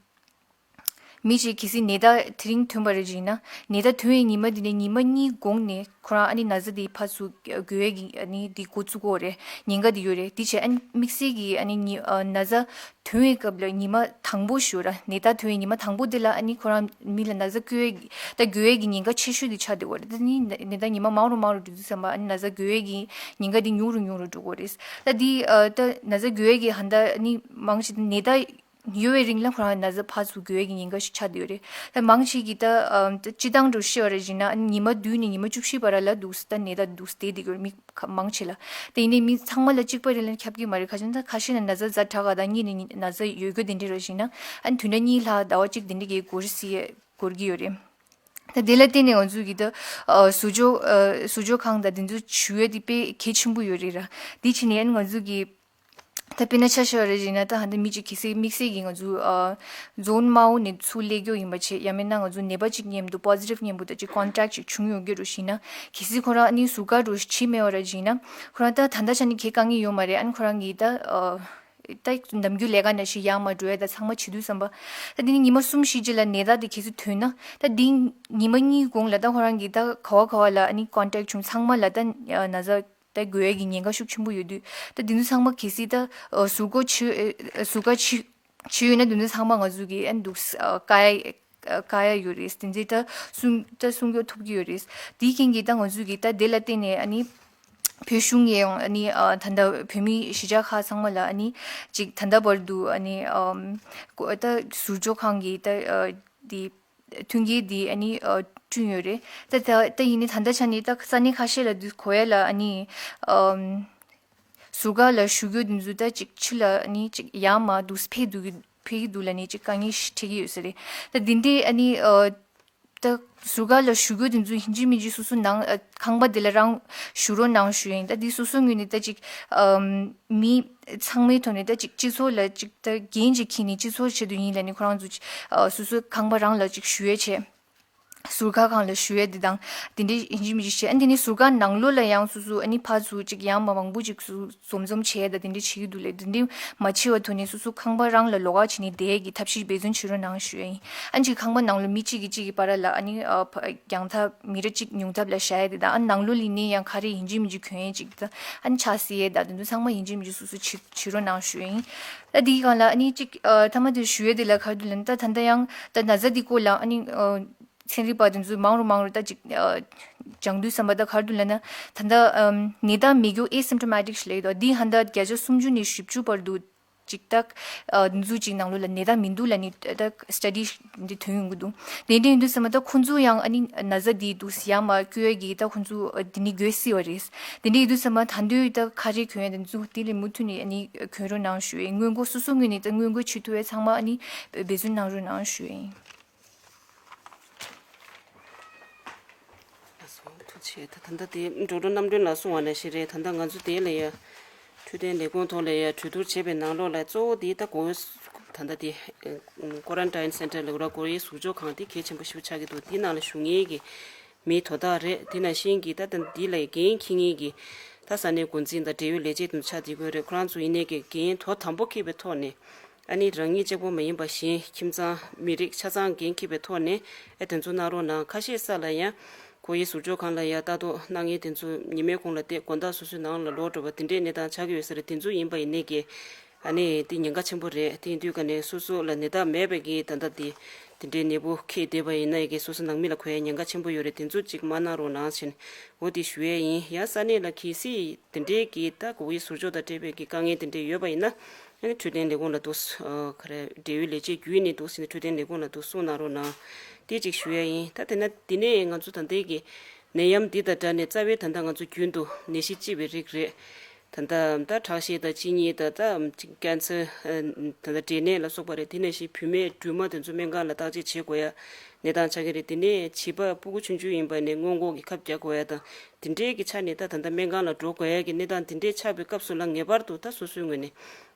མི་ཅིག་གལ་སྲིད་ནད་རྟགས་དེ་རིང་ཐོན་པ་རེད་ཅིག་ན་ནད་རྟགས་ཐོན་ཡའི་ཉི་མ་དེ་ནས་ཉི་མ་གཉིས་གོང་ནས་ཁོ་རང་ཨ་ནི་ན་ཚ་དེ་ཕར་ཚུར་འགོས་ཡ་གི་ཨ་ནི་དེ་འགོ་བཙུགས་ཀྱི་ཡོད་རེད། ཉེན་ཁ་དེ་ཡོད་རེད། དེ་བྱས་ཨ་ནི་དམིགས་བསལ་གྱི་ཨ་ནི་ཉི་ཨ་ན་ཚ་ཐོན་པའི་སྐབས་ལ་ཉི་མ་དང་པོ་ཞུ་ར་ནད་རྟགས་ཐོན་པའི་ཉི་མ་དང་པོ་དེ་ལ་ཨ་ནི་ཁོ་རང་མི་ལ་ན་ཚ་འགོས་ད་འགོས་ཡས་ཀྱི་ཉེན་ཁ་ཆེ་ཤོས་དེ་ཆགས་བསྡད་ཡོད་རེད། ད་ནི་ནད་རྟགས་ཉི་མ་མང་རུ་མང་རུ་འགྲོ་དུས་ཙམ་པ་ཨ་ནི་ན་ཚ་འགོས་ཡས་ཀྱི་ཉེན་ཁ་དེ་ཉུང་རུ་ཉུང་རུ་འགྲོ་གི་ཡོད་རེད། ད་དེ་ཨ་ད་ན་ཚ་འགོས་ཡས་ཀྱི་ཧ་ད་ཨ་ནི་མང་ཆེ་ད་ནད་རྟགས་ཡོད་པའི་རིང་ལ་ཁོ་རང་ན་ཚ་ཕར་ཚུར་འགོས་ཡས་ཀྱི་ཉེན་ཁ་ཞིག་ཆགས་བསྡད་ཡོད་རེད། ད་མང་ཆེ་གི་ད་ཨ་ད་སྤྱི་བཏང་འགྲོ་ཤེས་པ་རེད་ཅིག་ན་ཨ་ནི་ཉི་མ་བདུན་ནས་ཉི་མ་བཅུ་བཞི་བར་ལ་འདུག་སེ་ད་ནད་རྟགས་འདུག་སེ་བསྡད་བསྡད་ཡོད་རེད། མི་ཁ་མང་ཆེ་ལ། དེ་ཡིན་ནའི་མི་ཚང་མ་ལ་གཅིག་པ་རེ་ལ་ཁྱབ་ཀྱི་མ་རེད། ཁ་ཤས་ན་ཁ་ཤས་ན་ན་ཚ་ཛ་དྲག་ག་དང་གཉིས་ནས་ན་ཚ་ཡོད་རྒྱུ་དེ་འདྲ་རེད་ཞིག་ན་ཨ་ནི་དུས་ན་གཉིས་ལྷག་ཟླ་བ་གཅིག་དེ་འདྲ་གི་འགོར་སྲིད་འགོར་གྱི་ཡོད་རེད། ད་དེ་ལ་བརྟེན་ནས་ང་ཚོས་ཀྱི་ད་ཨ་ཟུར་འཇོག་ཨ་ཟུར་འཇོག་ཁང་དང་དེ་ཚོ་ཞུ་ཡས་དེ་དཔེ་གལ་ཆེན་པོ་ཡོད་རེད་ར། དེ་བྱས་ནས་ཨ་ནི་ང་ཚོ་གི་ད་དཔེར་ན་ཆ་བཞག་རེད་ཅིག་ན་ད་ཧ་ད་མི་གཅིག་གལ་སྲིད་དམིགས་བསལ་གྱི་ང་ཚོ་ཨ་རྫོང་དམའ་བོ་ནས་ཚུར་སླེབས་རྒྱུ་ཡིན་པ་བྱས་ཡང་མིན་ན་ང་ཚོ་ནད་པ་གཅིག་མཉམ་དུ་པོ་ཟི་ཊིབ་མཉམ་པོ་ད་ཅིག་ཀོན་ཊེག་ཅིག་བྱུང་ཡོང་གི་རེད་ཞིག་ན་གལ་སྲིད་ཁོ་རང་ཨ་ནི་ཟུར་བཀག་འགྲོ་བྱེད་མེད་པ་ར་ཅིག་ན་ཁོ་རང་ད་ད་ལྟ་ཆ་ནས་གལ་དཀའ་ངལ་ཡོད་མ་རེད། ཨ་ནི་ཁོ་རང་གིས་ད་ཨ་ད་ནམ་རྒྱུན་ལས་ཀ་ནང་བཞིན་ཡར་མར་འགྲོ་ཡ་ད་ཚང་མ་བྱེད་དུས་ཙམ་པ་ད་དེ་ནི་ཉི་མ་གསུམ་བཞི་རྗེས་ལ་ནད་རྟགས་དེ་གལ་སྲིད་ཐོན་ན་ད་དེ་ཉི་མ་གཉིས་གོང་ལ་ད་ཁོ་རང་གིས་ད་ག་བ་ག་བ་ལ་ཨ་ནི་ཀོན་ཊེག་བྱུང་ཚང་མ་ལ་ད་ན་ཚ་ ད་དགོས་ཡ་གི་ཉེན་ཁ་ཤུགས་ཆེན་པོ་ཡོད་དུས། ད་དེ་ཚོ་ཚང་མ་གལ་སྲིད་ད་ཟུར་བཀོག་བྱེད་ཟུར་བཀག་བྱེད་བྱེད་ཡོད་ན། དེ་ཚོ་ཚང་མ་ང་ཚོ་གི་ཨ་འདུག་ཨ་བཀག་ཡ་བཀག་ཡ་ཡོད་རེད། དེ་ཚོ་ད་སྲུང་ད་སྲུང་སྐྱོབ་ཐུབ་ཀྱི་ཡོད་རེད། དེའི་རྐྱེན་གྱིས་ད་ང་ཚོ་གི་ད་དེ་ལ་བརྟེན་ནས་ཨ་ནི་བོད་གཞུང་གིས་ཡང་ཨ་ནི་ཨ་ད་ལྟ་བོད་མི་གཞིས་ཆགས་ཁག་ཚང་མ་ལ་ཨ་ནི་ཅིག་ད་ལྟ་བར་དུ་ཨ་ནི་ཨམ་ཀོ་ད་ཟུར་འཇོག་ཁང་གི་ད་ཨ་དེ་མཐུན་རྐྱེན་དེ་ཨ་ནི་ཨ་བསྐྲུན་ཡོད་རེད། ད་ད་ད་ཡིན་ནའི་ད་ལྟ་ཆ་ནས་ད་ས་གནས་ཁ་ཤས་ལ་དེ་གོ་ཡ་ལ་ཨ་ནི་ཨམ་ཟུར་བཀག་ལ་བཞུགས་ཡོད་དེ་ཚོ་ད་ཅིག་ཕྱི་ལ་ཨ་ནི་ཅིག་ཡར་མར་འདུག་ཕེབས་འདུག་ཕེབས་ཀྱི་འདུག་ལབ་ནས་ཅིག་དཀའ་ངལ་ཞིག་འཕྲད་ཀྱི་ཡོད་ས་རེད། ད་འདི་འདྲའི་ཨ་ནི་ཨ་ད་ཟུར་བཀག་ལ་བཞུགས་ཡོད་དེ་ཚོ་ཡིན་གཅིག་མིན་གཅིག་སོ་སོ་ནང་ཨ་ཁང་པ་དེ་ལ་རང་བཞུགས་རོགས་གནང་ཞུ་ཡིན། ད་འདི་སོ་སོ་ངོས་ནས་ད་ཅིག་ཨམ་མི་ཚང་མའི་ཐོག་ནས་ད་ཅིག་སྤྱི་ཚོགས་ལ་ཅིག་ད་འགན་ཅིག་འཁྱེར་ནས་སྤྱི་ཚོགས་ཆེད་དུ་ཡིན་ལབ་ནས་ཁོ་རང་ཚོ་ཅིག་ཨ་སོ་སོའི་ཁང་པ་རང་ལ་ཅིག་བཞུགས་ཡས་བྱས། ཟུར་བཀག་ཁང་ལ་བཞུགས་ཡས་འདི་དང་དེ་འདྲའི་ཡིན་གཅིག་མིན་གཅིག་བྱས། ཨ་འདི་ནི་ཟུར་བཀག་ནང་ལོགས་ལ་ཡང་སོ་སོ་ཨ་ནི་ཕར་ཚུར་ཅིག་ཡང་མ་མང་པོ་ཅིག་སུ་འཛོམས་འཛོམས་བྱས་ད་དེ་འདྲའི་བྱེད་ཀྱི་འདུག་ལས། དེ་འདྲའི་མ་བྱེད་པའི་ཐོག་ནས་སོ་སོ་ཁང་པ་རང་ལ་ལོགས་ཀ་བྱས་ནས་བསྡད་ཀྱི་ཐབས་ཤེས་འབད་བརྩོན་བྱེད་རོགས་གནང་ཞུ་ཡ་ཡིན། ཨ་ཅིག་ཁང་པ་ནང་ལ་མི་གཅིག་གིས་གཅིག་གི་བར་ལ་ཨ་ནི་ཨ་ཕ་རྒྱང་ཐག་མི་རེ་གཅིག་ཉུང་ཐབས་ལ་བཞག་ཡ་དེ་དང་། ཨ་ནང་ལོགས་ལ་ནི་ཡང་ག་རེ་ཡིན་གཅིག་མིན་གཅིག་གྱོན་ཡས་ཅིག་ད་ཨ་ནི་ཆ་སི་ཡས་ད་དེ་ཚོ་ཚང་མ་ཡིན་གཅིག་མིན་གཅིག་སོ་སོ་བྱེད་བྱེད་རོགས་གནང་ཞུ་ཡ་ཡིན། ད་དེའི་སྒང་ལ་ཨ་ནི་གཅིག་ཨ་མཐའ་མ་དེ་ཞུ་ཡ་དེ་ལ་ག་རེ་འདུག་ལབ་ན། ད་ད་ལྟ་ཡང་ད་ན་ཚ་དེ་སྐོར་ལ་ཨ་ནི་ཨ་ཚན་རིག་པ་དེ་ཚོ་མང་རུ་མང་རུ་ད་ཅིག་ཨ་སྦྱང་དུས་ཙམ་པ་ད་ག་རེ་འདུག་ལབ་ན། ད་ལྟ་ཨམ་ནད་རྟགས་མེད་རྒྱུ་ཨེ་སིམ་ཊོ་མ་ཊིག་ཞིག་ལབ་ཡོད་དོ། འདི་ཧན་ད་བརྒྱ་ཆ་སུམ་ཅུ་ནས་བཞི་བཅུ་བར་དུ་ཅིག་ད་ཨ་འདི་ཚོ་ཅིག་ནང་ལོགས་ལ་ནད་རྟགས་མི་འདུག་ལབ་ནས་ད་སི་ཊ་ཌི་འདི་ཐོན་ཡོང་གི་འདུག་དེ་འདྲ་ཡིན་དུས་ཙམ་པ་ད་ཁོང་ཚོ་ཡང་ཨ་ནི་ན་ཚ་འདི་འདུག་ཡང་མ་བསྐྱུར་ཡ་གི་ད་ཁོང་ཚོ་འདི་ནི་དགོས་སྲིད་པ་རེད། དེ་འདྲ་ཡིན་དུས་ཙམ་པ་ད་དུང་ད་ཁ་རས་གྱོན་ཡ་དེ་ཚོ་དེ་ལས་མུ་མཐུད་ནས་ཨ་ནི་གྱོན་རོགས་གནང་ཞུ་ཡ་ཡིན། སྔོན་འགོག་སོ་སོ་ངོས་ནས་ད་སྔོན་འགོག་བྱེད་ཐུབ་ཡ་ཚང་མ་ཨ་ནི་འབད་བརྩོན་གནང་རོགས་གནང་ཞུ་ཡ་ཡིན། ལགས་སོ། ཐུགས་རྗེ་ཆེ། ད་ད་ལྟ་དེ་འགྲོ་འགྲོ་རྣམ་གྲོལ་ལགས་གསུང་བ་ནང་བཞིན་རེད། ད་ལྟ་ང་ཚོ་དེ་ལ་ཡ་འཕྲོད་བསྟེན་ལས་ཁུངས་ཐོག་ལ་ཡ་གྲོས་བསྡུར་བྱས་པའི་ནང་ལོགས་ལ་གཙོ་བོ་དེ་ད་ཀོ་ད་ལྟ་དེ་ཀོ་རན་ཊིན་སེན་ཊར་ལ་ར་ཀོ་ཡའི་ཟུར་འཇོག་ཁང་དེ་གལ་ཆེན་པོ་ཞིག་ཆགས་ཀྱི་འདུག་དེ་ནང་ལ་བཞུགས་མཁན་གྱི་མིའི་དོ་བདག་རེད། དེ་ནང་བཞིན་གྱི་ད་ལྟ་འདི་ལ་འགན་འཁྱེར་མཁན་གྱི་ད་ས་གནས་འགོ་འཛིན་དང་འབྲེལ་ཡོད་ལས་བྱེད་དེ་ཆགས་བསྡད་ཀྱི་ཡོད་རེད། ཁོ་རང་ཚོ་ཡིན་ནའི་གི་འགན་དོ་དམ་པོ་འཁྱེར་བའི་ཐོག་ནས་ཨ་ནི་རང་ཉིད་གཅིག་པོ་མ་ཡིན་པ་གཞན་ཁྱིམ་ཚང་མི་རིགས་ཆ་ཚང་འགན་འཁྱེར་བའི་ཐོག་ནས་ཨེ་དེ་ཚོ་གནང་རོགས་གནང་། ཁ་ཤས་ས་ལ་ཡང་ཀོ་ཡའི་ཟུར་འཇོག་ཁང་ལ་ཡང་ལྟ་རྟོག་གནང་མཁན་དེ་ཚོ་ཉི་མའི་གུང་ལ་བསྡད་དགོང་དག་སོ་སོའི་ནང་ལ་ལོག་འགྲོ་བ་དེ་འདྲའི་གནས་སྟངས་ཆགས་ཀྱི་ཡོད་ས་རེད། དེ་ཚོ་ཡིན་པ་ཡིན་ནའི་གི་ཨ་ནི་དེ་ཉེན་ཁ་ཆེན་པོ་རེད། དེ་ཡིན་དུས་ཀ་ནས་སོ་སོ་ལ་ནད་རྟགས་མེད་པའི་གི་ད་ལྟ་དེ་དེ་འདྲའི་ནད་འབུ་འཁྱེར་བསྡད་པ་ཡིན་ན་ཡི་གེ་སོ་སོ་ནང་མི་ལ་འགོས་ཡ་ཉེན་ཁ་ཆེན་པོ་ཡོད་རེད། དེ་ཚོ་ཅིག་མ་གནང་རོགས་གནང་ཞེས་འོ་དེ་ཞུ་ཡས་ཡིན། ཡང་ས་གནས་ལ་གལ་སྲིད་དེ་འདྲའི་གི་ད་ཀོ་ཡའི་ཟུར་འཇོག་དང་འབྲེལ་བའི་གི་དཀའ་ངལ་དེ་འདྲ་ཡོད་པ་ཡིན་ན་ཨ་ནི་འཕྲོད་བསྟེན་ལས་ཁུངས་ལ་འདུག་ཨ་ག་རེ་འབྲེལ་ཡོད་ལས་བྱེད་བརྒྱུད་ནས་འདུག་ཟེར་ནས་འཕྲོད་བསྟེན་ལས་ཁུངས་ལ་འདུག་གསུངས་གནང་རོགས་གནང་། དེ་ཅིག་ཞུ་ཡས་ཡིན། ད་དེ་ན་དེ་ནས་ང་ཚོ་ད་ལྟའི་གི་ནད་ཡམས་འདི་དང་སྦྲགས་ནས་རྩ་བའི་ད་ལྟ་ང་ཚོ་རྒྱུན་དུ་ནད་གཞི་ལྕི་བའི་རིགས་རེད། ད་ལྟ་ད་ཁྲག་ཤེད་དང་གཅིན་སྙི་དང་ད་ཀན་སར་ད་ལྟ་འབྲས་ནད་ལ་སོགས་པ་རེད། དེ་ནང་བཞིན་བུད་མེད་སྦྲུམ་མ་དེ་ཚོ་སྨན་ཁང་ལ་བརྟག་དཔྱད་བྱེད་དགོས་ཡ་གནས་སྟངས་ཆགས་ཀྱི་རེད། དེ་ནས་བྱིས་པ་སྤུ་གུ་ཆུང་ཆུང་ཡིན་པ་ནས་སྔོན་འགོག་གི་ཁབ་རྒྱག་དགོས་ཡ་དང་དེ་འདྲའི་གི་ཆ་ནས་ད་ད་ལྟ་སྨན་ཁང་ལ་འགྲོ་དགོས་ཡ་གི་གནས་སྟངས་དེ་འདྲའི་ཆགས་པའི་སྐབས་སུ་ལ་ངེས་པར་དུ་ད་སོ་སོའི་ངོས་ནས་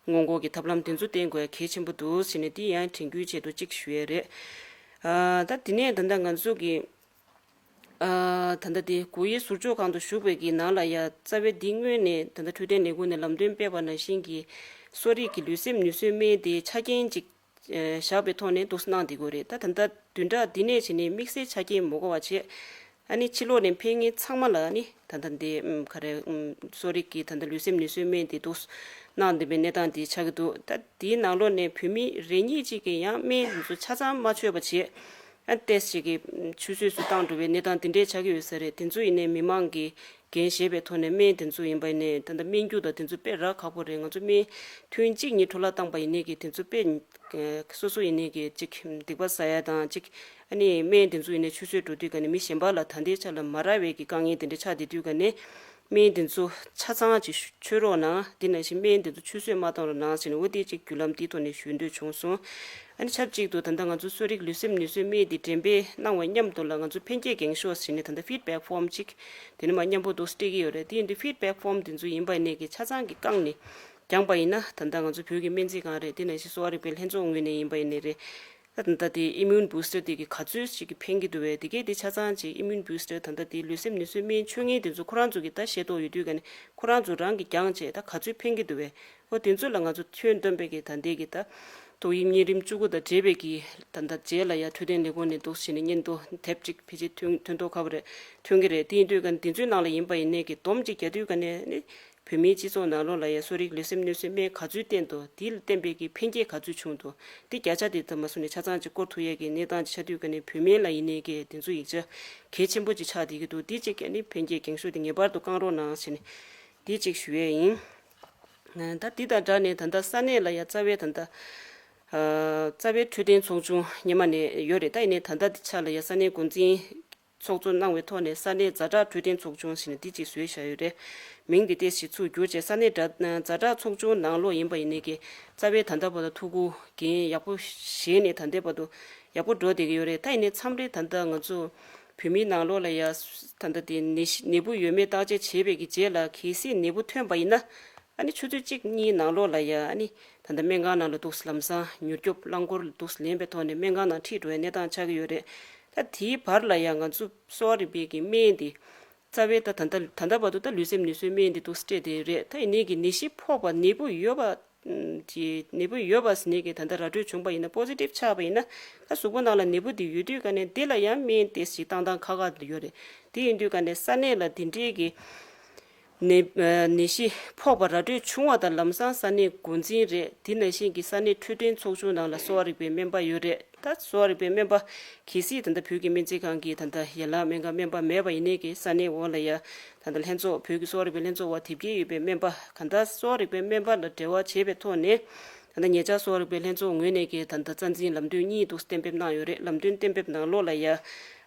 སྔོན་འགོག་གི་ཐབས་ལམ་དེ་ཚོ་བསྟེན་དགོས་ཡ་གལ་ཆེན་པོ་འདུག་ཟེར་ནས་དེ་ཡང་དྲན་སྐུལ་ཆེད་དུ་གཅིག་ཞུ་ཡ་རེད། ཨ་ད་དེ་ནས་ད་ལྟ་ང་ཚོ་གི་ཨ་ད་ལྟ་དེ་ཀོ་ཡའི་ཟུར་འཇོག་ཁང་དུ་བཞུགས་པའི་གི་ནང་ལ་ཡ་རྩ་བའི་འདི་སྔོན་ནས་ད་ལྟ་འཕྲོད་བསྟེན་ལས་ཁུངས་ནས་ལམ་སྟོན་སྤེལ་བ་ནང་བཞིན་གྱི་གསོ་རིག་གི་ལུས་སེམས་ནུས་གསོའི་སྨན་དེ་ཆ་རྐྱེན་ཅིག་ཨ་བཞག་པའི་ཐོག་ནས་འདུག་སེ་གནང་བསྡད་ཀྱི་ཡོད་རེད། ད་ད་ལྟ་བདུན་ཕྲག་འདི་ནས་བྱས་ནས་དམིགས་བསལ་ཆ་རྐྱེན་མ་དགོས་པ་བྱས། ཨ་ནི་ཕྱི་ལོགས་ནས་ཕེབས་མཁན་ཚང་མ་ལ་ཨ་ནི་ད་ལྟ་འདི་ཨམ་ག་རེ་ཨམ་གསོ་རིག་གི་ད་ལྟ་ལུས་སེམས་ནུས་གསོའི་སྨན་དེ་འདུག་སེ་གནང་བསྡད་པའི་གནས་སྟངས་དེ་ཆགས་ཀྱི་འདུག་ད་དེའི་ནང་ལོགས་ནས་བུད་མེད་རེ་གཉིས་ཅིག་གིས་ཡང་སྨན་དེ་ཚོ་ཆ་ཚང་མ་མཆོད་པ་བྱས། ཨ་ཏེས་ཅིག་གིས་ཆུད་ཟོས་སུ་བཏང་འགྲོ་བའི་གནས་སྟངས་དེ་འདྲས་ཆགས་ཀྱི་ཡོད་ས་རེད། དེ་ཚོ་ཡིན་ནའི་མི་མང་གིས་འགན་བཞེས་པའི་ཐོག་ནས་སྨན་དེ་ཚོ་ཡིན་པ་ཡིན་ནའི་ད་ལྟ་སྨན་རྒྱུ་དང་དེ་ཚོ་དཔེ་རག་ཁག་པོ་རེད། ང་ཚོ་སྨན་ཐུན་གཅིག་གཉིས་འཕྲོ་བརླག་བཏང་པ་ཡིན་ནའི་གི་དེ་ཚོ་དཔེ་སོ་སོ་ཡིན་ནའི་གི་ཅིག་སྡིག་པ་བསགས་ཡ་དང་ཅིག་ཨ་ནི་སྨན་དེ་ཚོ་ཡིན་ནའི་ཆུད་ཟོས་འགྲོ་དུས་ག་ནས་མི་གཞན་པ་ལ་ད་ལྟའི་ཆ་ལ་མ་རག་པའི་གི་དཀའ་ངལ་དེ་འདྲ་ཆགས་བསྡད་དུས་ག་ནས། སྨན་དེ་ཚོ་ཆ་ཚང་ཅིག་མཆོད་རོགས་གནང་། དེ་ནང་བཞིན་སྨན་དེ་ཚོ་ཆུད་ཟོས་མ་གཏོང་རོགས་གནང་ཟེར་ནས་འོ་དེ་ཅིག་བརྒྱུད་ལམ་དེའི་ཐོག་ནས་ཞུ་འདོད་བྱུང་སོང་། ཨ་ནི་ཆབས་ཅིག་ཏུ་ད་ལྟ་ང་ཚོ་གསོ་རིག་ལུས་སེམས་ནུས་གསོའི་སྨན་དེ་འགྲེམས་སྤེལ་གནང་བའི་མཉམ་དུ་ལ་ང་ཚོ་ཕན་སྐྱེད་འགེངས་ཤོག་ཟེར་ནས་ད་ལྟ་ཕིཌ་བེག་ཕོམ་ཅིག་དེ་ནས་མར་མཉམ་པོ་འདུག་སེ་སྤྲད་ཀྱི་ཡོད་རེད། དེ་ཡིན་དུས་ཕིཌ་བེག་ཕོམ་དེ་ཚོ་ཡིན་པ་ཡིན་ནའི་གི་ཆ་ཚང་གི་བཀང་ནས་བརྒྱངས་པ་ཡིན་ན་ད་ལྟ་ང་ཚོ་བོད་ཀྱི་སྨན་རྩིས་ཁང་རེད། དེ་ནང་བཞིན་གསོ་བ་རིག་པའི་ལྷན་ཚོགས་ངོས་ནས་ཡིན་པ་ཡིན་ནའི་རེད། ད་ད་ལྟ་དེ་ཨི་མིའུན་བུ་སི་ཊར་དེ་གི་ག་ཚོད་ཅིག་གི་ཕན་གྱི་འདུག་བས། དེ་གས་དེ་ཆ་ཚང་ཅིག་ཨི་མིའུན་བུ་སི་ཊར་ད་ལྟ་དེ་ལུས་སེམས་ནུས་གསོའི་སྨན་མཆོད་མཁན་དེ་ཚོ་ཁོ་རང་ཚོ་གི་ད་ཤེས་རྟོགས་ཡོད་དུས་ག་ནས་ཁོ་རང་ཚོ་རང་གི་རྒྱང་བཅད་ད་ག་ཚོད་ཕན་གྱི་འདུག་བས། ཨོ་དེ་ཚོ་ལ་ང་ཚོ་ཁྱོན་བསྡོམས་པའི་གི་ད་ལྟའི་གི་ད་ ཏོག་དབྱིབས་གཉན་རིམས་བཅུ་དགུ་དང་འབྲེལ་བའི་གི་ད་ལྟ་རྗེས་ལ་ཡ་འཕྲོད་བསྟེན་ལས་ཁུངས་ནས་འདུག་བྱས་ནས་སྙན་ཐོ་དེབ་ཅིག་ཕལ་ཆེར་ཐོན་ཐོན་ཐོག་ཁ་བ་རེད། ཐོན་གི་རེད། དེ་ཡིན་དུས་ཀ་ནས་དེ་ཚོའི་ནང་ལ་ཡིན་པ་ཡིན་ནའི་གི་སྡོམ་ཅིག་རྒྱག་དུས་ཀ་ནས་ནི་བོད་མིའི་སྤྱི་ཚོགས་ནང་ལོགས་ལ་ཡ་གསོ་རིག་ལུས་སེམས་གནོད་འཚེ་སྨན་ག་ཚོད་བསྟེན་འདུག་དེ་ལ་བསྟེན་པའི་གི་ཕན་སྐྱེད་ག་ཚོད་བྱུང་འདུག་དེ་བརྒྱ་ཆ་དེ་ཙམ་མ་སོང་ནས་ཆ་ཚང་ཅིག་སྐོར་ཐུབ་ཡས་ཀྱི་གནས་སྟངས་ཅིག་ཆགས་དུས་ཀ་ནས་བོད་སྨན་ལ་ཡིན་ནའི་གི་དེ་ཚོ་ཡིག་ཆ་གལ་ཆེན་པོ་ཅིག་ཆགས་བསྡད་ཀྱི་འདུག་དེ་ཅིག་གི་ནི་ཕན་སྐྱེད་འགེངས་ཤོག་དེ་ངེས་པར་དུ་བསྐང་རོགས་གནང་ཞེས་ནས་དེ་ཅིག་ཞུ་ཡས་ཡིན། ད་འདི་དང་སྦྲགས་ནས་ད་ལྟ་ས་གནས་ལ་ཡ་རྩ་བའི་ད་ལྟ་ཨ་རྩ་བའི་འཕྲོད་བསྟེན་ཚོགས་ཆུང་སྔོན་མ་ནས་ཡོད་རེད། ད་ཡིན་ནའི་ད་ལྟ་འདི་ཆ་ལ་ཡ་ས་གནས་འགོ་འཛིན་ཚོགས་གཙོ་གནང་བའི་ཐོག་ནས་ས་གནས་ཛ་དྲག་འཕྲོད་བསྟེན་ཚོགས་ཆུང་ཟེར་ནས་འདི་གཅིག་བཟོས་བཞག་ཡོད་རེད། མིང་འདི་དེ་ཞིག་ཚུར་བསྒྱུར་བྱས་ས་གནས་ཛ་ཛ་དྲག་ཚོགས་ཆུང་ནང་ལོགས་ཡིན་པ་ཡིན་ནའི་གི་རྩ་བའི་ད་ལྟ་བར་དུ་ཐུགས་ཁུར་འགན་ཡག་པོ་བཞེས་ནས་ད་ལྟའི་བར་དུ་ཡག་པོ་འགྲོ་བསྡད་ཀྱི་ཡོད་རེད། ད་ཡིན་ནའི་མཚམས་རེ་ད་ལྟ་ང་ཚོ་བོད་མིའི་ནང་ལོགས་ལ་ཡ་ད་ལྟ་དེ་ནད་གཞི་ནད་འབུ་ཡོད་མེད་བརྟག་དཔྱད་བྱས་པའི་གི་རྗེས་ལ་གལ་སྲིད་ནད་འབུ་ཐོན་པ་ཡིན་ན། ཨ་ནི་ཆུ་ཚོད་གཅིག་གཉིས་ནང་ལོགས་ལ་ཡ་ཨ་ནི་ད་ལྟ་སྨན་ཁང་ནང་ལ་འདུག་ལམ་སང་མྱུར་སྐྱོབ་རླངས་འཁོར་འདུག་ལེན་པའི་ཐོག་ནས་སྨན་ཁང་ནང་ཁྲིད་འགྲོ་བའི་གནས་སྟངས་ཆགས་ཀྱི་ཡོད་རེད། ད་དེའི་བར་ལ་ཡ་ང་ཚོ་གསོ་བ་རིག་པའི་གི་སྨན་འདི་རྩ་བའི་ད་ད་ལྟ་ད་ལྟ་བར་དུ་ད་ལུས་སེམས་ནད་གསོའི་སྨན་འདི་འདུག་སྤྲད་དེ་རེད། ད་ཡིན་ནའི་གི་ནད་གཞི་ཕོག་པ་ནད་འབུ་ཡོད་པ་ཀྱི་ནད་འབུ་ཡོད་པ་ཟེར་ནས་ཀྱི་ད་ལྟ་ར་སྤྲོད་བྱུང་པ་ཡིན་ན་པོ་སི་ཊིབ་ཆགས་པ་ཡིན་ན་ད་གཟུགས་པོ་ནང་ལ་ནད་འབུ་དེ་ཡོད་དུས་ཀ་ནས་དེ་ལ་ཡང་སྨན་དེ་ཞིག་བཏང་སྟངས་ཁག་ཁག་ཡོད་རེད། དེ་ཡིན་དུས་ཀ་ནས་ས་གནས་ལ་དེ་འདྲའི་གི་ནད་ནད་གཞི་ཕོག་པ་ར་སྤྲོད་བྱུང་བ་དང་ལམ་སང་ས་གནས་འགོ་འཛིན་རེད། དེ་ནང་བཞིན་གྱི་ས་གནས་འཕྲོད་བསྟེན་ཚོགས་ཆུང་ནང་ལ་གསོ་བ་རིག་པའི་སྨན་པ་ཡོད་རེད། ད་གསོ་བ་རིག་པའི་སྨན་པ་གལ་སྲིད་ད་ལྟ་བོད་ཀྱི་སྨན་རྩིས་ཁང་གི་ད་ལྟ་ཡན་ལག་སྨན་ཁང་སྨན་པ་མེད་པ་ཡིན་ནའི་གི་ས་གནས་འོག་ལ་ཡ་ད་ལྟ་ལྷན་ཚོགས་བོད་ཀྱི་གསོ་བ་རིག་པའི་ལྷན་ཚོགས་བ་དེབ་སྐྱེལ་ཡོད་པའི་སྨན་པ་གང་ལྟར་གསོ་བ་རིག་པའི་སྨན་པ་ལ་འབྲེལ་བ་བྱས་པའི་ཐོག་ནས། ད་ལྟ་ཉེ་ཆར་གསོ་བ་རིག་པའི་ལྷན་ཚོགས་ངོས་ནས་ཀྱི་ད་ལྟ་རྩ་འཛིན་ལམ་སྟོན་གཉིས་འདུག་གཏན་འབེབས་གནང་ཡོད་རེད། ལམ་སྟོན་གཏན་འབེབས་ནང་ལོགས་ལ་ཡ་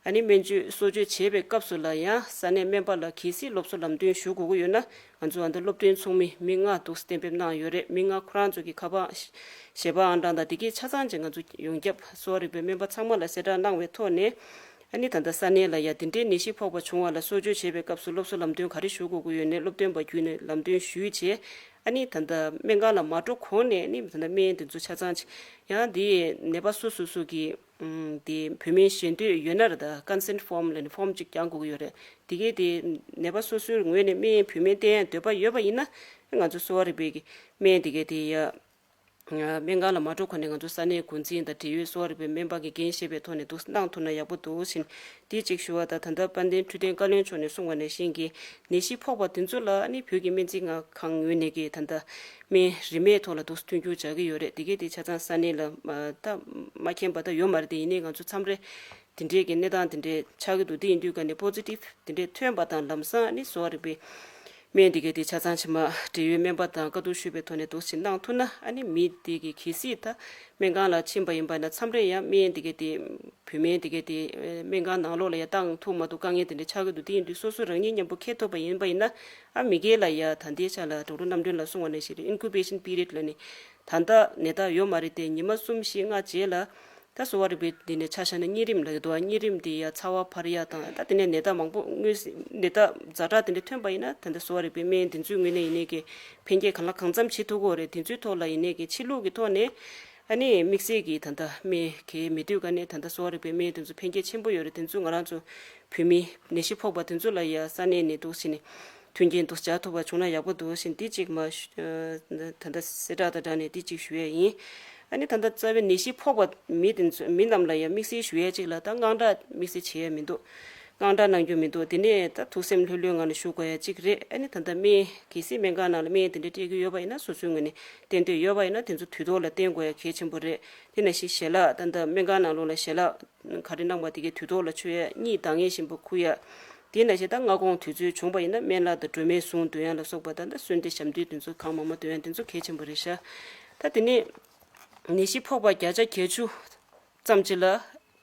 ཨ་ནི་སྨན་བཅོས་གསོ་བཅོས་བྱེད་པའི་སྐབས་སུ་ལ་ཡང་ས་གནས་སྨན་པ་ལ་གལ་སྲིད་སློབ་གསོ་ལམ་སྟོན་ཞུ་དགོས་ཀྱི་ཡོད་ན་ང་ཚོ་ཨ་ད་སློབ་སྟོན་ཚོགས་མི་མི་ལྔ་འདུག་གཏན་འབེབས་གནང་ཡོད་རེད། མི་ལྔ་ཁོ་རང་ཚོ་གི་ཁ་པར་ཞལ་པར་ཨང་གྲངས་དང་དེ་གའི་ཆ་ཚང་ཅིག་ང་ཚོ་ཡོངས་ཁྱབ་གསོ་བ་རིག་པའི་སྨན་པ་ཚང་མ་ལ་གསལ་བསྒྲགས་གནང་བའི་ཐོག་ནས། ཨ་ནི་ད་ལྟ་ས་གནས་ལ་ཡ་དེ་འདྲའི་ནད་གཞི་ཕོག་པ་བྱུང་བ་ལ་གསོ་བཅོས་བྱེད་པའི་སྐབས་སུ་སློབ་གསོ་ལམ་སྟོན་ག་རེ་ཞུ་དགོས་ཀྱི་ཡོད་ནས་སློབ་སྟོན་པ་བརྒྱུད་ནས་ལམ་སྟོན་ཞུས་བྱས། ཨ་ནི་ད་ལྟ་སྨན་ཁང་ལ་མ་འགྲོ་གོང་ནས་ཨ་ནི་ད་ལྟ་སྨན་དེ་ཚོ་ཆ་ཚང་ཅིག་ཡང་དེ་ནད་པ་སོ་སོ་སོ་གི་ཨམ་དེ་བོད་སྨན་ཞལ་འདོན་ཡོད་ན་ར་ད་ཀོན་སེན་ཕོམ་ལབ་ནས་ཕོམ་ཅིག་བཀང་དགོས་ཀྱི་ཡོད་རེད། དེ་གས་དེ་ནད་པ་སོ་སོའི་ངོས་ནས་སྨན་བོད་སྨན་བསྟེན་ཡ་འདོད་པ་ཡོད་པ་ཡིན་ན་ང་ཚོ་གསོ་བ་རིག་པའི་གི་སྨན་དེ་གས་དེ་ཡ། སྨན་ཁང་ལ་མ་འགྲོ་གོང་ནས་ང་ཚོ་ས་གནས་འགོ་འཛིན་དང་འབྲེལ་ཡོད་གསོ་བ་རིག་པའི་སྨན་པ་གིས་འགན་བཞེས་པའི་ཐོག་ནས་འདུག་གནང་ཐུབ་ན་ཡག་པོ་འདུག་ཟེར་ནས་དེ་གཅིག་ཞུ་བ་དང་། ད་ལྟ་དཔལ་ལྡན་འཕྲོད་བསྟེན་བཀའ་བློན་མཆོག་ནས་གསུངས་པ་ནང་བཞིན་གྱི་ནད་གཞི་ཕོག་པ་དེ་ཚོ་ལ་ཨ་ནི་བོད་ཀྱི་སྨན་རྩིས་ཁང་ངོས་ནས་ཀྱི་ད་ལྟ་སྨན་རིན་མེད་ཐོག་ལ་འདུག་མཐུན་འགྱུར་བྱ་གི་ཡོད་རེད། དེ་གས་དེ་ཆ་ཚང་ས་གནས་ལ་མ་ད་མ་མཁྱེན་པ་ད་ཡོད་མ་རེད། དེ་ཡིན་ནའི་ང་ཚོ་མཚམས་རེ་དེ་འདྲའི་གི་གནས་སྟངས་དེ་འདྲའི་ཆགས་ཀྱི་འདུག་དེ་ཡིན་དུས་ཀ་ནས་པོ་སི་ཊིབ་དེ་འདྲའི་ཐོན་པ་དང་ལམ་སང་ཨ་ནི་གསོ་བ་རིག་པའི་སྨན་དེ་གས་དེ་ཆ་ཚང་ཕྱི་མ་འབྲེལ་ཡོད་སྨན་པ་དང་བཀའ་བསྡུར་ཞུས་པའི་ཐོག་ནས་འདུག་སེ་གནང་ཐུབ་ན་ཨ་ནི་མི་དེ་གི་གལ་སྲིད་ད་སྨན་ཁང་ལ་ཕྱིན་པ་ཡིན་པ་ན་མཚམས་རེ་ཡང་སྨན་དེ་གས་དེ་བོད་སྨན་དེ་གས་དེ་སྨན་ཁང་ནང་ལོགས་ལ་ཡང་བཏང་ཐུབ་མ་ཐུབ་དཀའ་ངལ་དེ་འདྲ་ཆགས་ཀྱི་འདུག་དེ་ཡིན་དུས་སོ་སོ་རང་ཉིད་མཉམ་པོ་འཁྱེར་ཐུབ་པ་ཡིན་པ་ཡིན་ན་ཨ་མི་སྒེར་ལ་ཡང་ད་ལྟའི་ཆ་ལ་ཌོག་ཊར་རྣམ་གྲོལ་ལགས་གསུངས་པ་ནང་བཞིན་ཨིན་ཀུ་བེ་ཤན་པི་རི་ཡོཌ་ལབ་ནས་ད་ལྟ་ནད་རྟགས་ཡོད་མ་རེད་དེ་ཉི་མ་གསུམ་བཞི་ལྔ་རྗེས་ལ། ད་གསོ་བ་རིག་པའི་འདི་ནས་ཆ་བཞག་ན་གཉན་རིམས་ལབ་ཀྱི་འདུག་གཉན་རིམས་འདི་ཡ་ཚ་བ་འཕར་ཡ་དང་ད་དེ་ནས་ནད་རྟགས་མང་པོ་དངོས་ནད་རྟགས་ཛ་དྲག་དེ་འདྲ་ཐོན་པ་ཡིན་ན་ད་ལྟ་གསོ་བ་རིག་པའི་སྨན་འདི་ཚོའི་ངོས་ནས་ཡིན་ནའི་གི་ཕན་སྐྱེད་གང་ལ་གང་འཚམ་བྱེད་ཐུབ་ཀྱི་ཡོད་རེད། དེ་ཚོའི་ཐོག་ལ་ཡིན་ནའི་གི་ཕྱི་ལུགས་ཀྱི་ཐོག་ནས་ཨ་ནི་དམིགས་བསལ་གྱི་ད་ལྟ་སྨན་གྱི་མི་འདུག་ག་ནས་ད་ལྟ་གསོ་བ་རིག་པའི་སྨན་དེ་ཚོ་ཕན་སྐྱེད་ཆེན་པོ་ཡོད་རེད། དེ་ཚོ་ང་རང་ཚོ་བོད་མི་ནད་གཞི་ཕོག་པ་དེ་ཚོ་ལ་ཡ་ས་གནས་ནས་འདུག་ཕྱིན་ནས་མཐུན་རྐྱེན་འདུག་སྦྱར་ཐུབ་པ་བྱུང་ན་ཡག་པོ་འདུག་ཟེར་འདི་གཅིག་མ་ཞུ་ད་ལྟ་གསལ་བསྒྲགས་དང་སྦྲགས་ནས་འདི་གཅིག་ཞུ་ཡས་ཡིན། ཨ་ནི་ད་ལྟ་རྩ་བའི་ནད་གཞི་ཕོག་པ་མི་དེ་ཚོ་མི་རྣམས་ལ་ཡང་དམིགས་བསལ་ཞུ་ཡས་གཅིག་ལ་ད་དངངས་སྐྲག་དམིགས་བསལ་བྱེད་ཡས་མི་འདུག་དངངས་སྐྲག་གནང་རྒྱུ་མི་འདུག་དེ་ནས་ད་ཐུགས་སེམས་ལྷོད་ལྷོད་ངང་ནས་བཞུགས་དགོས་ཡས་གཅིག་རེད། ཨ་ནི་ད་ལྟ་སྨན་གལ་སྲིད་སྨན་ཁང་ནང་ལ་སྨན་དེ་འདྲ་སྤྲད་ཀྱི་ཡོད་པ་ཡིན་ན་སོ་སོའི་ངོས་ནས་བསྟེན་འདོད་ཡོད་པ་ཡིན་ན་དེ་ཚོ་དུས་ཐོག་ལ་བསྟེན་དགོས་ཡས་གལ་ཆེན་པོ་རེད། དེ་ནང་བཞིན་ཞལ་ལག་ད་ལྟ་སྨན་ཁང་ནང་ལོགས་ལ་ཞལ་ལག་ག་རེ་གནང་བ་དེ་གའི་དུས་ཐོག་ལ་མཆོད་ཡ། གཉིད་འདང་ངེས་ཤིང་པོ་ཁུག་ཡ། དེ་ནང་བཞིན་ད་སྔ་དགོང་དུས་ཚོད་བྱུང་བ་ཡིན་ན་སྨན་བླ་དང་སྒྲོལ་མའི་གཟུངས་འདོན་ཡ་ལ་སོགས་པ་ད་ལྟ་གསོལ་འདེབས་ཞབས་འདེབས་དེ་ཚོ་གང་མང་མང་འདོན་ཡ་དེ་ཚོ་གལ་ཆེན་པོ་རེད་ཤག་ད་དེ་ནས་ནད་གཞི་ཕོག་པ་བརྒྱ་ཆ་བརྒྱད་ཅུ་ཙམ་ཅིག་ལ་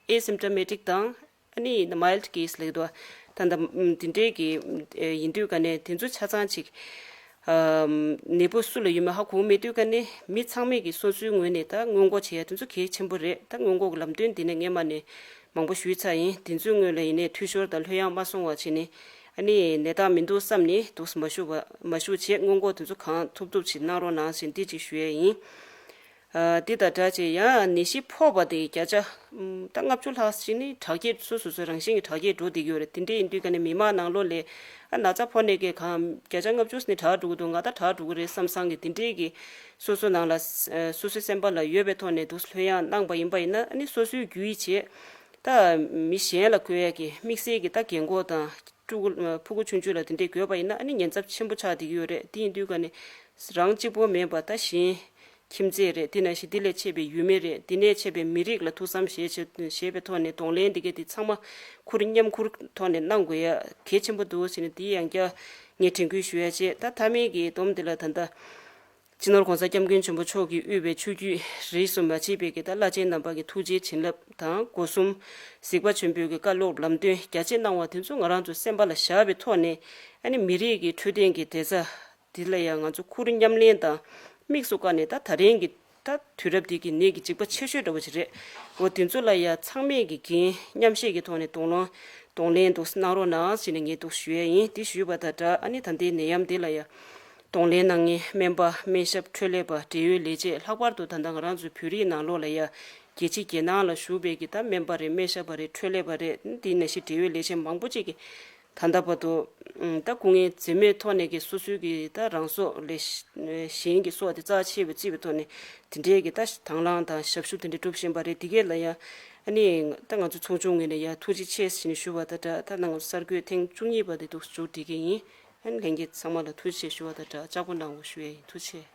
ཨེ་སིམ་ཊོ་མེ་ཊིག་དང་ཨ་ནི་མའིལ་ཌི་ཀེ་སི་ལབ་འདུག་ད་ལྟ་དེ་འདྲའི་གི་ཡིན་དུས་ཀ་ནས་དེ་ཚོ་ཆ་ཚང་ཅིག་ནད་འབུ་སུ་ལ་ཡོད་མེད་ཧ་གོ་མེད་དུས་ཀ་ནས་མི་ཚང་མས་ཀྱི་སོ་སོའི་ངོས་ནས་ད་སྔོན་འགོག་བྱེད་ཡ་དེ་ཚོ་གལ་ཆེན་པོ་རེད། ད་སྔོན་འགོག་གི་ལམ་སྟོན་འདི་ནས་སྔས་མ་ནས་མང་པོ་ཞུས་ཚར་ཡིན། དེ་ཚོའི་སྔོན་ལ་ཡིན་ནའི་འཐུས་ཤོར་དང་ལྷོད་ཡངས་མ་སོང་བ་བྱས་ནས་ཨ་ནི་ནད་རྟགས་མི་འདུག་བསམ་ནས་འདུག་མ་ཞུ་བ་མ་ཞུ་བྱས་སྔོན་འགོག་དེ་ཚོ་གང་ཐུབ་ཐུབ་ཅིག་གནང་རོགས་གནང་ཞེས་འདི་ཅིག་ཞུ་ཡ་ཡིན། ཨ་འདི་དང་འདྲ་བྱས་ཡང་ནད་གཞི་ཕོག་པ་དེ་བརྒྱ་ཆ་ཨམ་ད་ལྔ་བཅུ་ལྷག་ཅིག་ནི་དྲག་སྐྱེད་སོ་སོ་སོའི་རང་བཞིན་གྱི་དྲག་སྐྱེད་འགྲོ་བསྡད་ཀྱི་ཡོད་རེད། དེ་འདྲ་ཡིན་དུས་ཀ་ནས་མི་མང་ནང་ལོགས་ལ་ཨ་ན་ཚ་ཕོག་ནས་ཀྱི་གང་བརྒྱ་ཆ་ལྔ་བཅུ་ནི་དྲག་འགྲོ་གི་འདུག་ང་ད་དྲག་འགྲོ་གི་རེད་བསམ་བསམ་གི་དེ་འདྲའི་གི་སོ་སོ་ནང་ལ་ཨ་སོ་སོའི་སེམས་པ་ལ་ཡོད་པའི་ཐོག་ནས་འདུག་ལྷོད་ཡངས་གནང་པ་ཡིན་པ་ཡིན་ན་ཨ་ནི་སོ་སོའི་རྒྱུ་ཡིས་བྱེད། ད་མི་གཞན་ལ་འགོས་ཡག་གི་དམིགས་བསལ་གྱི་ད་རྒན་འཁོགས་དང་ཕྲུ་གུ་ཕྲུ་གུ་ཆུང་ཆུང་ལ་དེ་འདྲས་འགོས་པ་ཡིན་ན་ཨ་ནི་ཉེན་ཚབས་ཆེན་པོ་ཆགས་བསྡད་ཀྱི་ཡོད་རེད། དེ་ཡིན་དུས་ཀ་ནས་རང་གཅིག་པོ་མིན་པ་ད་གཞན་ཁྱིམ་མཚེས་རེད། དེ་ནང་བཞིན་དེ་ལས་ཆད་པའི་ཡུལ་མི་རེད། དེ་ནས་ཆད་པའི་མི་རིགས་ལ་ཐུགས་བསམ་བཞེས་བྱས་བཞེས་པའི་ཐོག་ནས་གདོང་ལེན་འདི་གས་དེ་ཚང་མ་ཁུར་མཉམ་ཁུར་ཐོག་ནས་གནང་དགོས་ཡ་གལ་ཆེན་པོ་འདུག་ཟེར་ནས་དེ་ཡང་བསྐྱར་ངས་དྲན་སྐུལ་ཞུ་ཡ་བྱས། ད་མཐའ་མའི་གི་སྡོམ་འདི་ལ་ད་ལྟ། སྤྱི་ནོར་༸གོང་ས་༸སྐྱབས་མགོན་ཆེན་པོ་མཆོག་གིས་དབུས་པའི་ཆོས་བརྒྱུད་རིས་སུ་མ་ཆད་པའི་གི་ད་བླ་ཆེན་རྣམ་པ་གི་ཐུགས་རྗེའི་བྱིན་རླབས་དང་སྒོ་གསུམ་གཟིགས་པ་ཆེན་པོའི་གི་བཀའ་སློབ་ལམ་སྟོན་རྒྱ་ཆེ་གནང་བ་དེ་ཚོ་ང་རང་ཚོ་སེམས་པ་ལ་བཞག་པའི་ཐོག་ནས་ཨ་ནི་མི་རིགས་ཀྱི་འཕྲོད་བསྟེན་གྱི་བདེ་རྩ་འདི་ལ་ཡང་ང་ཚོ་ཁུར་མཉམ་ལེན་དང་དམིགས་སུ་བཀར་ནས་ད་ད་རིང་གི་ད་དུས་རབས་འདི་གི་ནད་ཀྱི་འཇིགས་པ་ཆེ་ཤོས་འདྲ་བོ་ཅིག་རེད། འོ་དེ་ཚོ་ལ་ཡང་ཚང་མས་ཀྱི་འགན་མཉམ་བཞེས་ཀྱི་ཐོག་ནས་གདོང་ལེན་གདོང་ལེན་འདུག་གནང་རོགས་གནང་ཞེས་ནས་ངས་འདུག་ཞུ་ཡས་ཡིན། དེ་ཞུས་པ་དང་སྦྲགས་ཨ་ནི་ད་ལྟའི་ནད་ཡམས་འདི་ལ་ཡང་གདོང་ལེན་གནང་མཁན་སྨན་པ་སྨན་ཞབས་འཕྲོད་ལས་པ་འབྲེལ་ཡོད་ལས་བྱེད་ལྷག་པར་དུ་ད་ལྟ་ང་རང་ཚོའི་བོད་རིགས་ནང་ལོགས་ལ་ཡང་རྒྱལ་ཕྱི་རྒྱལ་ནང་ལ་བཞུགས་པའི་གི་ད་སྨན་པ་རེད། སྨན་ཞབས་པ་རེད། འཕྲོད་ལས་པ་རེད། འདི་ནང་བཞིན་འབྲེལ་ཡོད་ལས་བྱེད་མང་པོ་ཅིག་གིས་ད་ལྟ་བར་དུ་ད་སྐུ་ངལ་འཛེམས་མེད་ཐོག་ནས་ཀྱི་སོ་སོའི་གི་ད་རང་སྲོག་ལས་གཞན་གྱི་སྲོག་དེ་རྩ་ཆེ་བའི་བརྩི་བའི་ཐོག་ནས་དེ་འདྲའི་གི་ད་དང་བླངས་དང་ཞབས་ཞུ་དེ་འདྲ་སྒྲུབ་བཞིན་པ་རེད། དེ་གས་ལ་ཡང་ཨ་ནི་ད་ང་ཚོ་ཚོགས་ཆུང་ངོས་ནས་ཡང་ཐུགས་རྗེ་ཆེ་ཞེས་ནས་ཞུ་བ་ད་ད་ད་ང་ཚོ་གསར་འགོད་ཐེངས་བཅུ་གཉིས་པ་དེ་འདུག་མཇུག་སྒྲིལ་གི་ཡིན། ཨ་ནི་ལྷན་རྒྱས་ཚང་མ་ལ་ཐུགས་རྗེ་ཆེ་ཞུ་བ་ད་ལྟ་ལྕགས་པོ་གནང་དགོས་ཞུ་ཡས་ཡིན། ཐུགས་རྗེ་ཆེ།